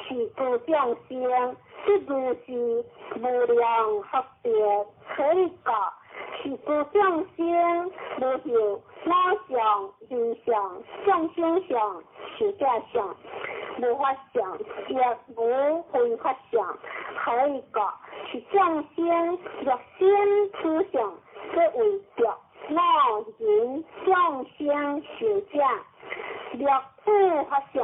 是諸眾生，即如是無量福德，何以故？是諸眾生無有我相、人相、眾生相、壽者相，無法相，亦無非法相。何以故？是眾生若生此相，即為著我人眾生壽者；若此法相，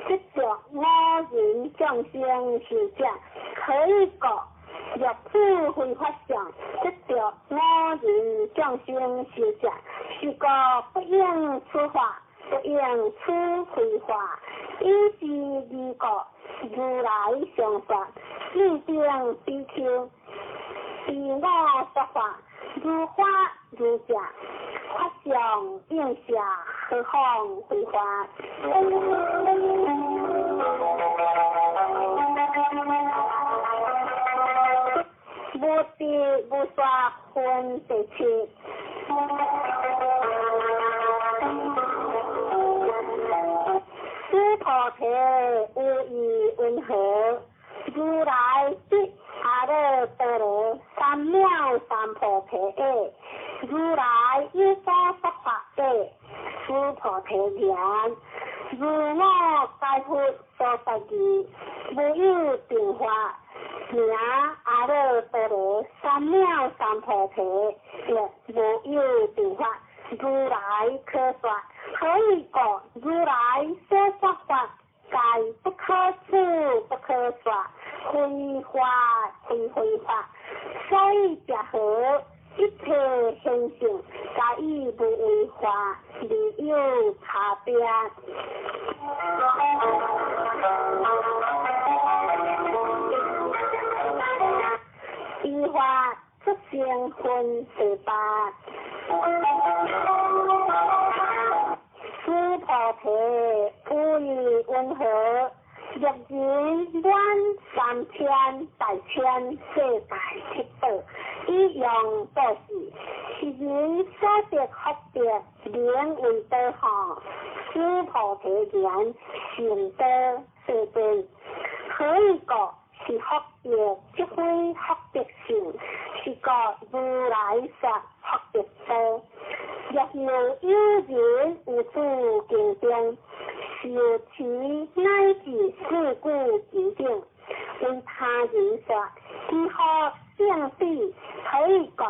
即著我人眾生壽者。何以故？若此非法相，即著我人眾生壽者。是故不應此法，不應此非法。以是二故，如來常說：汝等比丘，依我說法，如法如教，法相應下，何況非法？無智無說分第七。須菩提有意云何？如來得阿耨多羅三藐三菩提耶？如來有所說法耶？須菩提言：如我解佛所說義，無有定法，名阿耨多羅三藐三菩提，亦無有定法。如來可說，何以故？如來所說法，皆不可思，不可說，非法非非法。所以者何？一切現象，皆以無為法而有差別。依法出生分第八。須菩提有意云何？若人滿三千大千世界七寶，以用布施，是人所得福德，名為多吼。須菩提言：甚多，世尊。何以故？是福德，即非福德性，是故如來說福德多。若有有人有此經中，受持乃至四句之頂，為他人說，其福勝彼。何以故？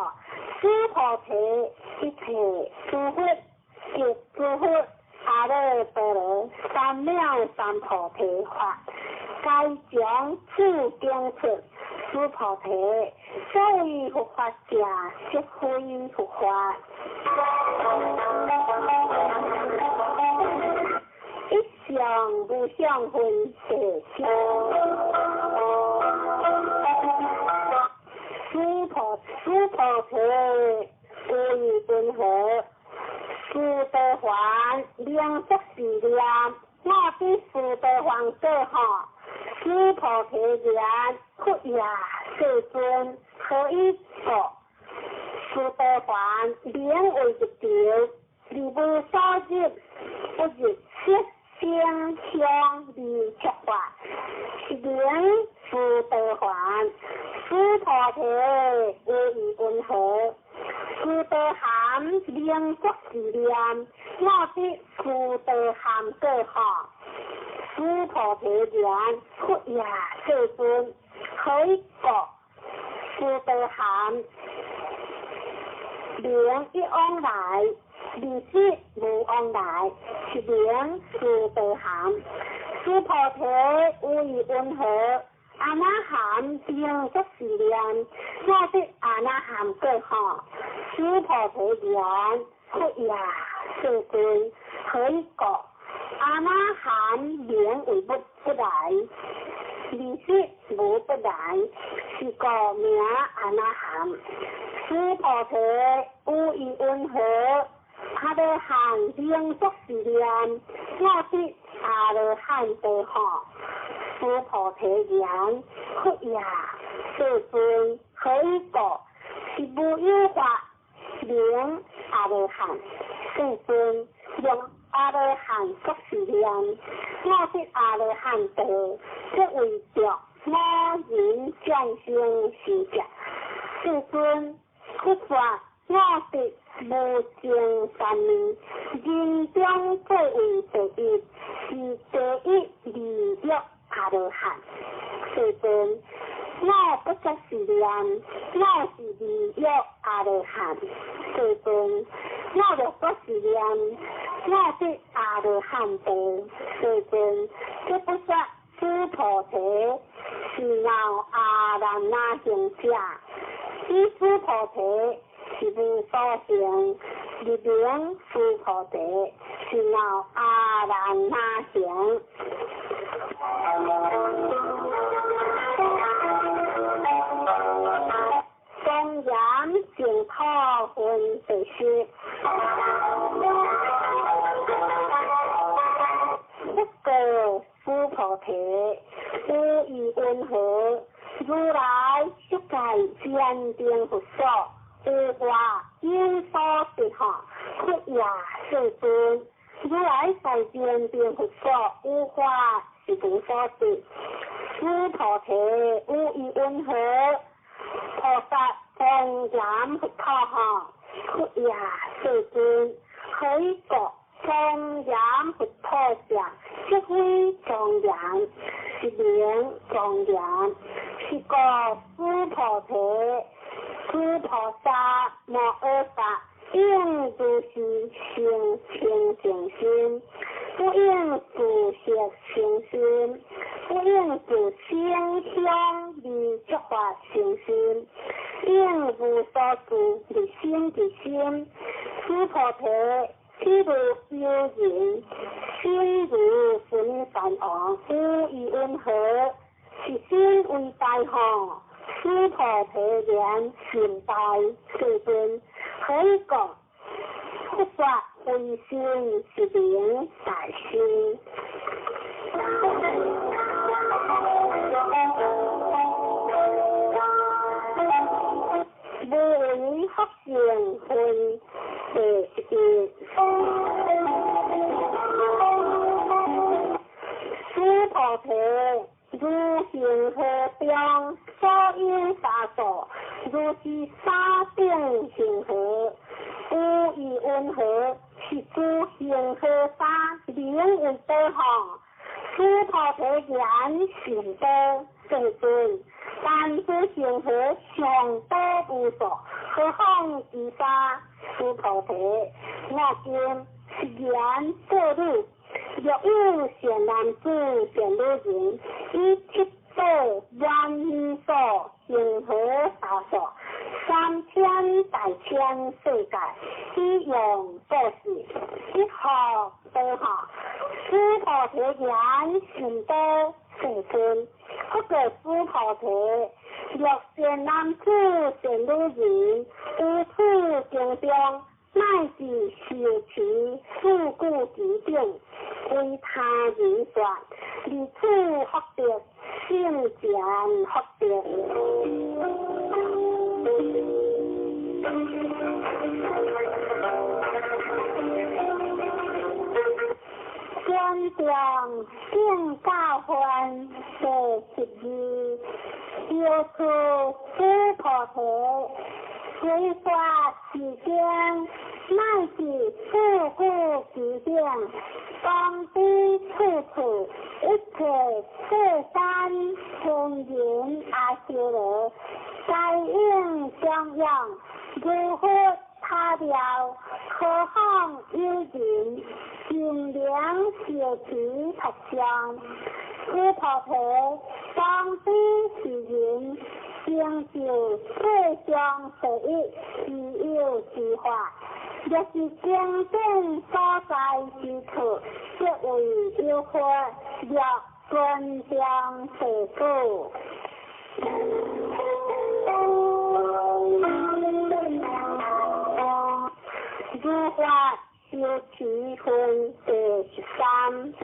須菩提，一切諸佛及諸佛阿耨多羅三藐三菩提法，皆從此經出。須菩提，所謂佛法者，即非佛法。一相無相分第九。須菩提有意云何？須陀洹名作是念，我得須陀洹果吼。須菩提言：佛也，世尊，何以故？須陀洹名為入道，而無所入，不入色聲香味觸法，是名須陀洹。須菩提有意云何？須陀含名作是念，我得須陀含果吼。須菩提言：佛也，世尊，何以故？須陀含名一往來，二識無往來，是名須陀含。須菩提有意云何？阿那含名作是念，我得阿那含果吼。須菩提言：佛也，世尊，何以故？阿那含名為不來，二識無不來，是故名阿那含。須菩提有意云何？阿羅漢名作是念，我得阿羅漢道吼。須菩提言：佛也，世尊，何以故？是無有法名阿羅漢。世尊，用阿羅漢作是念，我得阿羅漢道，即為著五蘊眾生是者。世尊，佛說我得無上三昧，人中最為第一，是第一利益阿羅漢。世尊，我不作是念，我是利益阿羅漢。世尊，我若作是念，我得阿羅漢道。世尊，這不說須菩提是鬧阿難那行者，此須菩提是無所行，入名須菩提是鬧阿難那行。莊嚴淨土分第十。不過須菩提，有意疑云何？如來色界禪定佛所，有法有所得吼，佛也世尊。如來在禪定佛所，有法是無所得。須菩提，有疑云何？菩薩莊嚴佛土吼，佛也世尊。何以故？莊嚴佛土者，即非莊嚴，是名莊嚴。是故須菩提，諸菩薩摩訶薩，應如是生清淨心，不應住色生心，不應住聲香味觸法生心，應無所住而生其心。須菩提，譬如有人心如須彌山王，有疑云何？是心為大吼，須菩提言心大，世尊。何以故？佛說非心是名大心。無為福善慧第一。須菩提，如恒河中所有沙數，如是沙等恒河，有疑云何？是諸恒河沙名為多吼。須菩提言甚多，世尊。但諸恒河尚多無數，何況其沙？須菩提，我今是言作汝。若有善男子、善女人，以七寶滿無數恒河沙數，三千大千世界，以用布施，一學多吼。須菩提言甚多，世尊。不過須菩提，若善男子、善女人，於此經中，乃至受持四句偈等，為他人說，離此福德，聖賢福德。觀中聖教範第12，藥師須菩提，隨說是經，乃至四句偈等，當彼處處一切世間天人阿修羅，皆應供養，如佛塔廟，何況有人盡量受持佛像。須菩提，當彼是人成就世上第一稀有之法，若是經典所在之處，即為有佛，若尊重世故。如法修持分第13。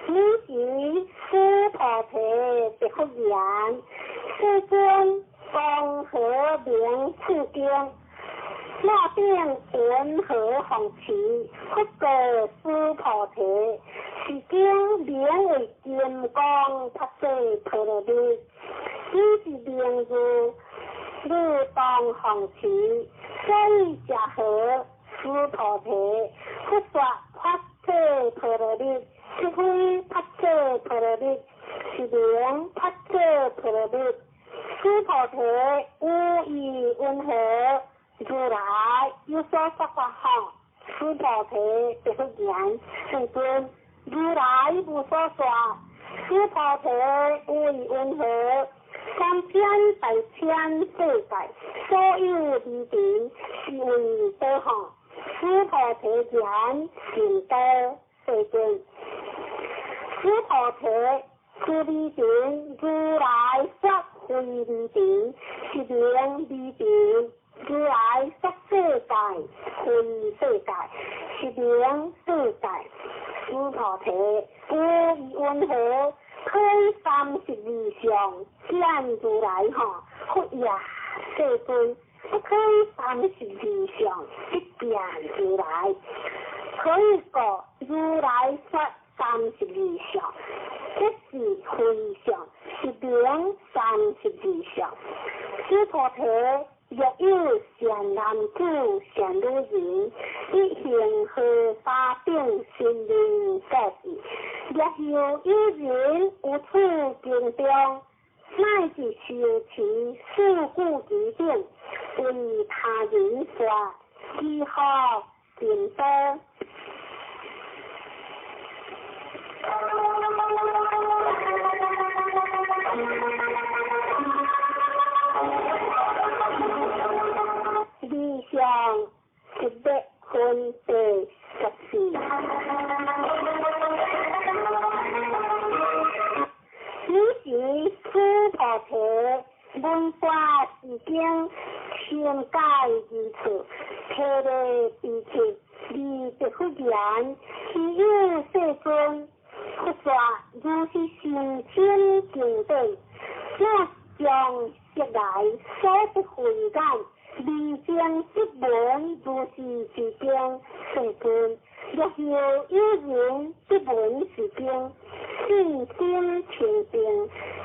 彼時須菩提答覆言：世尊，江河明此經，那頂雲何弘持？佛告須菩提：是經名為金剛菩薩婆羅蜜，彼是名字，汝當弘持。所以者何？須菩提，佛說菩薩婆羅蜜，是非菩薩婆羅蜜，是名菩薩婆羅蜜。須菩提，有疑云何？如來有所說法吼。須菩提答覆言：世尊，如來無所說。須菩提，有疑云何？三千大千世界，所有離塵，是為多吼。須菩提言甚多，世尊。須菩提，此離塵如來說非離塵，是名離塵。如來說世界非世界，是名世界。菩提無疑雲何推三十二相見如來吼，佛也世尊，不推三十二相不見如來。何以故？如來說三十二相，這是非相，是名三十二相。須菩提，若有善男子、善女人，欲行荷花等神明布施，若有有人於此經中，乃至受持四句偈等，為他人說，其福甚多。理想一百分第十四。彼時須菩提聞法是經，深解義處，體會悲切，而答佛言：希有世尊，佛說如是甚深經典，我將昔來所得慧眼，未曾得聞如是之經。世尊，若有有人得聞是經，信心清淨，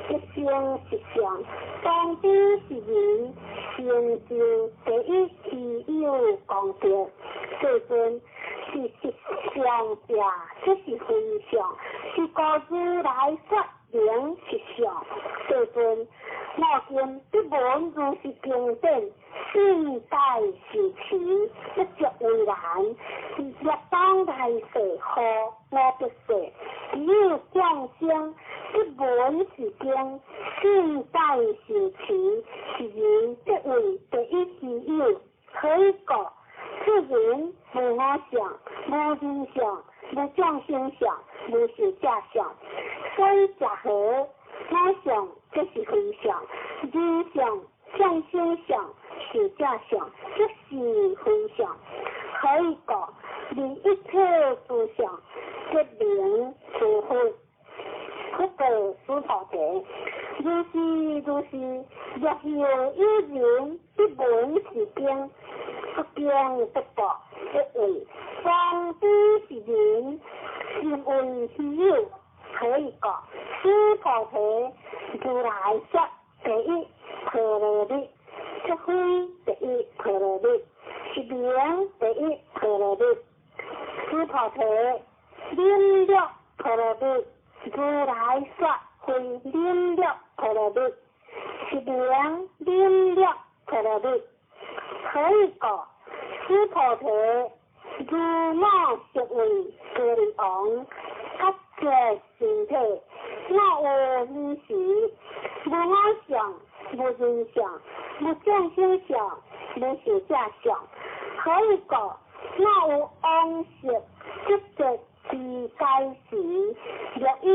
即生實相，當知是人成就第一希有功德。世尊，是實相者，這是非相，是故如來說名實相。世尊，我今得聞如是經典，信解受持，不足為難。若當來世和無別世，有眾生得聞是經，信解受持，是人得為第一希有。何以故？此人無我相，無人相，無眾生相，無壽者相。所以者何？我相這是非相，人相、眾生相、壽者相，這是非相。何以故？離一切諸相，即名諸佛。佛告須菩提：如是如是，若有有人得聞是經，不驚不怖，得為當知是人，甚為希有。何以故？須菩提，如來說第一波羅蜜，這非第一波羅蜜，是名第一波羅蜜。須菩提，忍辱波羅蜜，如來說非忍辱波羅蜜，是名忍辱波羅蜜。何以故？須菩提，如我昔為歌利王，割截身體，我有爾時，無我相，無人相，無眾生相，無壽者相。何以故？我有往昔得捷之解時，若有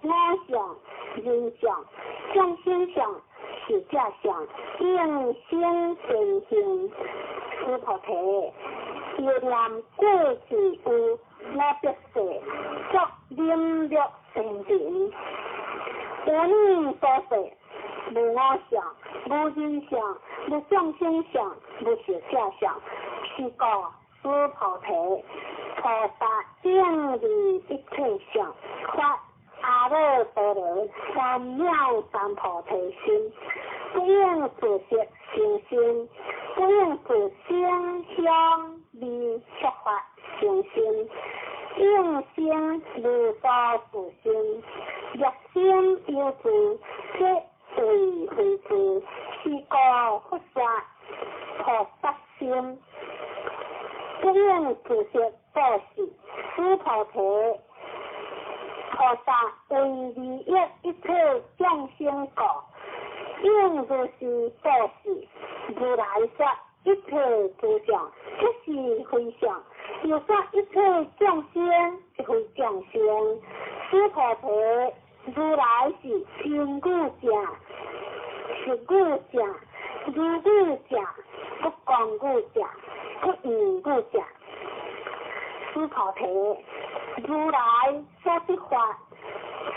我相、人相、眾生相、壽者相，應生善行。須菩提，欲念過去有無別世，作忍辱善人。有爾所說，無我相，無人相，無眾生相，無壽者相，是故須菩提，菩薩應離一切相，發阿耨多羅三藐三菩提心，不應自色生心，不應自聲香味觸法生心，應生無所住心。若心有住，即為非住，是故佛說菩薩心，不應自色布施。須菩提，菩薩為利益一切眾生故，應如是布施。如來說一切諸相，即是非相；又說一切眾生，即非眾生。須菩提，如來是真語者，實語者，如語者，不誑語者，不異語者。須菩菩提，如來所得法，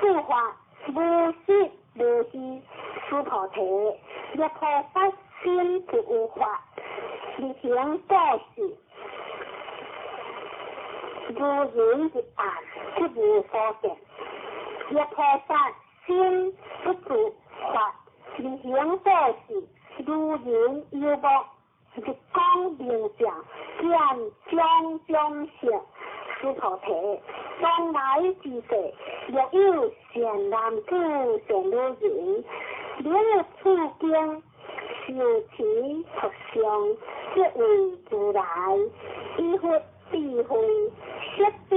此法無實無虛。須菩提，若菩薩心不有法，日行布施，如人入暗，即無所見。若菩薩心不住法，日行布施，如人游目，日光明照，見種種色。須菩提，當來之世，若有善男子、善女人，能處經修持佛像，即為如來，以佛智慧，悉知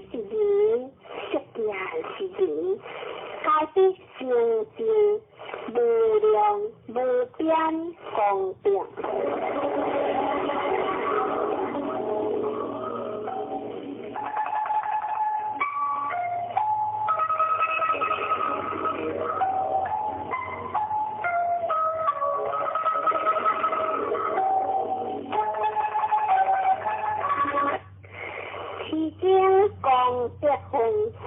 是人，悉見是人，皆得成就無量無邊功德。功德分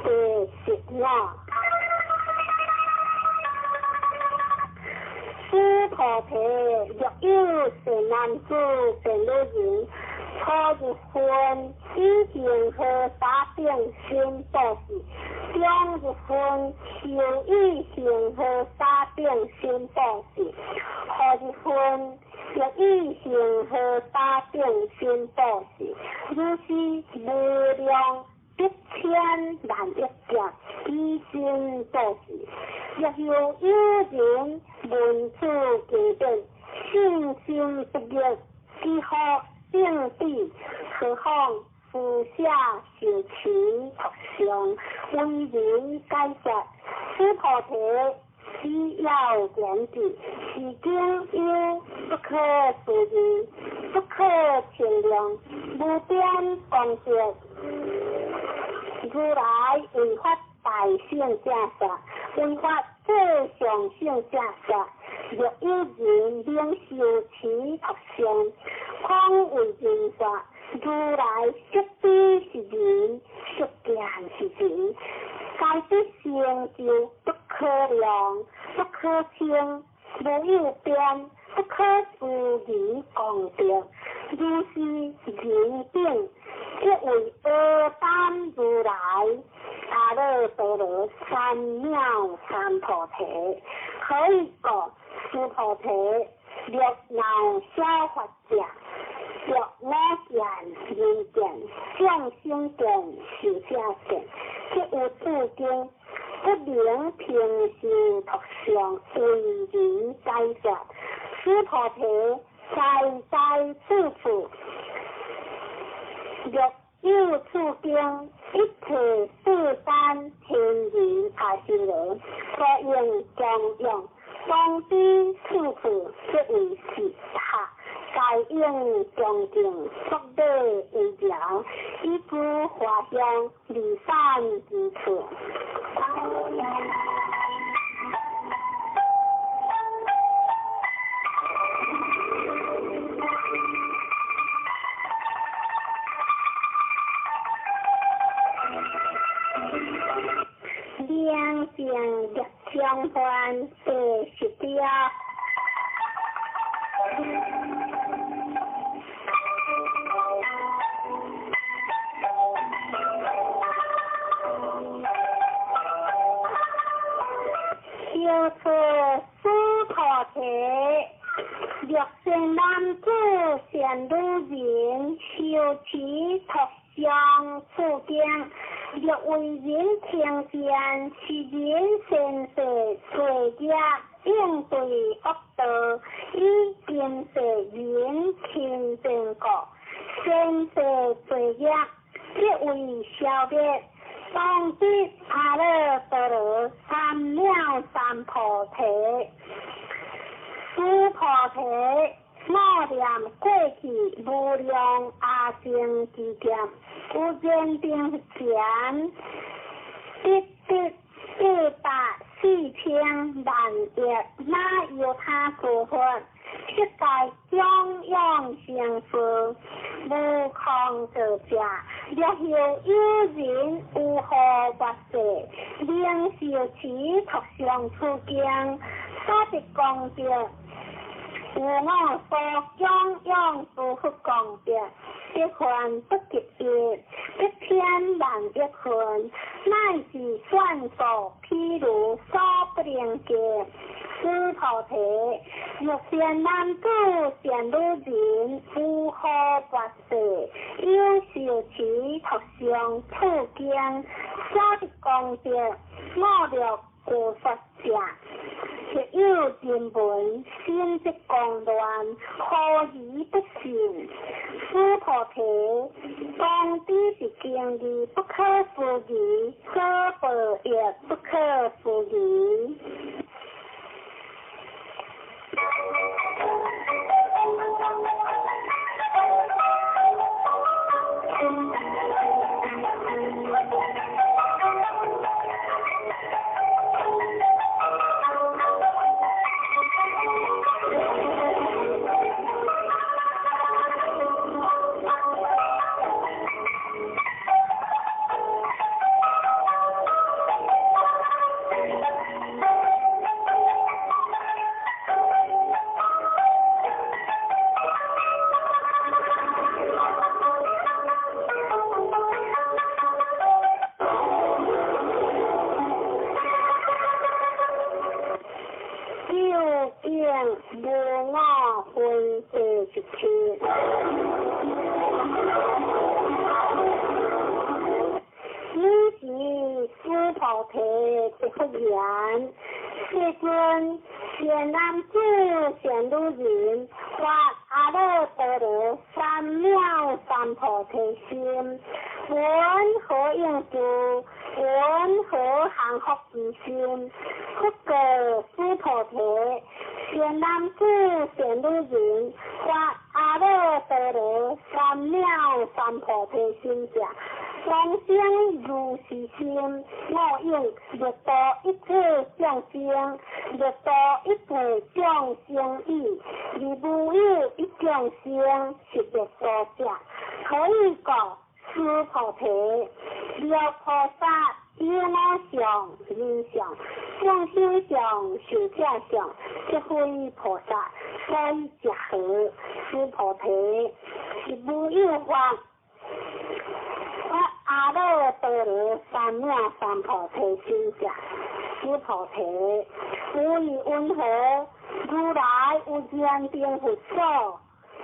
第十五。須菩提，若有善男子、善女人，初入分以恆河沙等身布施，中入分修以恆河沙等身布施，後入分欲以恆河沙等身布施，如是無量百千萬億劫以身布施。若有有人聞此經典，信心不逆，幾乎正彼，何況施捨受持佛像，為人解說。須菩提，此要言之，是經有不可思議、不可稱量、無邊功德。如來為發大乘正說，為發最上乘正說。若有人能修持佛像，況為人說，如來悉知是人，悉見是人，皆得成就不可量、不可稱、無有邊、不可思議功德。如是人等，即為阿單如來阿耨多羅三藐三菩提。何以故？須菩提，若鬧小法者，若我見、人見、眾生見、壽者見，即有諸經不能平修佛像，為人解說。須菩提，在在處處，若有此經，一切世間天人阿修羅，所應供養，當知處處即為是塔，皆應恭敬作禮為條，以諸華香離散之處。明鏡逆相還第十條。小出須菩提，若善男子、善女人，修持佛像此經，若為人聽見，是人善世罪業，應對惡道，以今世人親見故，善世罪業即為消滅。當知阿耨多羅三藐三菩提。須菩提，默念過去無量阿僧祇劫，有燃燈前，得得84000萬億那由他諸佛，悉皆供養成事，無空過者，若後有人有何跋涉，能受持讀誦此經，所得功德，有我所供養諸佛功德，百分不及一，百千萬億分，乃至算數譬如所不能及。須菩提，若善男子、善女人，有何跋涉，有受持讀誦此經，所得功德，五六具足者，若有人聞，心即狂亂，何以不信？須菩提，當知是經義不可思議，所報亦不可思議。究竟無我分第十七。爾時須菩提答佛言：世尊，善男子、善女人，發阿耨多羅三藐三菩提心，雲何應住？雲何降伏其心？佛告須菩提：善男子、善女人，發阿耨多羅三藐三菩提心者，當生如是心，我應欲度一切眾生，欲度一切眾生已，而無有一眾生是欲度者。何以故？須菩提，若菩薩有我相、人相、眾生相、壽者相，則非菩薩，所以者何？須菩提，是無有法。發阿耨多羅三藐三菩提心者，須菩提，有以云何？如來有燃燈佛所，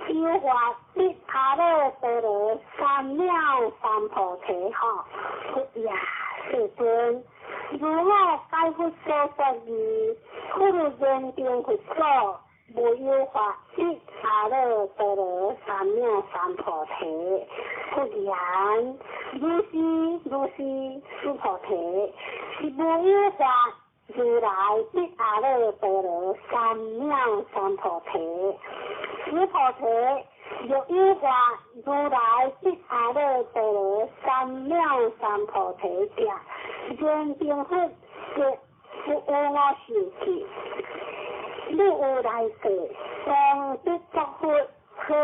有法得阿耨多羅三藐三菩提吼。佛也，世尊，如我解佛所說義，佛有燃燈佛所，無有法得阿耨多羅三藐三菩提。佛言：如是如是，須菩提，是無有法如來得阿耨多羅三藐三菩提。須菩提，若有法如來得阿耨多羅三藐三菩提者，燃燈佛則不有我受記。汝有來世，當得作佛，號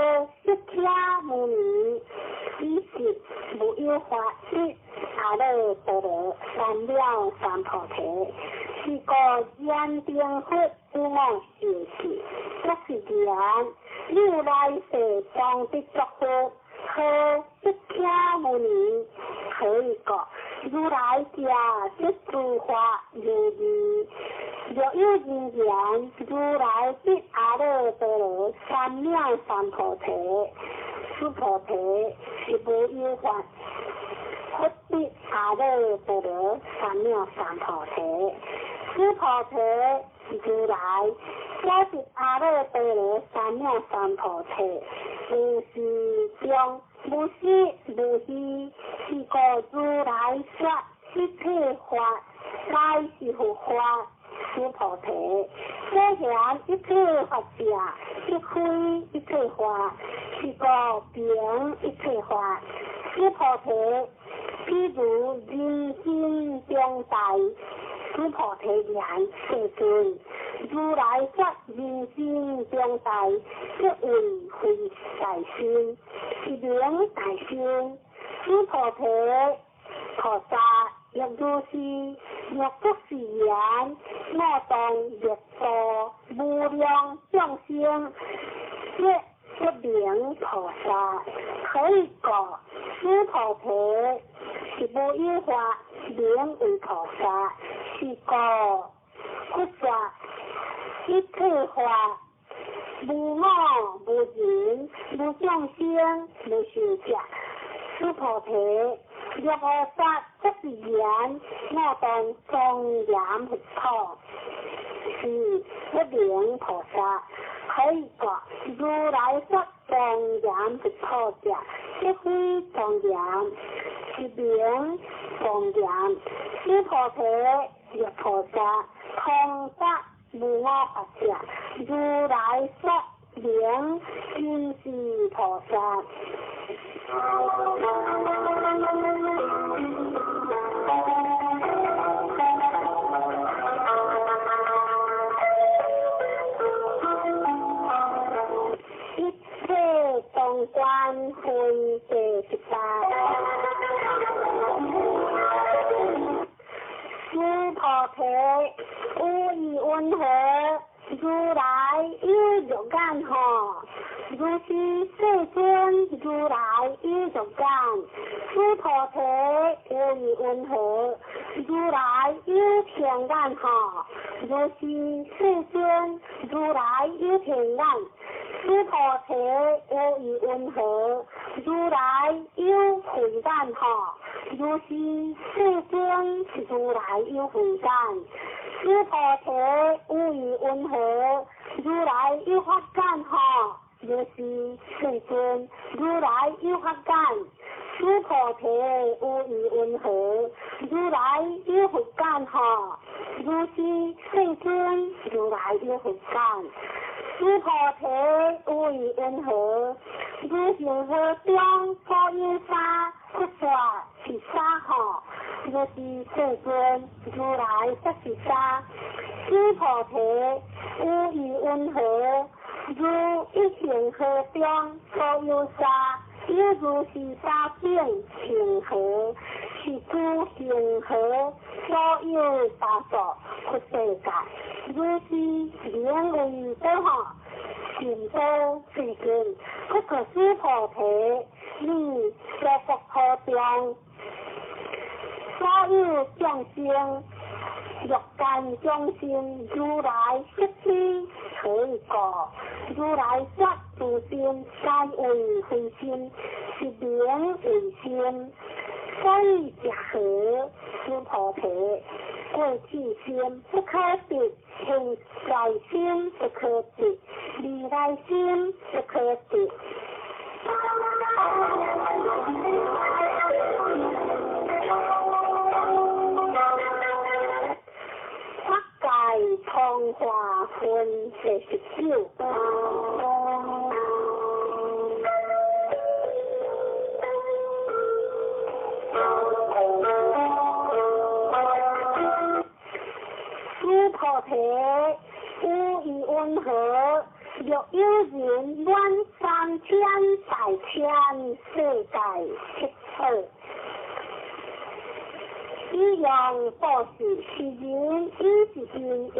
釋迦牟尼，彼時無有法得阿耨多羅三藐三菩提。是故燃燈佛有我受記，作是言：汝來世當得作佛，號釋迦牟尼。何以故？如來者，說諸法如義。若有人言，如來得阿耨多羅三藐三菩提，須菩提，是無有法佛得阿耨多羅三藐三菩提。須菩提，如來所得阿耨多羅三藐三菩提，無是中，無實無虛，是故如來說一切法，皆是佛法。須菩提，所言一切法者，即非一切法，是故名一切法。須菩提，譬如人心中大。須菩提言：世尊，如來說人心中大，即為非大心，是名大心。須菩提，菩薩若如是，若不是言，我當欲度無量眾生，即不名菩薩。何以故？須菩提，是無有法名為菩薩，是故佛說一切法無我無人無眾生無壽者。須菩提，若菩薩不是言，我當莊嚴佛土，是不名菩薩。何以故？如來說莊嚴佛土者，即非莊嚴，是名莊嚴。須菩提，若菩薩通達無我法者，如來說名真是菩薩。一切當觀分第18。須菩提，有意云何？如來有肉眼吼？如是世尊，如來有肉眼。須菩提，有意云何？如來有天眼吼？如是世尊，如來有天眼。須菩提，有意云何？如來有慧眼吼？如是世尊，如來有慧眼。須菩提，有意云何？如來有法眼吼？如是世尊，如來有法眼。須菩提，有意云何？如來有佛眼吼？如是世尊，如來有佛眼。須菩提，有意云何？如恒河中所有沙，佛說是沙吼？如是世尊，如來說是沙。須菩提，有意云何？如一恒河中所有沙，犹如是沙境恒河，是诸恒河所有沙数佛世界。如是名為多吼，善多世尊。不過須菩提，你說佛土中所有眾生，欲界眾生，如來悉知。何以故？如來說諸心皆為非心，是名為心。所以者何？須菩提，過去心不可得，現在心不可得，未來心不可得。法界通化分第19。須菩提，有意云何？若有人滿三千大千世界七寶，以用布施，是人以是因緣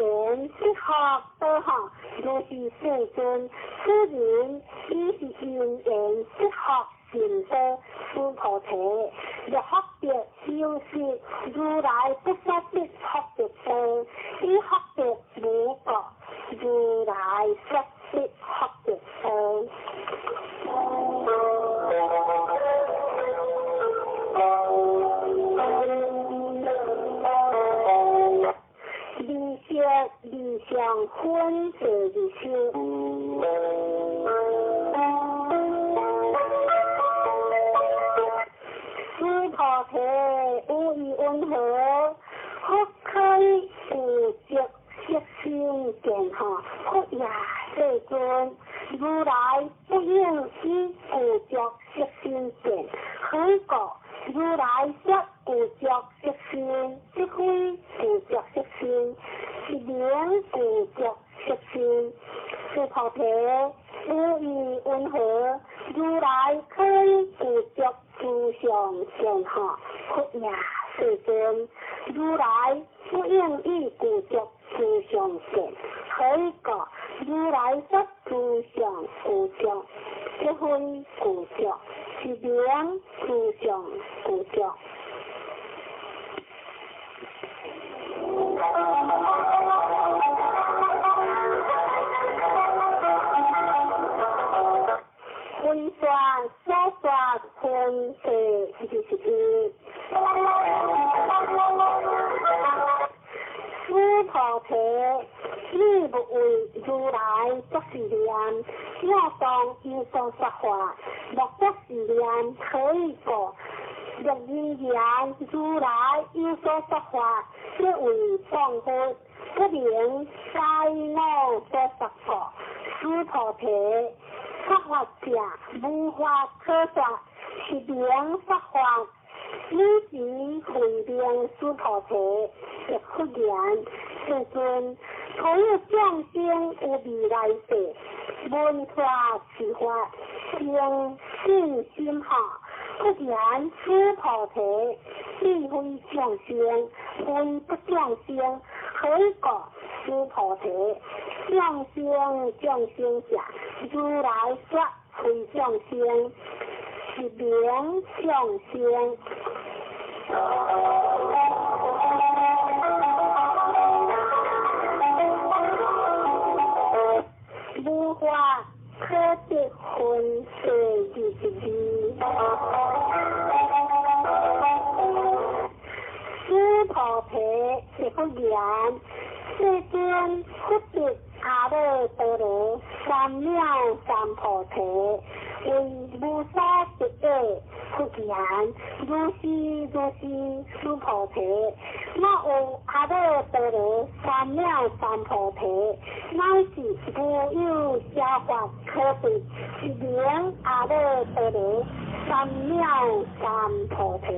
得福德吼，如是世尊，此人以是因緣得福善德。須菩提，若福德修習如來不說的福德多，以福德無過如來說的福德多。二色二相分第20。須菩提，有意云何？佛可以有著色身見吼？佛也世尊，如來不應以有著色身見。何以故？如來說有著色身，即非有著色身，是名有著色身。須菩提，有意云何？如來可以具足諸相善好，佛也世尊，如來不應以具足諸相善，何以故？如來說諸相具足，即非具足，是名諸相具足。分说所说分第21。须菩提，你勿為如來作是念，我當有所說法，莫作是念，何以故？若人言如來有所說法，即為謗佛，不能解我所說故。須菩提，說法者無法可說，是名說法。汝時慧明須菩提，亦復言：世尊，所有眾生有未來世，聞說此法，生信心好。復言須菩提，彼非眾生，非不眾生，何以故？須菩提，眾生眾生者，如來說非眾生，是名眾生。無法可得分第22。須菩提，亦復言：世尊，佛得阿耨多羅三藐三菩提，為無所得者。復言：如是如是，須菩提，若有阿耨多羅三藐三菩提，乃是無有小法可得，是名阿耨多羅三藐三菩提。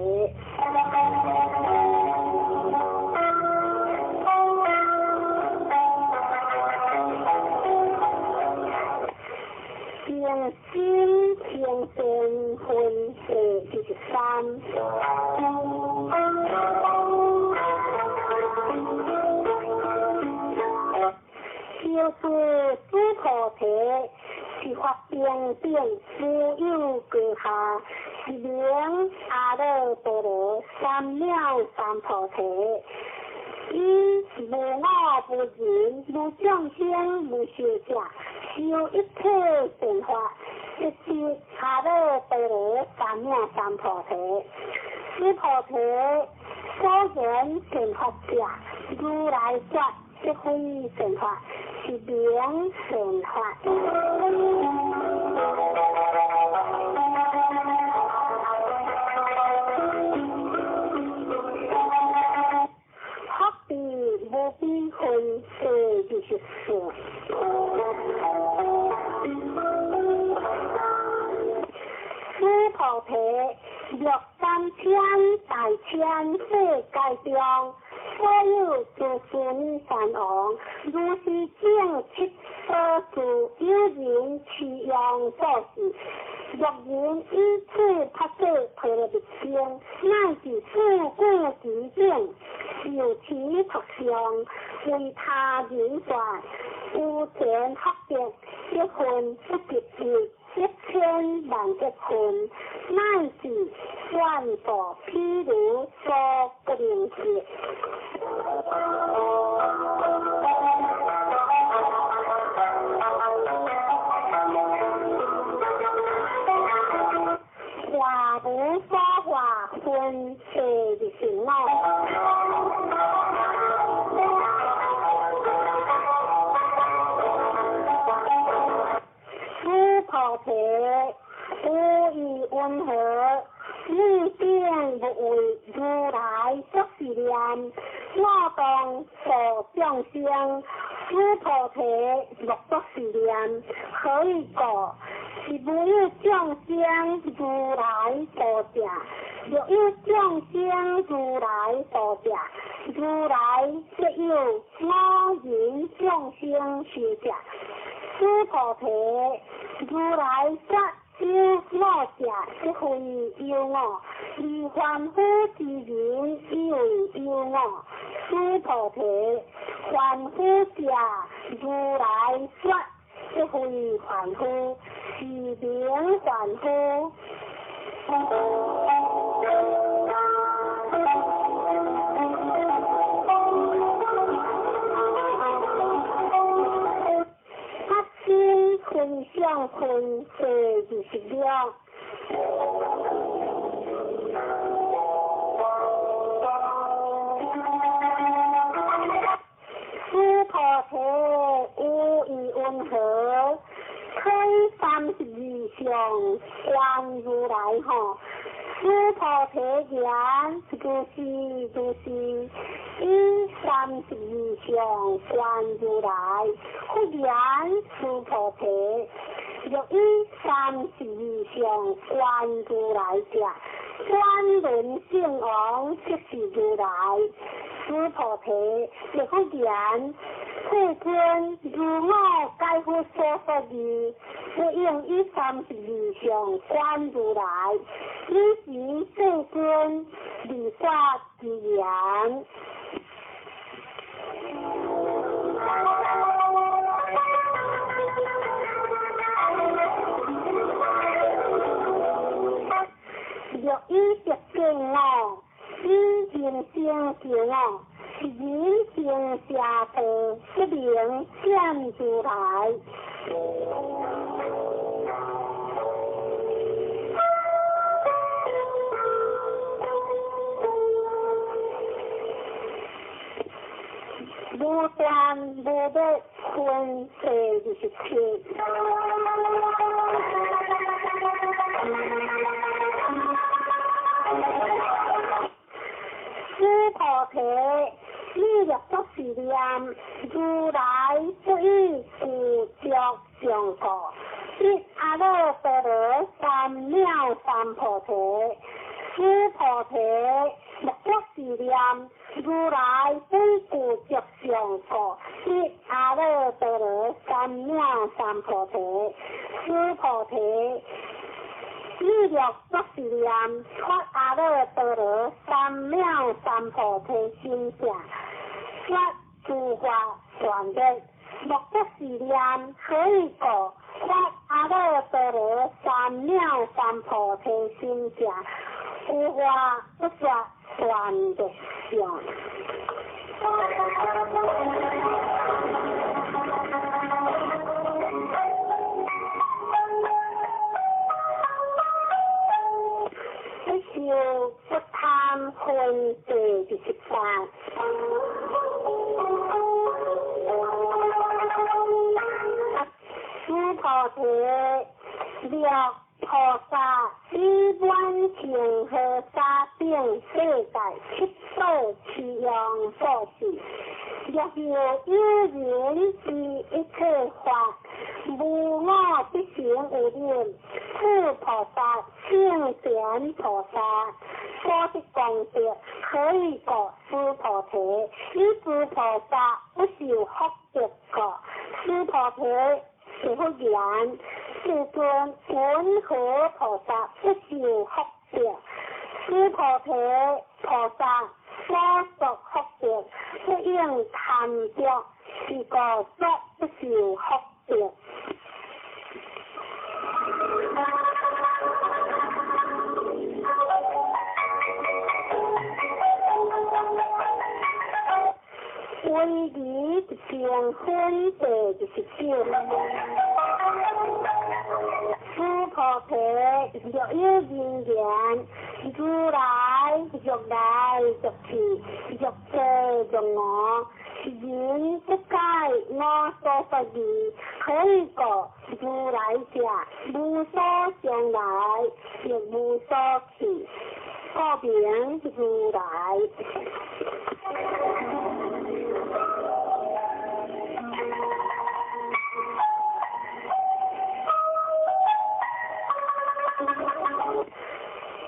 平心平善分第23。就是须菩提，是法平等，無有高下，是名阿耨多羅三藐三菩提。以無我無人無眾生無壽者，修一切善法，即是阿耨多羅三藐三菩提。須菩提，所言善法者，如來說即非善法，是名善法。福地無邊分第24。須菩提，若三千大千世界中，所有諸須彌山王，如是正七所住，有人持用做事，若人以此菩薩婆羅蜜經，乃至四句其等，受持讀誦，為他人說，有田福德，一分不及一千萬億分，乃至全部譬如所不能及。華無所化分第25。須菩提，無疑云何？汝等勿為如來作是念，我當度眾生。須菩提，莫作是念，何以故？是無有眾生如來度者，若有眾生如來度者，如來則有我人眾生壽者。須菩提，如來說即即非有我，而凡夫之人以為有我。須菩提，凡夫者如來說，即非凡夫，是名凡夫。心分相分第26。須菩提，有意云何？開32相觀如來吼。須菩提言：如是如是，以32相觀如來。佛言：須菩提，若以32相觀如來者，轉輪聖王即是如來。須菩提，若佛言：世尊，如我解佛所說義，不應以32相觀如來。彼時世尊離法之言。若以色見我，以人生見我，是人生邪道，不能見如來。無斷無滅分第27。須菩提，你若作是念，如來不以具足相故，得阿耨多羅三藐三菩提。須菩提，若作是念，如來不以具足相故，得阿耨多羅三藐三菩提。須菩提，你若作是念，發阿耨多羅三藐三菩提心者，說諸法斷滅。若作是念，何以故？發阿耨多羅三藐三菩提心者，有法不說斷滅相。不受不貪分第28。須菩提，若菩薩以滿恒河沙等世界七寶齊用布施，若有有人知一切法，無我必成有忍，此菩薩聖賢菩薩所得功德，何以故？須菩提，以諸菩薩不受福德故。須菩提，是佛言：世尊，云何菩薩不受福德？須菩提，菩薩所作福德，不應貪著，是故說不受福德。威儀成分第29。須菩提，若有人言，如來欲來欲去，欲坐欲我，人不解我所說義，何以故？如來者，無所將來，亦無所去，故名如來。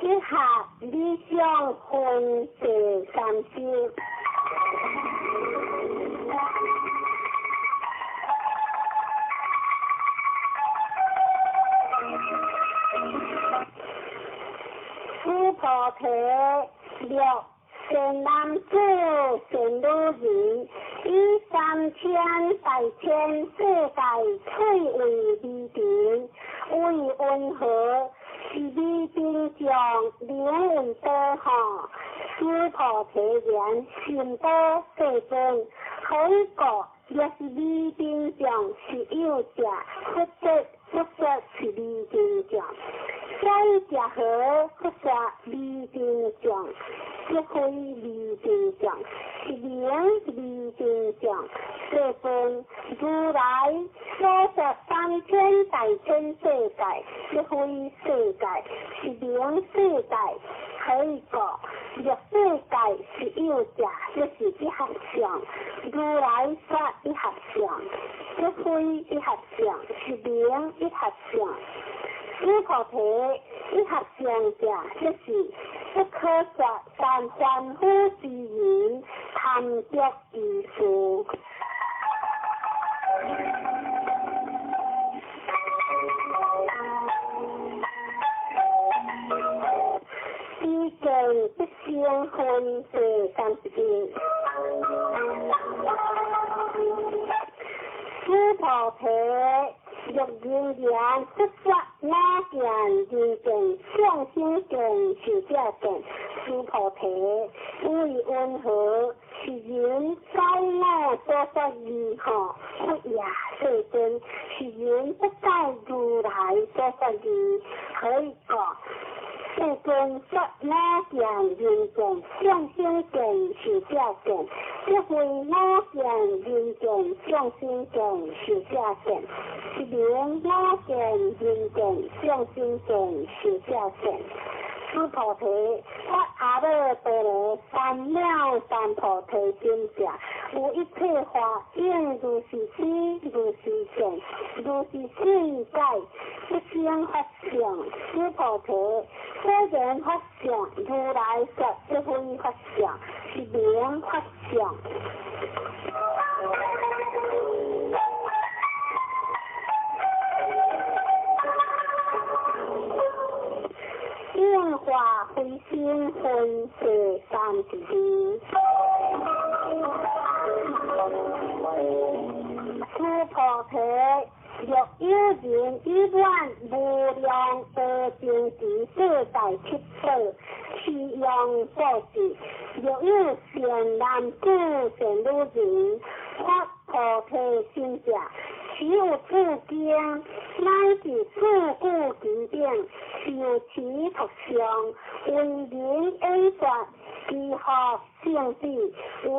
以下理想分第30。菩提六善男子善女人，以三千大千世界翠为微尘，为云何是微尘众名为多吼？须菩提言：甚多，世尊。何以故？若是微尘众是有者，佛说佛说是微尘众。所以者何？佛说微尘众，即非微尘众，是名微尘众。世尊，如来所说三千大千世界，即非世界，是名世界。何以故？若世界是有者，即是一合相。如来说一合相，即非一合相，是名一合相。须菩提，一合相者，即是不可说但凡夫之人贪著之事。彼见不生分第31。须菩提，若人言不说我见、人见、众生见、寿者见，须菩提，为云何是人知我所说义吼？佛也，世尊，是人不知如来所说义，何以故？世尊说我见、人见、众生见、寿者见，即非我见、人见、众生见、寿者见，是名我见、人见、众生见、寿者见。须菩提，发阿耨多罗三藐三菩提心者，有一切法应如是知，如是见，如是信解，不生法相。须菩提，所言法相，如来说即非法相，是名法相。应化非心分第32。须菩提，若有人以愿无量无尽之世界七宝，持用布施；若有善男子、善女人，发菩提心者，其有此经，乃至四句其顶，受持读诵，为人演说，其福胜彼。云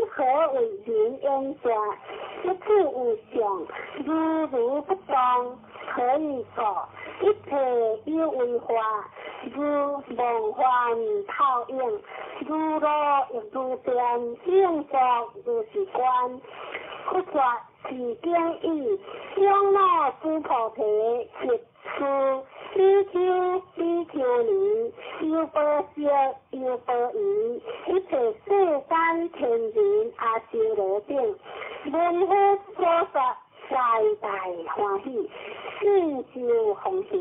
何为人演说？一切有相，如如不动，何以故？一切有为法，如梦幻泡影，如露亦如电，应作如是观。佛说是经已，长老须菩提及此比丘、比丘尼、优婆塞、优婆夷，一切世间天人阿修罗等，闻佛所说，皆大欢喜，信受奉行。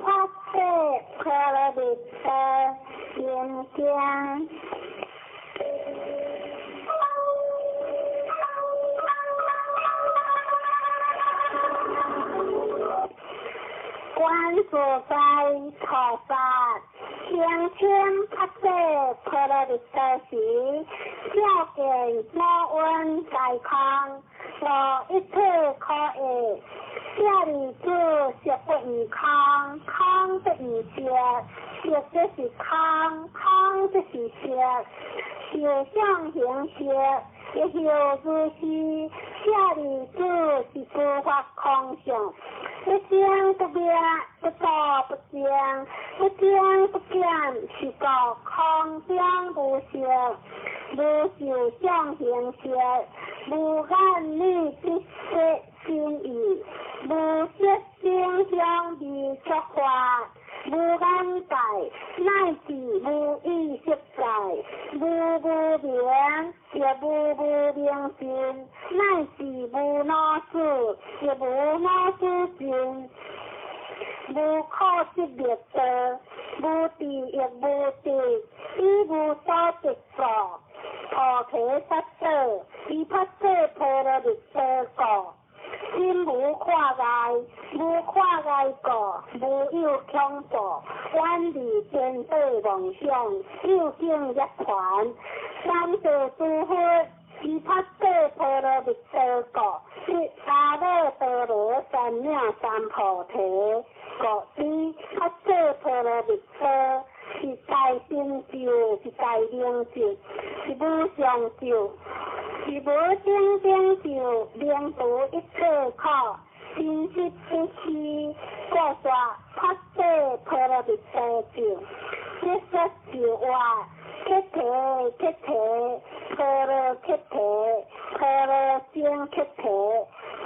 发誓婆罗蜜多心经。观自在菩萨声称发誓婆罗蜜多时，照见五蕴皆空，无一切可爱。舍利子，色不异空，空不异色，色即是空，空即是色，受想行识，亦复如是。舍利子，是诸法空相，不生不灭，不住不增，不增不减，是故空中无色，无受想行识，无眼耳鼻舌身意，无色声香味触法，無眼界，乃至無意識界，無無明，亦無無明盡，乃至無老死，亦無老死盡，無可得滅道，無智亦無得，以無所得故，菩提薩埵，以菩薩波羅蜜多故。心無掛礙，無掛礙故，無有恐怖，遠離顛倒妄想，究竟涅槃。三世諸佛，以菩薩波羅蜜多故，得阿耨多羅三藐三菩提，故知菩薩波羅蜜多是大成就，是大明咒，是無上咒。是無頂頂咒，明除一切苦，真實不虛，故說菩薩波羅蜜多咒，一說就話，菩提菩提，波羅菩提，波羅僧菩提，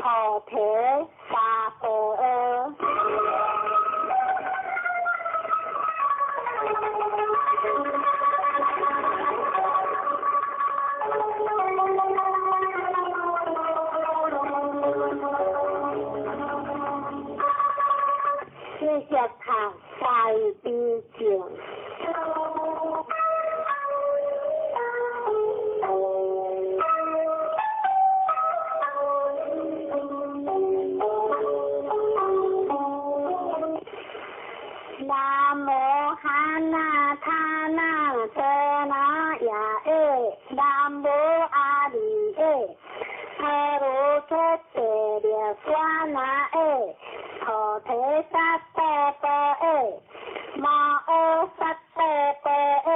菩提薩婆訶。繼續讀大悲咒。南無漢那他那遮那耶欸，南無阿彌耶，阿羅揭諦列娑那欸，菩提薩埵波欸，摩訶薩埵波欸，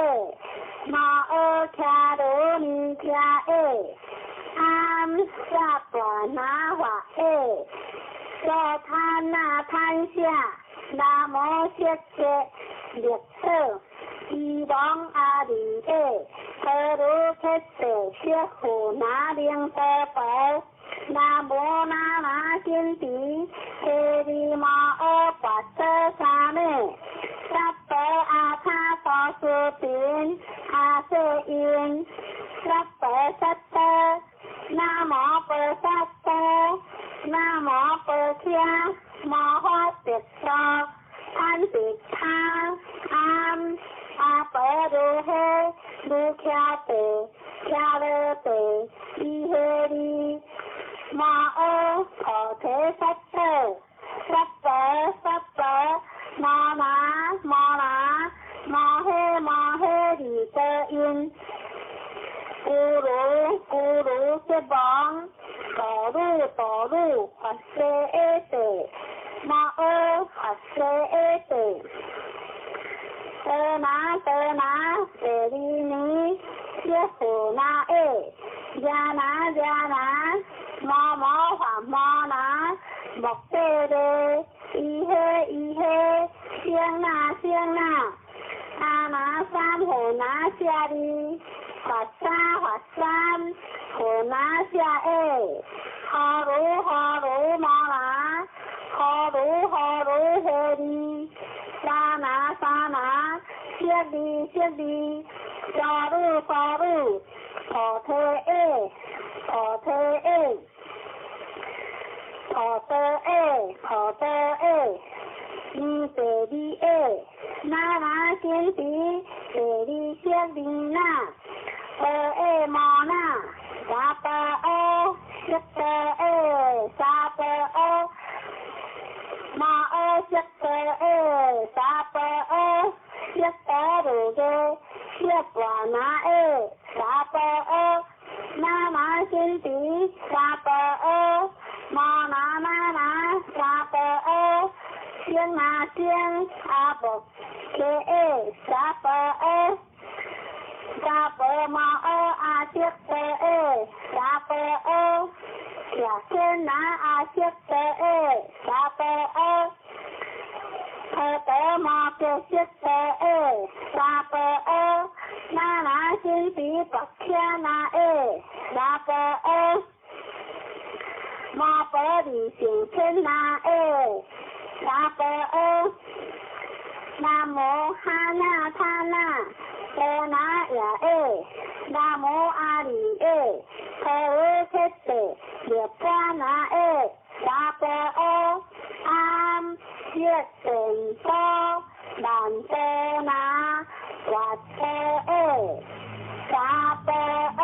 摩訶迦羅尼迦欸，阿薩婆那華欸，娑他那贪下，南無色界列色，伊王阿彌耶，阿罗揭諦色富那灵多婆，南無那那金提，提利摩诃跋陀沙美，萨婆阿他多斯频，阿瑟因，萨婆萨多，南无婆萨多，南无婆伽，摩诃毗娑，贪毗他，阿阿婆如诃，如伽地，伽罗地，伊诃利，摩诃菩提萨埵，萨婆萨婆，摩那摩那，摩诃摩诃利多因，咕噜咕噜吉王，哆噜哆噜佛西阿地，摩诃佛西阿地，哆那哆那舍利尼，耶佛那耶，耶那耶那，摩摩华摩那，莫底勒，伊诃伊诃，声那声那，阿那三佛那舍利，佛三佛三，佛那舍耶，哈鲁哈鲁摩那，哈鲁哈鲁诃利，沙那沙那，舍利舍利，沙鲁沙鲁，菩提耶，菩提耶，菩提耶，菩提耶，尼地利耶，那那金地，地利舍利那，婆耶摩那，萨婆诃，悉婆耶，萨婆诃，摩诃悉婆耶，萨婆诃，悉婆如耶，悉婆那耶，萨婆诃，那那金地，萨婆诃，摩那那那，萨婆诃，声那声，阿婆伽耶，萨婆诃，萨婆摩诃阿悉婆耶，萨婆诃，耶天那阿悉婆耶，萨婆诃，婆陀摩揭悉婆耶，萨婆诃，那那金地婆伽那耶，萨婆诃，摩婆利胜天那耶，萨婆诃，南無哈那他那波那耶耶，南無阿里耶，陀罗切地涅槃那耶，萨婆诃，阿耶殿波曼波那跋陀耶，萨婆诃。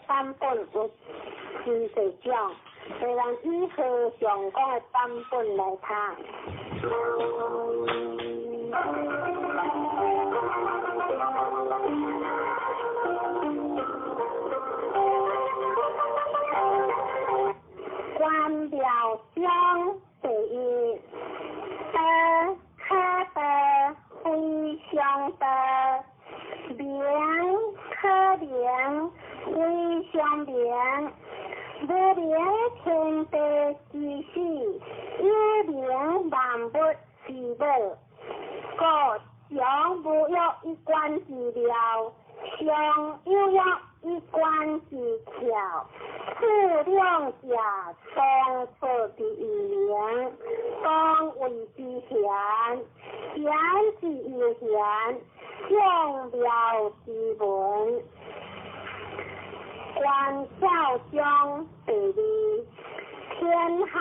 版本有真濟種，所以咱以和尚講的版本來讀。觀妙章第一，道可道非常道，名可名非常名，無明天地之始，有明萬物之母。故常無欲以觀之妙，常有欲以觀之巧。此兩者同出之異名，同謂之玄，玄之又玄，眾妙之門。觀巧章第二，天下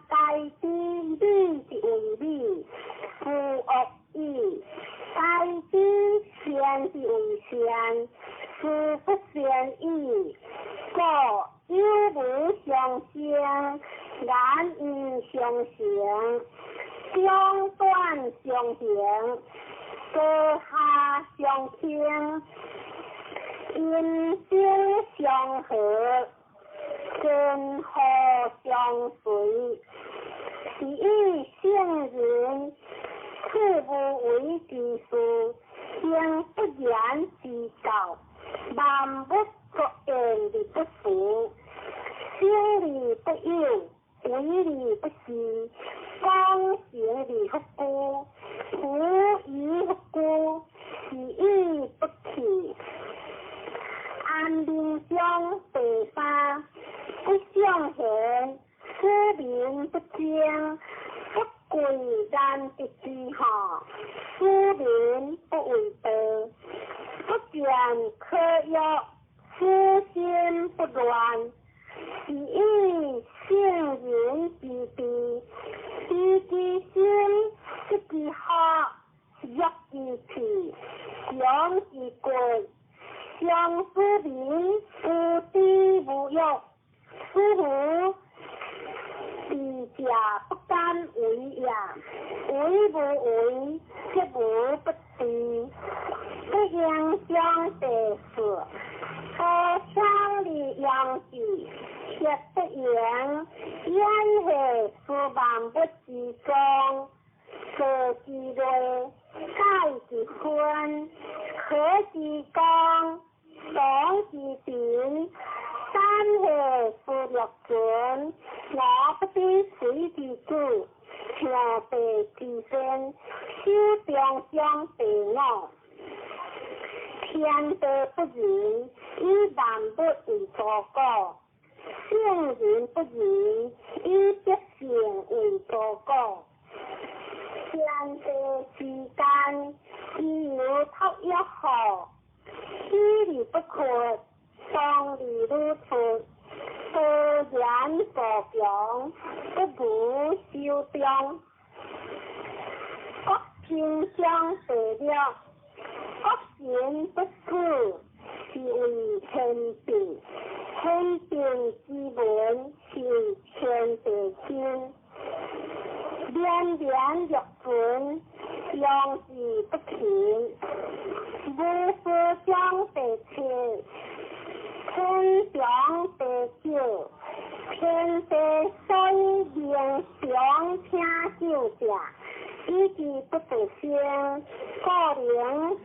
皆知美之為美，夫惡已；皆知善之為善，斯不善已。故有無相生，難因相成，長短相形，高下相傾，陰晴相合，根禍相隨。是以聖人處無為之事，行不言之教，萬物作焉而不辭，生而不有，為而不恃，功成而不居，無以不居，是以不去。安民章第三，不尚賢，使民不爭，不貴難得之下，使民不為道，不見可欲，使心不亂。是以聖人之治，知其心，得其福，弱其氣，強其骨，常使民無知無欲，使乎智者不敢為也。為無為，則無不治。不應章第四，高昌的陽氣，卻不言，演化是萬物之宗，造之類，解之分，和之光，動之平，三下是六存，我不知水之主，象地之先，守中章第五。天地不仁，以萬物為刍狗；聖人不仁，以百姓為刍狗。天地之間，其有托一號，起而不缺，動而愈出，多言助強，不如守中。品章第六，國神不死，是為天地，天地之文，是為天地心。連連若存，用之不勤。無事章第七，天長第九，天地所以明常聽究者，以之不得生，故能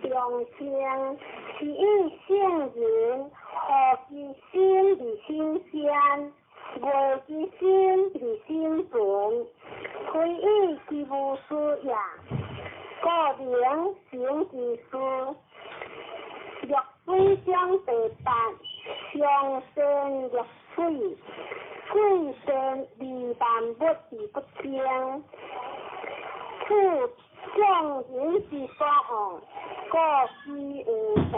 長生。是以聖人何其心而心善，愛其心而心存，非以其無事也，故能成其事。綠水章第八，上善若水，水善利萬物而不爭。此眾人之所惡，故居有道。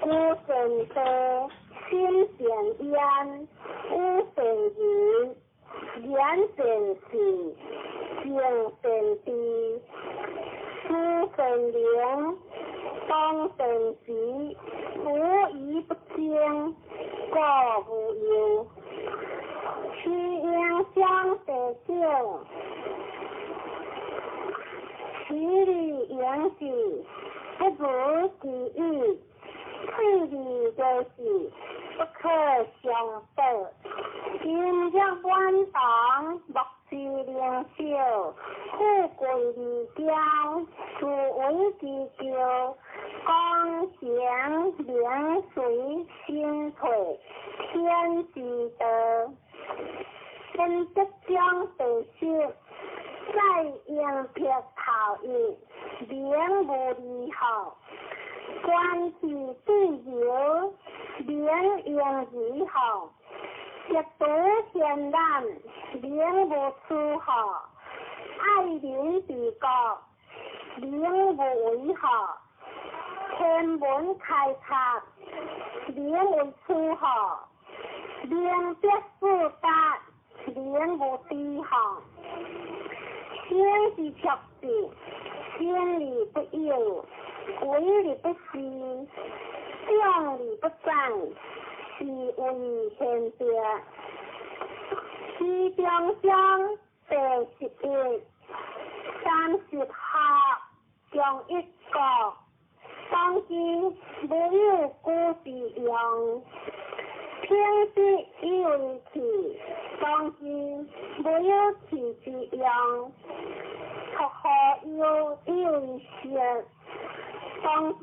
居善地，心善焉，語善言，言善信，行善知，思善能，當善時，無疑不爭，故無憂。徐英章第九，其利用之，不如其已；退利就是，不可相報。今日滿堂，莫之靈秀，富貴而驕，自為之驕，功成名遂身退，天之道。本德章第十，在應撇頭一，名無離號。觀其對流，名應如號。一獨天然，名無出號。愛民治國，名無為號。天文開拓，名為出號。明別四達，名無低號。生之卓輒，生而不有，為而不恃，長而不宰，是為賢德。其中章第11，30學中一國，當之無有古之用。平之以為器，當之無有器之用。托何有以為色，當之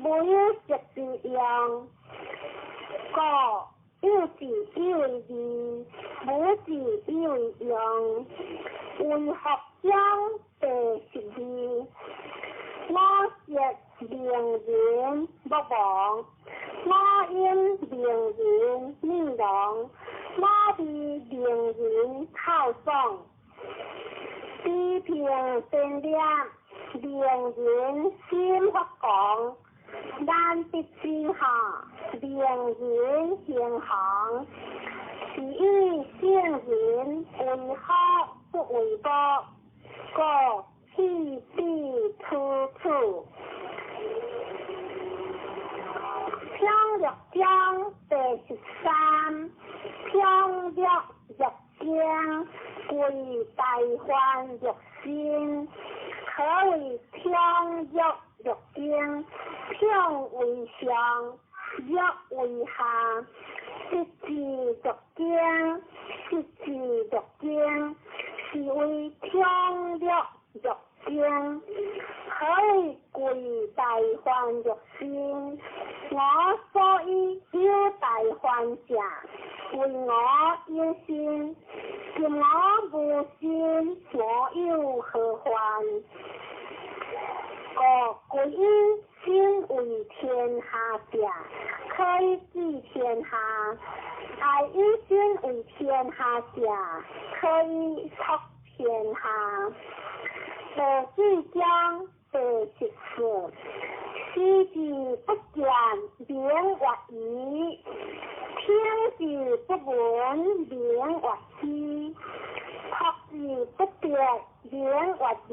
無有色之用。故有志以為義，無志以為用。為學章第12，我舌名人莫亡，我音名人命亡，我味名人透爽。地平善念，名人心發光。難得之下，名人行行。是以聖人為學不為國，故棄彼處處。平略章第13，平略若經，歸大梵若心，何為平略若經？平為上，略為下。實之若經，實之若經，是為平略若經。何為歸大梵若心？我所以有大梵者，為我有心。今我無心，我有何患？故歸以心為天下者，可以治天下；愛以心為天下者，可以託天下。第四章第14，視之不見，名曰夷；聽之不聞，名曰希；託之不得，名曰離。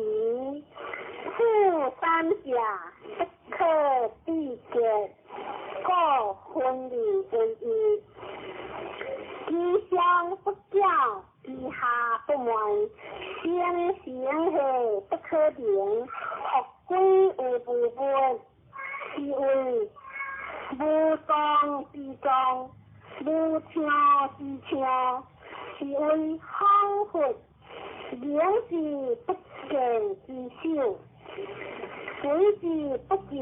分離為一。其上不矯，其下不昧，聲聲係不可名，復歸有無物，是謂無狀之狀，無相之相，是謂仿佛，名之不見之首，鬼之不見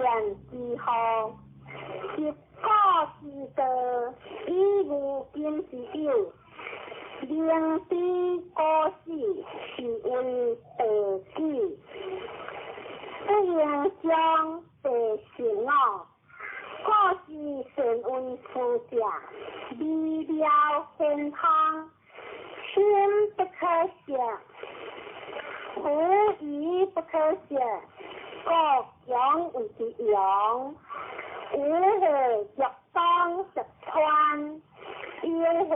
之後，習古之道，以無今之有，明知古死，是謂地基。不應將第十五，故是善為夫者，微妙顯通，深不可測，狐疑不可測，故強為之陽。有係欲當十川，有係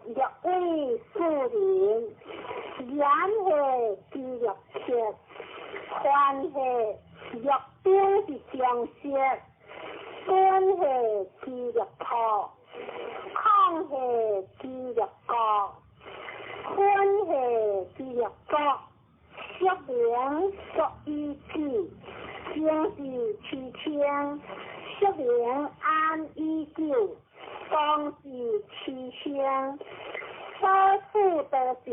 欲為樹林，言係之欲切，凡係欲兵之將色，本係之欲破，空係之欲國，坤係之欲國，說明作以子，正是其清。說明安以久，當是其生。所處得者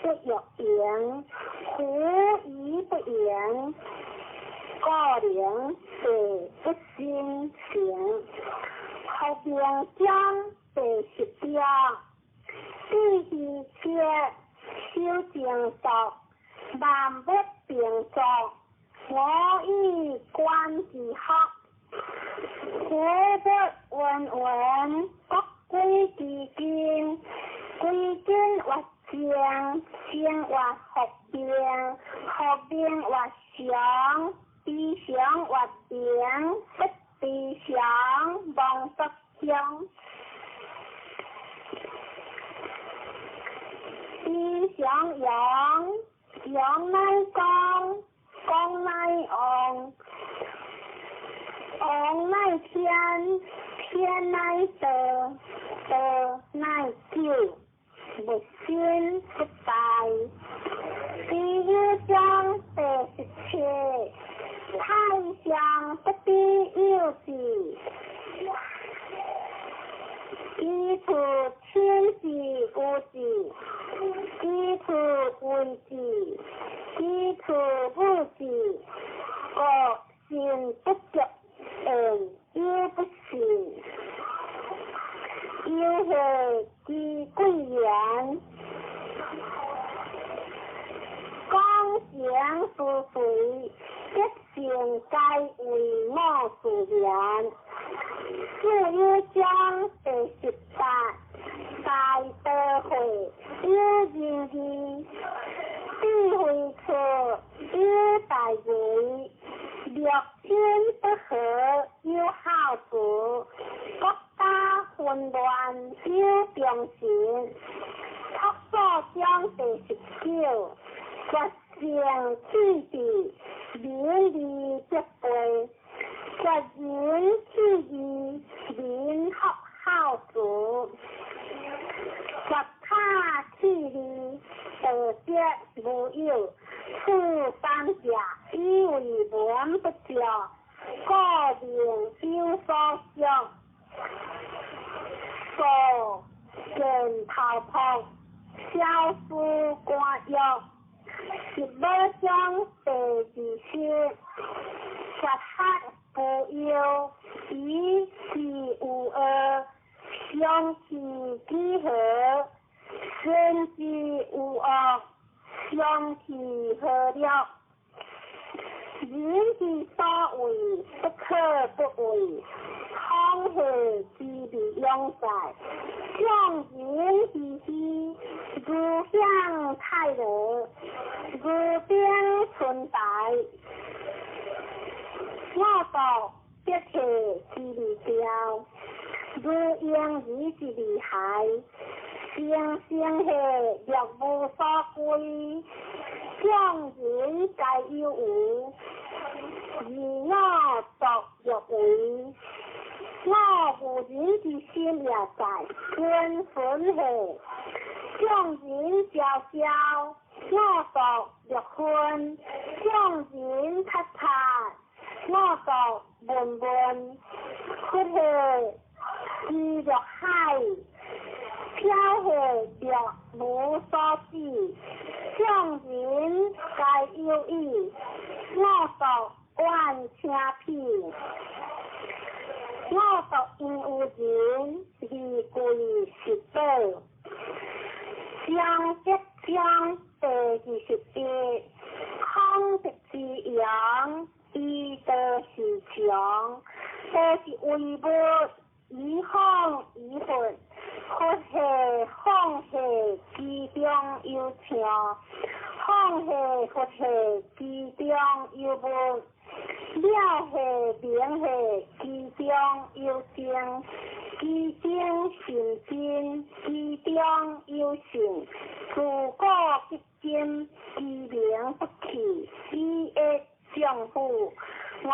不欲盈，狐疑不盈，故能地不生成。復名將第十條，智希切守靜坐，萬物並作，我以觀之學。苦不云云，各歸其根，歸根曰靜，靜曰復明，復明曰常，非常曰明，不非常，妄作相。非常陽，陽乃光，光乃旺。旺乃天，天乃道，道乃久，物生不敗。第一章第十七，太上不知有之，其處天之無之，其處為之，其處無之，故心不覺。有不是，有係之貴言，講言是非，德性皆為我自然。四有章第十八，大德會有仁義，智慧處有大義。六親不和有孝子，國家混亂有忠臣。朴素章第十九，決勝氣地，民利德備；決仁氣義，民福孝子。決他氣利，道德無有。此三者，以為文不足，故名有所想。數見頭璞，小思官欲。十五章第二十，十學不憂，以事無惡，相其幾何？善之無惡，相其何了？人之所為，不可不為。康熙之利永在，將人之虛，如享泰樂，如冰春白。我道必體之利雕，如嬰兒之利孩。生生係若無所歸，眾人皆有無，而我獨欲為。我無人之心也在，君分下，眾人昭昭，我獨六分，眾人察察，我獨悶悶，佛下知若海，飄下若無所指，眾人皆有意，我獨怨請彼。我獨因有人而貴是寶。章則章第21，孔德之揚，以道是常，道是為物，以風以佛，佛下放下其中有象，放下佛下其中有物，了下明下其中有精，其精甚真，其中有性，自古及今，其名不去，以益丈夫。我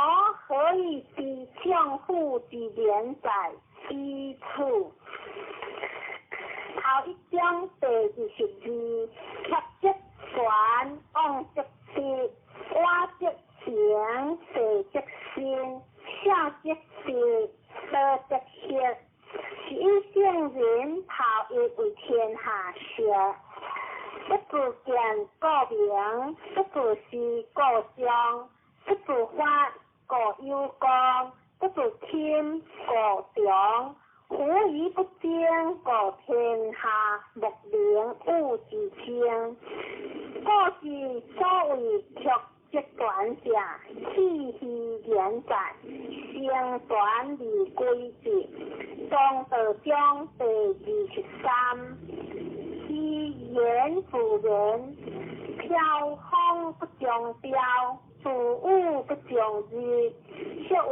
何以知丈夫之廉哉？以此。頭一章第22，俠則權，妄則得，我則行，地則生，孝則直，道則行。是以聖人頭一為天下師，不自見故明，不自私故彰，不自發故有功，不自謙故長。夫以不爭，故天下莫能與之爭。故之所謂曲則全者，氣虛言在，成全而歸之。莊道章第23，其言自然，飄風不終朝，自雨不終日，是謂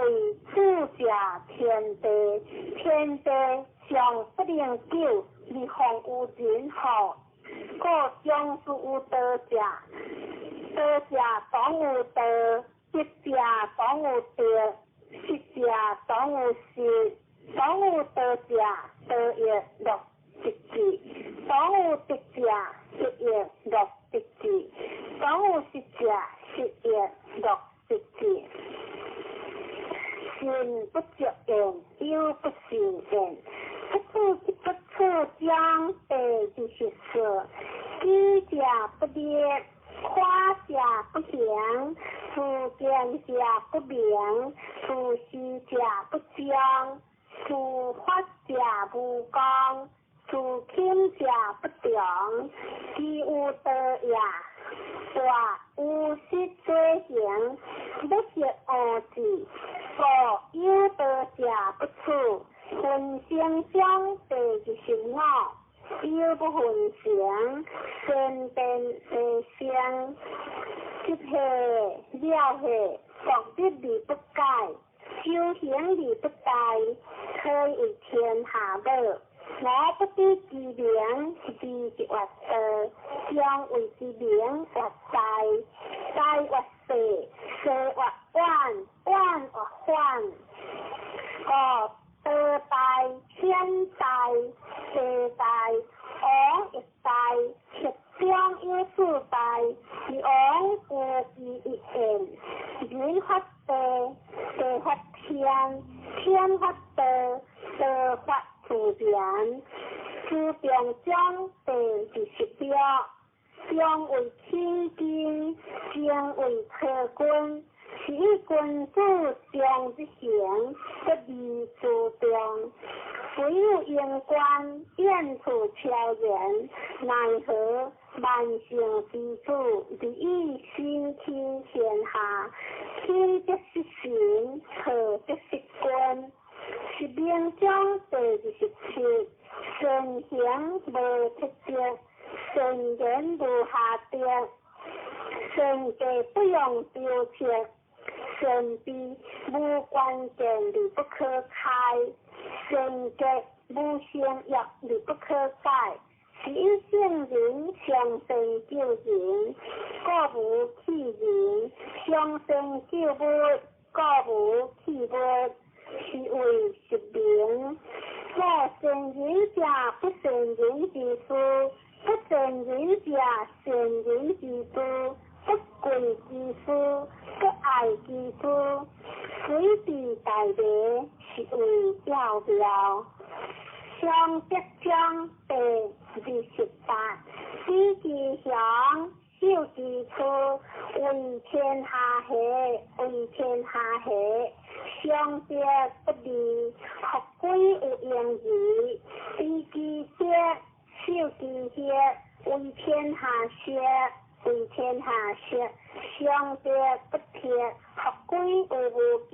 主者天地，天地尚不能久，而況有人乎？故將之有道者，道者當有道，德者當有德，失者當有失，當有道者，道亦樂得之；當有德者，德亦樂得之；當有失者，失亦樂得之。信不足焉，憂不慎焉。不處不處章第24，舉者不立，誇者不行，自見者不明，自私者不彰，自發者無功，自謙者不長。其有道也，大有失左行，不識惡字，故有道者不處。分成章第25，有不分成，善變地生，執下了下，獨立而不改，修行而不怠，可以為天下母。我不知其名，而欲道，將為之名越大，大越細，細越遠，遠越反。故道大、天大、地大，王亦大，其中有四大，是王有其一焉。人發地，地發天，天發道，道發自然。自中章第26，中為起根，靜為客君。是以君子常日行，不離自重。唯有言官，遠處悄然，奈何萬乘之主，而以身輕天下。輕則失神，錯則失君。是明章第27，善行無特色，善言無瑕德，善計不用雕刻，善悲無關鍵而不可開，善結無成約而不可改。是以聖人上善救人，故無棄人；上善救物，故無棄物。是為實名。若善人者不善人之師，不善人者善人之師，不貴之師，不愛之師，隨地大迷，是為要妙。上德章第28，知其雄，守其處，為天下下，為天下下。上德不離，復歸有盈餘。知其德，守其血，為天下學，為天下學。上德不鐵，復歸有無極。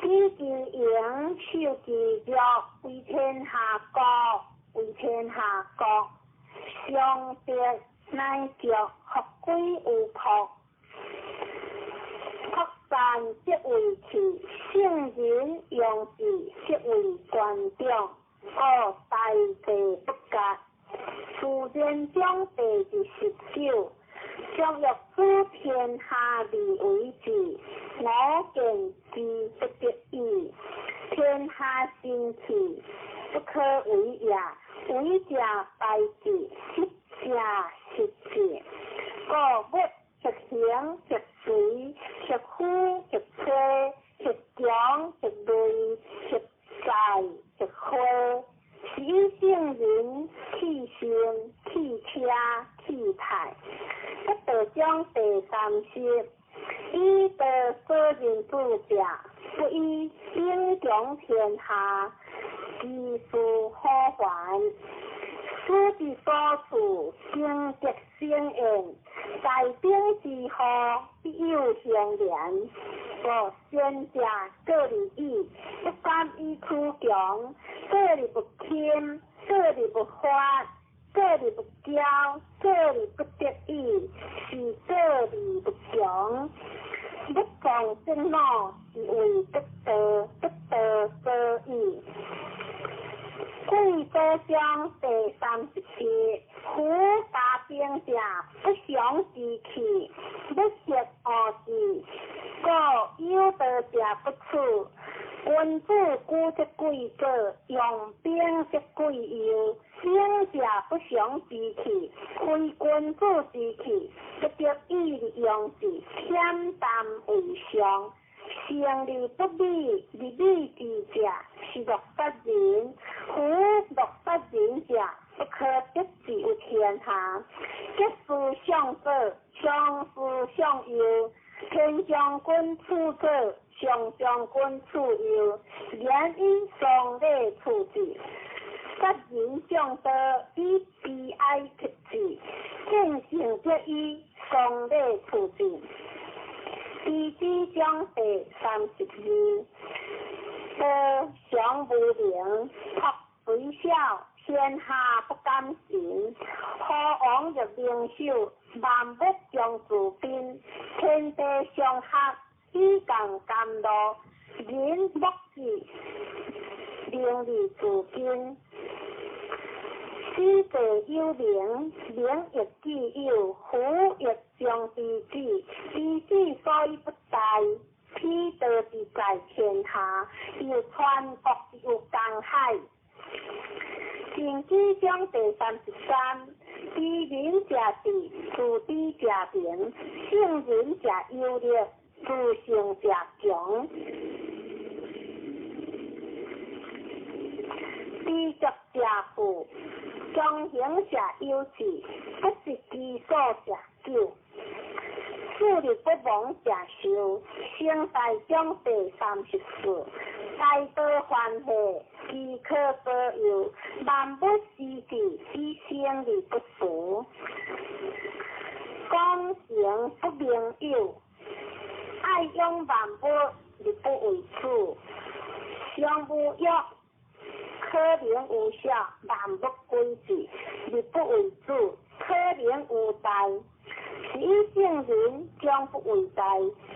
知其榮，守其弱，為天下國，為天下國。上德乃足，復歸有朴。朴善則為器，聖人用之則為官長。故大地不割。自然章第29，將欲主天下而為之，我見之不得已。天下神器，不可為也。為者敗之，失者失之。故物欲形欲隨，欲夫欲妻，欲強欲銳，欲在欲花。是以聖人棄身棄車棄泰。不道章第30，以道所認主者，不以兵強天下，其事可還。此之所處，成德生焉。在兵之後，必有相連。故先者過而已，不敢以處強，過而不輕，過而不發，過而不驕，過而不得已，是過而不強。欲壯則惱，是為得道，得道所以。貴祖章第37，夫大兵者，不祥之器，欲食惡之，故有道者不處。君子居則貴左，用兵則貴右。兵者不祥之器，非君子之器，不得已而用之，恬淡為上。勝而不美，而美之者，是樂殺人。夫樂殺人者，不可得志於天下。得失相左，相思相右。天將軍處左，上將軍處右。連以喪禮處之。殺人將刀，以悲哀克之。見性則以喪禮處之。地支章第32，道常無名，朴雖小，天下不敢信。何王若明守，萬物將自賓。天地相合，以共甘露。人莫之，名而自矜。此地有名，名亦既有，夫亦將之子。之子所以不大，彼道之在天下，又傳國之有江海。經濟章第33，知人者智，自知者明；聖人者有力，自勝者強。知足者富，強行者有志，不失其所者久。樹立不亡者壽。成大章第34，大道歡喜，其可保佑；萬物施之，以生而不俗。講成不明有，愛養萬物而不為主。上無欲，可能有小，萬物歸之，而不為主；可能有大，是以聖人將不為大，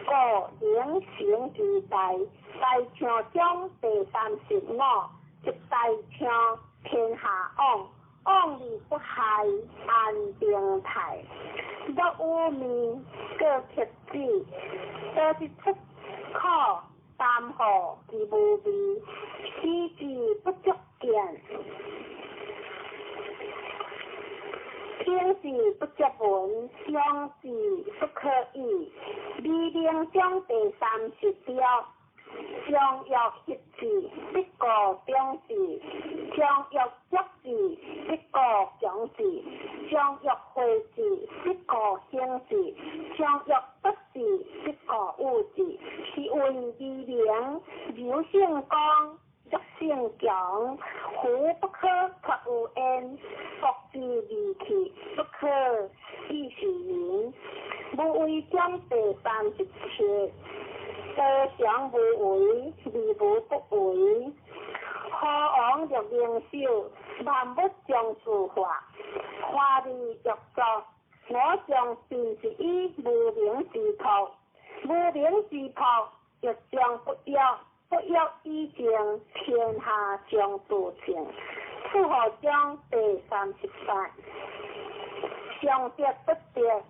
故能成其大。大象章第35，一大象天下往，往而不害，安定泰。若有面，过克子，倒是出可擔負之無味，思之不足見，聽之不足聞，想之不可議。美名章第36，常欲克之，必故長之；常欲足之，必故強之；常欲廢之，必故興之；常欲奪之，必故有之。是謂美名，柔勝剛，弱勝強，夫不可脫有焉，國之利器，不可以示人。無為章第37，道常無為，而無不為。何王欲明首，萬物將自化，華麗欲作，我將盡是以無名之朴，無名之朴，欲將不欲，不欲以靜，天下將自清。楚河章第38，上德不德，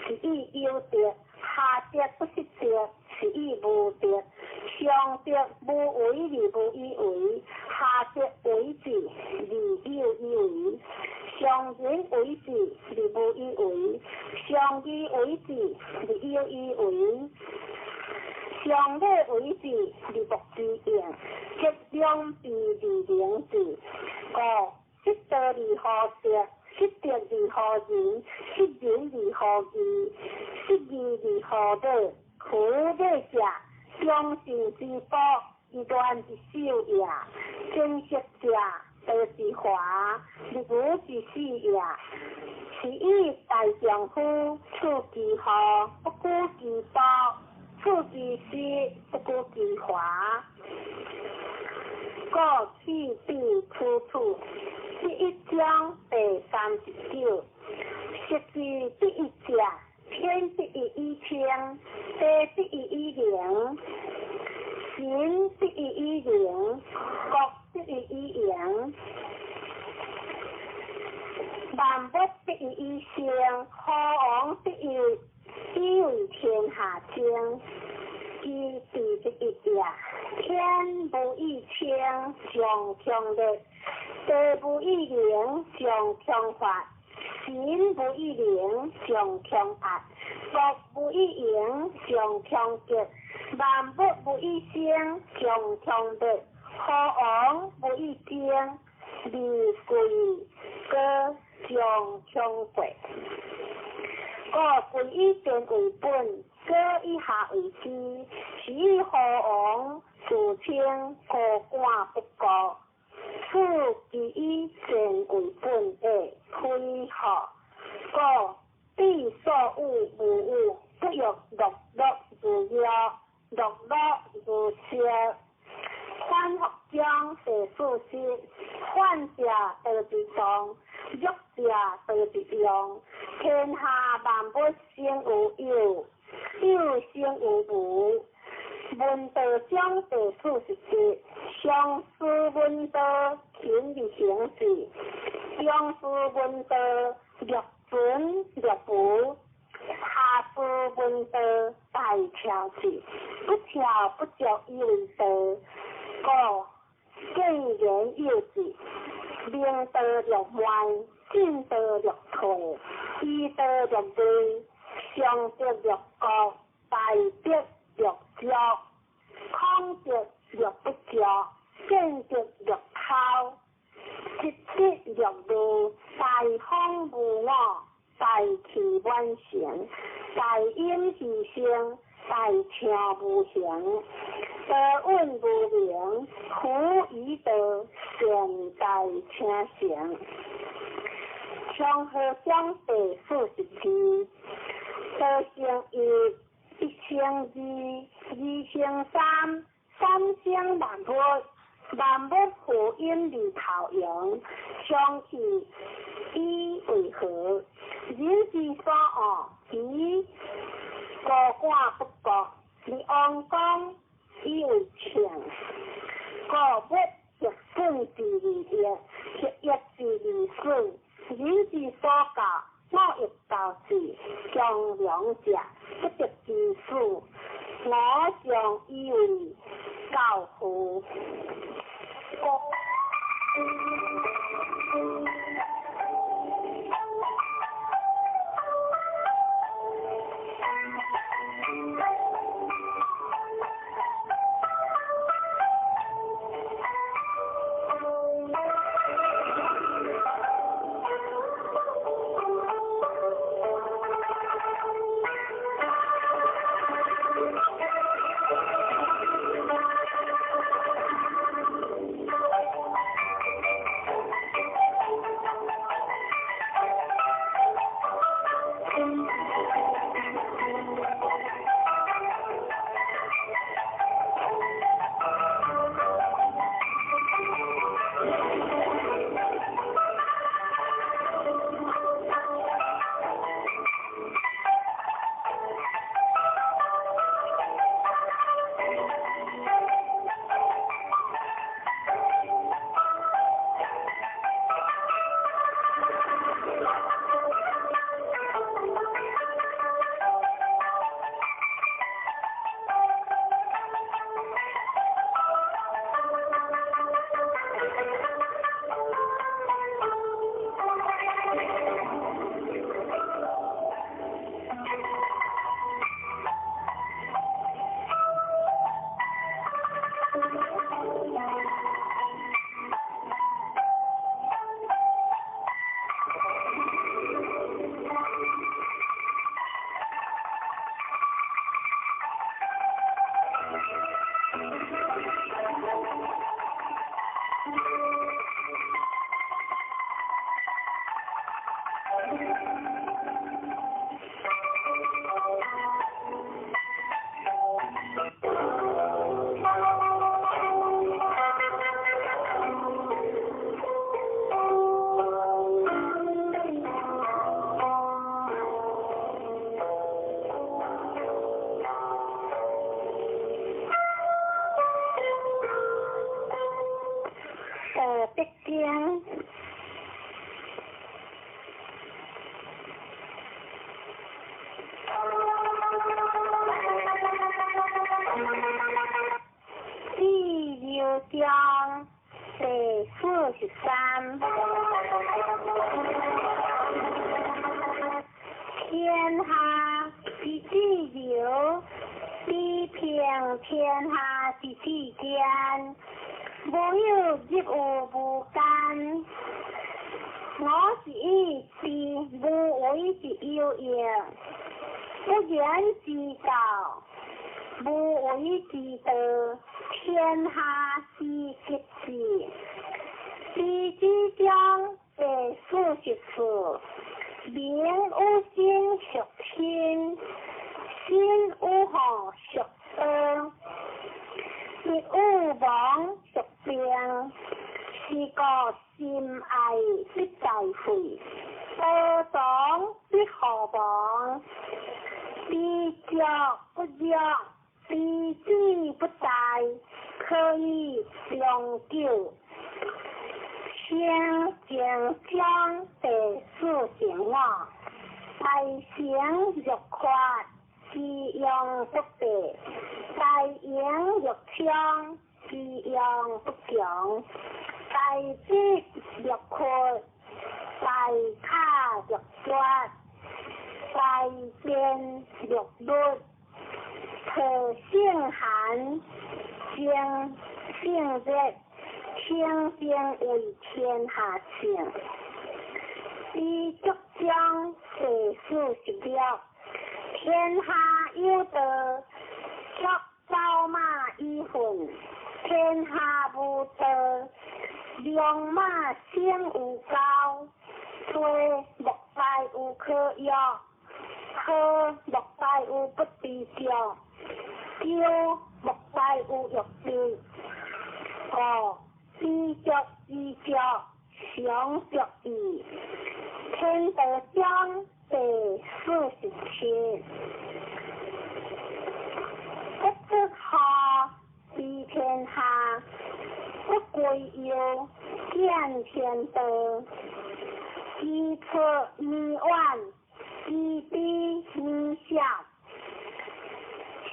是以有德；下德不失德，是以無德。上德無為而無以為，下德為之而有以為。上仁為之而無以為，上義為之而有以為。上禮為之而莫之用，則兩弊而明之。故失道而後德，失德而後仁，失仁而後義，失義而後禮。夫禮者，忠信之寶，以亂之首也；貞色者，道之華，立無之始也。是以大丈夫處其厚，不顧其薄；處其實，不顧其華。故去彼處處，第一章第39，失之第一者，天第一以清，地第一以靈，神第一以仁，國第一以榮，萬物第一以生，何王第一以為天下精。其地第一也，天無以清，將強烈；地無以靈，將強發；神無以靈，將強壓；國無以榮，將強極；萬物無以生，將強滅；何王無以精，而貴高將強貴。故貴以賤為本，高以下為師。是以何王自稱高官不高，此其以賤為本的非何？故彼所有無有，不欲樂樂如藥，樂樂如燒。反復章第40，反者道之動，弱者道之用。天下萬物生有有，有生有無。聞道章第47，上師聞道，勤而行之；中師聞道，略存略無；下師聞道，大巧之，不巧不足以為道。故見言有之，明道略慢，進道略退，醫道略微，上德略高，大德略足，孔德略不足，見德略偷，失德略愚，大方無我，大器晚成，大隱其身，大暢無形，道隱無名，夫以道善大成成。長河章第42，道成一，一成二，二成三，三成萬物，萬物負陰而頭陽，相去以為和。人之所惡，其高官不國，而王公以為稱。故物逆損之而益，逆益之而損。人之所教，我欲教之。強梁者，不得其死；我尚以為教父。德經。第六章第43。天下之至柔，比平天下之至坚。無有入於無間。我是以知無為之有用，不言之道，無為之道，天下之極致。第四章第44，民有心屬天，心有何屬道，亦有亡屬病，是故心愛必在會，道長必何亡。知足不辱，知止不殆，可以長久。聖經章第45，大成若缺，其用不廢；大盈若昌，其用不窮；大智若闊，大巧若拙，大辯若慄。特性寒，精性熱，清淨為天下聖。知足章第46，天下有道，足走馬以奮；天下無道，良馬生有狗。吹莫大有可藥，呵莫大有不知足，丟莫大有欲知。五知足知足，常足矣。天道章第47，不足下知天下，不歸右見天道。知錯彌遠，知彼彌少。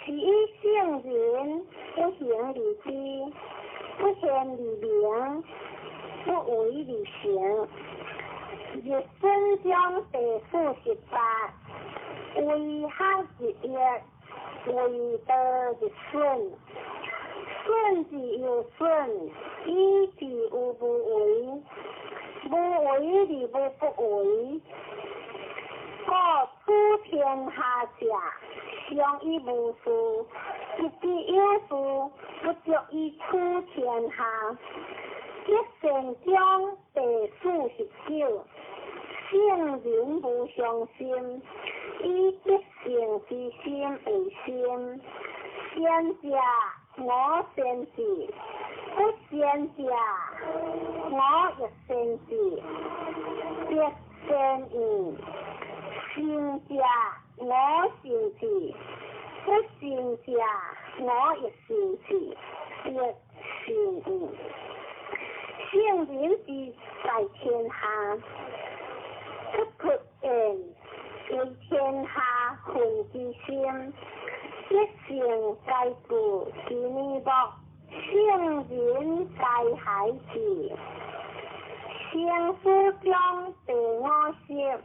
是以聖人不行而知，不現而明，不為而成。入損章第48，為學日益，為道日損。損之又損，以至於無為。無為而無不為。故處天下者，常以無事；得之有事，不足以處天下。德善章第49，聖人無上心，以德性之心為心。善者我善之，不善者我亦善之。德善焉，善者我善之，不善者我亦善之。德善焉。聖人之在天下，不出言，為天下恨之心。德性皆具其面目，聖人皆孩之。成書章第50，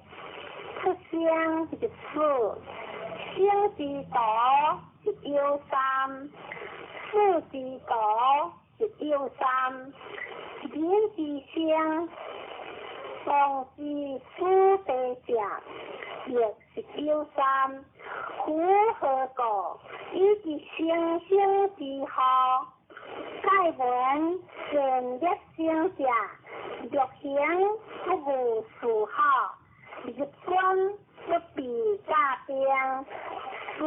出生入死，生之徒一有三，死之徒一有三。人之生，當知死地者，亦是有三。夫何故？以知生生之禍。蓋聞善惡生者，欲行不務事好，入軍不避甲兵，事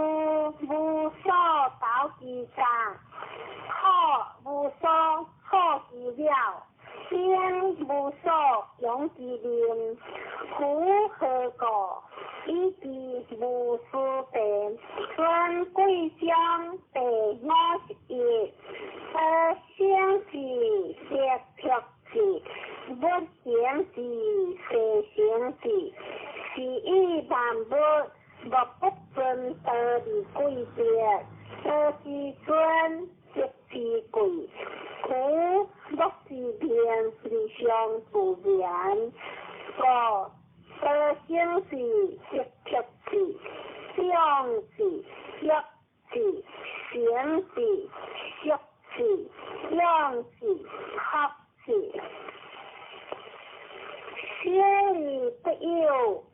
無所投其甲，苦無所好其了，兵無所用其面。夫何故？以知無事地。孫貴章第51，得生之得脫之，不行之得成之，是以萬物莫不尊道而貴別，道之尊，德之貴。故莫之命而相自然。故得生之得脫之，長之弱之，成之息之，養之合之。生而不有，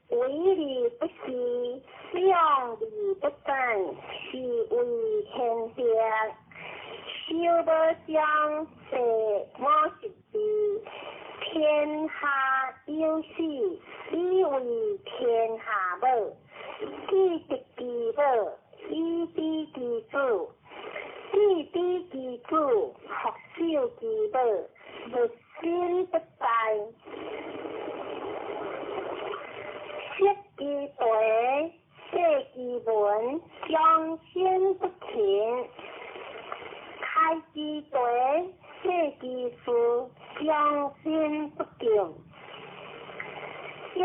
為而不恃，養而不散，是謂玄德。修無章第52，天下有死，以為天下母；既得其母，以知其子；既知其子，復守其母，物身不殆。識其題，寫其文，終身不勤；開其題，寫其事，終身不敬。見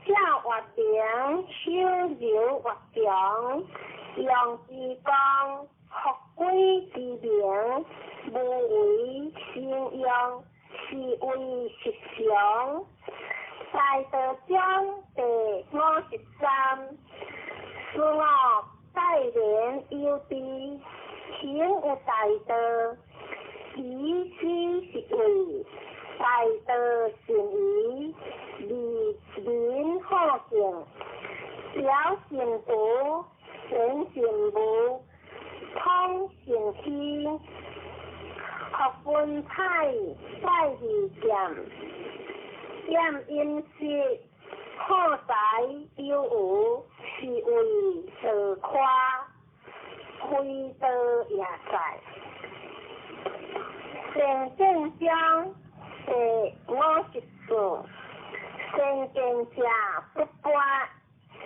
者曰明，守柔曰強，用之光，復歸之明，無為生用，是謂實常。大道章第53，事我待人有知，行有大道，以此是謂大道善疑，利民好敬，表善毒，顯善無，通善虛，學文采，拜二劍，厭陰濕，好財有餘，是謂道誇，非道也在。善見章第54，善見者不拔，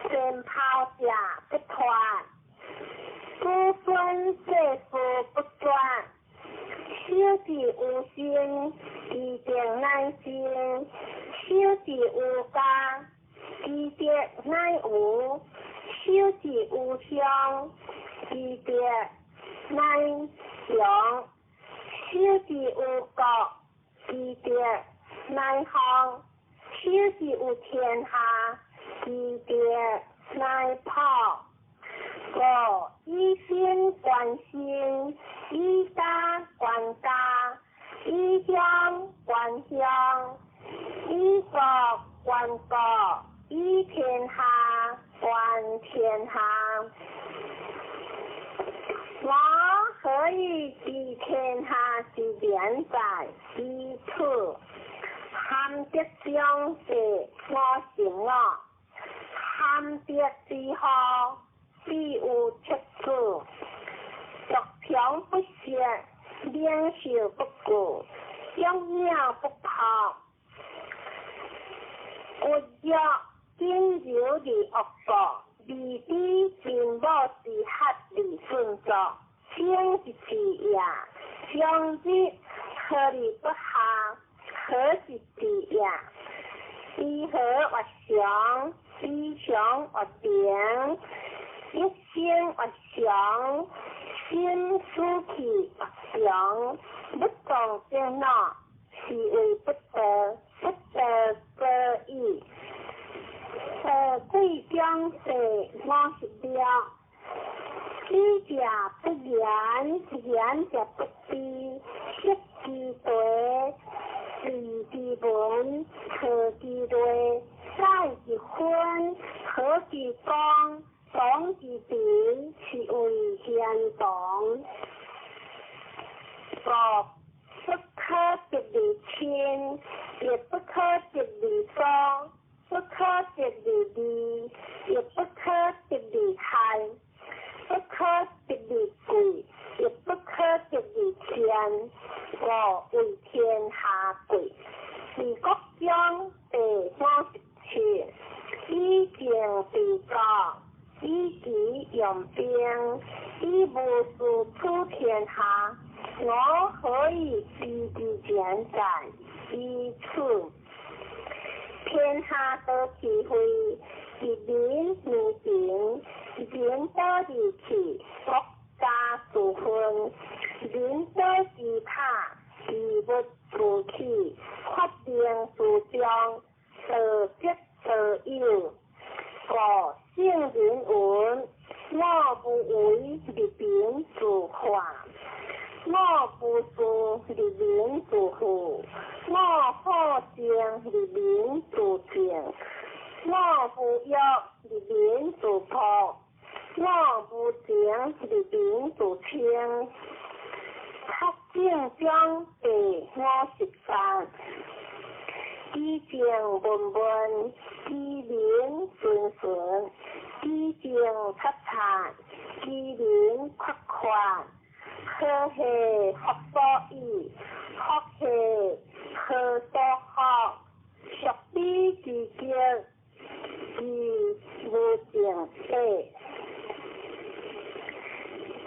善拋者不脫，子孫世事不絕，守之有心，其定乃靜；守之有加，其德乃無；守之有鄉，其德乃常，守之有國，其德乃方；守之有天下，其德乃普。五以身觀身，以家觀家，以鄉觀鄉，以國觀國，以天下觀天下。我何以知天下之變哉？以此含德中第55，含德之後，必有七子。獨強不息，兩袖不顧，兩鳥不拋。骨弱僅柔而惡國，利之秦母之合而順作，生之治也。長日何而不下？何之治也？知和曰常，知常曰平，一生曰常，心思去曰常。不動則惱，是謂不道，不道果矣。貴中第56，知者不言，言者不知，色之大，利之門，和之類，載之分，和之光，黨之平，是謂賢黨。五不可得而親，亦不可得而疏，不可得而利，亦不可得而害，不可得而貴，亦不可得而賤，故謂天下貴。治國中第57，以政治國，以己用兵，以無事取天下。我何以知之變哉？以此天下得其非，一民而平，人得而去，國家自分；人得之塔，其物自起，發明自彰，道則道有。故聖人云：我無為而民自化，我無事而民自富，我好靜而民自靜，我無欲而民自樸，我無情而民自清。七政中第58，其政悶悶，其民淳淳，其政察察，其民闊闊。何兮福所倚，福兮何所福？屬彼之極，其無正體。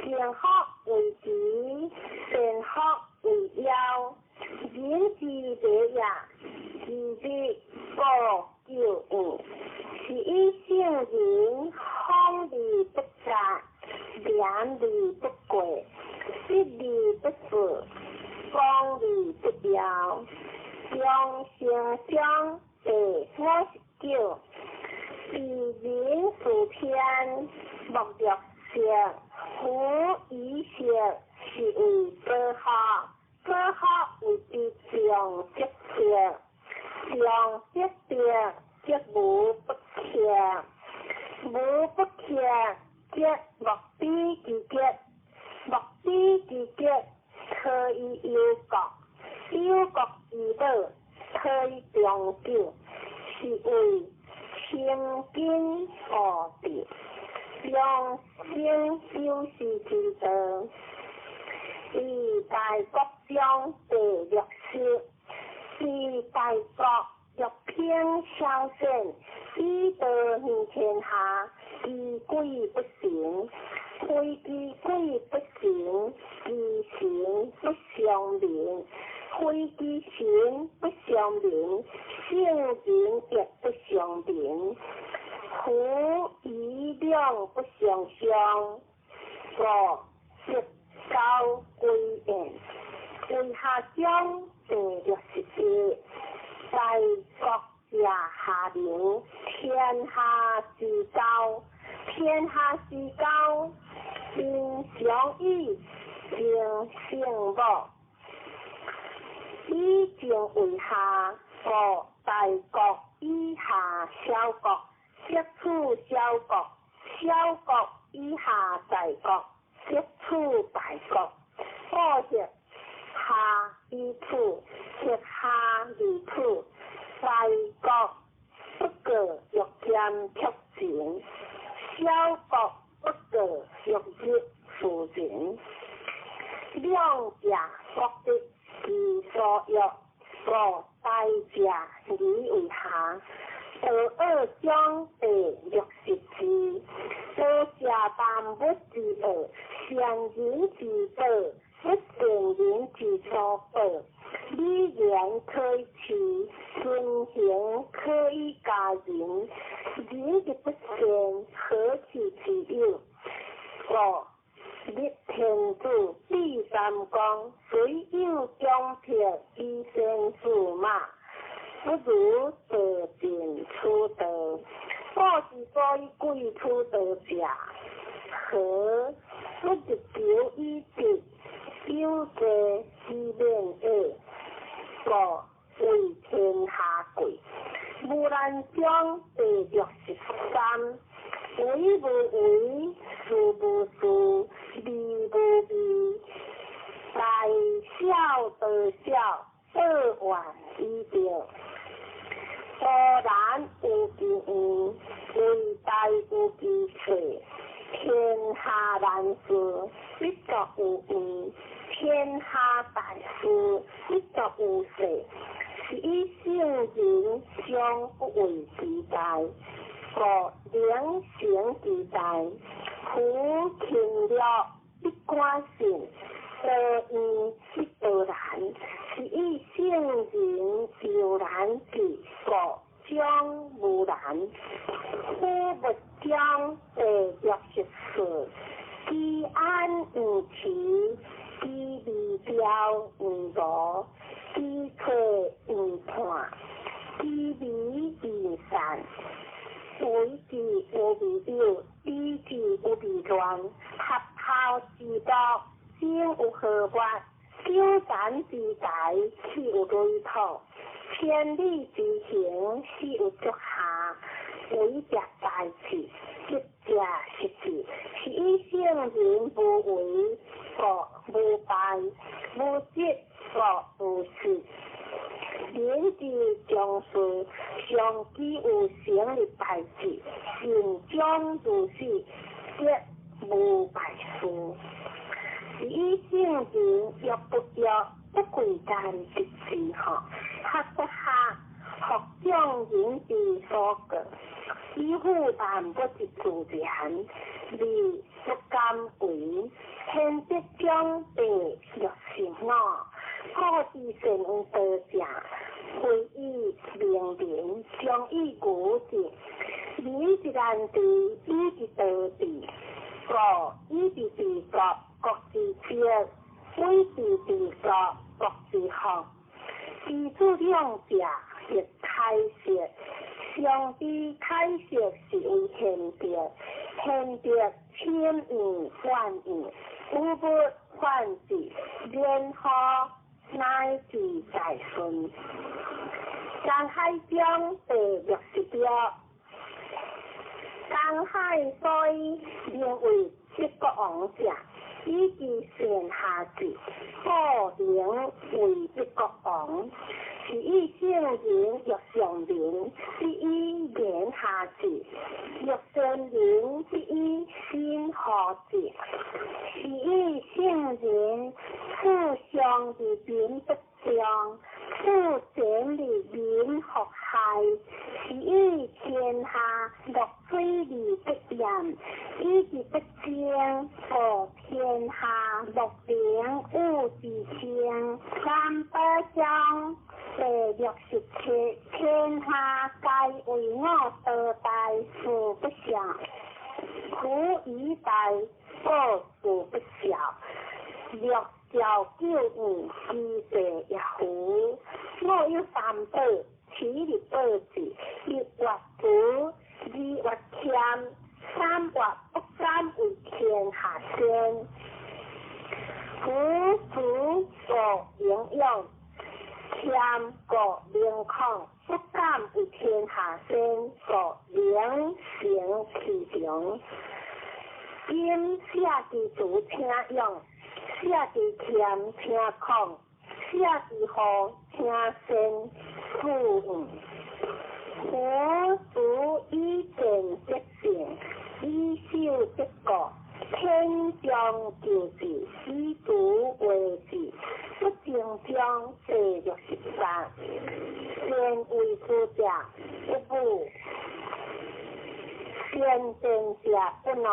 正福為慈，善福為夭。人之禮也，其日無咎怨，是以聖人風而不雜，廉而不過，失而不肆，光而不耀。長成章第59，治民事天，莫若色，夫以色是謂保福，保福謂之常則德，常則德則無不克，無不克則莫比之極，莫比之極可以憂國，憂國之寶可以長久，是謂清謹厚德，養生有時之道。治大國中第60，治大國若偏小善，以道行天下，其鬼不神；非其鬼不神，其神不相明；非其神不相明，聖人亦不相明。夫疑兩不相傷，五得交歸燕，為下章第61，大國者下流，天下之交，天下之交，民相以情聖母，以情為下，故大國以下小國，則處小國；小國以下大國，則處大國。故協下以處，協下而處，大國不過欲兼卻秦，小國不過欲入庶人。兩者各得其所欲，故大者而為下。道惡章第67，道者萬物之惡，善人之寶，不善人之所寶。禮言可以齊，尊行可以加人。人之不善，何其之有？故立天子，立三公，雖有強迫以先駟馬，不如道盡此道。古之所以貴此道者，何不日久以德，有罪以免厄？故為天下貴。無難章第63，為無為，事無事，味無味，大小道小，報怨以德。孤難有其怨，為大有其錯。天下難事，必作有怨；天下大事，必作有勢。是以聖人常不為其大，故能成其大。夫勤樂必寡信，多怨必多難。是以聖人猶難至，故將無難。虎物章第64，居安毋遲，居未兆毋無，居退毋叛，居微毋散。為之有未有，比之有未亂。合頭之道，生有何物？九山之台，起有雷土？千里之行，始有足下。為者大智，執者失智。是以聖人無為，故無敗；無執，故無失。人之將事，常其有成的代誌，善終如是，則無敗事。是以聖人欲不欲，不貴賤之事吼，學不學，復眾人之所過，以輔萬物之自然，而不敢為。憲德章第65，古之善於道者，非以明民，常以愚之。民之難治，以之多治。故以之治國，國之治；以之治國，國之福。其子兩者，亦開釋。上之開釋是為賢德，賢德千怨萬怨，無不反之，然後乃至大順。江海章第66，江海所以名為七國王者，以其善下治，故名為一國王。是以聖人欲上民，必以言下治；欲善人，必以心和治。是以聖人處上而民不爭，處賤而民復害。是以天下樂水而不淹，以其不爭，故天下樂能與之爭。三寶章第67，天下皆為我道大，事不肖。夫以大，故事不肖。六兆九五，其地也符。我有三宝，七日宝子，一月慈，二月谦，三月不敢为天下先。夫慈故营养，谦故明旷，不敢为天下先，故能成其长。今舍之慈请勇，舍之谦请旷，舍之和请先富养。夫慈以见德性，以守德国，天将救治，以慈为治，不争章第63。善为师者不武，善辩者不怒，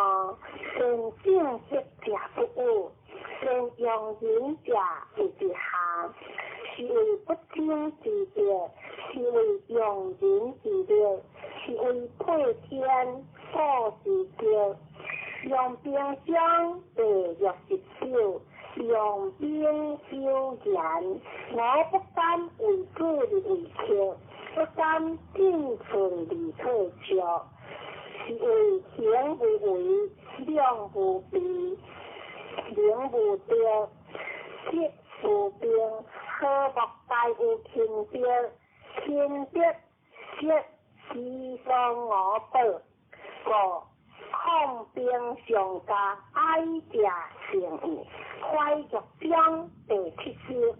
善正直者不语，善用人者为之下。是为不争之德，是为用人之力，是为配天布之德。用兵章第69，用兵有言，我不敢为主而为客，不敢进寸而退却，是为行无为，量无备，能无德，德无兵，何莫大有勤德？勤德则其丧我宝，故抗兵上加爱者成义，怀玉章第70。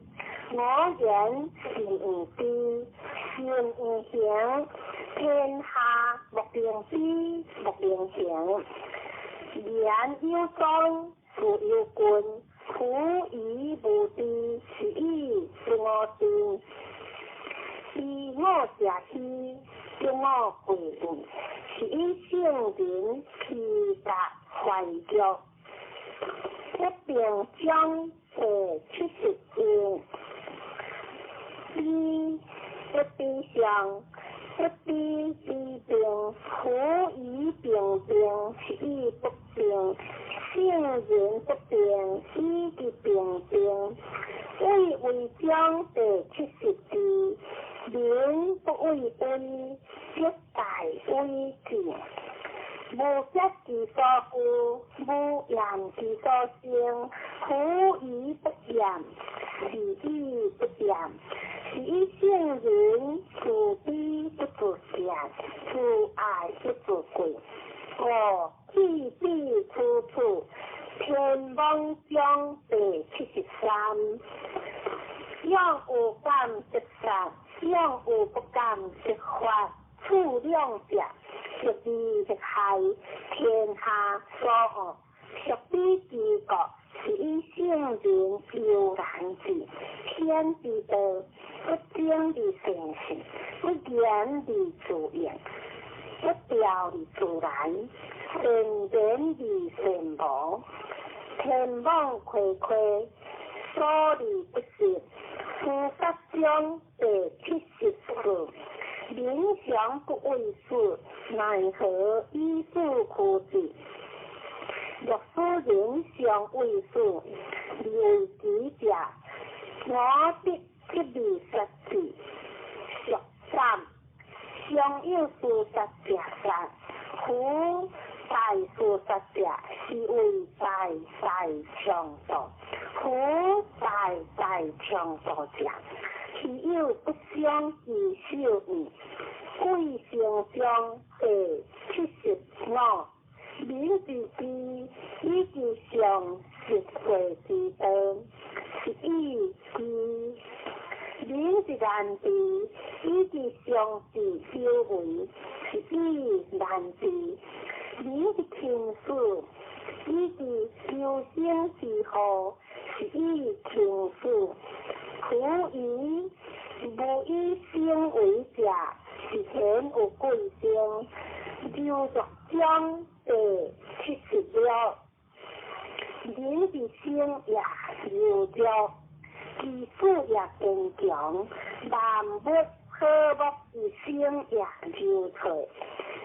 我言是毋知，心毋行，天下莫能知，莫能行。言有宗，事有君，夫以无知，是以不我知。知我者希，得我贵人，是以圣人披甲怀玉。不平章第71。彼不比上，不比比兵，夫以平兵，是以不平。圣人不平，以其平兵。畏为章第72，民不畏威，则大威敬。无德之所居，无言之所生。夫以不言，是以不言。是以圣人慈悲不自见，慈爱不自贵。五去彼处处，天网章第73。勇有感则杀，勇有不感则发。处两者，是利是害，天下所恶。属彼之国，是以圣人悠然治。天之道，不争而成事，不言而自应，不调而自然，善言而善无。天网恢恢，疏而不失。书法章第74。民常不畏死，奈何以死驱之？若使人常畏死，而为己者，我必极力杀之。俗三，常有事杀者杀，夫大事杀者，是为大大强盗。夫大大强盗者，岂有不伤其手矣？贵成章第75，民之知，以其上实惠之道，是以知；民之难治，以其上智有为，是以难治；民之轻死，以其求生之祸，是以轻死。夫以无以生为者，是贤有贵生。刘作章第76，人之生也柔弱，其死也坚强。万物和睦之生也柔脆，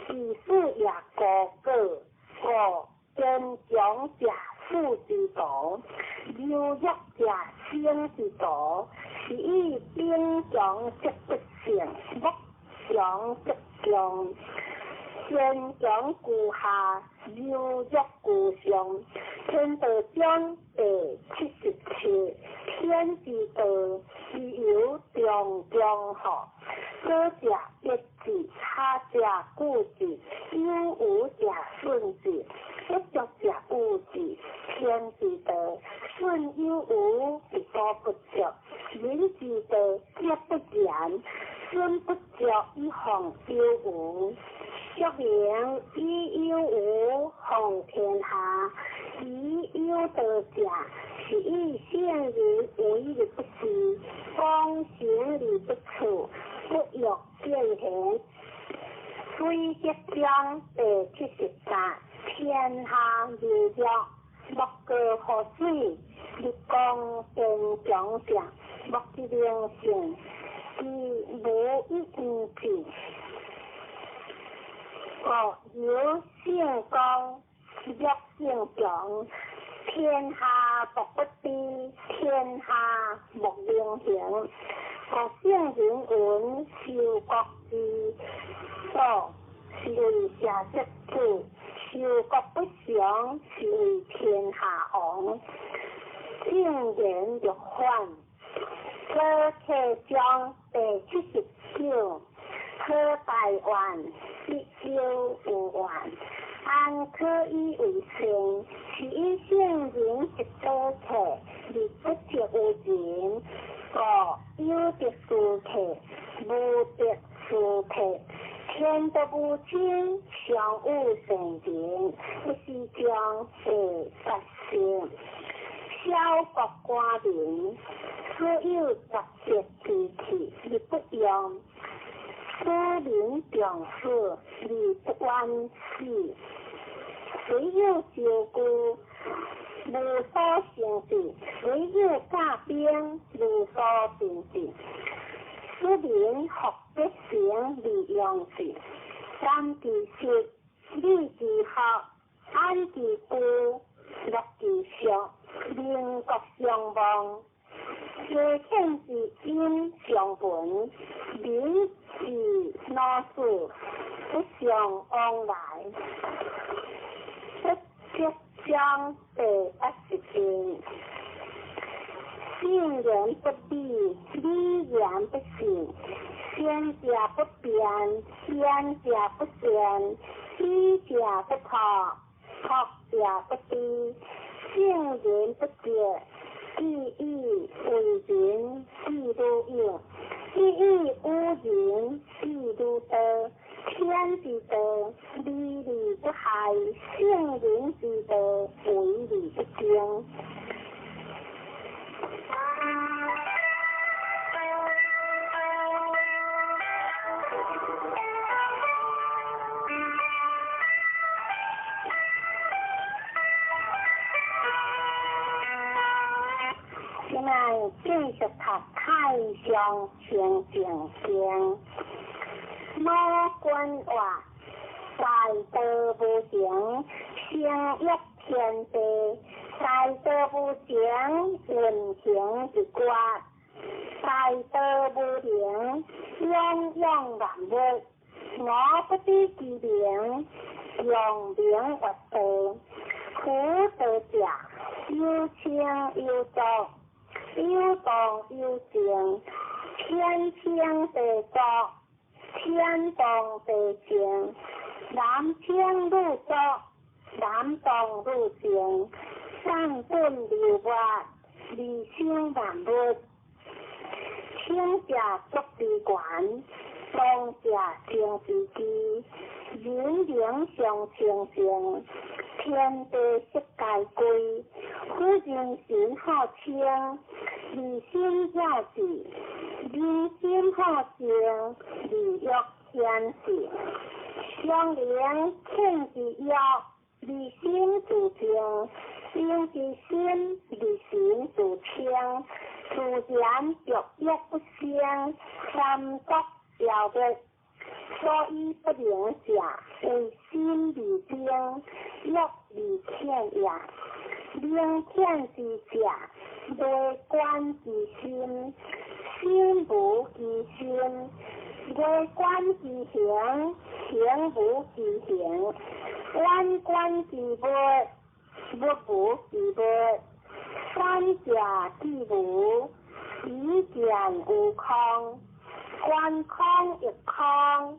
其死也高高。五坚强者死之徒，柔弱者生之徒，是以兵强则不胜，木强则强。坚强居下，柔弱居上。天道章第77，天之道，其犹重中乎？左者必之，下者固之，有无者顺之，不足者恶之。天之道，顺有无，而多不足；人之道，则不然。顺不足以防有无。说明以有无防天下，以有道者，是以圣人为而不治，光行而不处，不欲见贤。水德章第73，天下柔弱，莫过乎水；日光坚强者，莫之能胜。其无一毋治。国有圣光，弱胜强。天下莫不知，天下莫能行。国圣人云：修国之道，是为社稷主；修国不常，是为天下王。正言若反，左契章第79，可大愿，必有有愿。安可以为善？是以圣人一道客，而不得有人。故有德殊客，无德殊客。天道无亲，常有善人，不是将第8圣。小国寡民，所有十德之气而不用，使民重死而不冤死。虽有招具，无所成就；虽有驾兵，无所成就。使民福必成而用之。感之实，理之学，安之居，乐之俗，民国相望。家天之音相闻，民之老死不相往来。不德章第81，信言不立，理言不信，先者不辩，言者不辩，知者不破，破者不知，圣人不觉，既以为人，既如有；既以无人，既如道。天之道，利而不害；圣人之道，为而不争。现在继续读《太上清净经》。某君话：大道无形，生育天地；大道无形，运行一决；大道无形，养养万物。我不知其名，用名曰道。夫道者，有清有浊，有动有静，天清地浊，天动地静，男清女浊，男动女静，上顿流活，二生万物。清者足之源，动者生之基，人灵相清净，天地色皆归。夫人心好清，二心了智，人心好静，而欲显示。相连天之欲，而心自静；心之心，而心自清。自然欲欲不生，三国消灭。所以不能者，為心未定，欲未遣也。明遣之者，內觀其心，心無其心；外觀其形，形無其形；遠觀其物，物無其物。三者既無，彼見有空。觀空亦空，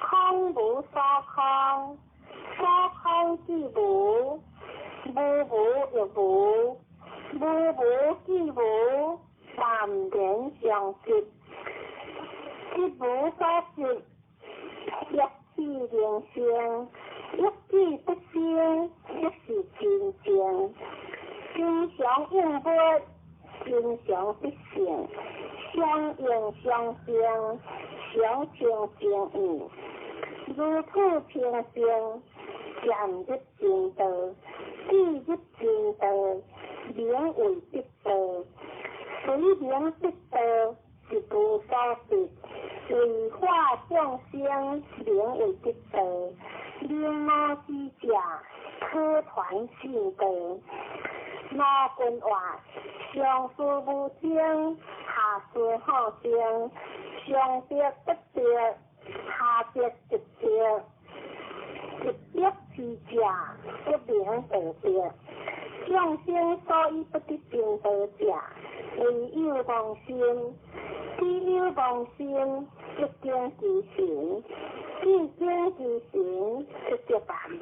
空無所空，所空既無，無無亦無，無無既無，淡然相即，即無所執，欲智能生，欲智不生，即是真正。真常應物，真常必性，相應相生，常清淨義，如此清淨，漸入真道，既入真道，名為得道。隨名得道，是無所得。為化眾生，名為得道。明悟之者，可傳信道。老君話：上師無生，下師好生，上得不得，下得即得。一得之者，不名道得。眾生所以不得正道者，唯有妄心。只有妄心，即境其神；既境其神，即得萬物；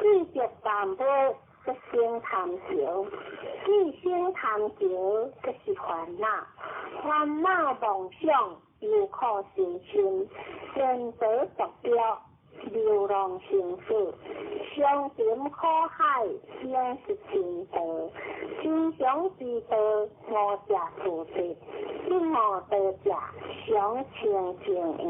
既得萬物，即生貪求；既生貪求，即是煩惱。煩惱妄想，憂苦生心，選擇目標，流浪生死，相沉苦海，應是真道。真常之道，無者自得；不悟道者，常清淨義。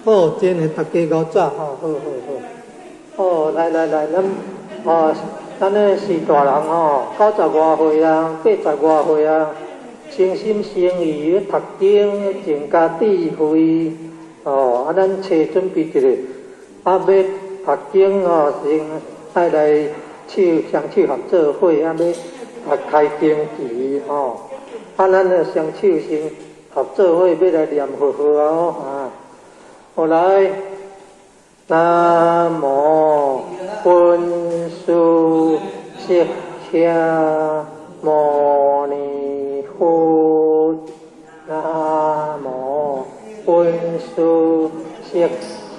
好，真的大家熬早吼，好好好。哦，來來來，咱哦，咱咧是大人吼，90外歲啊，80外歲啊，誠心誠意咧讀經，增加智慧。哦，啊，咱揣準備一下，啊，欲讀經吼，先愛來手雙手合做伙，啊，欲讀開經旗吼。啊，咱咧雙手先合做伙，欲來念佛號啊！啊。後來，南無本師釋迦牟尼佛，南無本師釋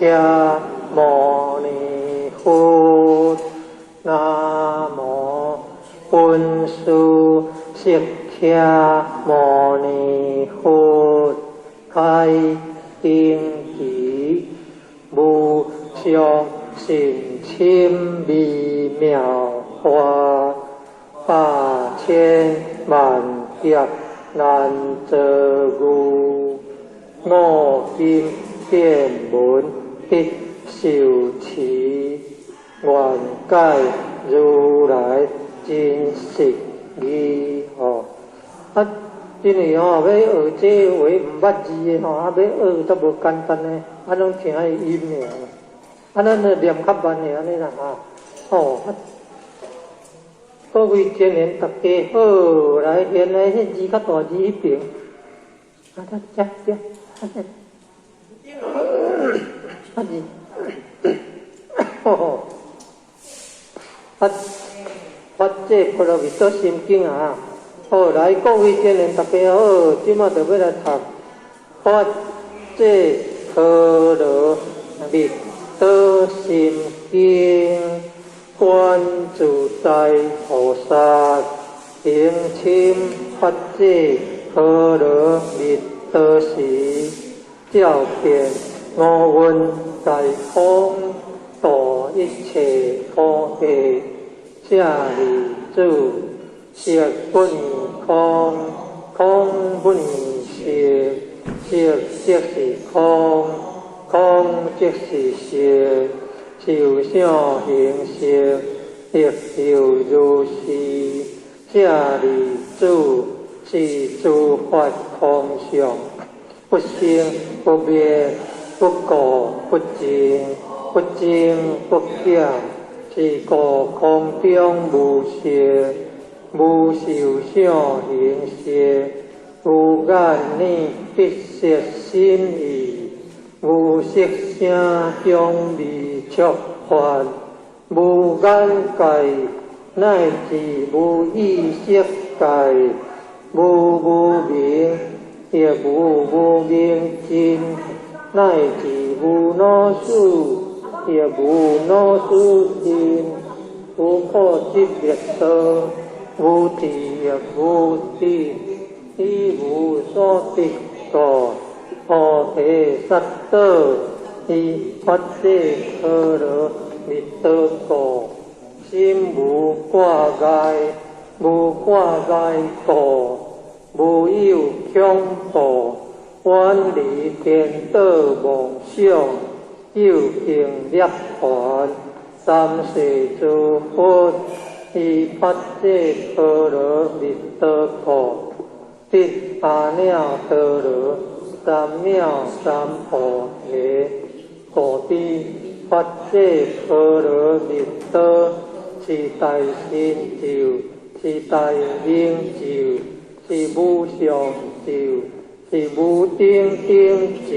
迦牟尼佛，南無本師釋迦牟尼佛，開經旗，無上甚深微妙法，百千萬劫難遭遇。我今見聞得受持，願解如來真實義。吼，啊，因為吼，欲學這話毋捌字的吼，啊，欲學都無簡單呢，啊，攏聽伊音爾，啊，咱就念較慢的按呢啦哈。哦，各位青年大家好，來，現在彼字較大字彼爿，啊，遮遮，啊字，吼吼，發發這波羅蜜多心經啊！好，來，各位青年大家好，這馬就欲來讀發這波羅蜜多心經，觀自在菩薩行深發這波羅蜜多時，照遍五蘊皆空，度一切苦厄。舍利子，色不異空，空不異色，色即是空，空即是色，受想行識，亦復如是。舍利子，是諸法空相，不生不滅，不垢不淨，不增不減。是故空中無色，無受想行識，無眼耳鼻舌身意，無色聲香味觸法，無眼界，乃至無意識界，無無明，亦無無明盡，乃至無老死，亦無老死盡，無苦集滅道，無智亦無得，以無所得故，菩提薩埵，依發這波羅蜜多故，心無掛礙，無掛礙故，無有恐怖，遠離顛倒妄想，究竟涅槃，三世諸佛，依發這波羅蜜多故，得阿耨多羅三藐三菩提。故知發這波羅蜜多是大神咒，是大明咒，是無上咒，是無頂頂咒，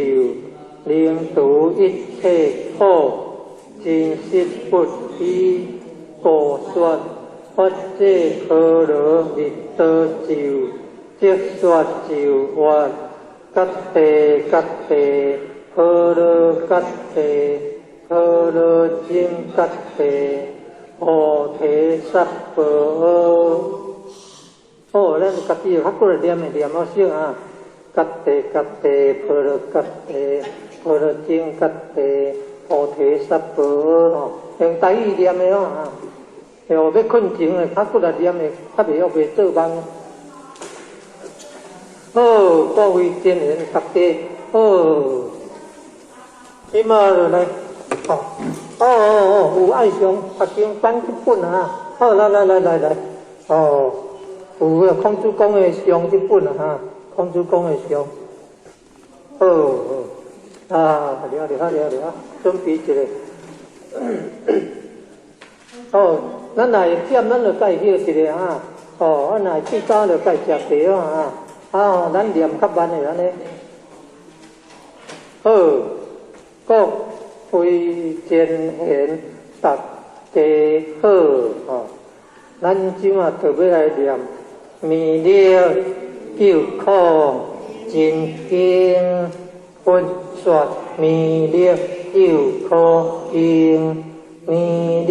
能除一切苦，真實不虛。故說發這波羅蜜多咒，即說咒曰：揭諦揭諦，波羅揭諦，波羅僧揭諦，菩提薩婆訶。好，咱家己較過來念的念好先啊。揭諦揭諦，波羅揭諦，波羅僧揭諦，菩提薩婆訶吼，用台語念的哦啊。哦，欲睏前的較骨力念的，較袂曉袂做夢。好，各位青年大家好，這馬就來，哦哦哦，有愛上讀經版這本啊，好，來來來來來，哦，有孔子講的上這本啊，哈，孔子講的上，好，好，啊，了了了了，準備一下。哦，咱若會忝，咱就愛歇一下哈。哦，啊，若會氣早就愛食茶啊。啊，咱念較慢的按呢。好，各位前賢大家好，吼，咱這馬就欲來念彌勒救苦真經，佛說彌勒救苦經，彌勒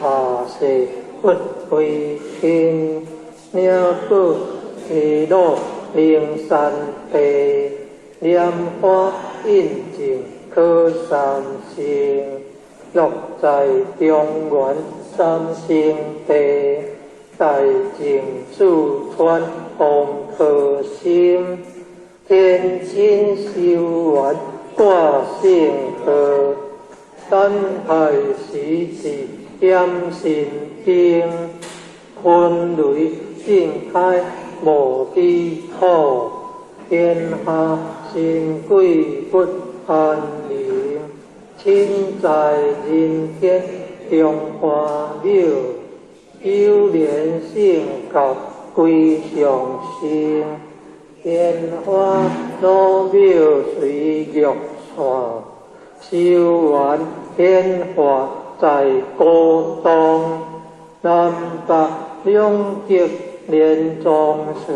下誓佛威神，鳥寶西魯靈山地，蓮華印證可三乘，樂在中原三聖地，大淨四川王婆心，天津修緣掛聖號，等海時節點神經，雲雷震開無基礎，天下神鬼不安寧，親在人間中華廟，九連聖教歸上身，蓮花老廟隨玉線，修完顯化在古東，南北兩極連莊祠，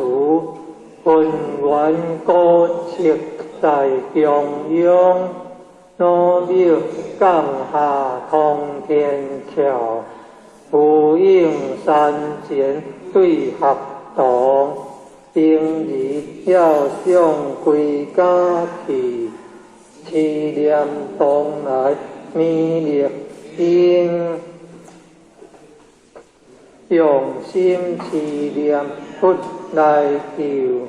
渾圓古蹟在中央，老廟降下通天橋，呼應山前對合同，平日要上歸家去，持念東來彌勒經，用心持念佛來救，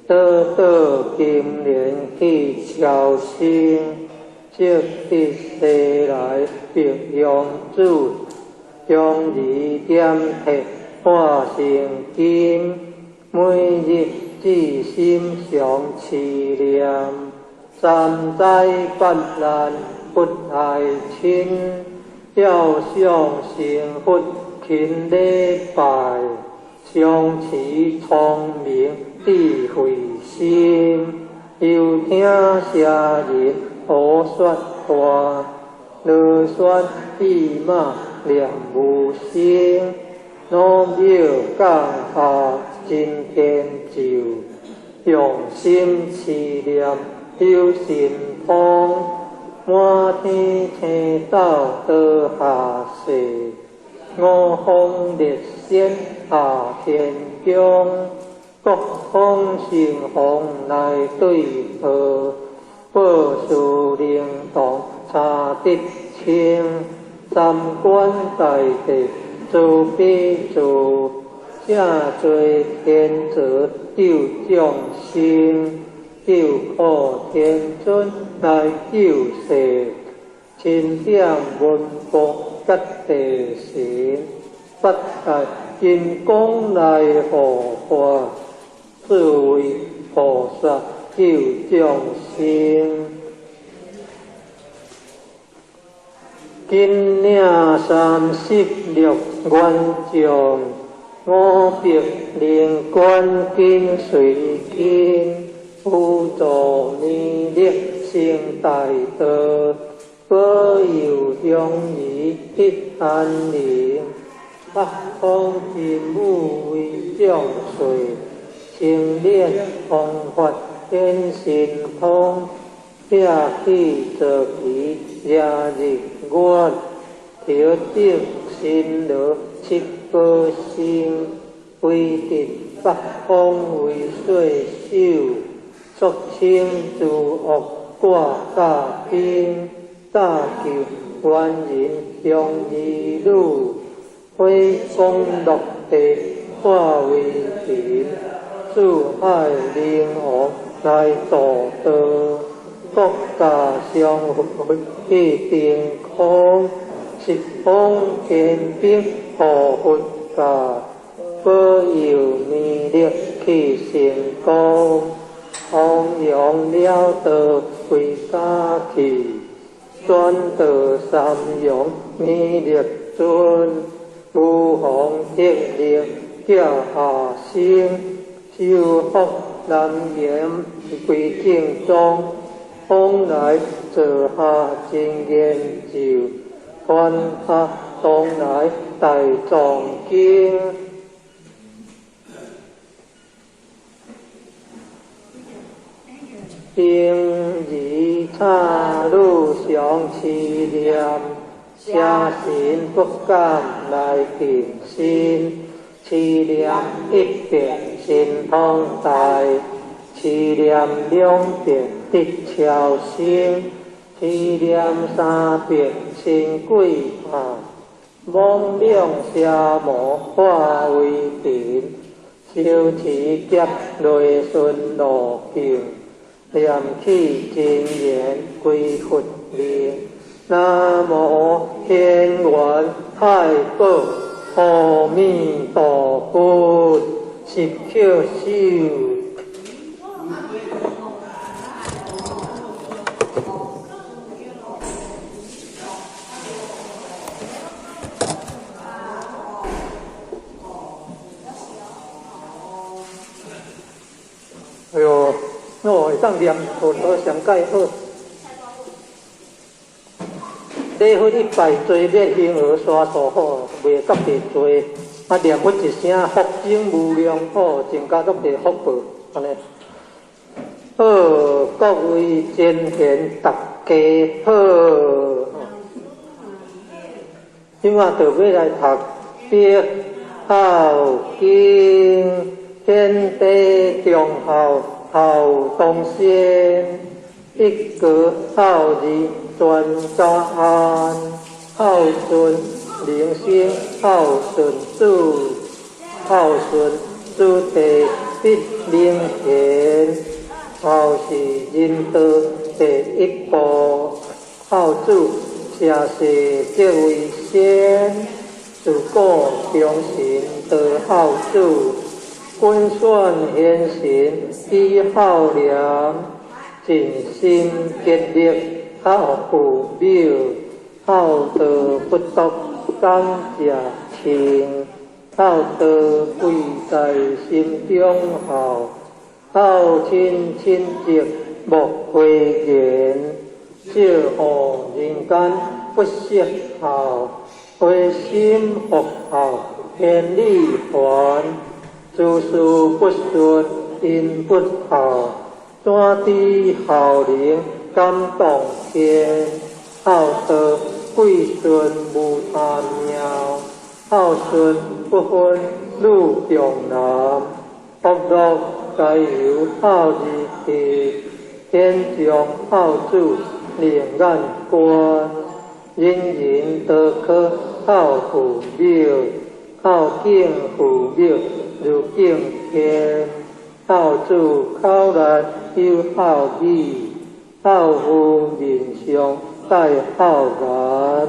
倒倒金蓮去超生，積得西來白羊子，將兒點鐵化成金，每日至心常持念，三災八難不愛親，要想成佛勤禮拜，常持聰明智慧心，又聽邪人胡說話，囉嗦意罵念無聲，老廟降下真天咒，用心持念有神通，滿天星斗倒下世，五方列仙下天宮，各方神王來對號，報事靈童查得清，三官大帝慈悲助，正做天子救眾生，救苦天尊來救世，欽點文武甲地神，八大金剛來護法，四位菩薩救眾生。金領36元將，500灵官紧随跟，辅助弥勒成大道，保佑乡里得安宁。北方真武为将帅，青莲方法显神通，拆去坐骑掠日月，调整神罗七宝星，威震北方为岁首，肃清诸恶挂甲兵，搭救完人乡儿女，火光落地化为尘，四海灵王来助道，国家相会去定空，十方天兵护佛教，保佑弥勒去成功，弘扬了道归家去，转到三阳弥勒尊，无妨铁力寄下生，修福南岩归正宗，往来做下真言咒，传下东来大藏经。平日插女常持念，邪神不敢来近身。持念一遍神通大，持念两遍得超生，持念三遍神鬼怕，妄想邪魔化为尘，修持劫内顺路径，念起真言归佛名。南无天元太保阿弥陀佛，十抾手。哎哟，我会当念佛陀上盖好。礼佛一拜，罪灭婴儿沙数吼，袂特别济。啊，念佛一声，福增无量吼，增加足济福报，按呢。好，各位前贤大家好。这马就欲来读别孝经，天地忠孝孝当先，一国孝义全家安，孝顺人生孝顺子，孝顺子弟必明贤，孝是人道第一步，孝子社稷则为先，自古忠臣道孝子，君选贤臣以孝廉，尽心竭力孝父母，孝道不独感谢情，孝道贵在心中孝，孝亲亲戚莫讳言，少护人间不惜孝，回心复孝天理还，诸事不顺因不孝，怎知孝能感动天？孝道贵顺无他妙，孝顺不分女中男，福乐皆由孝字起，天上孝子明眼观，人人都可孝父母，孝敬父母如敬天，孝子口内有孝语，孝父面上带孝颜。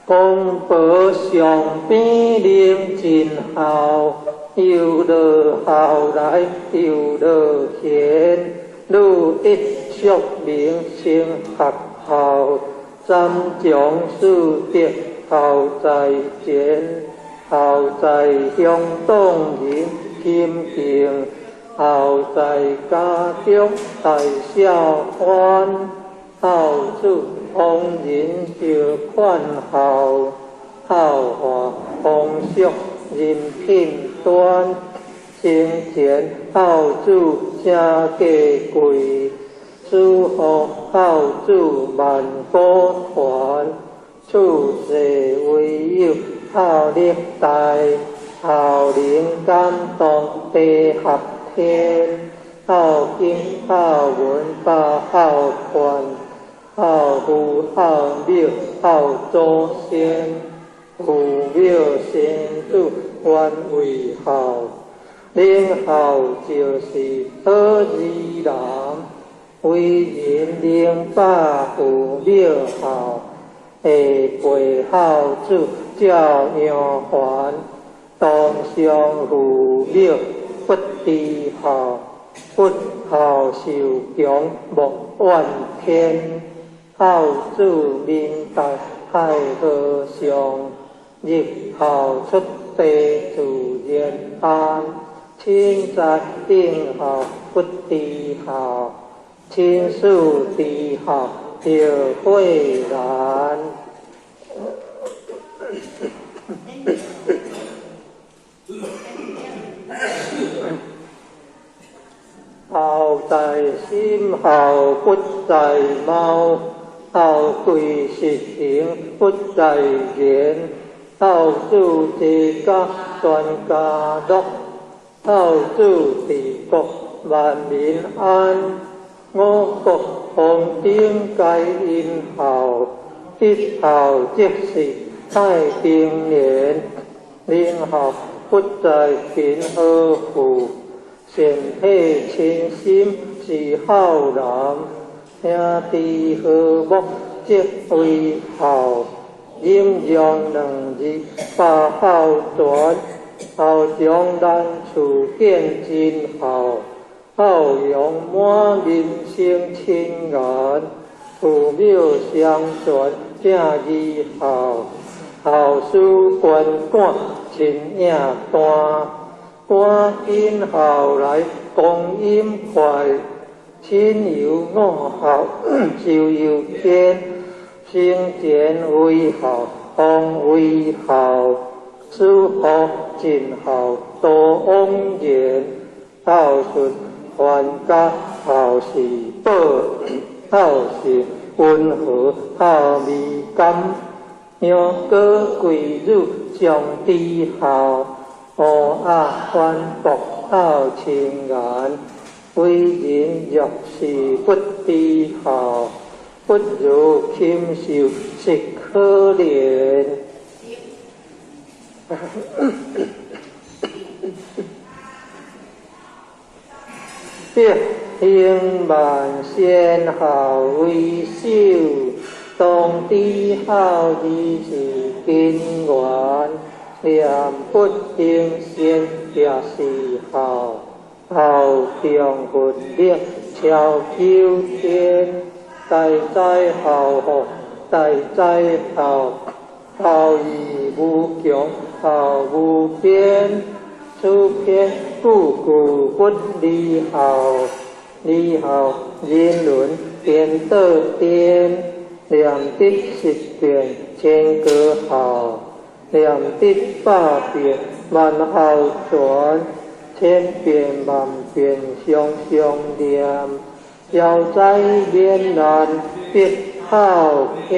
公婆上边能尽孝，又落孝来又落贤，女一淑明成学校，三从四德孝在前，孝在乡党人亲近，孝在家中大孝欢，孝子逢人就劝孝，孝化风俗人品端，生前孝子诚价贵，死后孝子万古传，处世唯有孝力大，孝能感动地合天，孝经孝文百孝劝，孝父孝母孝祖先，父母先祖原为孝，能孝就是好儿人，为人能把父母孝，下辈孝子照样还，当上父母不知孝，不孝受穷莫怨天。孝子明达太和尚，日后出地自然安。亲在应孝不知孝，亲事知孝就悔难。孝在心，孝不在貌，孝贵实行不在言，孝子齐家全家乐，孝子治国万民安。五谷丰登皆因孝，一孝即是太平年。能孝不在贫和富，善体亲心是孝人。兄弟和睦即为孝，忍讓兩字百孝全，孝長難處見真孝，孝養滿人生親緣，父母相傳正義孝，孝事觀趕親影單，趕緊孝來光陰快，親友五孝壽悠天，生前為孝，方為孝，死後盡孝多枉然，孝順還家孝是寶，孝心溫和孝味甘，楊過貴女相知孝，烏鴉反駁孝親緣，為人若是不知孝，不如禽獸實可憐。德行萬善孝為首，當知孝義是根源，念佛行善也是孝，孝中佛力超九天，大哉孝福，大哉孝，孝義無窮，孝無邊。此篇句句不離孝，離孝人倫顛倒顛，念得十遍千個孝，念得百遍萬孝全，千遍萬遍常常念，消災免難必孝天。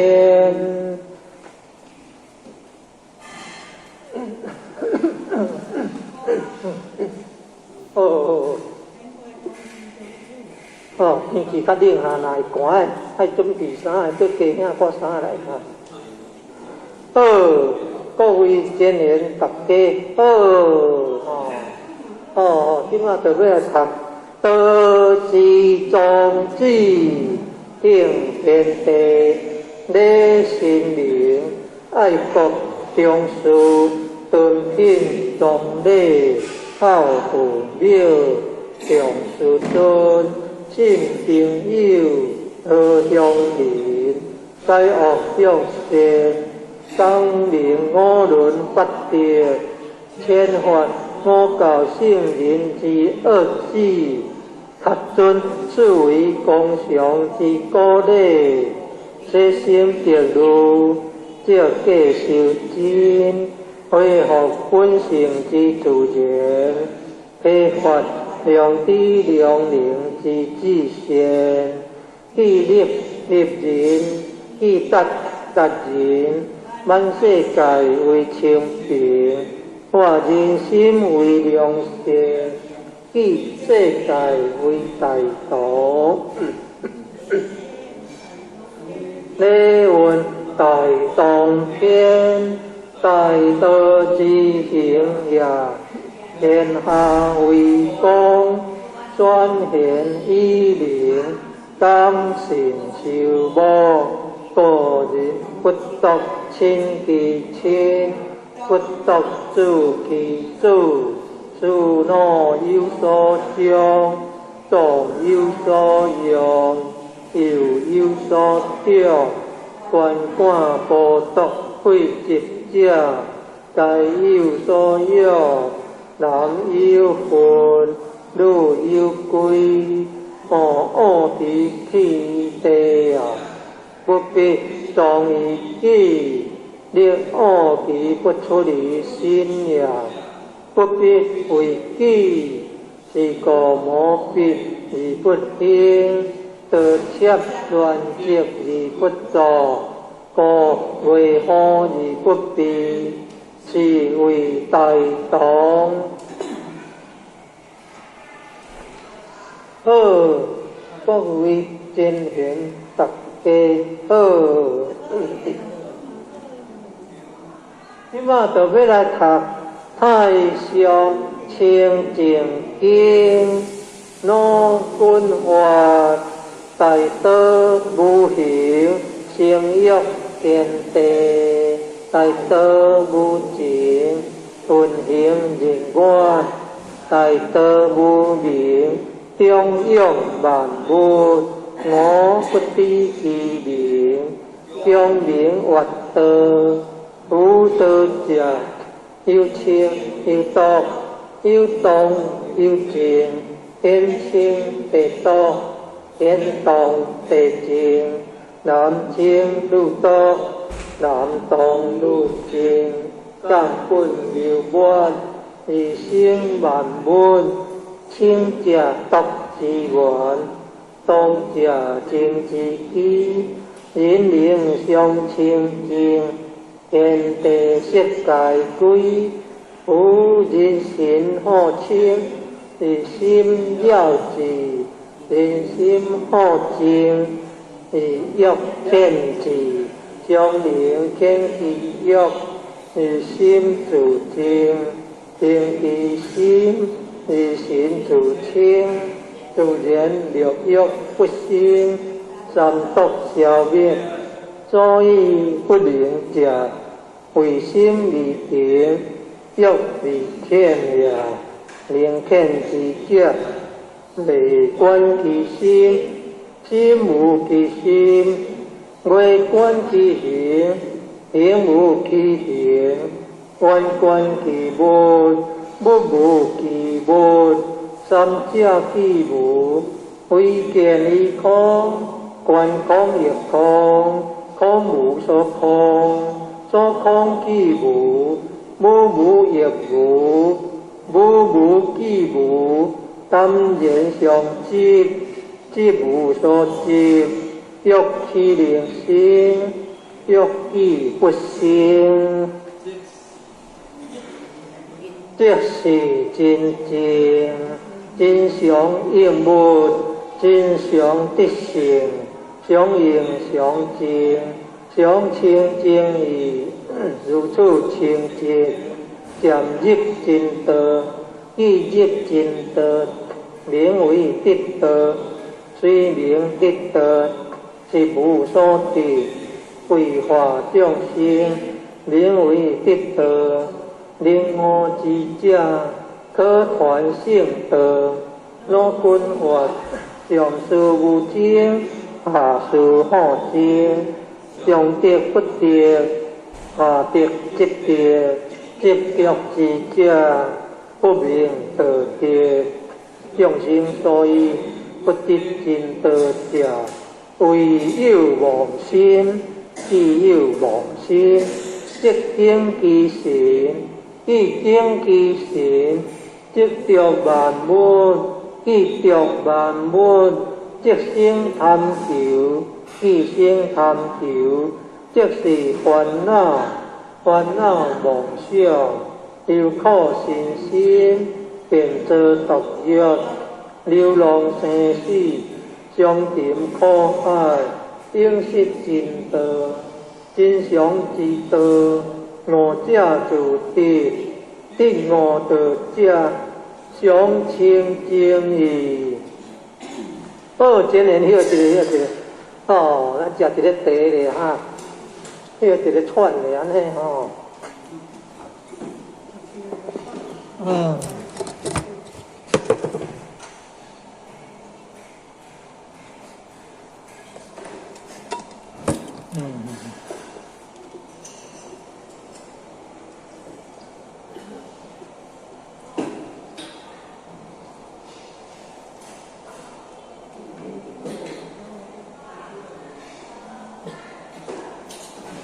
哦哦，天氣較冷哈，若會寒的，愛準備衫，閣加領掛衫來哈。好，各位善賢大家好，吼，哦，這馬就欲來讀《道之宗旨》頂天地，禮神明，愛國重視，敦品崇禮，孝父母，重師尊，信朋友，和鄉鄰，改惡向善，光明五倫八德，遣發五教聖人之惡旨，恪遵四維公常之古禮，洗心滌慮，照過修真，恢復本性之自然，開發良知良能之至善，去立立人，去達達人，滿世界為清平，化人心為良善，去世界為大道。禮運大當天，大道之行也，天下為公，轉現以靈，感信受無，個人不獨親其親，不獨子其子，慈老有所長，壯有所用，幼有所長，觀看報讀廢疾者，皆有所養，男有分，女有歸，惡之氣地啊，不必裝於己，力惡其不出於心也，不必為己，是故無必而不興，道切亂積而不作，故為禍而不避，是謂大同。好，各位善賢大家好。這馬就欲來讀《太上清淨經》，老君話大道無形，成育天地。大道無情，運行人願；大道無明，長養萬物。我不知其名，將名曰道。無道者，有清有毒，有動有靜，顯清地毒，顯動地靜，男清女毒，男動女靜，根本妙滿，而生萬物。清者毒之源，動者靜之基，人靈相清淨。天地色界歸，無人心好清，以心了之；人心好靜，以欲遣之。將靈遣其欲，以心自靜，靜其心，以心自清，自然六欲不生，三毒消滅。所以不能者，為心未定，欲未遣也。能遣之者，未觀其心，心無其心；未觀其行，行無其行；願觀其物，物無其物。三者既無，唯見於空，觀空亦空。空無所空，所空既無，無無亦無，無無既無，當然相執，執無所執，欲豈能生？欲既不生，即是真正真常應物，真常得性。相應相淨，相清淨義，如此清淨，漸入真道，既入真道，名為得道。雖名得道，是無所得，歸化眾生，名為得道。能悟之者，可傳聖道。老君曰：上士無爭，下士好爭。上得不得，下得即得。執着之者，不明道德。眾生所以不得真道者，唯有妄心，既有妄心，即境其神；既境其神，即著萬物；既著萬物，即生貪求；既生貪求，即是煩惱。煩惱妄想，憂苦身心，便造毒藥，流浪生死，相沉苦海，永失真道。真常之道，悟者自得，得悟道者，常清淨義。好，真言歇一下，歇一下。哦，咱食一个茶咧哈，歇一个喘咧，按呢吼。嗯。嗯。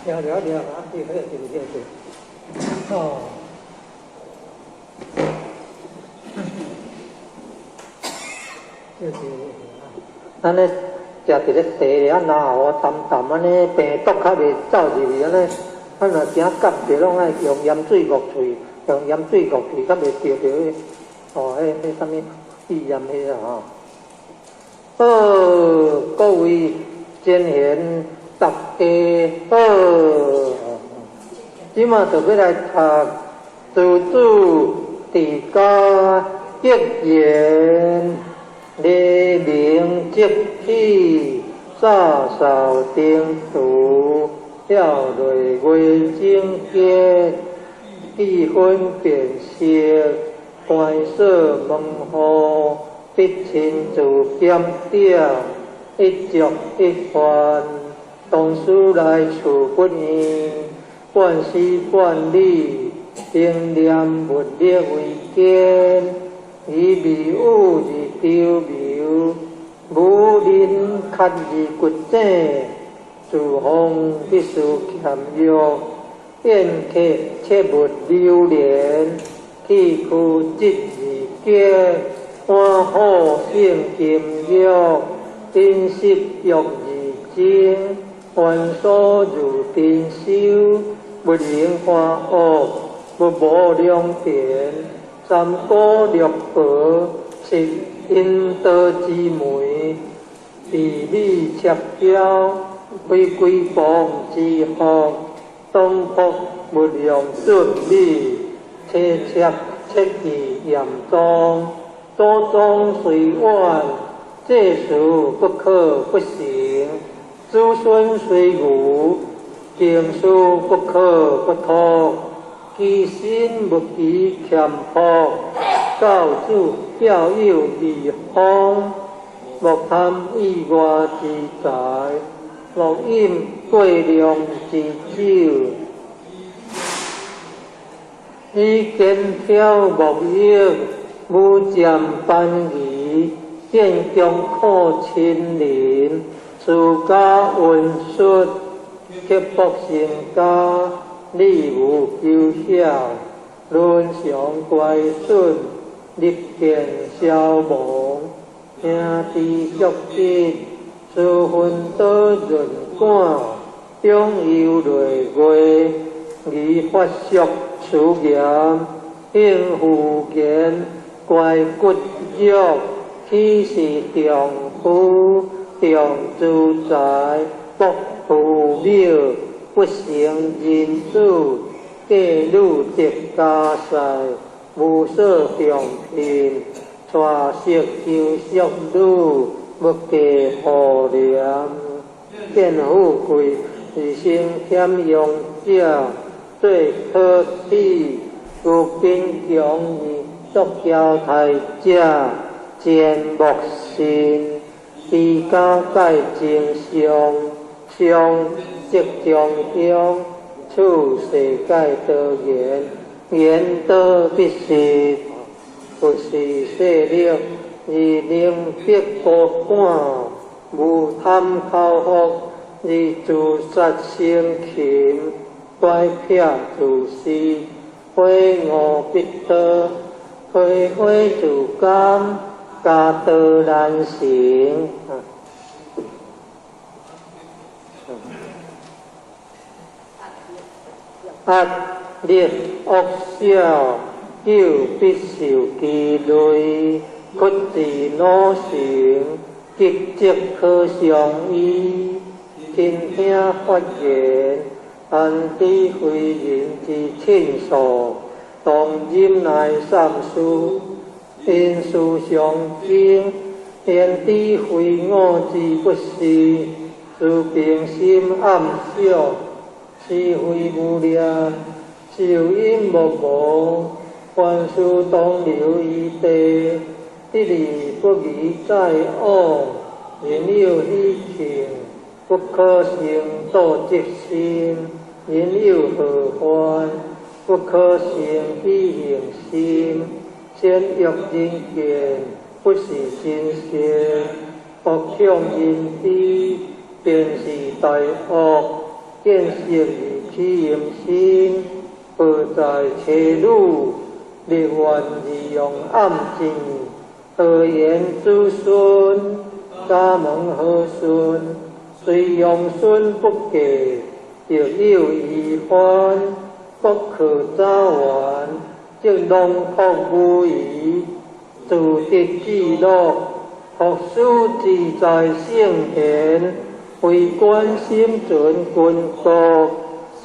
了了了，啊，对，对对对对，哦，对对对，安尼食一个茶咧，啊，然后淡淡按呢，病毒較袂走入去，按呢，啊若驚夹著，攏愛用鹽水漯喙，用鹽水漯喙，較袂著著彼，哦，彼彼啥物肺炎彼啊吼。好，各位真贤。大家好，這馬就欲來讀自主治家格言，黎明即起，灑掃庭除，跳落月精结，记分辨识，关锁门户，必亲自检点，一足一犯，当书来处不厌，半丝半缕，定念物力为坚，以迷雾而丢流，无人确而骨井，自奉必须俭约，宴客切勿流连，气虚质而结，欢好胜禁欲，饮食欲而精，繁琐如珍修，勿能欢恶，勿无良田，三姑六婆是阴道之门，地理切标，非归邦之福，东北勿用准米，切切切记严宗，祖宗虽远，这事不可不行；子孙虽愚，经书不可不托。其心勿欺俭朴，教子教幼义方，莫贪意外之财，莫饮过量之酒。以肩挑莫欲，无占班仪，见强苦亲邻，自家温顺，刻薄成家，礼无求晓，伦常乖顺，日见消亡，兄弟相敌，私分多润感，长忧累月，而发俗辞言，应付言，乖骨肉，岂是重夫重资财，不父母，不成人子，嫁女得家婿，无所重聘，娶媳求淑女，勿嫁妇廉，见富贵而生俭用者，做可耻，如贫穷而作娇态者，贱莫信。居家盖真相，相即中乡，处世盖多言，言多必失，不是势力而能逼高赶，无贪口福而自杀生擒，乖僻自私，悔悟必多，悔悔自甘，家道难成。压力恶小，久必受其累，屈志努成，吉则可相依。倾听发言，安知非人之亲属，当忍耐三思，因事相争，言知非我之不是，自平心暗想，是非无念，受因莫无，凡事当留余地，得而不宜再往，人有喜庆，不可生妒嫉心；人有祸患，不可生喜恨心。善欲人见，不是真善；恶向人知，便是大恶。见色而起淫心，报在妻女，立愿而用暗箭，恶言子孙，家门和顺，虽用孙不嫁，亦有遗患，不可早完，则囊括无余，自得至乐，学书自在圣贤。为官心存君国，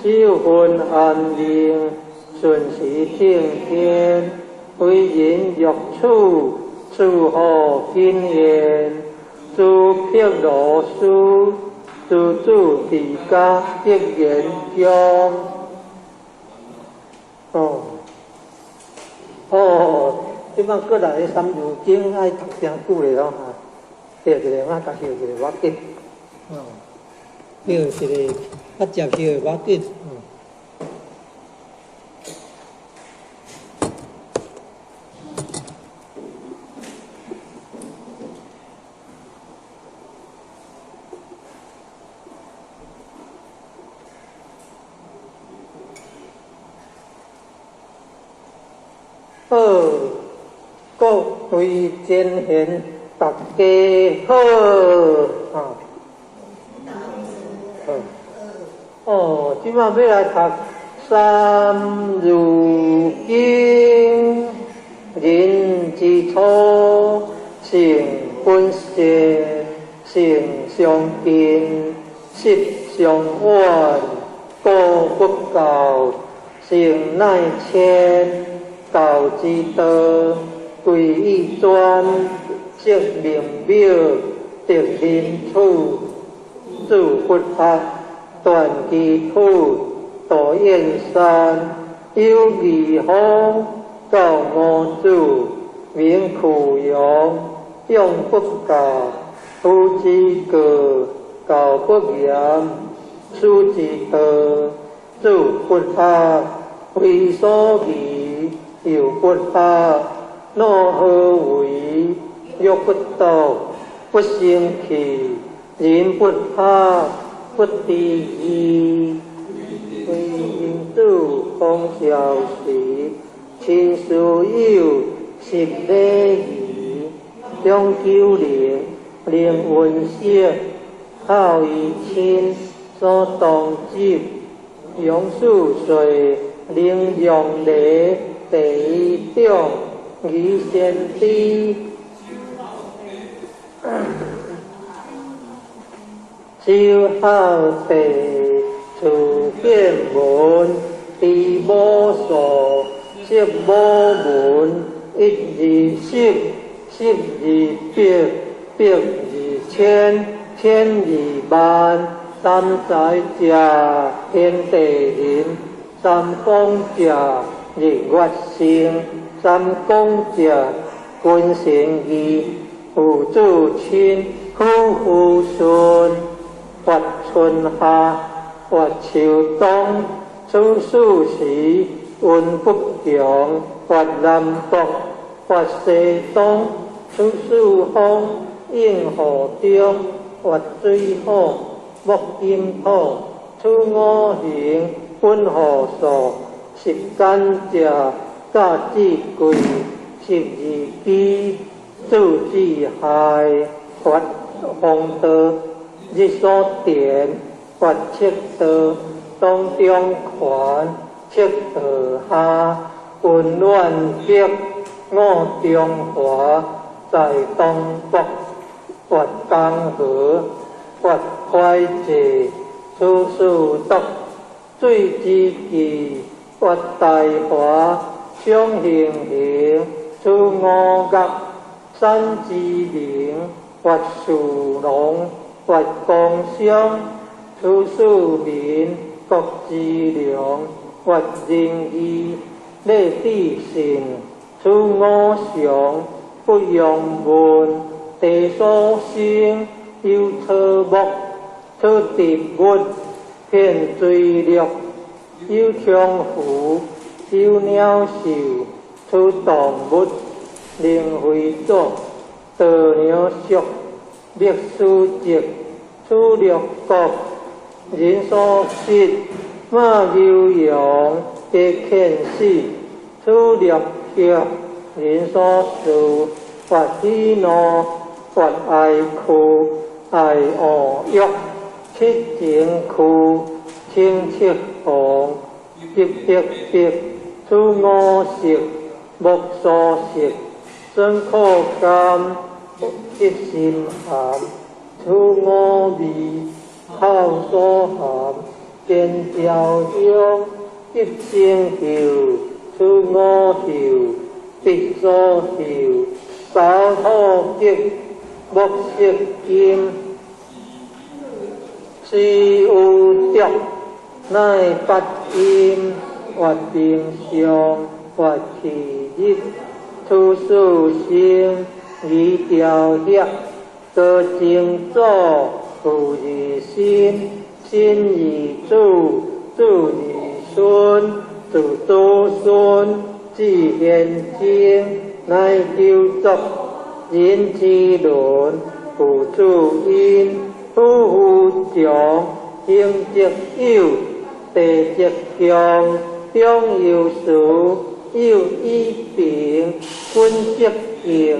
守分安宁，顺时听天。为人欲处，处好谨言，诸辟罗书，諸子伫家得言中。哦，哦，這擺過來三字經愛讀誠久咧咯哈，對一个，我共翕一个無要緊。哦，翕一个較捷翕的無要緊。好，各位前贤，大家好。啊，好。哦，這擺欲來讀《三字經》，人之初，性本善，性相近，習相遠，故不教，性乃遷。道之道，貴以專，釋名表，得人處，主佛法，斷機土，道燕山，有義方，教五祖，名曲陽，永不教，夫之過，教不嚴，師之道，主佛法，非所宜。又不学，若何为？若不道，不生气。人不学，不知义。为人子，讲孝时，亲师友，习礼仪。长久灵，灵温习，孝义亲，所当执。杨四岁，灵用礼。第一种，疑先知，修孝地，处见闻，知无数，识无闻，一二十，十二百，百二千，千二萬，三才者，天地人，三光者。日月星，三公者，君臣義，父子親，夫婦順，發春夏，發秋冬，處四時，運不窮，發南北，發西東，處四方，應雨中，發水火，木金土，處五行，本何數？十干者，甲子季，十二支，子之亥，发风道，日所田，发赤道，当中权，赤道下，温暖北，五中华，在东北，发江河，发快济，处四毒，水之气。发大华，双行行，出五岳，山之灵，发树龙，发光商，出四民，国之良，发仁义，礼智信，出五常，不用问，地所生，有草木，出植物，遍水陆。有虫蝠，有鸟兽，处動物，靈飛祖，道娘俗，歷史籍，處六國，人所失，馬牛羊，皆遣死，處六畜，人所事，發喜怒，發哀哭，愛惡欲，七情區，清七紅，急急急，處五色，目所色，酸苦甘，一心含，處五味，口所含，見調香，一生嗅，處五嗅，鼻所嗅，三土極，目色金，施有德，乃八音，越平上，越气日，处事生，仪调协，多精祖，父而身，身而子，子而孙，子子孙，至贤精，乃九族。人之伦，父子因，夫妇长，兄则友，弟则强，长有慈，友以平，君则敬，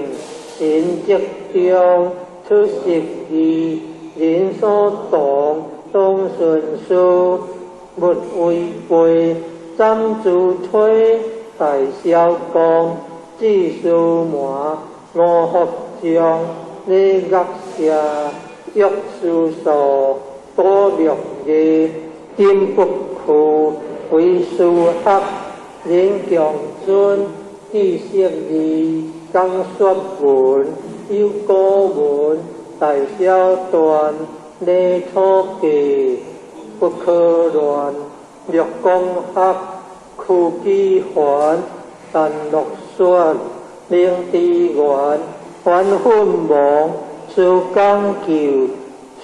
臣则忠，出十义，人所同，当顺事，勿违背，斩诸推，大小公，至司门。五福将，礼乐射，玉书数，多乐义，金不屈，为师学，人强尊，知识义，讲说文，有古文，大小篆，礼初记，不可乱，乐讲学，屈机环，陈乐说。灵智源，凡奋亡，思讲究，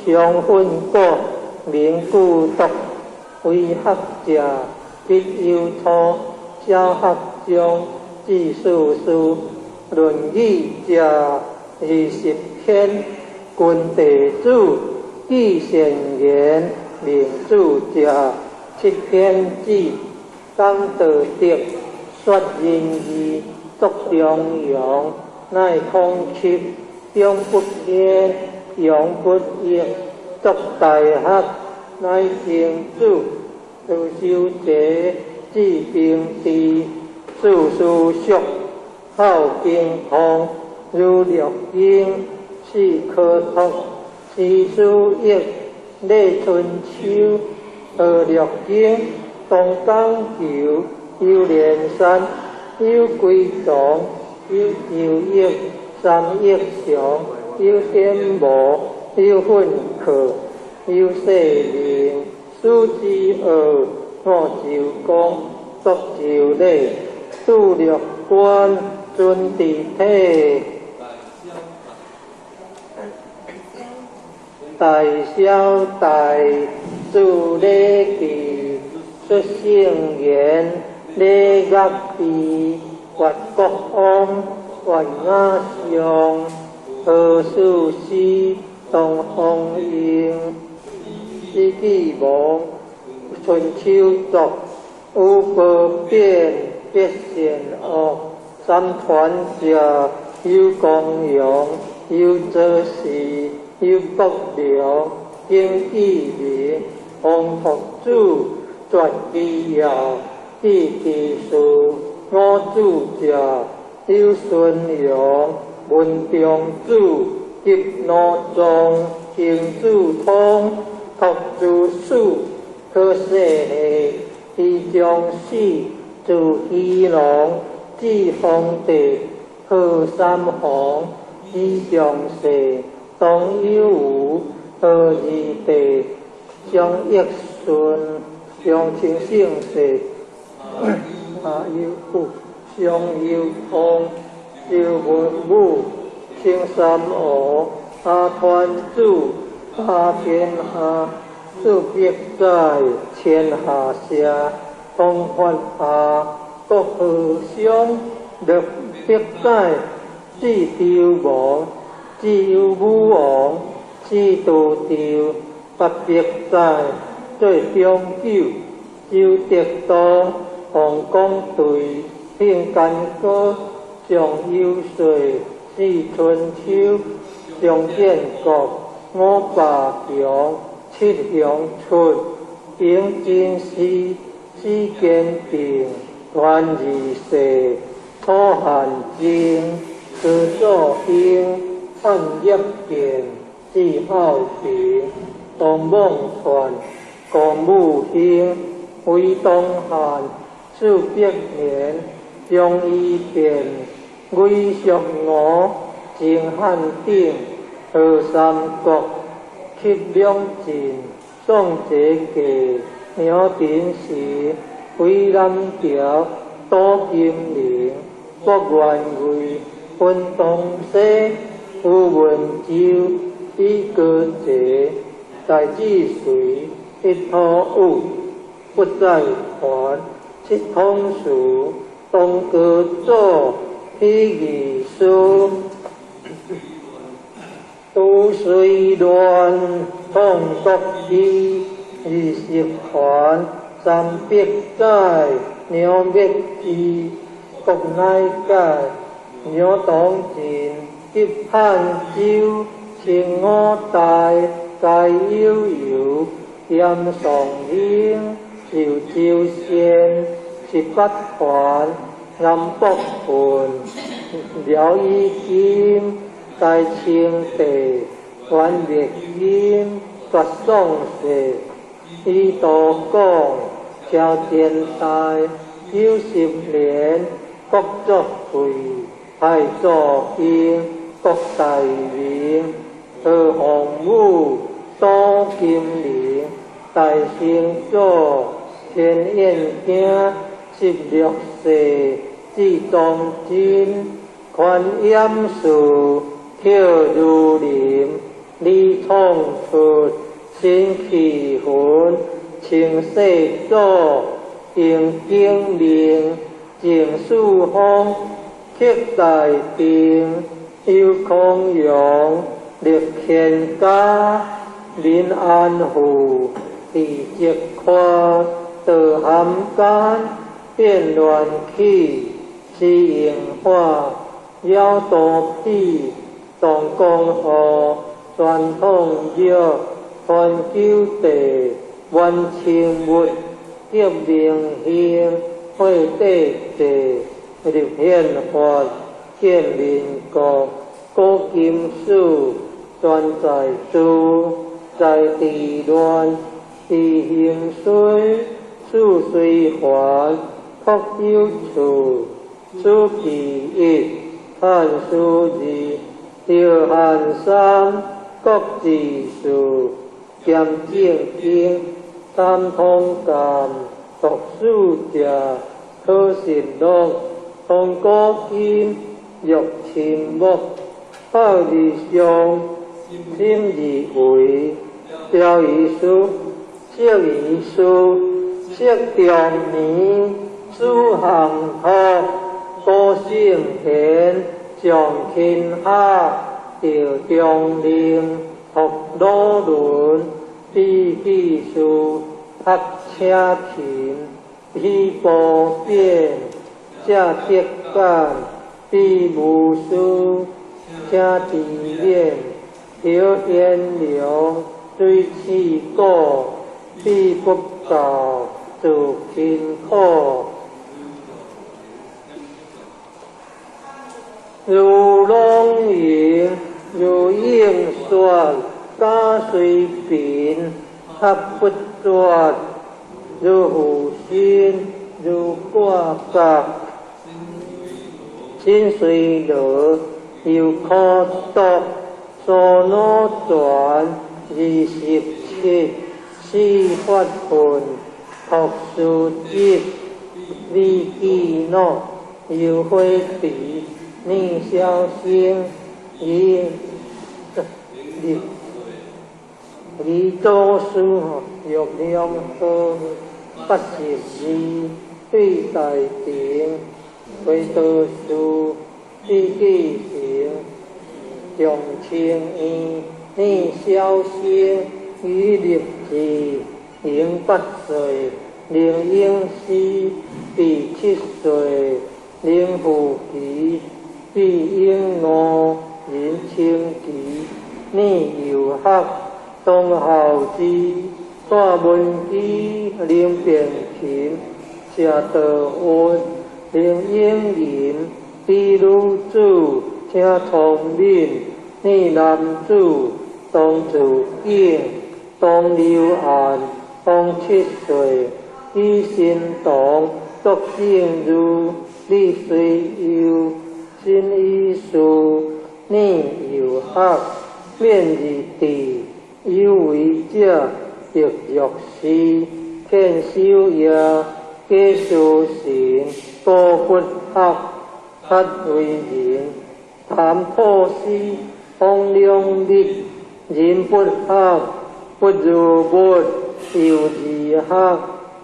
常奋果，明故笃，为学者，必有初，小学中，至事事，论语者，20篇，君弟子，记善言，明主者，7篇子，讲道德，说仁义。作中庸，乃孔丘，中不偏，阳不逆，作大学，乃曾子，道修齐，至平治，事事淑，孝经通，如乐经，四可托，诗书易，礼春秋，学乐经，东讲求，有连山。有归藏，有周易，三益祥，有天魔，有训课，有世明，书之恶，五周公，作周礼，杜乐观，尊治体，大小大，自礼记，说圣言。礼乐治，越国王，越雅上，何事师，东方英，史记王，春秋作，有褒贬，别善恶，三传者，有公羊，有左氏，有国梁，经济明，王福子，绝机要。记其事，五子者，有孙阳、文中子、及奴宗、行子通、托诸子、可世系、李将死、自虚龙、至皇帝、贺三皇、李将世、东有无、何二帝、张益顺、张清圣世。阿有富，上有通，周文武，青山湖，阿团子，阿天下，四百载，天下社，东发下，国和乡，600载，至周王，至有武王，至道周，800载，做中久，周德道。王公队，兴干戈，上有岁，四春秋，上建国，五霸强，七雄出，迎金丝，四坚定，元二世，楚汉争，司祖兴，汉业建，至孝平，东孟传，公武兴，为东汉。400年，张仪变，魏蜀吴，秦汉鼎，何三国，七两晋，宋节记，苗鼎时，回南桥，杜金玲，郭元贵，分东西，吴文洲，李高杰，戴志隋，一土武，不在团，七统词，东高祖，李义书，都水乱，创国基，20环，三百载，鸟灭智，国乃解，鸟当进，急汉州，清五代，该悠悠，严尚英，寿州县，18团，南北分，廖以金，台清帝，袁灭金，绝丧世，伊道讲，超前代，90年，国作会，太祖经，国大明，何鸿武，苏金玲，大成祖，天燕京，16世，至忠贞，宽严寺，克如林，李创出，新气魂，清世祖，郑景明，郑树峰，克大定，邱康阳，立天家，林安富，李泽宽，杜涵干，变乱起，施荣华，姚多比，唐光和，传统药，传九地，袁清物，革明兴，会帝制，立宪法，建民国，古金史，全在珠，在地乱，地兴衰，四随环，国有处，此其一，汉书二，赵汉三，国志四，兼正经，三通鉴，读书者，考实录，通古今，玉亲目，孝而上，心而为，雕艺术，释义书，释中年，苏杭托，古圣贤，上钦下，赵中令，托鲁伦，比记事，学车琴，喜波变，谢德感，比无师，请知免，刘彦良，水气鼓，比不教，做辛苦。如龙吟，如应说，家虽贫，合不绝；如负心，如挂角。心虽劳，犹可读。所脑传27，四发奋，读书集，李继诺，游辉池，聂小生，李李李祖师，玉良和82，对大庭，回道士，李继成，张清院，聂小生，于立志，赢8岁，林英诗，第7岁，林富奇，毕英五，林清奇，聂友学，董孝之，蔡文基，林变琴，谢道运，林英林，李女子，请聪敏，聂男子，董子敬，董刘安，董7岁，李新堂，卓正如，李随佑，新医师，聂友学，免日地，有为者，得若是，勸修業，假事神，多不合，法為人，談吐施，方兩密，人不合，不如物，由自學，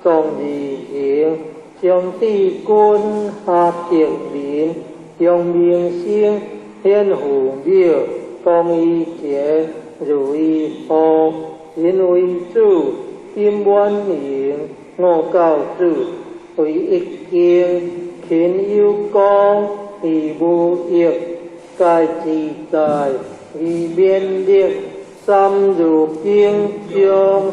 壯自行，將智軍下德民，用名聲顯父廟，講於前，如於後，人為主，心滿盈，五教子，為一經，勤有功，義無益，皆自在，以勉力，三如經中，